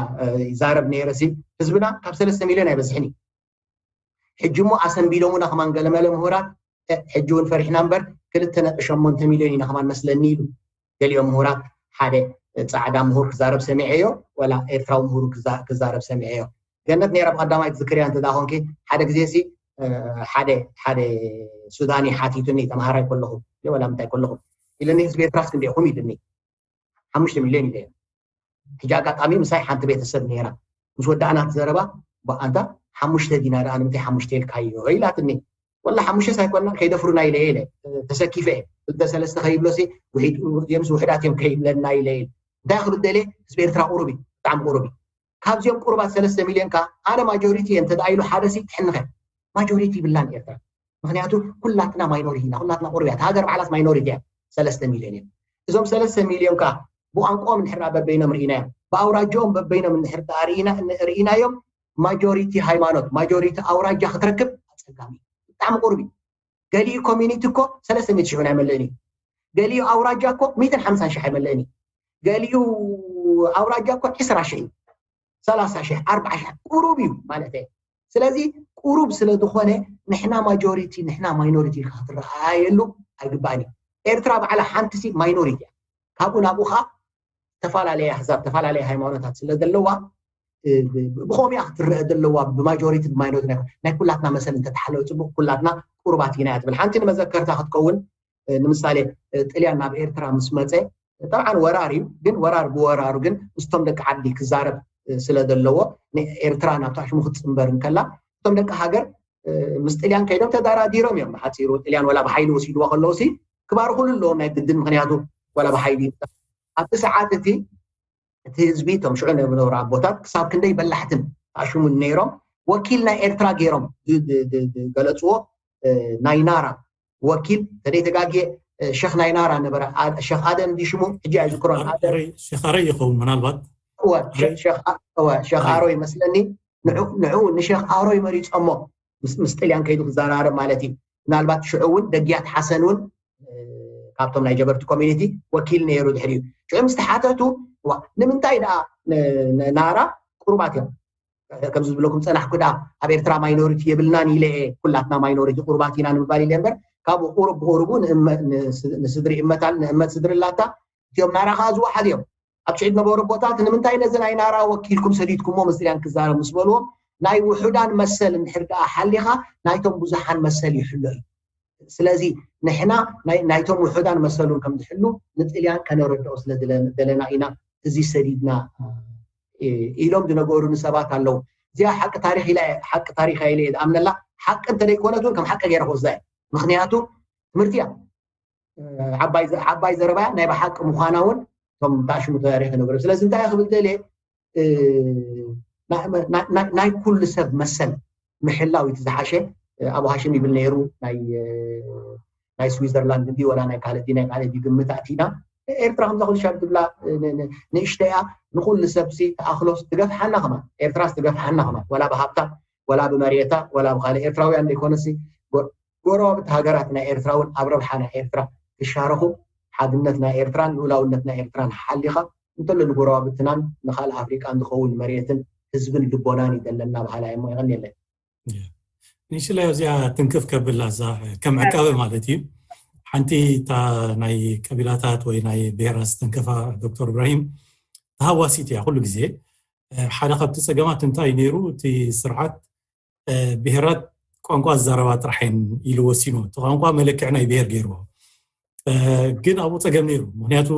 ይዛረብ ነይረ ሲ ህዝብና ካብ ሰለስተ ሚልዮን ኣይበዝሕን እዩ። ሕጂ እሞ ኣሰንቢሎሙና ከማን ገለመለ ምሁራት ሕጂ እውን ፈሪሕና እምበር ክልተ ነጥቢ ሸሞንተ ሚልዮን ኢና ከማን መስለኒ ኢሉ። ገሊኦም ምሁራት ሓደ ፃዕዳ ምሁር ክዛረብ ሰሚዐዮ፣ ወላ ኤርትራዊ ምሁር ክዛረብ ሰሚዐዮ። ገነት ነይራ ብቀዳማይ ትዝክርያ እንተ ኮንኪ ሓደ ግዜ ሲ ሓደ ሓደ ሱዳኒ ሓቲቱኒ ተምሃራይ ከለኹ ወላ ምንታይ ከለኹ ኢለኒ ህዝቢ ኤርትራስ ክንደይኹም ኢልኒ። ሓሙሽተ ሚልዮን ኢለ። ሕጂ ኣጋጣሚ ምሳይ ሓንቲ ቤተሰብ ነይራ። ምስ ወዳእና ትዘረባ ኣንታ ሓሙሽተ ዲና ደኣ ንምንታይ ሓሙሽተ ኢልካዮ ኢላትኒ። ወላ ሓሙሽተ ሳይኮና ከይደፍሩና ኢለ ኢለ ተሰኪፈ ክልተ ሰለስተ ከይብሎሲ ውሒድ እዚኦምስ ውሕዳት እዮም ከይብለና ኢለ ኢለ እንታይ ክብል ደልየ ህዝቢ ኤርትራ ቁሩብ እዩ ብጣዕሚ ቁሩብ እዩ። ካብዚኦም ቁሩባት ሰለስተ ሚልዮን ከ ኣነ ማጆሪቲ እየ እንተ ኢሉ ሓደ ሲ ትሕንኸ ማጆሪቲ ይብላን ኤርትራ። ምክንያቱ ኩላትና ማይኖሪቲ ኢና፣ ኩላትና ቁሩብ እያ። ሃገር ባዕላስ ማይኖሪቲ እያ፣ ሰለስተ ሚልዮን እዮም። እዞም ሰለስተ ሚልዮን ከ ብቋንቋኦም እንድሕር በበይኖም ርኢናዮም፣ ብኣውራጃኦም በበይኖም እንድሕር ርኢናዮም ማጆሪቲ ሃይማኖት ማጆሪቲ ኣውራጃ ክትረክብ ኣፀጋሚ እዩ። ብጣዕሚ ቁሩብ እዩ። ገሊኡ ኮሚኒቲ እኮ ሰለስተ ሚእቲ ሽሕ እውን ኣይመልእን እዩ። ገሊኡ ኣውራጃ እኮ ሚእትን ሓምሳን ሽሕ ኣይመልእን እዩ። ገሊኡ ኣውራጃ እኮ ዕስራ ሽሕ እዩ፣ ሰላሳ ሽሕ፣ ኣርባዓ ሽሕ ቁሩብ እዩ ማለት እየ። ስለዚ ቁሩብ ስለ ዝኾነ ንሕና ማጆሪቲ ንሕና ማይኖሪቲ ኢልካ ክትረኣየሉ ኣይግባእን እዩ። ኤርትራ ባዕላ ሓንቲ ሲ ማይኖሪቲ እያ። ካብኡ ናብኡ ከዓ ዝተፈላለየ ኣሕዛብ ዝተፈላለየ ሃይማኖታት ስለ ዘለዋ ብኸምኡ እያ ክትረአ ዘለዋ ብማጆሪቲ ብማይኖሪቲ ናይ ኩላትና መሰል እንተተሓለወ ፅቡቅ ኩላትና ቁሩባት ኢና እያ ትብል። ሓንቲ ንመዘከርታ ክትከውን ንምሳሌ ጥልያን ናብ ኤርትራ ምስ መፀ ጠብዓን ወራር እዩ ግን ወራር ብወራሩ ግን ምስቶም ደቂ ዓዲ ክዛረብ ስለ ዘለዎ ንኤርትራ ናብታ ሽሙ ክትፅንበር እንከላ እቶም ደቂ ሃገር ምስ ጥልያን ከይዶም ተዳራዲሮም እዮም ብሓፂሩ ጥልያን ወላ ብሓይሊ ወሲድዋ ከለውሲ ክባርኩሉ ኣለዎም ናይ ግድን ምክንያቱ ወላ ብሓይሊ ኣብቲ ሰዓት እቲ እቲ ህዝቢ እቶም ሽዑ ዝነበሩ ኣቦታት ክሳብ ክንደይ በላሕትን ኣሽሙን ነይሮም ወኪል ናይ ኤርትራ ገይሮም ዝገለፅዎ ናይ ናራ ወኪል ተደይ ተጋግየ ሸኽ ናይ ናራ ነበረ ሸኽ ኣደም እንዲ ሽሙ ሕጂ ኣይዝክሮን ሸኻረ ይኸውን ምናልባት ሸኻሮ ይመስለኒ ንዑ ንሸኻሮ ይመሪፆሞ ምስ ጥልያን ከይዱ ክዘራረብ ማለት እዩ ምናልባት ሽዑ እውን ደግያት ሓሰን እውን ካብቶም ናይ ጀበርቲ ኮሚኒቲ ወኪል ነይሩ ድሕሪኡ ሽዑ ምስ ተሓተቱ ንምንታይ ደኣ ናራ ቁሩባት እዮም ከምዚ ዝብለኩም ፀናሕኩ ደኣ ኣብ ኤርትራ ማይኖሪቲ የብልናን ኢለ እየ ኩላትና ማይኖሪቲ ቁሩባት ኢና ንምባል ኢለ እምበር ካብኡ ቁሩብ ብቁሩቡ ንስድሪ እመታል ንእመት ስድሪ ኣላታ እቲኦም ናራ ከዓ ዝወሓድ እዮም ኣብ ሽዑ ዝነበሩ ኣቦታት ንምንታይ ነዚ ናይ ናራ ወኪልኩም ሰዲድኩሞ ምስ ጥልያን ክዛረብ ምስ በልዎም ናይ ውሑዳን መሰል እንድሕር ደኣ ሓሊኻ ናይቶም ብዙሓን መሰል ይሕሎ እዩ ስለዚ ንሕና ናይቶም ውሑዳን መሰሉን ከም ዝሕሉ ንጥልያን ከነረድኦ ስለ ዝደለና ኢና እዚ ሰዲድና ኢሎም ዝነገሩኒ ሰባት ኣለዉ እዚኣ ሓቂ ታሪክ ኢላ ሓቂ ታሪክ ኢለ ዝኣምነላ ሓቂ እንተደይኮነት እውን ከም ሓቂ ገይረ ክወስዳ እየ ምክንያቱ ትምህርቲ እያ ዓባይ ዘረባያ ናይ ብሓቂ ምዃና እውን እቶም ታሽሙ ተሪክ ነግሩ ስለዚ እንታይ ክብል ደልየ ናይ ኩሉ ሰብ መሰል ምሕላው እቲ ዝሓሸ ኣብኡ ሃሽም ይብል ነይሩ ናይ ስዊዘርላንድ እንዲ ወላ ናይ ካልእ ናይ ካልእ ግምት ኣቲና ኤርትራ ከምዛ ኩሉ ሻብ ትብላ ንእሽተያ ንኩሉ ሰብሲ ተኣክሎስ ትገፍሓና ከማን ኤርትራስ ትገፍሓና ከማን ወላ ብሃብታ ወላ ብመሬታ ወላ ብካልእ ኤርትራውያን ዘይኮነሲ ጎረባብቲ ሃገራት ናይ ኤርትራ እውን ኣብ ረብሓ ናይ ኤርትራ ክሻረኹ ሓድነት ናይ ኤርትራን ልኡላውነት ናይ ኤርትራን ሓሊኻ እንተሎ ንጎረባብትናን ንካልእ ኣፍሪቃን ዝኸውን መሬትን ህዝብን ልቦናን ይደለና በሃላይ እሞ ይቐንየለይ ንሽለ እዚኣ ትንክፍ ከብላ እዛ ከም ዕቃበ ማለት እዩ ሓንቲ እታ ናይ ቀቢላታት ወይ ናይ ብሄራት ዝተንከፋ ዶክተር እብራሂም ተሃዋሲት እያ ኩሉ ግዜ ሓደ ካብቲ ፀገማት እንታይ ነይሩ? እቲ ስርዓት ብሄራት ቋንቋ ዝዛረባ ጥራሕ እየን ኢሉ ወሲኑ። እቲ ቋንቋ መለክዒ ናይ ብሄር ገይርዎ። ግን ኣብኡ ፀገም ነይሩ። ምክንያቱ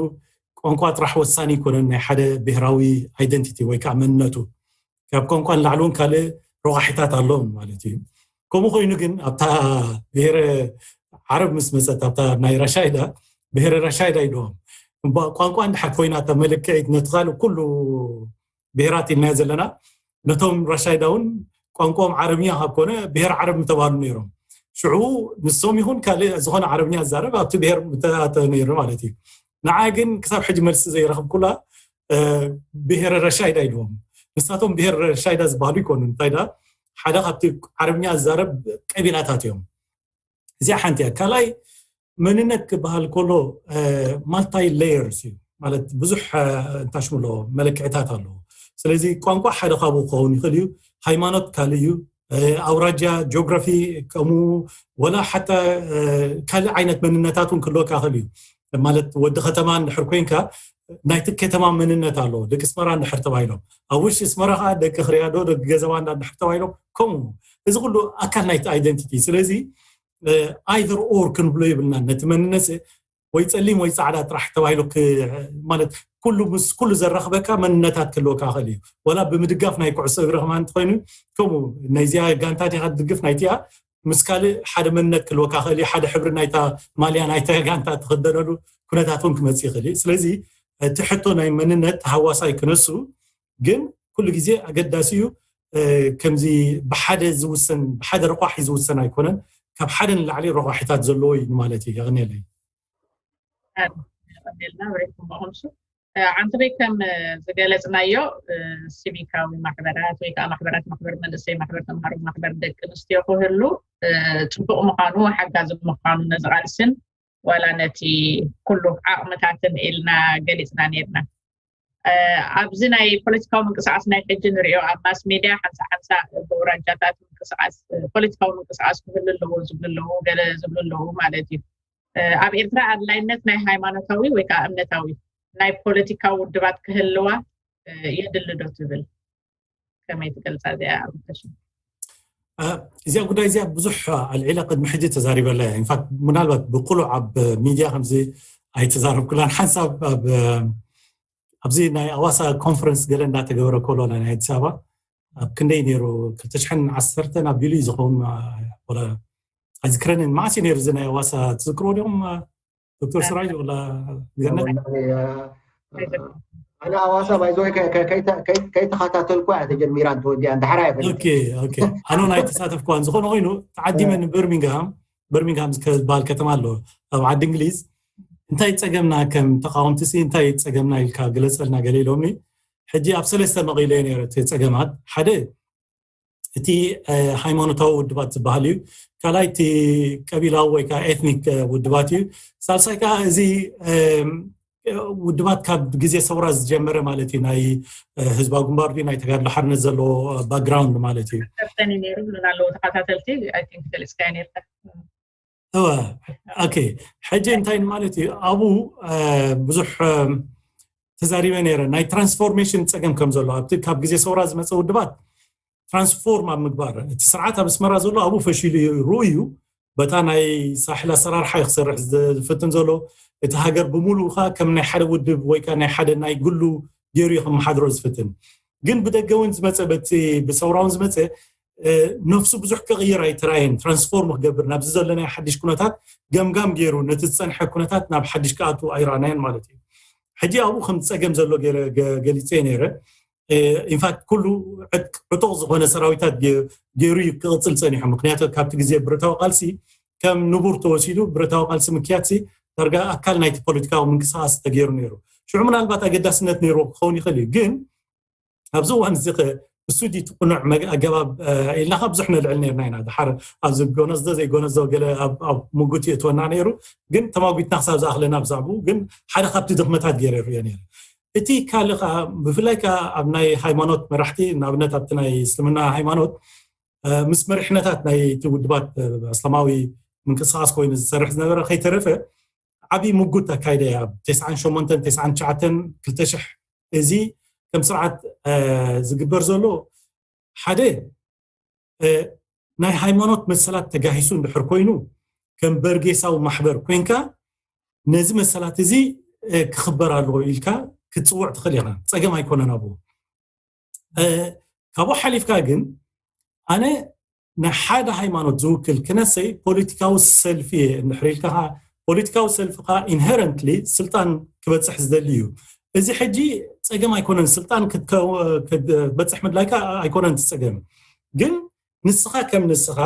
ቋንቋ ጥራሕ ወሳኒ ኣይኮነን ናይ ሓደ ብሄራዊ ኣይደንቲቲ ወይ ከዓ መንነቱ። ካብ ቋንቋ ንላዕሊ እውን ካልእ ረቋሒታት ኣለዎም ማለት እዩ። ከምኡ ኮይኑ ግን ኣብታ ብሄረ ዓረብ ምስ መፀት ኣብታ ናይ ራሻይዳ ብሄረ ራሻይዳ ኢልዎም ቋንቋ እንድሕር ኮይና እታ መለክዒት ነቲ ካልእ ኩሉ ብሄራት ኢልናዮ ዘለና ነቶም ራሻይዳ እውን ቋንቋኦም ዓረብኛ ካብ ኮነ ብሄር ዓረብ ምተባሉ ነይሮም። ሽዑ ንሶም ይኹን ካልእ ዝኾነ ዓረብኛ ዝዛረብ ኣብቲ ብሄር ምተኣተ ነይሩ ማለት እዩ። ንዓ ግን ክሳብ ሕጂ መልሲ ዘይረኽብኩላ ብሄረ ረሻይዳ ኢልዎም። ንሳቶም ብሄር ረሻይዳ ዝበሃሉ ይኮኑ እንታይ ዳ ሓደ ካብቲ ዓረብኛ ዝዛረብ ቀቢላታት እዮም። እዚኣ ሓንቲ እያ። ካልኣይ መንነት ክበሃል ከሎ ማልታይ ሌየርስ እዩ ማለት ብዙሕ እንታሽምሎ መለክዕታት ኣለዎ። ስለዚ ቋንቋ ሓደ ካብኡ ክኸውን ይኽእል እዩ። ሃይማኖት ካልእ እዩ። ኣውራጃ ጂኦግራፊ ከምኡ ወላ ሓታ ካልእ ዓይነት መንነታት እውን ክህልወካ ይኽእል እዩ። ማለት ወዲ ከተማ እንድሕር ኮይንካ ናይቲ ከተማ መንነት ኣለዎ። ደቂ ኣስመራ እንድሕር ተባሂሎም ኣብ ውሽጢ ኣስመራ ከዓ ደቂ ክርያዶ ደቂ ገዘባ እንዳ እንድሕር ተባሂሎም ከምኡ እዚ ኩሉ ኣካል ናይቲ ኣይደንቲቲ። ስለዚ ኣይዘር ኦር ክንብሎ ይብልና ነቲ መንነት ወይ ፀሊም ወይ ፃዕዳ ጥራሕ ተባሂሉ ማለት ኩሉ ምስ ኩሉ ዘራኽበካ መንነታት ክህልወካ ክእል እዩ። ወላ ብምድጋፍ ናይ ኩዕሶ እግሪ ከማ እንተኮይኑ ከምኡ ናይዚኣ ጋንታ ዲካ ትድግፍ ናይቲኣ ምስ ካልእ ሓደ መንነት ክህልወካ ክእል እዩ። ሓደ ሕብሪ ናይታ ማልያ ናይታ ጋንታ ትክደነሉ ኩነታት እውን ክመፅእ ይኽእል እዩ። ስለዚ እቲ ሕቶ ናይ መንነት ተሃዋሳይ ክነሱ ግን ኩሉ ግዜ ኣገዳሲ እዩ። ከምዚ ብሓደ ዝውሰን ብሓደ ረቋሒ ዝውሰን ኣይኮነን። ካብ ሓደ ንላዕሊ ረቋሒታት ዘለዎ እዩ ማለት እዩ። የቕንየለይ። ልና ብሬኩም ብቕምሱ ዓንትሪ ከም ዝገለፅናዮ ሲቪካዊ ማሕበራት ወይ ከዓ ማሕበራት ማሕበር መንእሰይ ማሕበር ተምሃሮ ማሕበር ደቂ ኣንስትዮ ክህሉ ፅቡቅ ምኳኑ ሓጋዚ ምኳኑ ነዚ ቃልስን ዋላ ነቲ ኩሉ ዓቕምታትን ኢልና ገሊፅና ነርና። ኣብዚ ናይ ፖለቲካዊ ምንቅስቃስ ናይ ሕጂ ንሪኦ ኣብ ማስ ሜድያ ሓንሳ ሓንሳ ብውራጃታት ምንቅስቃስ ፖለቲካዊ ምንቅስቃስ ክህሉ ኣለዎ ዝብሉ ኣለዉ ገለ ዝብሉ ኣለዉ ማለት እዩ። ኣብ ኤርትራ ኣድላይነት ናይ ሃይማኖታዊ ወይ ከዓ እምነታዊ ናይ ፖለቲካዊ ውድባት ክህልዋ የድሊ ዶ ትብል? ከመይ ትገልፃ እዚኣ? እዚኣ ጉዳይ እዚኣ ብዙሕ ኣልዒለ ቅድሚ ሕጂ ተዛሪበላ እያ። ኢንፋክት ምናልባት ብቁሉዕ ኣብ ሚድያ ከምዚ ኣይተዛረብኩላን ሓንሳብ ኣብዚ ናይ ኣዋሳ ኮንፈረንስ ገለ እንዳተገበረ ከሎ ናይ ኣዲስ ኣበባ ኣብ ክንደይ ነይሩ ክልተ ሽሕን ዓሰርተን ኣቢሉ እዩ ዝኸውን ኣይዝክረንን። መዓስ እዩ ነይሩ እዚ ናይ ኣዋሳ ትዝክርዎ ዲኹም? ዶክተር ስራጅ ወላ ገነት ኣነ ኣዋሳ ባይዘ ከይተኸታተልኩ እያ ተጀሚራ እንተወዲኣ እንዳሕራ ይፈልጥ ኣነ ናይ ተሳተፍኩዋን ዝኾነ ኮይኑ ተዓዲመ ንበርሚንግሃም በርሚንግሃም ዝበሃል ከተማ ኣሎ ኣብ ዓዲ እንግሊዝ እንታይ ፀገምና ከም ተቃወምቲ ሲ እንታይ ፀገምና ኢልካ ግለፀልና ገለ ኢሎምኒ ሕጂ ኣብ ሰለስተ መቒለዮ ነረ እቲ ፀገማት ሓደ እቲ ሃይማኖታዊ ውድባት ዝበሃል እዩ ካልኣይ እቲ ቀቢላዊ ወይ ከዓ ኤትኒክ ውድባት እዩ ሳልሳይ ከዓ እዚ ውድባት ካብ ግዜ ሰውራ ዝጀመረ ማለት እዩ ናይ ህዝባዊ ግንባር ናይ ተጋድሎ ሓርነት ዘለዎ ባክግራውንድ ማለት እዩ ነሩ ኣለዉ ተኸታተልቲ ገሊፅካዮ ነርካ እወ ኦኬ ሕጂ እንታይ ማለት እዩ ኣብኡ ብዙሕ ተዛሪበ ነረ ናይ ትራንስፎርሜሽን ፀገም ከም ዘሎ ኣብቲ ካብ ግዜ ሰውራ ዝመፀ ውድባት ትራንስፎርም ኣብ ምግባር እቲ ስርዓት ኣብ ኣስመራ ዘሎ ኣብኡ ፈሺሉ ርኡ እዩ በታ ናይ ሳሕል ኣሰራርሓ ክሰርሕ ዝፍትን ዘሎ እቲ ሃገር ብምሉኡ ከዓ ከም ናይ ሓደ ውድብ ወይ ከዓ ናይ ሓደ ናይ ግሉ ገይሩ እዩ ከመሓድሮ ዝፍትን ግን ብደገ እውን ዝመፀ በቲ ብሰውራውን ዝመፀ ነፍሱ ብዙሕ ክቕይር ኣይተራየን ትራንስፎርም ክገብር ናብዚ ዘሎ ናይ ሓድሽ ኩነታት ገምጋም ገይሩ ነቲ ዝፀንሐ ኩነታት ናብ ሓድሽ ክኣቱ ኣይረኣናዮን ማለት እዩ ሕጂ ኣብኡ ከም ፀገም ዘሎ ገሊፀ ነረ ኢንፋክት ኩሉ ዕጡቕ ዝኾነ ሰራዊታት ገይሩ እዩ ክቕፅል ፀኒሑ ምክንያቱ ካብቲ ግዜ ብረታዊ ቃልሲ ከም ንቡር ተወሲዱ ብረታዊ ቃልሲ ምክያድ ዳርጋ ኣካል ናይቲ ፖለቲካዊ ምንቅስቃስ ተገይሩ ነይሩ ሽዑ ምናልባት ኣገዳስነት ነይርዎ ክኸውን ይኽእል እዩ ግን ኣብዚ እዋን እዚ ብሱዲ ትቁኑዕ ኣገባብ ኢልና ካብ ብዙሕ ነልዕል ነርና ኢና ድሓር ኣብዚ ጎነዝዶ ዘይጎነዝዶ ገለ ኣብ ምጉት የእትወና ነይሩ ግን ተማጉትና ክሳብ ዝኣኽለና ብዛዕባኡ ግን ሓደ ካብቲ ድኽመታት ገይረ ርዮ ነይረ እቲ ካልእ ከዓ ብፍላይ ከዓ ኣብ ናይ ሃይማኖት መራሕቲ ንኣብነት ኣብቲ ናይ እስልምና ሃይማኖት ምስ መሪሕነታት ናይ እቲ ውድባት እስላማዊ ምንቅስቃስ ኮይኑ ዝሰርሕ ዝነበረ ከይተረፈ ዓብዪ ምጉት ኣካይደ ኣብ ተስዓን ሸሞንተን ተስዓን ትሽዓተን ክልተ ሽሕ እዚ ከም ስርዓት ዝግበር ዘሎ ሓደ ናይ ሃይማኖት መሰላት ተጋሂሱ እንድሕር ኮይኑ ከም በርጌሳዊ ማሕበር ኮይንካ ነዚ መሰላት እዚ ክኽበር ኣለዎ ኢልካ ክትፅውዕ ትኽእል ኢኻ። ፀገም ኣይኮነን ኣብኡ። ካብኡ ሓሊፍካ ግን ኣነ ንሓደ ሃይማኖት ዝውክል ክነሰይ ፖለቲካዊ ሰልፊ እየ እንድሕር ኢልካ ፖለቲካዊ ሰልፊ ከዓ ኢንሄረንትሊ ስልጣን ክበፅሕ ዝደሊ እዩ። እዚ ሕጂ ፀገም ኣይኮነን፣ ስልጣን ክትበፅሕ ምድላይካ ኣይኮነን እቲ ፀገም። ግን ንስኻ ከም ንስኻ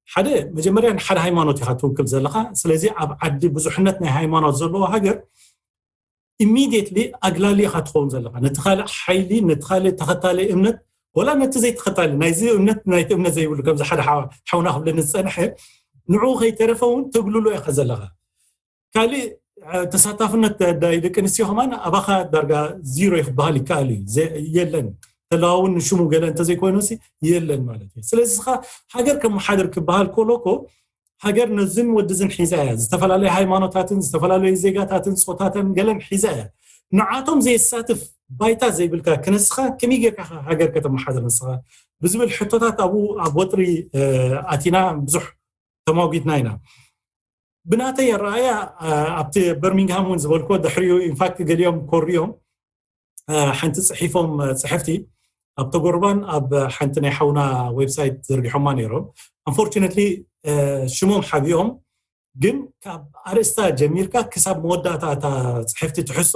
ሓደ መጀመርያ ንሓደ ሃይማኖት ኢኻ ትውክል ዘለኻ። ስለዚ ኣብ ዓዲ ብዙሕነት ናይ ሃይማኖት ዘለዎ ሃገር ኢሚድየትሊ ኣግላሊ ኢኻ ትኸውን ዘለኻ ነቲ ካልእ ሓይሊ፣ ነቲ ካልእ ተኸታሊ እምነት ወላ ነቲ ዘይተኸታሊ ናይዚ እምነት ናይቲ እምነት ዘይብሉ ከምዚ ሓደ ሓውና ክብለኒ ዝፀንሐ ንዕኡ ከይተረፈ እውን ተግልሎ ኢኻ ዘለኻ። ካልእ ተሳታፍነት ናይ ደቂ ኣንስትዮ ከማን ኣባኻ ዳርጋ ዚሮ ክበሃል ይከኣል እዩ። የለን ተለዋውን ንሽሙ ገለ እንተዘይኮይኑ የለን ማለት እዩ። ስለዚ ስኻ ሃገር ከመሓድር ክበሃል ከሎ እኮ ሃገር ነዝን ወድዝን ሒዛ እያ። ዝተፈላለዩ ሃይማኖታትን ዝተፈላለዩ ዜጋታትን ፆታትን ገለን ሒዛ እያ። ንዓቶም ዘየሳትፍ ባይታ ዘይብልካ ክነስኻ ከመይ ጌርካ ሃገር ከተመሓድር ንስኻ ብዝብል ሕቶታት ኣብኡ ኣብ ወጥሪ ኣቲና ብዙሕ ተማጒትና ኢና። ብናተይ ኣረኣያ ኣብቲ በርሚንግሃም እውን ዝበልኮ ድሕሪኡ ኢንፋክት ገሊኦም ኮሪዮም ሓንቲ ፅሒፎም ፅሕፍቲ ኣብ ተጎርባን ኣብ ሓንቲ ናይ ሓውና ዌብሳይት ዘርጊሖማ ነይሮም። ኣንፎርቹነትሊ ሽሞም ሓቢኦም ግን ካብ ኣርእስታ ጀሚርካ ክሳብ መወዳእታ እታ ፅሕፍቲ ትሕሶ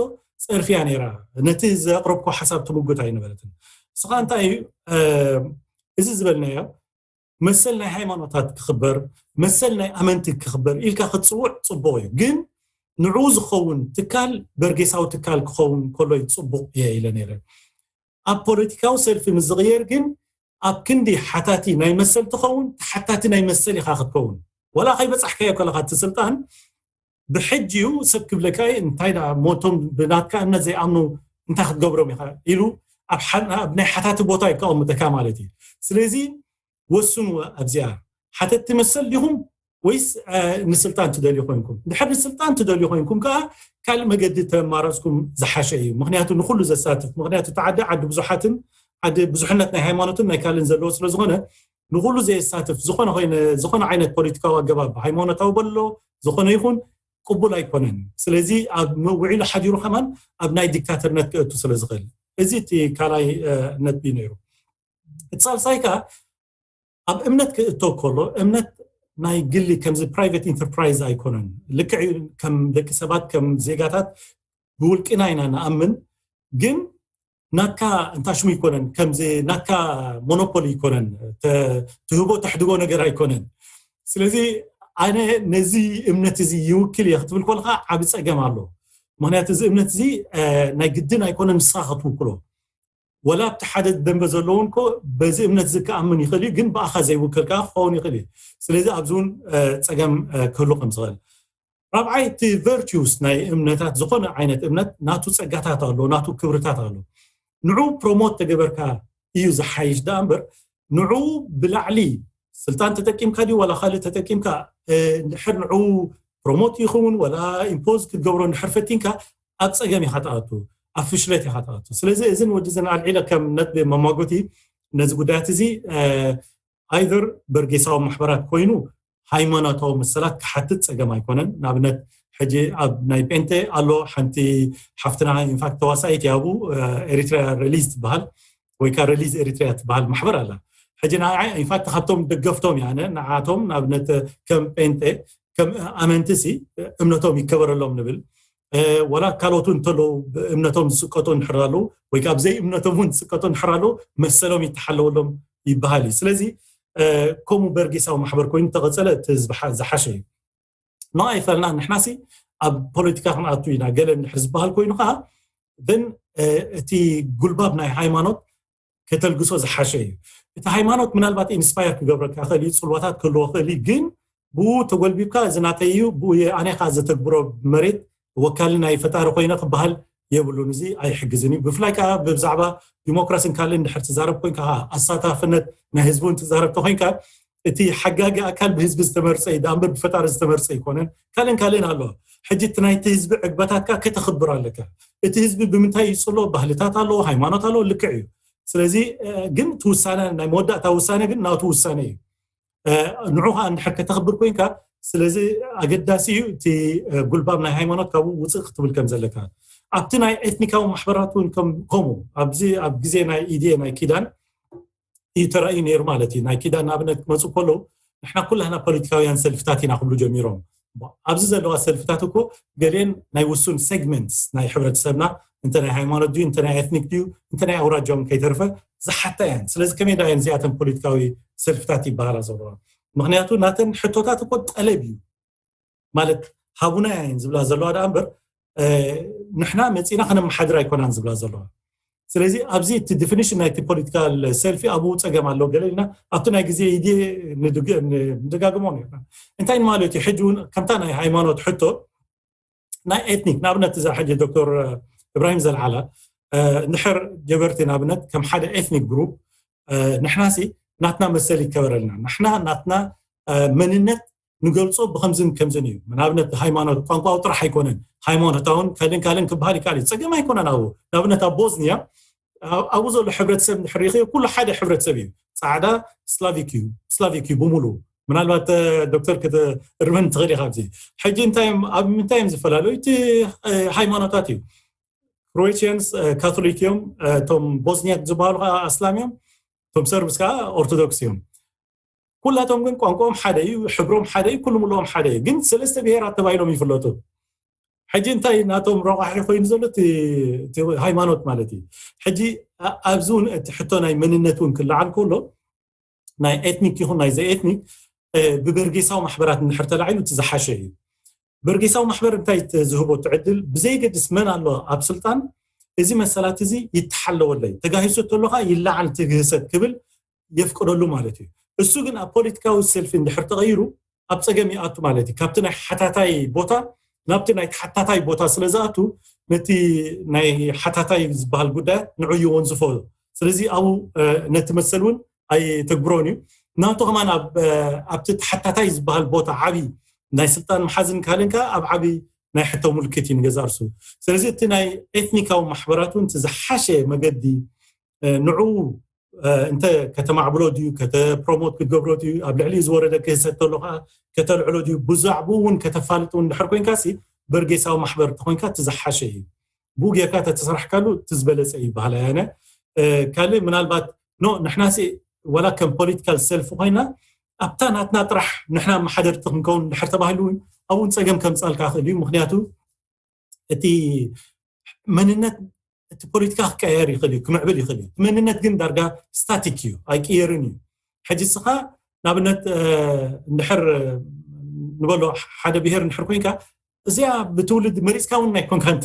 ፀርፍያ ነይራ። ነቲ ዘቅረብኮ ሓሳብ ትምጉት ኣይነበረትን። ስኻ እንታይ እዩ እዚ ዝበልናዮ መሰል ናይ ሃይማኖታት ክኽበር መሰል ናይ ኣመንቲ ክኽበር ኢልካ ክትፅውዕ ፅቡቅ እዩ። ግን ንዕኡ ዝኸውን ትካል በርጌሳዊ ትካል ክኸውን ከሎ እዩ ፅቡቅ እየ ኢለ ነይረ። ኣብ ፖለቲካዊ ሰልፊ ምስ ዝቕየር ግን ኣብ ክንዲ ሓታቲ ናይ መሰል ትኸውን ተሓታቲ ናይ መሰል ኢኻ ክትከውን። ወላ ከይበፃሕካዮ ከለካ እቲ ስልጣን ብሕጂ እዩ ሰብ ክብለካ እንታይ ሞቶም ብናትካ እምነት ዘይኣምኑ እንታይ ክትገብሮም ኢኻ ኢሉ ኣብ ናይ ሓታቲ ቦታ እዩ ከቐምጠካ ማለት እዩ። ስለዚ ወስኑ ኣብዚኣ ሓተቲ መሰል ዲኹም ወይስ ንስልጣን ትደልዩ ኮይንኩም? ድሕር ንስልጣን ትደልዩ ኮይንኩም ከዓ ካልእ መገዲ ተማረፅኩም ዝሓሸ እዩ። ምክንያቱ ንኩሉ ዘሳትፍ ምክንያቱ እቲ ዓዲ ዓዲ ብዙሓትን ዓዲ ብዙሕነት ናይ ሃይማኖትን ናይ ካልእን ዘለዎ ስለዝኾነ ንኩሉ ዘየሳትፍ ዝኾነ ኮይነ ዝኾነ ዓይነት ፖለቲካዊ ኣገባብ ሃይማኖታዊ በሎ ዝኾነ ይኹን ቅቡል ኣይኮነን። ስለዚ ኣብ ውዒሉ ሓዲሩ ከማን ኣብ ናይ ዲክታተርነት ክእቱ ስለዝኽእል እዚ እቲ ካልኣይ ነጥቢ ነይሩ። እቲ ሳልሳይ ከዓ ኣብ እምነት ክእቶ ከሎ እምነት ናይ ግሊ ከምዚ ፕራይቬት ኢንተርፕራይዝ ኣይኮነን። ልክዕ ከም ደቂ ሰባት ከም ዜጋታት ብውልቅና ኢና ንኣምን። ግን ናትካ እንታሽሙ ይኮነን ከምዚ ናትካ ሞኖፖሊ ይኮነን ትህቦ ተሕድጎ ነገር ኣይኮነን። ስለዚ ኣነ ነዚ እምነት እዚ ይውክል እየ ክትብል ኮልካ ዓብ ፀገም ኣሎ። ምክንያቱ እዚ እምነት እዚ ናይ ግድን ኣይኮነን ንስኻ ክትውክሎ ወላ ኣብቲ ሓደ ደንበ ዘለውን ኮ በዚ እምነት እዚ ክኣምን ይኽእል እዩ ግን ብኣኻ ዘይውከል ከዓ ክኸውን ይኽእል እዩ። ስለዚ ኣብዚ እውን ፀገም ክህሉ ከም ዝኽእል ራብዓይ እቲ ቨርቲዩስ ናይ እምነታት ዝኾነ ዓይነት እምነት ናቱ ፀጋታት ኣሎ ናቱ ክብርታት ኣሎ። ንዑ ፕሮሞት ተገበርካ እዩ ዝሓይሽ ደኣ እምበር ንዑ ብላዕሊ ስልጣን ተጠቂምካ ድዩ ዋላ ካልእ ተጠቂምካ እንድሕር ንዑ ፕሮሞት ይኸውን ወላ ኢምፖዝ ክትገብሮ እንድሕር ፈቲንካ ኣብ ፀገም ኢኻ ትኣቱ ኣብ ፍሽለት ኢኻ ትኣቱ። ስለዚ እዝን ወዲ ዝን ኣልዒለ ከም ነጥቢ መማጎቲ ነዚ ጉዳያት እዚ ኣይዘር በርጌሳዊ ማሕበራት ኮይኑ ሃይማኖታዊ መሰላት ክሓትት ፀገም ኣይኮነን። ንኣብነት ሕጂ ኣብ ናይ ጴንጤ ኣሎ ሓንቲ ሓፍትና ኢንፋክት ተዋሳኢት ያቡ ኤሪትሪያ ሪሊዝ ትበሃል ወይ ከዓ ሪሊዝ ኤሪትሪያ ትበሃል ማሕበር ኣላ። ሕጂ ንዓ ኢንፋክት ካብቶም ደገፍቶም ያነ ንዓቶም ንኣብነት ከም ጴንጤ ከም ኣመንቲ ሲ እምነቶም ይከበረሎም ንብል። ወላ ካልኦት እውን እንተለዉ እምነቶም ዝስቀጡ እንድሕር ኣለዉ ወይ ካብ ዘይ እምነቶም እውን ዝስቀጡ እንድሕር ኣለዉ መሰሎም ይተሓለወሎም ይበሃል እዩ። ስለዚ ከምኡ በርጌሳዊ ማሕበር ኮይኑ ተቐፀለ እቲ ዝሓሸ እዩ። ንዓ ይፈልና ንሕናሲ ኣብ ፖለቲካ ክንኣቱ ኢና ገለ እንድሕር ዝበሃል ኮይኑ ከዓ ግን እቲ ጉልባብ ናይ ሃይማኖት ከተልግሶ ዝሓሸ እዩ። እቲ ሃይማኖት ምናልባት ኢንስፓየር ክገብረካ ክእል እዩ ፅልዋታት ክህልዎ ክእል እዩ ግን ብኡ ተጎልቢብካ እዚ ናተይ እዩ ብኡ ኣነ ከዓ ዘተግብሮ መሬት ወካሊ ናይ ፈጣሪ ኮይነ ክበሃል የብሉን። እዚ ኣይሕግዝን እዩ። ብፍላይ ከዓ ብዛዕባ ዲሞክራሲን ካልእን ድሕር ትዛረብ ኮይንካ ከዓ ኣሳታፍነት ናይ ህዝቢ እውን ትዛረብ ተኮይንካ እቲ ሓጋጊ ኣካል ብህዝቢ ዝተመርፀ እዩ ዳእምበር ብፈጣሪ ዝተመርፀ ኣይኮነን። ካልእን ካልእን ኣሎ። ሕጂ እቲ ናይቲ ህዝቢ ዕግበታትካ ከተኽብር ኣለካ። እቲ ህዝቢ ብምንታይ ይፅሎ? ባህልታት ኣለዎ፣ ሃይማኖት ኣለዎ፣ ልክዕ እዩ። ስለዚ ግን እቲ ውሳነ ናይ መወዳእታ ውሳነ ግን ናቱ ውሳነ እዩ። ንዑ ከዓ እንድሕር ከተኽብር ኮይንካ፣ ስለዚ ኣገዳሲ እዩ እቲ ጉልባብ ናይ ሃይማኖት ካብኡ ውፅእ ክትብል ከም ዘለካ። ኣብቲ ናይ ኤትኒካዊ ማሕበራት እውን ከምኡ ኣብዚ ኣብ ግዜ ናይ ኢድየ ናይ ኪዳን እዩ ተራእዩ ነይሩ ማለት እዩ። ናይ ኪዳን ንኣብነት ክመፁ ከለዉ ንሕና ኩላህና ፖለቲካውያን ሰልፍታት ኢና ክብሉ ጀሚሮም። ኣብዚ ዘለዋ ሰልፍታት እኮ ገሌን ናይ ውሱን ሴግመንትስ ናይ ሕብረተሰብና፣ እንተ ናይ ሃይማኖት ድዩ፣ እንተ ናይ ኤትኒክ ድዩ፣ እንተ ናይ ኣውራጃ እውን ከይተርፈ ዝሓታ እየን። ስለዚ ከመይ ዳ እየን እዚኣተን ፖለቲካዊ ሰልፍታት ይበሃላ ዘለዋ? ምክንያቱ ናተን ሕቶታት እኮ ጠለብ እዩ ማለት፣ ሃቡና እየን ዝብላ ዘለዋ ደኣ እምበር ንሕና መፂና ከነመሓድር ኣይኮናን ዝብላ ዘለዋ። ስለዚ ኣብዚ እቲ ዲፊኒሽን ናይቲ ፖለቲካል ሰልፊ ኣብኡ ፀገም ኣሎ ገለ ኢልና ኣብቲ ናይ ግዜ ኢድየ ንደጋግሞ ነርና። እንታይ ማለት እዩ? ሕጂ እውን ከምታ ናይ ሃይማኖት ሕቶ ናይ ኤትኒክ ንኣብነት እዛ ሕጂ ዶክተር እብራሂም ዘልዓላ እንድሕር ጀበርቲ ንኣብነት ከም ሓደ ኤትኒክ ግሩፕ ንሕናሲ ናትና መሰል ይከበረልና፣ ንሕና ናትና መንነት ንገልፆ ብከምዝን ከምዝን እዩ። ንኣብነት ሃይማኖት ቋንቋዊ ጥራሕ ኣይኮነን፣ ሃይማኖታውን ካልእን ካልእን ክበሃል ይከኣል እዩ። ፀገም ኣይኮነን። ኣብኡ ንኣብነት ኣብ ቦዝኒያ ኣብኡ ዘሎ ሕብረተሰብ እንድሕር ሪኢኽዮ ኩሉ ሓደ ሕብረተሰብ እዩ። ፃዕዳ ስላቪክ እዩ፣ ስላቪክ እዩ ብምሉ። ምናልባት ዶክተር ክትእርመን ትኽእል ኢኻ ኣብዚ። ሕጂ እንታይ እዮም ኣብ ምንታይ እዮም ዝፈላለዩ? እቲ ሃይማኖታት እዩ። ክሮኤሽንስ ካቶሊክ እዮም፣ እቶም ቦዝኒያክ ዝበሃሉ ከዓ ኣስላም እዮም፣ እቶም ሰርብስ ከዓ ኦርቶዶክስ እዮም። ኩላቶም ግን ቋንቋኦም ሓደ እዩ፣ ሕብሮም ሓደ እዩ፣ ኩሉ ምልኦም ሓደ እዩ። ግን ሰለስተ ብሄራት ተባሂሎም ይፍለጡ። ሕጂ እንታይ ናቶም ረቋሒ ኮይኑ ዘሎ እቲ ሃይማኖት ማለት እዩ። ሕጂ ኣብዚ እውን እቲ ሕቶ ናይ መንነት እውን ክለዓል ከሎ ናይ ኤትኒክ ይኹን ናይ ዘኤትኒክ ብበርጌሳዊ ማሕበራት እንድሕር ተላዒሉ እቲ ዝሓሸ እዩ። በርጌሳዊ ማሕበር እንታይ ዝህቦ ትዕድል ብዘይገድስ መን ኣሎ ኣብ ስልጣን፣ እዚ መሰላት እዚ ይተሓለወለይ፣ ተጋሂሱ ተሎካ ይለዓል ትግህሰት ክብል የፍቅደሉ ማለት እዩ። እሱ ግን ኣብ ፖለቲካዊ ሰልፊ እንድሕር ተቐይሩ ኣብ ፀገም ይኣቱ ማለት እዩ። ካብቲ ናይ ሓታታይ ቦታ ናብቲ ናይ ተሓታታይ ቦታ ስለ ዝኣቱ ነቲ ናይ ሓታታይ ዝበሃል ጉዳያት ንዑ ይወንዝፎ። ስለዚ ኣብኡ ነቲ መሰል እውን ኣይተግብሮን እዩ። ናቱ ከማን ኣብቲ ተሓታታይ ዝበሃል ቦታ ዓብዪ ናይ ስልጣን መሓዝን ካልእን ከዓ ኣብ ዓብዪ ናይ ሕቶ ምልክት እዩ ንገዛ እርሱ። ስለዚ እቲ ናይ ኤትኒካዊ ማሕበራት እውን እቲ ዝሓሸ መገዲ ንዑ እንተ ከተማዕብሎ ድዩ ከተፕሮሞት ክትገብሮ ድዩ ኣብ ልዕሊ ዝወረደ ክህሰት ተሎ ከዓ ከተልዕሎ ድዩ ብዛዕባኡ እውን ከተፋልጥ እውን ድሕር ኮይንካ ሲ በርጌሳዊ ማሕበር ተኮይንካ እቲ ዝሓሸ እዩ። ብኡ ጌርካ ተተሰራሕካሉ እቲ ዝበለፀ እዩ በሃላ ያነ ካልእ ምናልባት ኖ ንሕና ሲ ዋላ ከም ፖለቲካል ሰልፊ ኮይና ኣብታ ናትና ጥራሕ ንሕና መሓደርቲ ክንከውን ድሕር ተባሂሉ እውን ኣብኡን ፀገም ከምፃልካ ክእል እዩ። ምክንያቱ እቲ መንነት እቲ ፖለቲካ ክቀየር ይኽእል እዩ፣ ክምዕብል ይኽእል እዩ። እቲ መንነት ግን ዳርጋ ስታቲክ እዩ፣ ኣይቅየርን እዩ። ሕጂ እስኻ ንኣብነት እንድሕር ንበሎ ሓደ ብሄር እንድሕር ኮይንካ እዚኣ ብትውልድ መሪፅካ እውን ኣይኮንካን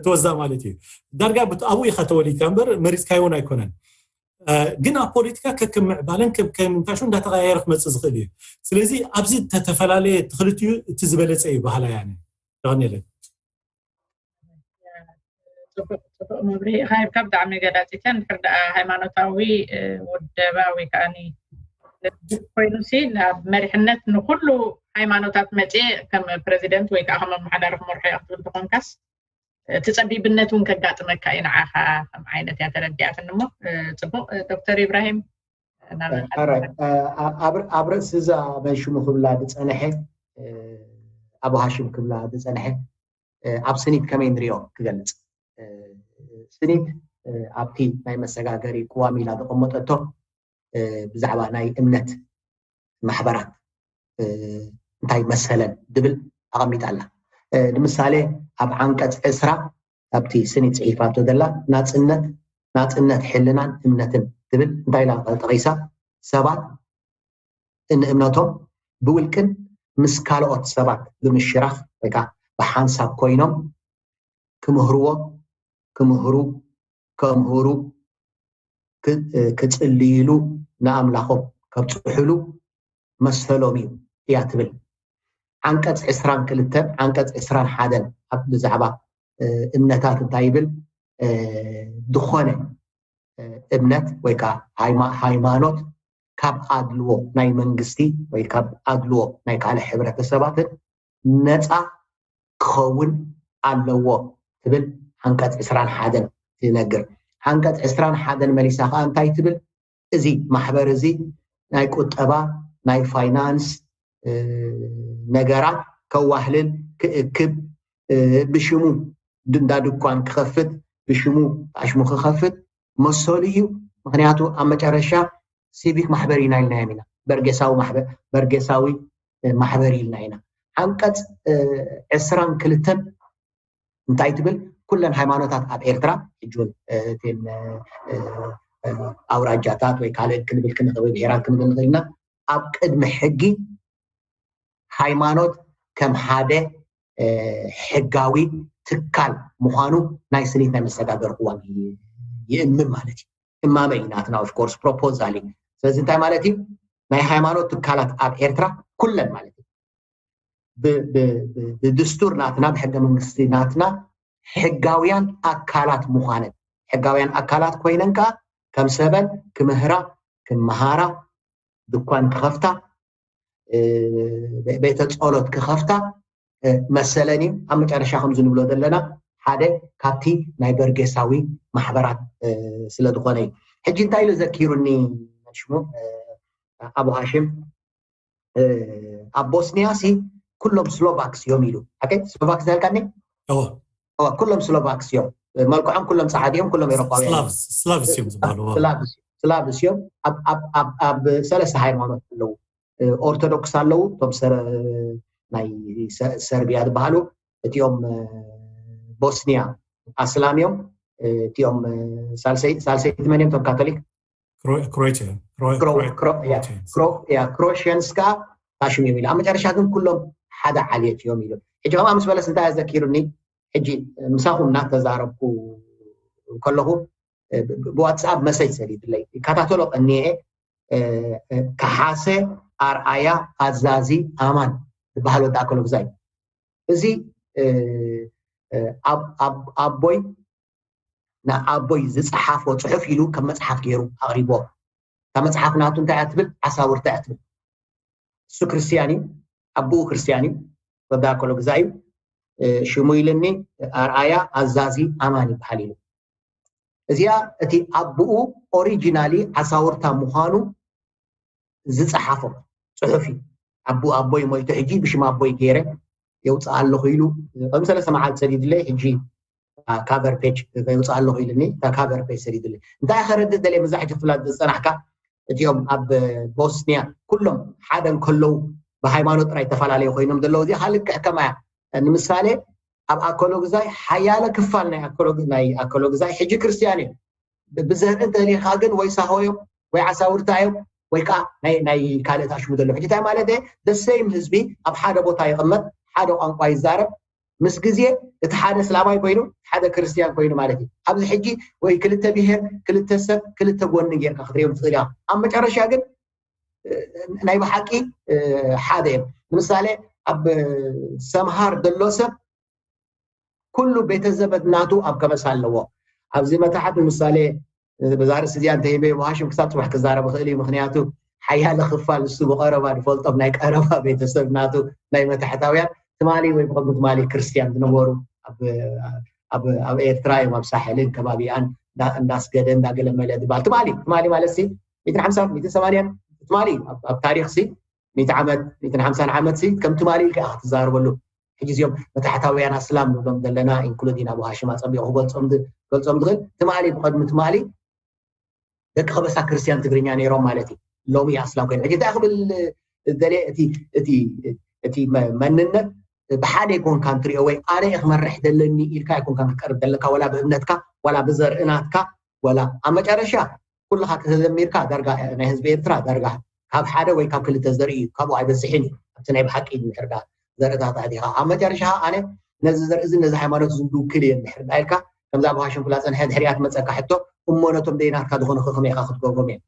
ትወዛ ማለት እዩ። ዳርጋ ኣብኡ ኢኻ ተወሊድካ እምበር መሪፅካዮ እውን ኣይኮነን። ግን ኣብ ፖለቲካ ከከም ምዕባለን ከከም ምንታሹ እንዳተቀያየረ ክመፅእ ዝኽእል እዩ። ስለዚ ኣብዚ ተፈላለየ ትኽልት እዩ እቲ ዝበለፀ እዩ ባህላ ያነ ይቐኒለይ። ፅቡቅ መብርሂ ኢካ ሂብካ ብጣዕሚ ገላፂተ። እንድሕር ደኣ ሃይማኖታዊ ውደባ ወይ ከዓ ኮይኑሲ ናብ መሪሕነት ንኩሉ ሃይማኖታት መፅየ ከም ፕረዚደንት ወይ ከዓ ከም ኣመሓዳሪ ክመርሖ እየ ክትብል ተኮንካስ እቲ ፀቢብነት እውን ከጋጥመካ እዩ ንዓኻ ከም ዓይነት እያ ተረዲኣትኒ እሞ። ፅቡቅ ዶክተር ኢብራሂም ኣብ ርእሲ እዛ መንሽሙ ክብላ ዝፀንሐ ኣቡ ሃሽም ክብላ ዝፀንሐ ኣብ ስኒት ከመይ ንሪኦ ክገልፅ። ስኒት ኣብቲ ናይ መሰጋገሪ ቅዋም ኢላ ዘቐመጠቶ ብዛዕባ ናይ እምነት ማሕበራት እንታይ መሰለን ዝብል ኣቐሚጣ ኣላ። ንምሳሌ ኣብ ዓንቀፅ ዕስራ ኣብቲ ስኒት ፅሒፋቶ ዘላ ናፅነት ናፅነት ሕልናን እምነትን ትብል እንታይ ኢላ ጠቂሳ ሰባት ንእምነቶም ብውልቅን ምስ ካልኦት ሰባት ብምሽራኽ ወይ ከዓ ብሓንሳብ ኮይኖም ክምህርዎ ክምህሩ ከምህሩ ክፅልይሉ ንኣምላኾም ከብፅሕሉ መሰሎም እዩ እያ ትብል። ዓንቀፅ ዕስራን ክልተን ዓንቀፅ ዕስራን ሓደን ኣብ ብዛዕባ እምነታት እንታይ ይብል? ዝኾነ እምነት ወይ ከዓ ሃይማኖት ካብ ኣድልዎ ናይ መንግስቲ ወይ ካብ ኣድልዎ ናይ ካልእ ሕብረተሰባትን ነፃ ክኸውን ኣለዎ ትብል ዓንቀፅ ዕስራን ሓደን ትነግር። ዓንቀፅ ዕስራን ሓደን መሊሳ ከዓ እንታይ ትብል? እዚ ማሕበር እዚ ናይ ቁጠባ፣ ናይ ፋይናንስ ነገራት ከዋህልል፣ ክእክብ፣ ብሽሙ እንዳ ድኳን ክኸፍት፣ ብሽሙ ኣሽሙ ክኸፍት መሰሉ እዩ። ምክንያቱ ኣብ መጨረሻ ሲቪክ ማሕበር ኢና ኢልና ኢና በርጌሳዊ ማሕበር ኢልና ኢና። ዓንቀፅ ዕስራን ክልተን እንታይ ትብል? ኩለን ሃይማኖታት ኣብ ኤርትራ ሕጂ እውን እተን ኣውራጃታት ወይ ካልእ ክንብል ክንኽእል ወይ ብሄራት ክንብል ንኽእል ኢና። ኣብ ቅድሚ ሕጊ ሃይማኖት ከም ሓደ ሕጋዊ ትካል ምዃኑ ናይ ስኒት ናይ መሰጋገሪ ቅዋም ይእምን ማለት እዩ። እማመ እዩ ናትና፣ of course፣ ፕሮፖዛል እዩ። ስለዚ እንታይ ማለት እዩ? ናይ ሃይማኖት ትካላት ኣብ ኤርትራ ኩለን ማለት እዩ ብድስቱር ናትና፣ ብሕገ መንግስቲ ናትና ሕጋውያን ኣካላት ምዃነን፣ ሕጋውያን ኣካላት ኮይነን ከዓ ከም ሰበን ክምህራ፣ ክመሃራ፣ ድኳን ክኸፍታ፣ ቤተ ጸሎት ክኸፍታ መሰለን እዩ። ኣብ መጨረሻ ከምዚ ንብሎ ዘለና ሓደ ካብቲ ናይ በርጌሳዊ ማሕበራት ስለ ዝኾነ እዩ። ሕጂ እንታይ ኢሉ ዘኪሩኒ ሽሙ ኣቡ ሃሽም፣ ኣብ ቦስኒያ ሲ ኩሎም ስሎቫክስ እዮም ኢሉ። ሓቀይ ስሎቫክስ ዘልካኒ? ኩሎም ስሎቫክስ እዮም። መልክዖም ኩሎም ጸዓዲ እዮም፣ ኩሎም ኤሮጳውያን እዮም። ስላቭስ እዮም ዝበሃሉ። ስላቭስ እዮም። ኣብ ሰለስተ ሃይማኖት ኣለዉ። ኦርቶዶክስ ኣለዉ፣ እቶም ናይ ሰርቢያ ዝበሃሉ፣ እቲኦም ቦስኒያ ኣስላም እዮም። እቲኦም ሳልሰይቲ መን እዮም? እቶም ካቶሊክ ክሮሽንስ ከዓ ታሽም እዮም ኢሉ። ኣብ መጨረሻ ግን ኩሎም ሓደ ዓልየት እዮም ኢሉ። ሕጂ ከምኣ ምስ በለስ እንታይ ኣዘኪሩኒ? ሕጂ ምሳኹም እናተዛረብኩ ከለኹ ብዋትስኣፕ መሰጅ ሰዲድለይ፣ ይከታተሎ ቀኒኤ። ከሓሰ ኣርኣያ ኣዛዚ ኣማን ዝበሃል ወዲ ኣከለጉዛይ፣ እዚ ኣቦይ ንኣቦይ ዝፀሓፎ ፅሑፍ ኢሉ ከም መፅሓፍ ገይሩ ኣቕሪቦ። እታ መፅሓፍ ናቱ እንታይ እያ ትብል? ዓሳውርታ እያ ትብል። እሱ ክርስትያን እዩ፣ ኣቦኡ ክርስትያን እዩ፣ ወዲ ኣከለጉዛይ እዩ። ሽሙ ኢልኒ ኣርኣያ ኣዛዚ ኣማን ይበሃል ኢሉ። እዚኣ እቲ ኣቦኡ ኦሪጂናሊ ዓሳውርታ ምዃኑ ዝፀሓፎ ፅሑፍ እዩ። ኣቦ ኣቦይ ሞይቱ ሕጂ ብሽም ኣቦይ ገይረ የውፅእ ኣለኹ ኢሉ ከም ሰለስተ መዓልቲ ሰዲድለይ። ሕጂ ካቨር ፔጅ የውፅእ ኣለኹ ኢልኒ። እታ ካቨር ፔጅ ሰዲድለይ። እንታይ ከረድእ ደልየ ምዛ ሕጂ ክትብላ ዝፀናሕካ፣ እቲኦም ኣብ ቦስኒያ ኩሎም ሓደ እንከለዉ ብሃይማኖት ጥራይ ዝተፈላለዩ ኮይኖም ዘለዉ፣ እዚኣ ልክዕ ከማያ። ንምሳሌ ኣብ ኣከለጉዛይ ሓያለ ክፋል ናይ ኣከለጉዛይ ሕጂ ክርስትያን እዮም። ብዘርኢ እንተሊኻ ግን ወይ ሳሆ እዮም ወይ ዓሳውርታ እዮም ወይ ከዓ ናይ ካልእ ታሽሙ ዘሎ። ሕጂ እንታይ ማለት እየ? ደሰይም ህዝቢ ኣብ ሓደ ቦታ ይቕመጥ፣ ሓደ ቋንቋ ይዛረብ። ምስ ግዜ እቲ ሓደ እስላማይ ኮይኑ ሓደ ክርስትያን ኮይኑ ማለት እዩ። ኣብዚ ሕጂ ወይ ክልተ ብሄር፣ ክልተ ሰብ፣ ክልተ ጎኒ ጌርካ ክትሪኦም ትኽእል ኢኻ። ኣብ መጨረሻ ግን ናይ ብሓቂ ሓደ እዮም። ንምሳሌ ኣብ ሰምሃር ዘሎ ሰብ ኩሉ ቤተዘመድ ናቱ ኣብ ከበሳ ኣለዎ። ኣብዚ መታሓት ንምሳሌ በዛ ርእሲ እዚኣ እንተሂበ ብሃሽም ክሳብ ፅባሕ ክዛረብ ይኽእል እዩ። ምክንያቱ ሓያለ ክፋል ንሱ ብቐረባ ዝፈልጦም ናይ ቀረባ ቤተሰብ ናቱ ናይ መታሕታውያን ትማሊ ወይ ብቐድሚ ትማሊ ክርስትያን ዝነበሩ ኣብ ኤርትራ እዮም፣ ኣብ ሳሕልን ከባቢኣን እንዳስገደ እንዳገለመለ ዝበሃል ትማሊ ትማሊ ማለት ሲ ሚእትን ሓምሳን ሚእትን ሰማንያን ትማሊ ኣብ ታሪክ ሲ ሚእቲ ዓመት ሚእትን ሓምሳን ዓመት ሲ ከም ትማሊ ኢልካ ኢኻ ትዛረበሉ። ሕጂ እዚኦም መታሕታውያን ኣስላም ንብሎም ዘለና ኢንክሉዲን ኣቡ ሃሽም ኣፀቢቑ ክገልፆም ዝኽእል ትማሊ ብቐድሚ ትማሊ ደቂ ከበሳ ክርስትያን ትግርኛ ነይሮም ማለት እዩ። ሎሚ ኣስላም ኮይኑ ሕጂ እንታይ ክብል ደልየ እቲ መንነት ብሓደ ኣይኮንካን ትሪኦ ወይ ኣነ እየ ክመርሕ ዘለኒ ኢልካ ኣይኮንካን ክትቀርብ ዘለካ ዋላ ብእምነትካ ዋላ ብዘርእናትካ ዋላ ኣብ መጨረሻ ኩልኻ ከተደሚርካ ዳርጋ ናይ ህዝቢ ኤርትራ ዳርጋ ካብ ሓደ ወይ ካብ ክልተ ዘርኢ እዩ፣ ካብኡ ኣይበዝሕን እዩ። ኣብቲ ናይ ብሓቂ እንድሕር ዳ ዘርእታት ኣቲኻ ኣብ መጨረሻ ኣነ ነዚ ዘርኢ እዚ ነዚ ሃይማኖት እዚ ዝውክል እየ እንድሕር ዳ ኢልካ ከምዛ ብሃሽም ኩላ ፀንሐ ድሕሪያ ትመፀካ ሕቶ እሞ ነቶም ደይናትካ ዝኾኑ ከመይ ኢኻ ክትገብሮም እዮም?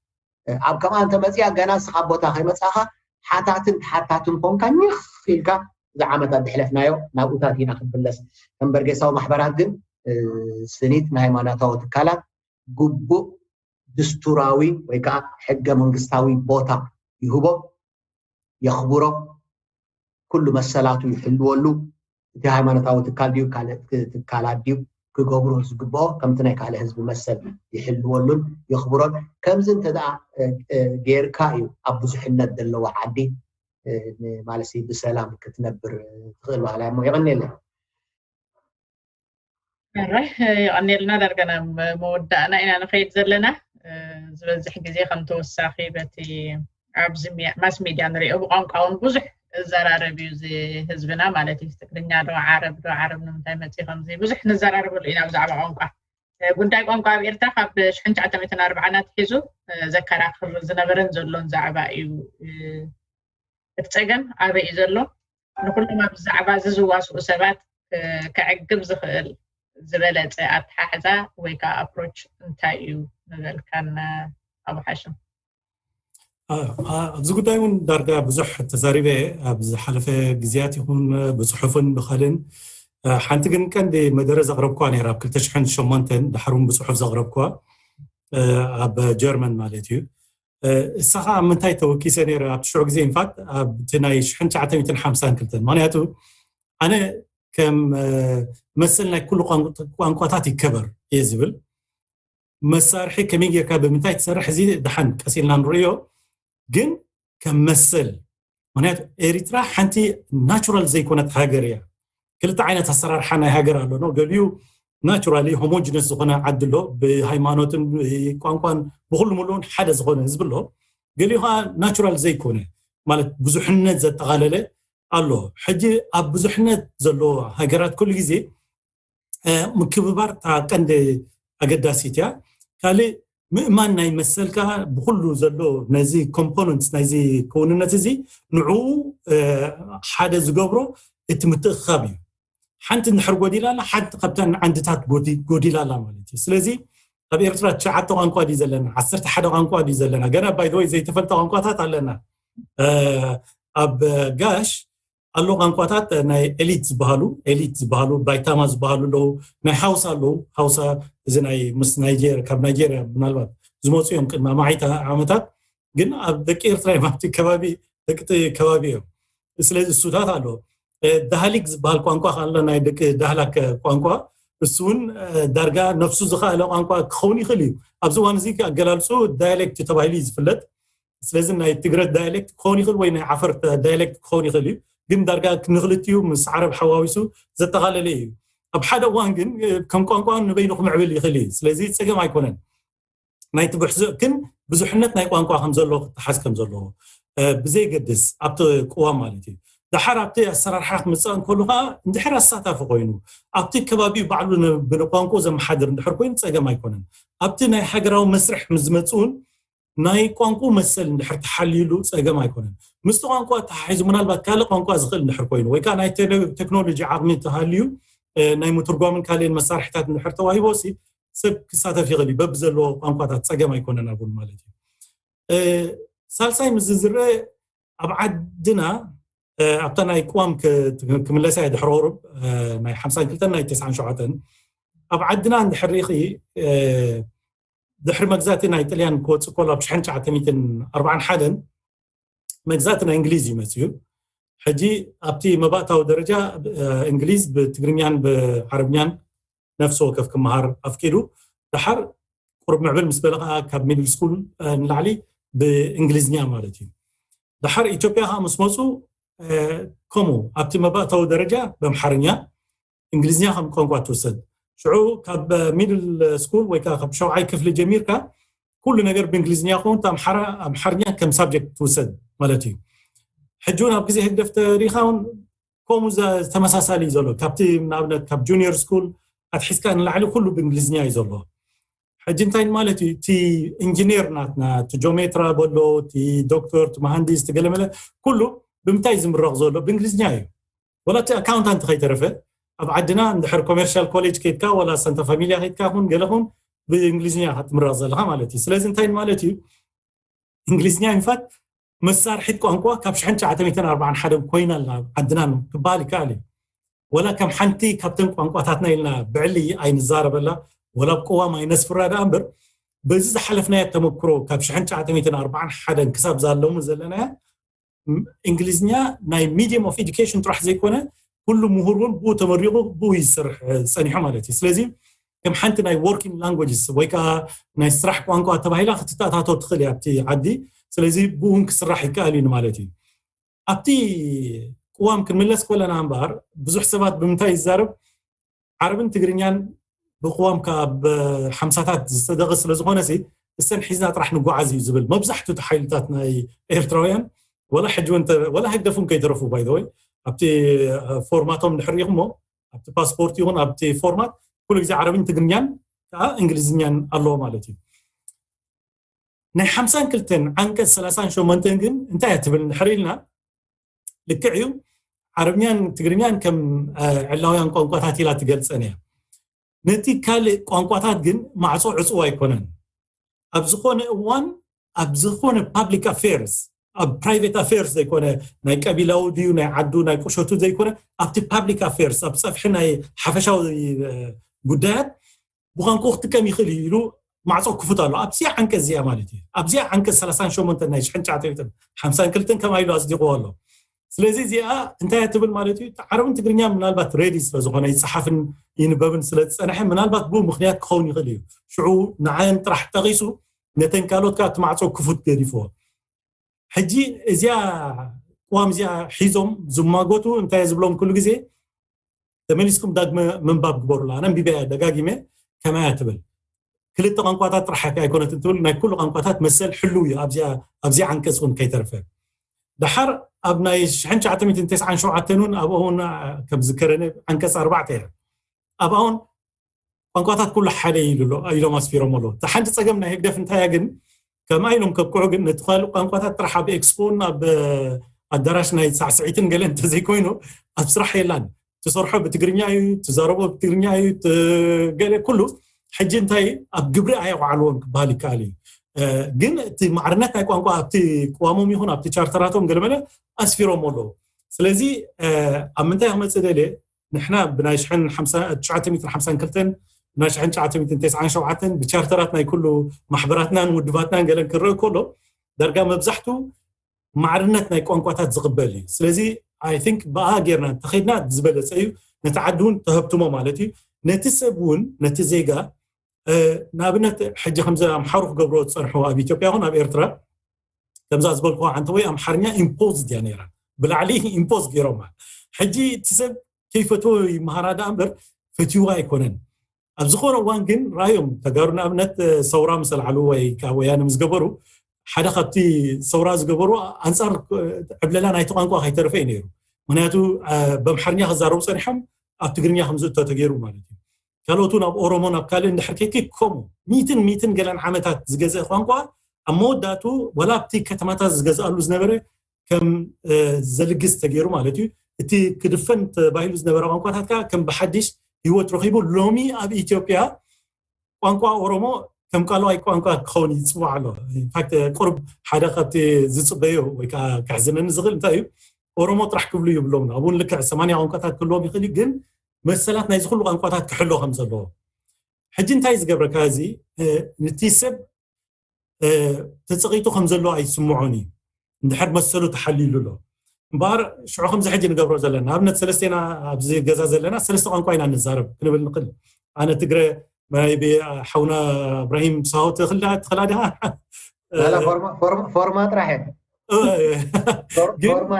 ኣብ ከምኣ እንተመፅያ ገና ንስኻ ኣብ ቦታ ከይመፃኻ ሓታትን ተሓታትን ኮንካ ኒኽ ኢልካ እዚ ዓመታት ዝሕለፍናዮ ናብኡታት ኢና ክንምለስ። ከም በርጌሳዊ ማሕበራት ግን ስኒት ንሃይማኖታዊ ትካላት ግቡእ ድስቱራዊ ወይ ከዓ ሕገ መንግስታዊ ቦታ ይህቦ፣ የኽብሮ፣ ኩሉ መሰላቱ ይሕልወሉ። እቲ ሃይማኖታዊ ትካል ድዩ ካልእ ትካላት ድዩ ክገብሮ ዝግብኦ ከምቲ ናይ ካልእ ህዝቢ መሰል ይሕልወሉን የኽብሮን። ከምዚ እንተ ደኣ ጌርካ እዩ ኣብ ብዙሕነት ዘለዎ ዓዲ ማለት ብሰላም ክትነብር ትኽእል ማለት እሞ። የቐንየለይ። ራይ የቐንየልና። ዳርጋ ናብ መወዳእና ኢና ንኸይድ ዘለና። ዝበዝሕ ግዜ ከም ተወሳኺ በቲ ኣብዚ ማስ ሚድያ ንሪኦ ብቋንቋ እውን ብዙሕ እዘራረብ እዩ እዚ ህዝብና ማለት እዩ። ትግርኛ ዶ ዓረብ ዶ ዓረብ ንምንታይ መፅእ ከምዚ ብዙሕ ንዘራረበሉ ኢና ብዛዕባ ቋንቋ። ጉዳይ ቋንቋ ኣብ ኤርትራ ካብ ሽሕን ትሽዓተ ሚእትን ኣርብዓን ኣትሒዙ ዘከራኽር ዝነበረን ዘሎን ዛዕባ እዩ። እቲ ፀገም ኣበይ እዩ ዘሎ? ንኩሎም ኣብዚ ዛዕባ እዚ ዝዋስኡ ሰባት ከዕግብ ዝኽእል ዝበለፀ ኣተሓሕዛ ወይ ከዓ ኣፕሮች እንታይ እዩ ምበልካና ኣቡ ሓሽም? ኣብዚ ጉዳይ እውን ዳርጋ ብዙሕ ተዛሪበ ኣብ ዝሓለፈ ግዜያት ይኹን ብፅሑፍን ብኸልን። ሓንቲ ግን ቀንዲ መደረ ዘቕረብኳ ነይራ ኣብ ክልተ ሽሕን ሸሞንተን፣ ድሓር እውን ብፅሑፍ ዘቕረብኳ ኣብ ጀርመን ማለት እዩ። እሳ ከዓ ኣብ ምንታይ ተወኪሰ ነይረ ኣብቲ ሽዑ ግዜ? ኢንፋክት ኣብቲ ናይ ሽሕን ትሽዓተ ሚእትን ሓምሳን ክልተን። ምክንያቱ ኣነ ከም መሰል ናይ ኩሉ ቋንቋታት ይከበር እየ ዝብል። መሳርሒ ከመይ ጌርካ ብምንታይ ትሰርሕ፣ እዚ ደሓን ቀስ ኢልና ንርእዮ። ግን ከም መሰል፣ ምክንያቱ ኤሪትራ ሓንቲ ናቹራል ዘይኮነት ሃገር እያ። ክልተ ዓይነት ኣሰራርሓ ናይ ሃገር ኣሎ። ገሊኡ ናቹራሊ ሆሞጂነስ ዝኾነ ዓዲ ኣሎ፣ ብሃይማኖትን ቋንቋን ብኩሉ ሙሉኡን ሓደ ዝኾነ ህዝቢ ኣሎ። ገሊኡ ከዓ ናቹራል ዘይኮነ ማለት ብዙሕነት ዘጠቓለለ ኣሎ። ሕጂ ኣብ ብዙሕነት ዘለዎ ሃገራት ኩሉ ግዜ ምክብባር እታ ቀንዲ ኣገዳሲት እያ። ካልእ ምእማን ናይ መሰልካ ብኩሉ ዘሎ ነዚ ኮምፖነንትስ ናይዚ ክውንነት እዚ ንዕኡ ሓደ ዝገብሮ እቲ ምትእኽኻብ እዩ። ሓንቲ እንድሕር ጎዲላ ኣላ፣ ሓንቲ ካብተን ዓንድታት ጎዲላ ኣላ ማለት እዩ። ስለዚ ኣብ ኤርትራ ትሽዓተ ቋንቋ ድዩ ዘለና? ዓሰርተ ሓደ ቋንቋ ድዩ ዘለና? ገና ባይ ዘ ወይ ዘይተፈልጠ ቋንቋታት ኣለና። ኣብ ጋሽ ኣሎ ቋንቋታት ናይ ኤሊት ዝበሃሉ ኤሊት ዝበሃሉ ባይታማ ዝበሃሉ ኣለዉ። ናይ ሃውሳ ኣለዉ። ሃውሳ እዚ ናይ ምስ ናይጀርያ፣ ካብ ናይጀርያ ምናልባት ዝመፁ እዮም። ቅድሚ ኣማዒት ዓመታት ግን ኣብ ደቂ ኤርትራ እዮም ኣብቲ ከባቢ ደቂ ከባቢ እዮም። ስለዚ እሱታት ኣሎ። ዳህሊክ ዝበሃል ቋንቋ ኣሎ፣ ናይ ደቂ ዳህላክ ቋንቋ። እሱ እውን ዳርጋ ነፍሱ ዝኸኣለ ቋንቋ ክኸውን ይኽእል እዩ። ኣብዚ እዋን እዚ ኣገላልፁ ዳያሌክት ተባሂሉ እዩ ዝፍለጥ። ስለዚ ናይ ትግረ ዳያሌክት ክኸውን ይኽእል ወይ ናይ ዓፈር ዳያሌክት ክኸውን ይኽእል እዩ። ግን ዳርጋ ንክልቲኡ ምስ ዓረብ ሓዋዊሱ ዘጠቓለለ እዩ። ኣብ ሓደ እዋን ግን ከም ቋንቋ ንበይኑ ክምዕብል ይኽእል እዩ። ስለዚ ፀገም ኣይኮነን። ናይቲ ብሕዙእ ግን ብዙሕነት ናይ ቋንቋ ከም ዘለዎ ክተሓዝ ከም ዘለዎ ብዘይገድስ ኣብቲ ቅዋም ማለት እዩ። ድሓር ኣብቲ ኣሰራርሓ ክምፅእ እንከሉ ከዓ እንድሕር ኣሳታፊ ኮይኑ ኣብቲ ከባቢኡ ባዕሉ ብቋንቋ ዘመሓድር እንድሕር ኮይኑ ፀገም ኣይኮነን። ኣብቲ ናይ ሃገራዊ መስርሕ ምስ ዝመፅእ እውን ናይ ቋንቋ መሰል እንድሕር ተሓልዩሉ ፀገም ኣይኮነን። ምስቲ ቋንቋ ተሓሒዙ ምናልባት ካልእ ቋንቋ ዝኽእል እንድሕር ኮይኑ ወይ ከዓ ናይ ቴክኖሎጂ ዓቕሚ ተሃልዩ ናይ ምትርጓምን ካልእን መሳርሕታት እንድሕር ተዋሂቦ ሲ ሰብ ክሳተፍ ይኽእል እዩ። በብዘለዎ ቋንቋታት ፀገም ኣይኮነን ኣብን ማለት እዩ። ሳልሳይ ምስ ዝዝረ ኣብ ዓድና ኣብታ ናይ ቅዋም ክምለሳ እየ ድሕሪ ቁሩብ ናይ ሓምሳን ክልተን ናይ ተስዓን ሸውዓተን ኣብ ዓድና እንድሕር ርኢኺ ድሕሪ መግዛእቲ ናይ ጥልያን ክወፅእ ከሎ ኣብ ሽሕን ትሽዓተ ሚእትን ኣርባዓን ሓደን መግዛእቲ ናይ እንግሊዝ እዩ መፅዩ። ሕጂ ኣብቲ መባእታዊ ደረጃ እንግሊዝ ብትግርኛን ብዓረብኛን ነፍሲ ወከፍ ክመሃር ኣፍቂዱ። ድሓር ቁሩብ ምዕብል ምስ በለ ከዓ ካብ ሚድል ስኩል ንላዕሊ ብእንግሊዝኛ ማለት እዩ። ድሓር ኢትዮጵያ ከዓ ምስ መፁ ከምኡ ኣብቲ መባእታዊ ደረጃ ብኣምሓርኛ እንግሊዝኛ ከም ቋንቋ ትውሰድ። ሽዑ ካብ ሚድል ስኩል ወይ ከዓ ካብ ሸውዓይ ክፍሊ ጀሚርካ ኩሉ ነገር ብእንግሊዝኛ ይኸውን፣ ኣምሓርኛ ከም ሳብጀክት ትውሰድ ማለት እዩ። ሕጂ እውን ኣብ ግዜ ህግደፍ ተሪኻ እውን ከምኡ ተመሳሳሊ እዩ ዘሎ። ካብቲ ንኣብነት ካብ ጁኒየር ስኩል ኣትሒዝካ ንላዕሊ ኩሉ ብእንግሊዝኛ እዩ ዘሎ። ሕጂ እንታይ ማለት እዩ? እቲ ኢንጂኒር ናትና፣ እቲ ጆሜትራ በሎ፣ እቲ ዶክተር፣ እቲ መሃንዲስ፣ እቲ ገለመለ ኩሉ ብምንታይ ዝምረቕ ዘሎ? ብእንግሊዝኛ እዩ። ወላ እቲ ኣካውንታንት ከይተረፈ ኣብ ዓድና እንድሕር ኮሜርሻል ኮሌጅ ከይድካ ወላ ሳንታ ፋሚልያ ከይድካ ኹን ገለ ኹን ብእንግሊዝኛ ኢኻ ትምረቕ ዘለኻ ማለት እዩ። ስለዚ እንታይ ማለት እዩ? እንግሊዝኛ ኢንፋክት መሳርሒት ቋንቋ ካብ ሽሕን ትሽዓተ ሚእትን ኣርባዓን ሓደን ኮይና ኣላ ኣብ ዓድና ክበሃል ይከኣል እዩ። ወላ ከም ሓንቲ ካብተን ቋንቋታትና ኢልና ብዕሊ ኣይንዛረበላ ወላ ኣብ ቅዋም ኣይነስፍራ ደኣ እምበር በዚ ዝሓለፍናዮ ተመክሮ ካብ ሽሕን ትሽዓተ ሚእትን ኣርባዓን ሓደን ክሳብ ዛለሙ ዘለናያ እንግሊዝኛ ናይ ሚዲየም ኦፍ ኤዱኬሽን ጥራሕ ዘይኮነ ኩሉ ምሁር እውን ብኡ ተመሪቑ ብኡ ይሰርሕ ጸኒሑ ማለት እዩ። ስለዚ ከም ሓንቲ ናይ working languages ወይ ከዓ ናይ ስራሕ ቋንቋ ተባሂላ ክትተኣታቶ ትኽእል እያ ኣብቲ ዓዲ። ስለዚ ብኡ እውን ክስራሕ ይከኣል እዩ ማለት እዩ። ኣብቲ ቅዋም ክንምለስ ከለና እምበኣር ብዙሕ ሰባት ብምንታይ ይዛረብ? ዓረብን ትግርኛን ብቅዋም ካብ ሓምሳታት ዝፀደቐ ስለ ዝኾነ ሲ እሰን ሒዝና ጥራሕ ንጓዓዝ እዩ ዝብል መብዛሕትኡ ሓይልታት ናይ ኤርትራውያን። ወላ ሕጂ እውን ወላ ህግደፍ እውን ከይተረፉ ባይዘወይ ኣብቲ ፎርማቶም ድሕር ኢኹሞ ኣብቲ ፓስፖርት ይኹን ኣብቲ ፎርማት ኩሉ ግዜ ዓረብን ትግርኛን ከዓ እንግሊዝኛን ኣለዎ ማለት እዩ። ናይ ሓምሳን ክልተን ዓንቀፅ ሰላሳን ሸሞንተን ግን እንታይ እያ ትብል እንድሕር ኢልና ልክዕ እዩ። ዓረብኛን ትግርኛን ከም ዕላውያን ቋንቋታት ኢላ ትገልፀን እያ። ነቲ ካልእ ቋንቋታት ግን ማዕፆ ዕፅዋ ኣይኮነን። ኣብ ዝኾነ እዋን ኣብ ዝኾነ public affairs ኣብ private affairs ዘይኮነ ናይ ቀቢላዊ ድዩ ናይ ዓዱ ናይ ቁሸቱ ዘይኮነ ኣብቲ public affairs ኣብ ፀፍሒ ናይ ሓፈሻዊ ጉዳያት ብቋንቋ ክጥቀም ይኽእል እዩ ኢሉ ማዕፆ ክፉት ኣሎ ኣብዚኣ ዓንቀፅ እዚኣ ማለት እዩ። ኣብዚኣ ዓንቀፅ ሰላሳን ሸሞንተን ናይ ሽሕን ትሽዓተ ሚእትን ሓምሳን ክልተን ከምኣ ኢሉ ኣፅዲቕዎ ኣሎ። ስለዚ እዚኣ እንታይ ትብል ማለት እዩ? ዓረብን ትግርኛ ምናልባት ሬዲ ስለዝኾነ ይፀሓፍን ይንበብን ስለዝፀንሐ ምናልባት ብኡ ምክንያት ክኸውን ይኽእል እዩ። ሽዑ ንዓን ጥራሕ ጠቒሱ ነተን ካልኦት ከዓ እቲ ማዕፆ ክፉት ገዲፍዎ። ሕጂ እዚኣ ቅዋም እዚኣ ሒዞም ዝማጎቱ እንታይ ዝብሎም ኩሉ ግዜ ተመሊስኩም ዳግመ ምንባብ ግበሩላ። ኣነ ኣንቢበያ ደጋጊመ ከማያ ትብል ክልተ ቋንቋታት ጥራሕ ኣይኮነትን ትብል ናይ ኩሉ ቋንቋታት መሰል ሕልው እዩ ኣብዚ ዓንቀፅ እውን ከይተርፈ። ደሓር ኣብ ናይ ሽሕን ትሽዓተ ሚእትን ተስዓን ሸውዓተን እውን ኣብኡ እውን ከም ዝከረነ ዓንቀፅ ኣርባዕተ እያ ኣብኣ እውን ቋንቋታት ኩሉ ሓደ ኢሉ ኣሎ ኢሎም ኣስፊሮም ኣሎ። እቲ ሓንቲ ፀገም ናይ ህግደፍ እንታይ እያ ግን ከምኣ ኢሎም ከብቅዑ ግን ነቲ ካልእ ቋንቋታት ጥራሕ ኣብ ኤክስፖን ኣብ ኣዳራሽ ናይ ሳዕስዒትን ገለ እንተዘይኮይኑ ኣብ ስራሕ የላን። ትሰርሖ ብትግርኛ እዩ፣ ትዛረቦ ብትግርኛ እዩ፣ ገለ ኩሉ ሕጂ እንታይ ኣብ ግብሪ ኣየውዓልዎን ክበሃል ይከኣል እዩ። ግን እቲ ማዕርነት ናይ ቋንቋ ኣብቲ ቅዋሞም ይኹን ኣብቲ ቻርተራቶም ገለመለ ኣስፊሮም ኣለዉ። ስለዚ ኣብ ምንታይ ክመፅእ ደልየ ንሕና ብናይ ሽሕን ሓምሳ ትሽዓተ ሚእትን ሓምሳን ክልተን ብናይ ሽሕን ትሽዓተ ሚእትን ተስዓን ሸውዓተን ብቻርተራት ናይ ኩሉ ማሕበራትናን ውድባትናን ገለን ክረአ ከሎ ዳርጋ መብዛሕቱ ማዕርነት ናይ ቋንቋታት ዝቕበል እዩ። ስለዚ I think ብኣ ጌርና እንተኸድና ዝበለፀ እዩ። ነቲ ዓዲ እውን ተሀብትሞ ማለት እዩ። ነቲ ሰብ እውን ነቲ ዜጋ ንኣብነት ሕጂ ከምዚ ኣምሓሩ ክገብሮ ዝፀንሑ ኣብ ኢትዮጵያ ይኹን ኣብ ኤርትራ ከምዛ ዝበልኩ ዓንተ ወይ ኣምሓርኛ ኢምፖዝ ድያ ነይራ ብላዕሊ ኢምፖዝ ገይሮማ። ሕጂ እቲ ሰብ ከይፈትዎ ይመሃራ ደኣ እምበር ፈትይዋ ኣይኮነን። ኣብ ዝኾነ እዋን ግን ራእዮም ተጋሩ ንኣብነት ሰውራ ምስ ኣልዓሉ ወይ ከዓ ወያነ ምስ ገበሩ ሓደ ካብቲ ሰውራ ዝገበሩ ኣንፃር ዕብለላ ናይቲ ቋንቋ ከይተረፈ እዩ ነይሩ። ምክንያቱ በምሓርኛ ክዛረቡ ፀኒሖም ኣብ ትግርኛ ከምዝእቶ ተገይሩ ማለት እዩ። ካልኦት እውን ኣብ ኦሮሞን ኣብ ካልእ እንድሕር ከይከ ከምኡ ሚትን ሚትን ገለን ዓመታት ዝገዘአ ቋንቋ ኣብ መወዳእቱ ወላ ኣብቲ ከተማታት ዝገዝኣሉ ዝነበረ ከም ዘልግስ ተገይሩ ማለት እዩ። እቲ ክድፈን ተባሂሉ ዝነበረ ቋንቋታት ከዓ ከም ብሓድሽ ህይወት ረኺቡ ሎሚ ኣብ ኢትዮጵያ ቋንቋ ኦሮሞ ከም ካልኣይ ቋንቋ ክኸውን ይፅዋዕ ኣሎ። ኢንፋክት ቁርብ ሓደ ካብቲ ዝፅበዮ ወይ ከዓ ክሕዝነኒ ዝኽእል እንታይ እዩ ኦሮሞ ጥራሕ ክብሉ ይብሎም ኣብኡን ልክዕ ሰማንያ ቋንቋታት ክህልዎም ይኽእል ግን መሰላት ናይዚ ኩሉ ቋንቋታት ክሕሎ ከም ዘለዎ ሕጂ እንታይ ዝገብረካ እዚ ንቲ ሰብ ተፀቂጡ ከም ዘሎ ኣይስምዖን እዩ። እንድሕር መሰሉ ተሓልዩሉ ኣሎ እምበኣር ሽዑ ከምዚ ሕጂ ንገብሮ ዘለና ኣብነት ሰለስቴና ኣብዚ ገዛ ዘለና ሰለስተ ቋንቋ ኢና ንዛረብ ክንብል ንኽእል። ኣነ ትግረ maybe ሓውና እብራሂም ሳሆ ትኽላ ትኽላ ዲኻ ፎርማ ጥራሕ ፎርማ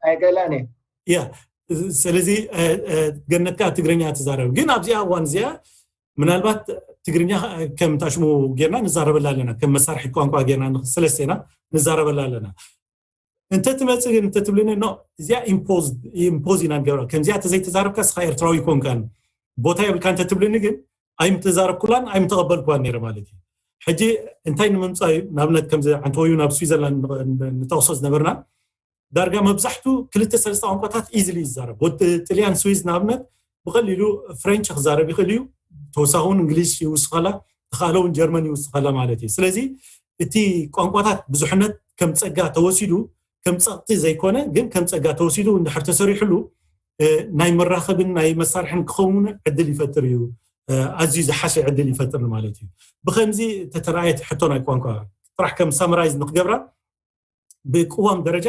ኣይገላን ያ ስለዚ ገነት ከዓ ትግርኛ ትዛረብ ግን ኣብዚኣ እዋን እዚኣ ምናልባት ትግርኛ ከም ታሽሙ ጌርና ንዛረበላ ኣለና ከም መሳርሒ ቋንቋ ጌርና ሰለስቴና ንዛረበላ ኣለና። እንተትመፅእ ግን እንተትብልኒ ኖ እዚኣ ኢምፖዝ ኢና ንገብራ ከምዚኣ ተዘይተዛረብካ ስኻ ኤርትራዊ ይኮንካን ቦታ የብልካ እንተትብልኒ ግን ኣይምተዛረብኩላን ኣይምተቐበልኩዋን ነይረ ማለት እዩ። ሕጂ እንታይ ንምምፃእ እዩ ንኣብነት ከምዚ ዓንተወዩ ናብ ስዊዘርላንድ ንጠቕሶ ዝነበርና ዳርጋ መብዛሕቱ ክልተ ሰለስተ ቋንቋታት ኢዝሊ ይዛረብ። ወዲ ጥልያን ስዊዝ ንኣብነት ብቐሊሉ ፍሬንች ክዛረብ ይኽእል እዩ። ተወሳኺ እውን እንግሊዝ ይውስኸላ፣ ተኻእለ እውን ጀርመን ይውስኸላ ማለት እዩ። ስለዚ እቲ ቋንቋታት ብዙሕነት ከም ፀጋ ተወሲዱ ከም ፀቕጢ ዘይኮነ ግን ከም ፀጋ ተወሲዱ እንድሕር ተሰሪሕሉ ናይ መራኸብን ናይ መሳርሕን ክኸውን ዕድል ይፈጥር እዩ። ኣዝዩ ዝሓሸ ዕድል ይፈጥር ማለት እዩ። ብከምዚ ተተረኣየት ሕቶ ናይ ቋንቋ ጥራሕ ከም ሳመራይዝ ንክገብራ ብቅዋም ደረጃ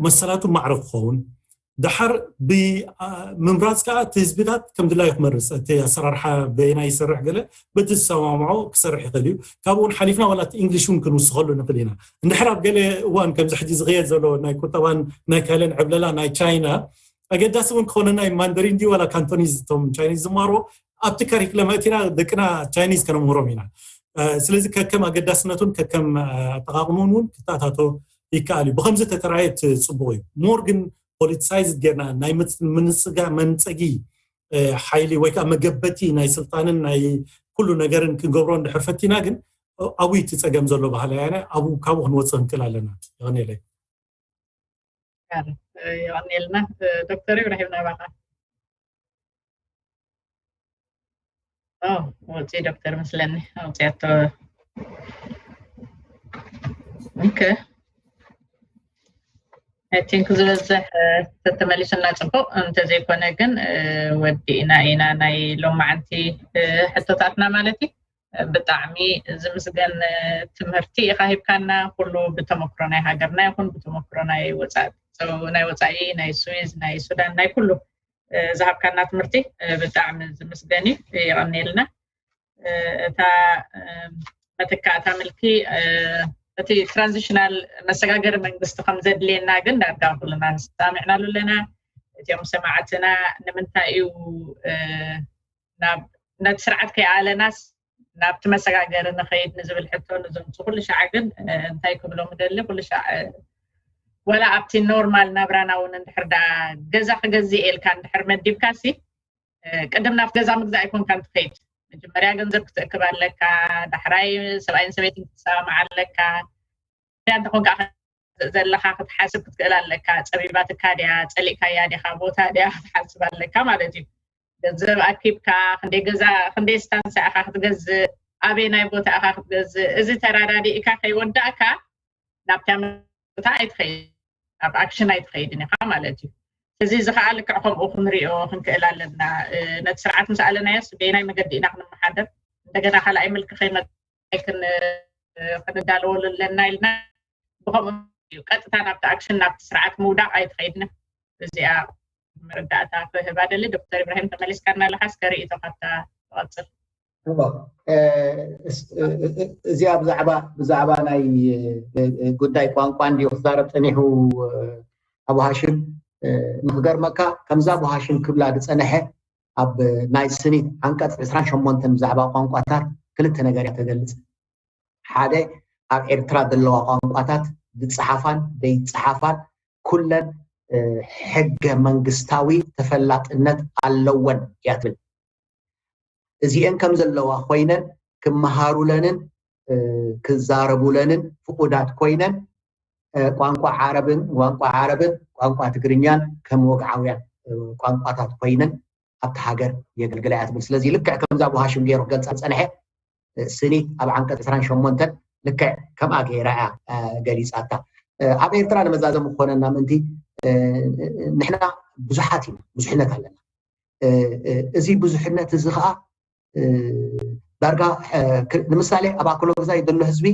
መሰላቱ ማዕረ ክኸውን ድሓር ብምምራፅ ከዓ እቲ ህዝብታት ከም ድላዩ ክመርፅ፣ እቲ ኣሰራርሓ በየናይ ይሰርሕ ገለ በቲ ዝሰማምዖ ክሰርሕ ይኽእል እዩ። ካብኡ እውን ሓሊፍና ዋላ እቲ እንግሊሽ እውን ክንውስኸሉ ንኽእል ኢና። እንድሕር ኣብ ገለ እዋን ከምዚ ሕጂ ዝኽየድ ዘሎ ናይ ቁጠባን ናይ ካልእን ዕብለላ ናይ ቻይና ኣገዳሲ እውን ክኾነና እዩ። ማንደሪን ድዩ ዋላ ካንቶኒዝ እቶም ቻይኒዝ ዝማርዎ ኣብቲ ካሪክለም ኣእቲና ደቅና ቻይኒዝ ከነምህሮም ኢና። ስለዚ ከከም ኣገዳስነቱን ከከም ኣጠቃቅሙን እውን ክተኣታቶ ይከኣል እዩ። ብከምዚ ተተራየ እቲ ፅቡቅ እዩ። ሞር ግን ፖለቲሳይዝ ጌርና ናይ መንፀጊ ሓይሊ ወይ ከዓ መገበቲ ናይ ስልጣንን ናይ ኩሉ ነገርን ክንገብሮ እንድሕር ፈቲና ግን ኣብኡ እቲ ፀገም ዘሎ ባህሊ ያነ ኣብኡ ካብኡ ክንወፅእ ንክእል ኣለና። ይቀኒለይ። የቀኒልና። ዶክተር ኢብራሂም ናባካ። ወፂ ዶክተር መስለኒ ኣውፅያቶ። ኦኬ። I think ዝበዝሕ ተተመሊሱና ፅቡቅ፣ እንተዘይኮነ ግን ወዲእና ኢና ናይ ሎማዓንቲ ሕቶታትና ማለት እዩ። ብጣዕሚ ዝምስገን ትምህርቲ ኢኻ ሂብካና፣ ኩሉ ብተመክሮ ናይ ሃገርና ይኹን ብተመክሮ ናይ ወፃኢ ናይ ስዊዝ ናይ ሱዳን ናይ ኩሉ ዝሃብካና ትምህርቲ ብጣዕሚ ዝምስገን እዩ። የቀኒልና። እታ መተካእታ ምልኪ እቲ ትራንዚሽናል መሰጋገሪ መንግስቲ ከም ዘድልየና ግን ዳርጋ ኩልና ሰሚዕናሉ ኣለና። እቲኦም ሰማዕትና ንምንታይ እዩ ናብ ነቲ ስርዓት ከይኣለናስ ናብቲ መሰጋገሪ ንኸይድ ንዝብል ሕቶ ንዘምፁ ኩሉ ሻዕ ግን እንታይ ክብሎም ደሊ ኩሉ ሻዕ ወላ ኣብቲ ኖርማል ናብራና እውን እንድሕር ዳ ገዛ ክገዝእ ኢልካ እንድሕር መዲብካ ሲ ቅድም ናብ ገዛ ምግዛእ ኣይኮንካ እንትኸይድ መጀመርያ ገንዘብ ክትእክብ ኣለካ። ዳሕራይ ሰብኣይን ሰበይትን ክትሰማማዕ ኣለካ። እንተኾንካ ዘለኻ ክትሓስብ ክትክእል ኣለካ። ፀቢባትካ ድያ ፀሊእካያ ዲኻ ቦታ ድያ ክትሓስብ ኣለካ ማለት እዩ። ገንዘብ ኣኪብካ ክንደይ ገዛ ክንደይ ስታንሳ ኢኻ ክትገዝእ ኣበይ ናይ ቦታ ኢኻ ክትገዝእ እዚ ተራዳዲእካ ከይወዳእካ ናብታ ቦታ ኣይትኸይድ ኣብ ኣክሽን ኣይትኸይድን ኢኻ ማለት እዩ። እዚ እዚ ከዓ ልክዕ ከምኡ ክንሪኦ ክንክእል ኣለና። ነቲ ስርዓት ምስ ኣለናዮስ በየናይ መገዲ ኢና ክንመሓደር እንደገና ካልኣይ ምልኪ ከይመ ክንዳለወሉ ኣለና ኢልና ብከምኡ እዩ ቀጥታ ናብቲ ኣክሽን ናብቲ ስርዓት ምውዳቅ ኣይትኸይድን። እዚኣ መረዳእታ ክህባ ደሊ። ዶክተር ኢብራሂም ተመሊስካና ኣለካ እስከ ርእይቶካ ትቐፅል። እዚኣ ብዛዕባ ብዛዕባ ናይ ጉዳይ ቋንቋ እንዲዩ ክዛረብ ፀኒሑ ኣቡ ሃሽም። ንክገርመካ ከምዛ ኣቡ ሃሽም ክብላ ዝፀነሐ ኣብ ናይ ስኒት ዓንቀፅ ዕስራን ሸሞንተን ብዛዕባ ቋንቋታት ክልተ ነገር እያ ተገልፅ። ሓደ ኣብ ኤርትራ ዘለዋ ቋንቋታት ዝፀሓፋን ዘይፀሓፋን ኩለን ሕገ መንግስታዊ ተፈላጥነት ኣለወን እያ ትብል። እዚአን ከም ዘለዋ ኮይነን ክመሃሩለንን ክዛረቡለንን ፍቁዳት ኮይነን ቋንቋ ዓረብን ቋንቋ ዓረብን ቋንቋ ትግርኛን ከም ወግዓውያን ቋንቋታት ኮይነን ኣብቲ ሃገር የገልግላ እያ ትብል። ስለዚ ልክዕ ከምዛ ኣቡ ሃሽም ገይሩ ክገልፃ ዝፀንሐ ስኒት ኣብ ዓንቀፅ ዕስራን ሸሞንተን ልክዕ ከምኣ ገይራ እያ ገሊፃታ። ኣብ ኤርትራ ንመዛዘሚ ክኾነና ምእንቲ ንሕና ብዙሓት ኢና፣ ብዙሕነት ኣለና። እዚ ብዙሕነት እዚ ከዓ ዳርጋ ንምሳሌ ኣብ ኣክሎ ግዛይ ዘሎ ህዝቢ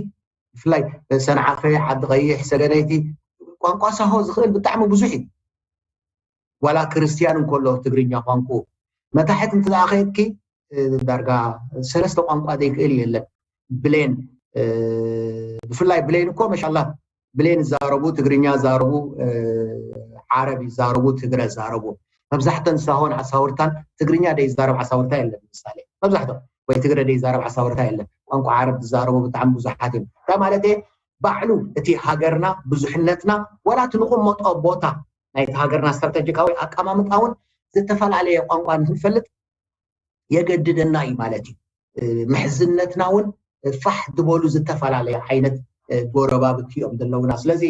ብፍላይ ሰንዓፈ፣ ዓዲ ቀይሕ፣ ሰገነይቲ ቋንቋ ሳሆ ዝኽእል ብጣዕሚ ብዙሕ እዩ። ዋላ ክርስትያን እንከሎ ትግርኛ ቋንቋ መታሕት እንተ ከየድኪ ዳርጋ ሰለስተ ቋንቋ ዘይክእል የለን። ብሌን ብፍላይ ብሌን እኮ መሻላ ብሌን ይዛረቡ፣ ትግርኛ ይዛረቡ፣ ዓረብ ይዛረቡ፣ ትግረ ይዛረቡ። መብዛሕተን ሳሆን ዓሳውርታን ትግርኛ ደይዛረብ ዓሳውርታ የለን። ምሳሌ መብዛሕቶም ወይ ትግረ ደይዛረብ ዓሳውርታ የለን። ቋንቋ ዓረብ ዝዛረቡ ብጣዕሚ ብዙሓት እዮም። እንታይ ማለት እየ? ባዕሉ እቲ ሃገርና ብዙሕነትና ዋላ እቲ ንቕመጦ ቦታ ናይቲ ሃገርና ስትራተጂካዊ ኣቀማምጣ እውን ዝተፈላለየ ቋንቋ ንክንፈልጥ የገድደና እዩ ማለት እዩ። ምሕዝነትና እውን ፋሕ ዝበሉ ዝተፈላለየ ዓይነት ጎረባብቲ እዮም ዘለውና። ስለዚ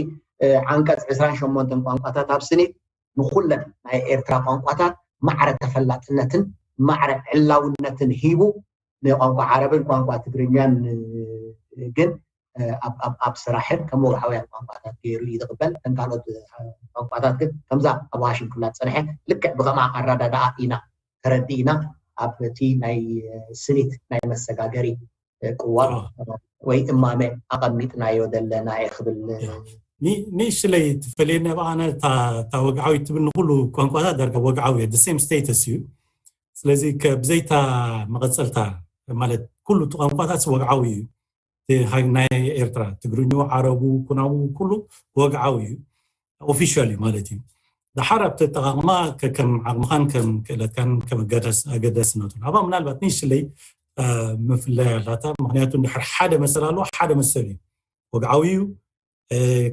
ዓንቀፅ ዕስራን ሸሞንተን ቋንቋታት ኣብ ስኒት ንኩለን ናይ ኤርትራ ቋንቋታት ማዕረ ተፈላጥነትን ማዕረ ዕላውነትን ሂቡ ንቋንቋ ዓረብን ቋንቋ ትግርኛን ግን ኣብ ስራሕን ከም ወግዓውያን ቋንቋታት ገይሩ እዩ ዝቕበል። እተን ካልኦት ቋንቋታት ግን ከምዛ ኣብ ዋሽንግተን ዝፀንሐ ልክዕ ብኸምኣ ኣረዳድኣ ኢና ተረዲእና ኣብቲ ናይ ስኒት ናይ መሰጋገሪ ቅዋም ወይ እማመ ኣቐሚጥናዮ ዘለና እየ ክብል ንእሽለይ ትፈልየኒ ኣብ ኣነ እታ ወግዓዊ ትብል ንኩሉ ቋንቋታት ዳርጋ ወግዓዊ እየ፣ the same status እዩ። ስለዚ ብዘይታ መቐፀልታ ማለት ኩሉ እቲ ቋንቋታት ወግዓዊ እዩ። ናይ ኤርትራ ትግርኙ፣ ዓረቡ፣ ኩናሙ ኩሉ ወግዓዊ እዩ፣ ኦፊሻል እዩ ማለት እዩ። ደሓር ኣብቲ ኣጠቓቕማ ከም ዓቕምኻን ከም ክእለትካን ከም ኣገዳስነቱ ናባ ምናልባት ንእሽለይ ምፍለያ ኣላታ። ምክንያቱ እንድሕር ሓደ መሰል ኣለዎ፣ ሓደ መሰል እዩ፣ ወግዓዊ እዩ።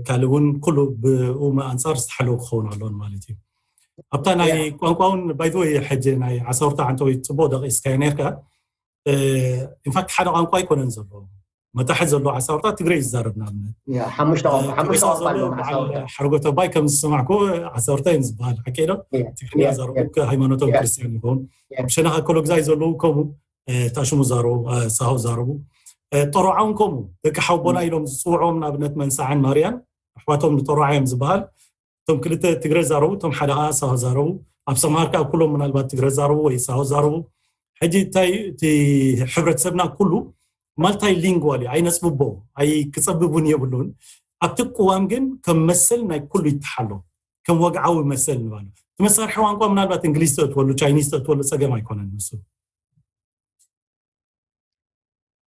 ካልእ እውን ኩሉ ብኡ ኣንፃር ዝተሓለወ ክኸውን ኣለዎን ማለት እዩ። ኣብታ ናይ ቋንቋ እውን ባይዘወይ ሕጂ ናይ ዓሳውርታ ዓንተወይ ፅቡቅ ደቂስካዮ ነርካ። ኢንፋክት ሓደ ቋንቋ ኣይኮነን ዘሎ፣ መታሕት ዘሎ ዓሳውርታ ትግረ ይዛረብ ንኣብነት። ሓሙሽተ ቋንቋ ኣሎ። ሓርጎት ኣባይ ከም ዝሰማዕኩ ዓሳውርታ እዮም ዝበሃል፣ ሓቂ ዶ? ትግርኛ ዛረቡ፣ ሃይማኖቶም ክርስትያን ይኸውን። ኣብ ሸነኻ ኮሎግዛይ ዘለዉ ከምኡ ታሽሙ ዛረቡ፣ ሳሆ ዛረቡ። ጠሮዓ እውን ከምኡ፣ ደቂ ሓውቦና ኢሎም ዝፅውዕዎም ንኣብነት መንሳዕን ማርያን ኣሕዋቶም ንጠሮዓ እዮም ዝበሃል። እቶም ክልተ ትግረ ዛረቡ፣ እቶም ሓደ ከዓ ሳሆ ዛረቡ። ኣብ ሰምሃር ከዓ ኩሎም ምናልባት ትግረ ዛረቡ ወይ ሳሆ ዛረቡ። ሕጂ እንታይ እቲ ሕብረተሰብና ኩሉ ማልታይ ሊንጓል እዩ፣ ኣይነፅብቦ፣ ኣይ ክፀብብ እውን የብሉን። ኣብቲ ቅዋም ግን ከም መሰል ናይ ኩሉ ይተሓሎ፣ ከም ወግዓዊ መሰል ንባሉ። እቲ መሳርሒ ቋንቋ ምናልባት እንግሊዝ ተእትወሉ፣ ቻይኒዝ ተእትወሉ ፀገም ኣይኮነን ንሱ።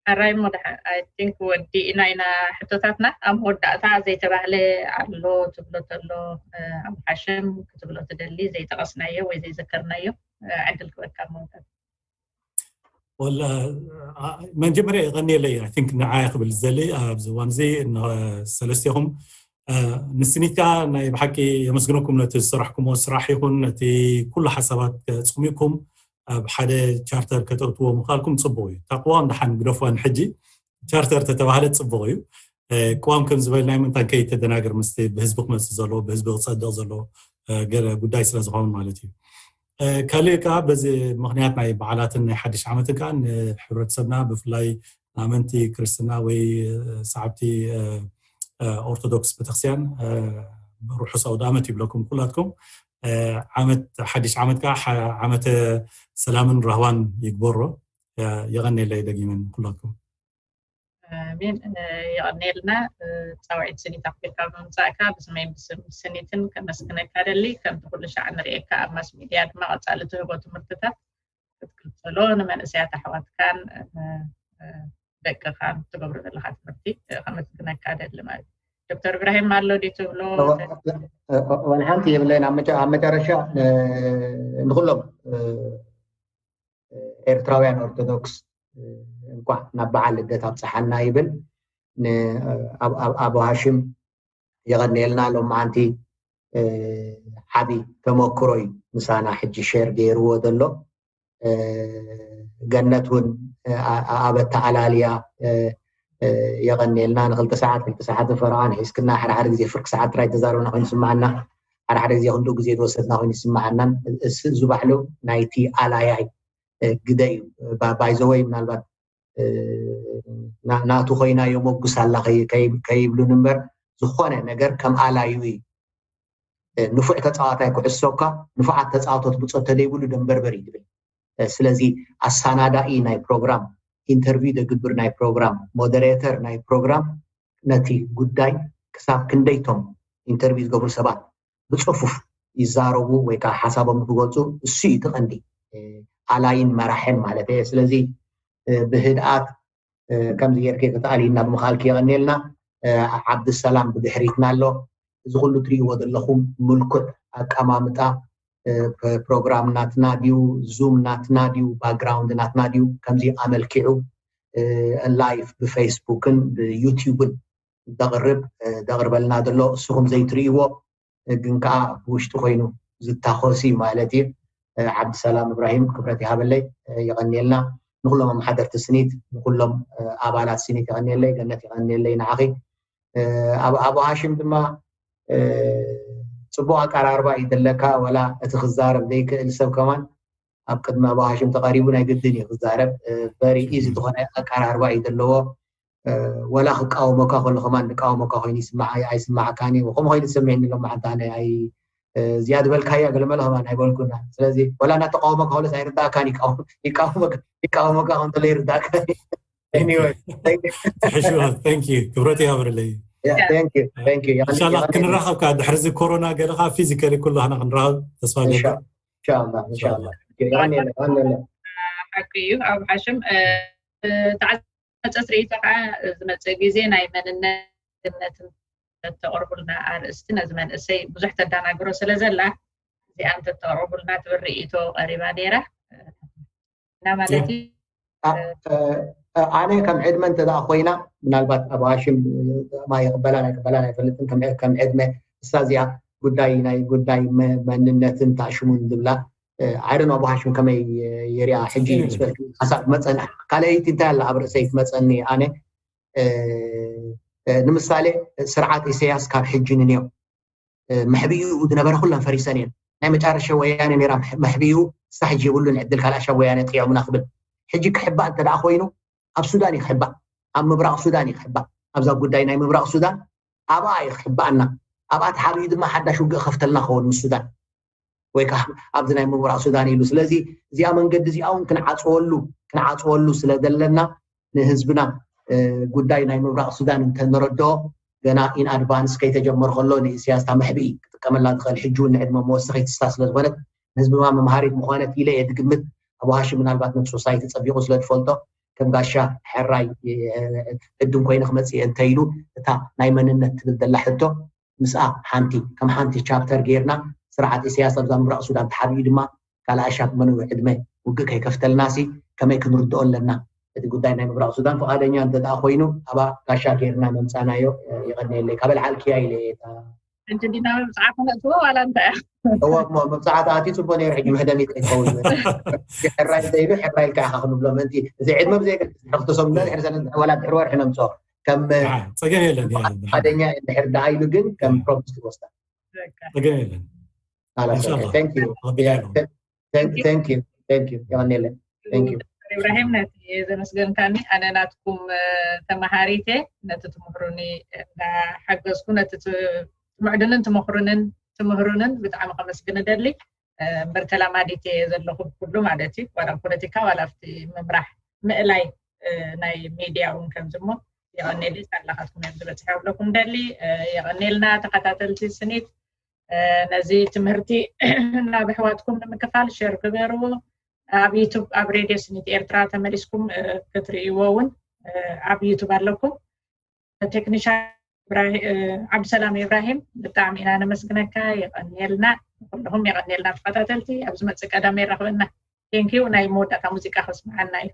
ሕራይ እሞ I think ወዲእና ኢና ሕቶታትና። ኣብ መወዳእታ ዘይተባህለ ኣሎ ትብሎ ተሎ ኣብ ሓሽም ክትብሎ ትደሊ ዘይጠቐስናዮ ወይ ዘይዘከርናዮ ዕድል ክበካ መወዳእታ። ወላ መጀመርያ የቐንየለይ I think ንዓይ ክብል ዝደሊ ኣብዚ እዋን እዚ ሰለስቴኹም ንስኒት ከዓ ናይ ብሓቂ የመስግነኩም ነቲ ዝሰራሕኩሞ ስራሕ ይኹን ነቲ ኩሉ ሓሳባት ከፅሚኩም ኣብ ሓደ ቻርተር ከተእትዎ ምኻልኩም ፅቡቅ እዩ። እታ ቅዋም ደሓን ግደፍዋ ንሕጂ ቻርተር ተተባህለ ፅቡቅ እዩ። ቅዋም ከም ዝበልናይ ምንታን ከይተደናገር ምስቲ ብህዝቢ ክመፅእ ዘለዎ ብህዝቢ ክፀድቕ ዘለዎ ገለ ጉዳይ ስለ ዝኸውን ማለት እዩ። ካልእ ከዓ በዚ ምክንያት ናይ በዓላትን ናይ ሓድሽ ዓመትን ከዓ ንሕብረተሰብና ብፍላይ ንኣመንቲ ክርስትና ወይ ሰዓብቲ ኦርቶዶክስ ቤተክርስትያን ርሑስ ኣውደ ዓመት ይብለኩም ኩላትኩም። ዓመት ሓድሽ ዓመት ከዓ ዓመተ ሰላምን ራህዋን ይግበሮ። የቐኔለይ ደጊመን ኩላትኩም። ኣሜን። የቐኔልና ፃውዒት ስኒት ኣክቢርካ ብምምፃእካ ብስመይ ብስም ስኒትን ከመስግነካ ደሊ። ከምቲ ኩሉ ሻዕ ንርእየካ ኣብ ማስ ሚድያ ድማ ቀፃሊ ትህቦ ትምህርትታት ክትክልተሎ ንመንእሰያት ኣሕዋትካን ደቅኻን ትገብሮ ዘለካ ትምህርቲ ከመስግነካ ደሊ ማለት። ዶክተር ኢብራሂም ኣሎ ድዩ ትብሎ? ዋላ ሓንቲ የብለይን። ኣብ መጨረሻ ንኩሎም ኤርትራውያን ኦርቶዶክስ እንኳዕ ናብ በዓል ልደት ኣብፀሓና ይብል። ኣቦ ሃሽም የቐንየልና። ሎማዓንቲ ዓቢ ተመክሮ እዩ ምሳና ሕጂ ሸር ገይርዎ ዘሎ። ገነት እውን ኣበ ተኣላልያ የቐንየልና። ንክልተ ሰዓት ክልተ ሰዓት ፈረቓን ሒዝክና ሓደ ሓደ ግዜ ፍርቂ ሰዓት ጥራይ ተዛረብና ኮይኑ ይስምዓና፣ ሓደ ሓደ ግዜ ክንድኡ ግዜ ዝወሰድና ኮይኑ ይስምዓናን እሱ ባዕሉ ናይቲ ኣላያይ ግደ እዩ። ባይዘወይ ምናልባት ናቱ ኮይና የሞግስ ኣላ ከይብሉን እምበር ዝኾነ ነገር ከም ኣላዩ እዩ። ንፉዕ ተፃዋታይ ኩዕሶ እኳ ንፉዓት ተፃወቶት ብፆት ተደይብሉ ደንበርበር እዩ ዝብል። ስለዚ ኣሳናዳኢ ናይ ፕሮግራም፣ ኢንተርቪው ደግብር ናይ ፕሮግራም፣ ሞደሬተር ናይ ፕሮግራም ነቲ ጉዳይ ክሳብ ክንደይቶም ኢንተርቪው ዝገብሩ ሰባት ብፅፉፍ ይዛረቡ ወይ ከዓ ሓሳቦም ክገልፁ እሱ እዩ እቲ ቀንዲ ኣላይን መራሕን ማለት እየ። ስለዚ ብህድኣት ከምዚ ጌርኪ ክትኣልይና ብምኽኣልኪ የቐንየልና። ዓብድሰላም ብድሕሪትና ኣሎ። እዚ ኩሉ ትርእይዎ ዘለኹም ምልኩዕ ኣቀማምጣ ፕሮግራም ናትና ድዩ፣ ዙም ናትና ድዩ፣ ባክግራውንድ ናትና ድዩ፣ ከምዚ ኣመልኪዑ ላይፍ ብፌስቡክን ብዩቲዩብን ደቕርብ ደቕርበልና ዘሎ እስኹም ዘይትርእይዎ ግን ከዓ ብውሽጢ ኮይኑ ዝታኾስ እዩ ማለት እዩ። ዓብድሰላም እብራሂም ክብረት ይሃበለይ፣ የቐንየልና። ንኩሎም ኣመሓደርቲ ስኒት፣ ንኩሎም ኣባላት ስኒት የቐንየለይ፣ ገነት የቐንየለይ ንዓኺ። ኣቦ ሃሽም ድማ ፅቡቅ ኣቀራርባ እዩ ዘለካ፣ ዋላ እቲ ክዛረብ ዘይክእል ሰብ ከማን ኣብ ቅድሚ ኣቦ ሃሽም ተቐሪቡ ናይ ግድን እዩ ክዛረብ። ቨሪ ኢዚ ዝኾነ ኣቀራርባ እዩ ዘለዎ። ወላ ክቃወመካ ከሎ ከማን ንቃወመካ ኮይኑ ይስማዕ ኣይስማዕካን እዩ። ከምኡ ኮይኑ ዝሰምዕኒ ሎም ሓንቲ ኣነ ኣይ እዚኣ ዝበልካያ ገለመለ ከማን ኣይበልኩና። ስለዚ ወላ እናተቃወመካ ከሎስ ኣይርዳእካን ይቃወመካ ከም ዘሎ ይርዳእካ። ክብረት ይሃብርለይ። Yeah, thank you, thank you. ኢንሻላህ ክንራኸብ፣ ካብ ድሕሪ እዚ ኮሮና ገለ ከዓ ፊዚካሊ ኩላህና ክንራኸብ ተስፋ ገብር። ኢንሻላህ፣ ኢንሻላህ። የቐንየለይ፣ የቐንየለይ። ሓቂ እዩ። ኣብ ሓሽም ተዓፀፅ ርእይቶ ከዓ ዝመፅእ ግዜ ናይ መንነትን ተቕርቡልና ኣርእስቲ ነዚ መንእሰይ ብዙሕ ተዳናግሮ ስለ ዘላ እዚኣ እንተተቕርቡልና ትብል ርእይቶ ቀሪባ ነይራ እና ማለት እዩ። ኣነ ከም ዕድመ እንተ ኮይና ምናልባት ኣብ ሃሽም ማ ይቕበላን ኣይቅበላን ኣይፈልጥን። ከም ዕድመ እሳ እዚኣ ጉዳይ ናይ ጉዳይ መንነትን ታሽሙን ዝብላ ኣይደን ኣብ ሃሽም ከመይ የሪኣ ሕጂ ሓሳብ መፀን ካልኣይቲ እንታይ ኣላ ኣብ ርእሰይ ትመፀኒ ኣነ ንምሳሌ ስርዓት ኢሳያስ ካብ ሕጂ ንንዮ መሕቢኡ ዝነበረ ኩለን ፈሪሰን እየን። ናይ መጨረሻ ወያነ ነራ መሕቢኡ ንሳ ሕጂ የብሉን ዕድል ካልኣሻ ወያነ ጥዒሙና ክብል ሕጂ ክሕባእ እንተ ደኣ ኮይኑ ኣብ ሱዳን እዩ ክሕባእ፣ ኣብ ምብራቕ ሱዳን እዩ ክሕባእ። ኣብዛ ጉዳይ ናይ ምብራቕ ሱዳን ኣብኣ እዩ ክሕባእና። ኣብኣ ተሓቢኡ ድማ ሓዳሽ ውግእ ከፍተልና ክኸውን ምስ ሱዳን ወይ ከዓ ኣብዚ ናይ ምብራቕ ሱዳን ኢሉ። ስለዚ እዚኣ መንገዲ እዚኣ እውን ክንዓፅወሉ ክንዓፅወሉ ስለ ዘለና ንህዝብና ጉዳይ ናይ ምብራቕ ሱዳን እንተንረድኦ ገና ኢን ኣድቫንስ ከይተጀመረ ከሎ ንኢሳያስ እታ መሕብኢ ክጥቀመላ ዝኽእል ሕጂ እውን ንዕድመ መወሰኺት እሳ ስለ ዝኾነት ንህዝብና መምሃሪት ምዃነት ኢለ እየ ዝግምት። ኣቡ ሃሽም ምናልባት ነቲ ሶሳይቲ ፀቢቑ ስለ ዝፈልጦ ከም ጋሻ ሕራይ ዕድም ኮይነ ክመፅእ እየ እንተኢሉ እታ ናይ መንነት ትብል ዘላ ሕቶ ምስኣ ሓንቲ ከም ሓንቲ ቻፕተር ጌርና ስርዓት ኢሳያስ ኣብዛ ምብራቕ ሱዳን ተሓቢኡ ድማ ካልእ ኣሻብ መን ዕድመ ውግእ ከይከፍተልና ሲ ከመይ ክንርድኦ ኣለና? እቲ ጉዳይ ናይ ምብራቕ ሱዳን ፍቓደኛ እንተ ደኣ ኮይኑ ኣባ ጋሻ ጌርና መምፃናዮ። የቐንየለይ። ካብ ኣልዓልክያ ኢለ እየ እታ ሕጂ ዲና መብፅዓ ክነእትዎ ዋላ እንታይ እዎ እሞ መብፅዓ ተኣትዩ ፅቡቅ ነይሩ። ሕጂ መህደሚት ኣይትኸውን ሕራይ ዘይሉ ሕራይ ኢልካ ኢኻ ክንብሎ ምእንቲ እዚ ዕድመ ብዘይገድስ ድሕሪ ክልተ ሰሙን ድሕሪ ሰለስተ ዋላ ድሕሪ ወርሒ ነምፅኦ ከም ጸገም የለን። ሓደኛ ድሕር ደኣ ኢሉ ግን ከም ፕሮሚስ ትወስዳ። ጸገም የለን። Thank you. Thank you. Thank you. የቐንየለን። Thank you. ኢብራሂም ነቲ ዘመስገንካኒ ኣነ ናትኩም ተመሃሪቴ ነቲ ትምህሩኒ እንዳሓገዝኩ ነቲ ትምዕድንን ትምህሩንን ትምህሩንን ብጣዕሚ ከመስግን እደሊ። እምበር ተላማዲት እየ ዘለኹ ኩሉ ማለት እዩ ዋላ ፖለቲካ ዋላ ኣብቲ ምምራሕ ምእላይ ናይ ሚድያ እውን ከምዚ እሞ የቐኔልይ ሳላኻትኩም እዮም ዝበፅሐ ይብለኩም ደሊ። የቐኔልና ተኸታተልቲ ስኒት ነዚ ትምህርቲ ናብ ኣሕዋትኩም ንምክፋል ሸር ግበርዎ። ኣብ ዩቱብ ኣብ ሬድዮ ስኒት ኤርትራ ተመሊስኩም ክትርእይዎ እውን ኣብ ዩቱብ ኣለኩም። ቴክኒሻን ዓብዱሰላም ኢብራሂም ብጣዕሚ ኢና ነመስግነካ። የቐንየልና ንኩልኹም የቐንየልና ተኸታተልቲ ኣብ ዝመፅእ ቀዳመ ይራኽበና። ቴንኪው ናይ መወዳእታ ሙዚቃ ከስምዓና እዩ።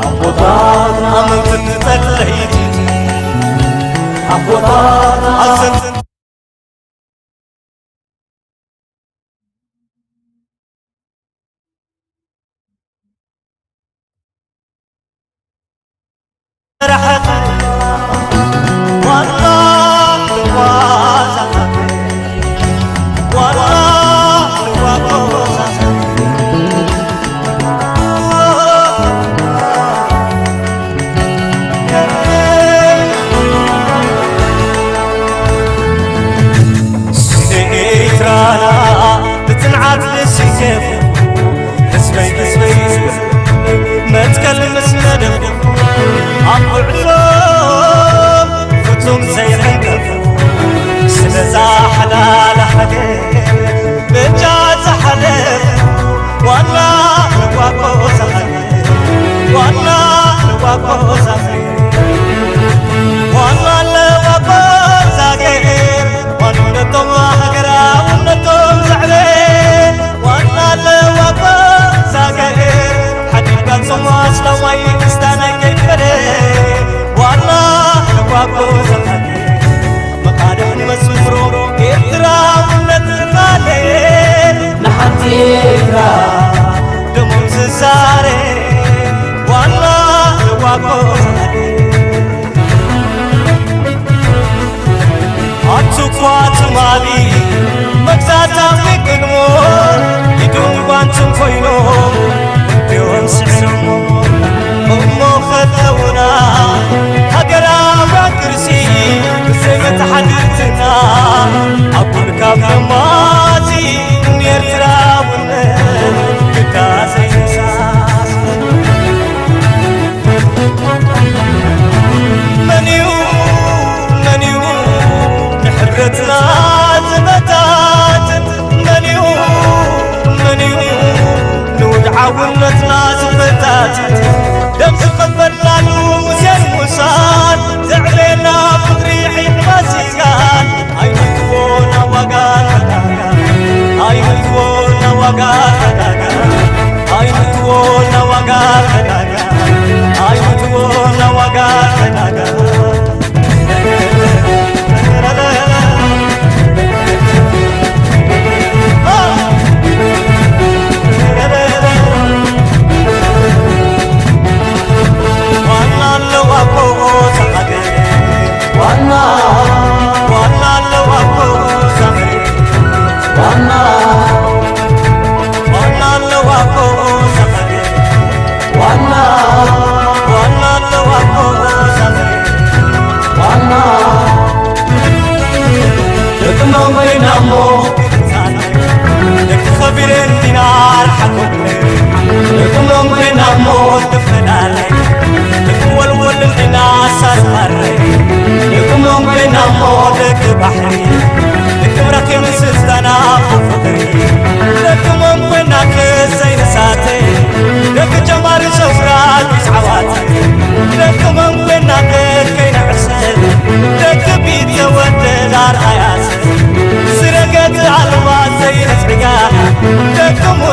ኣቦታትና ምትንጠለይቲ ኣቦታትና ኣዘንትን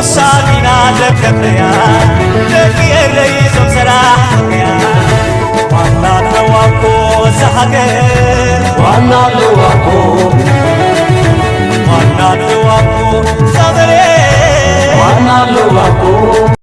ሳሚና ለከፍያ ደቂ ኤረይ ዞም ሰራሕ ፍቅያ ዋና ኣለዋ እኮ እዛ ሃገር ዋና ኣለዋ እኮ ዋና ኣለዋ እኮ እዛ መሬት ዋና ኣለዋ እኮ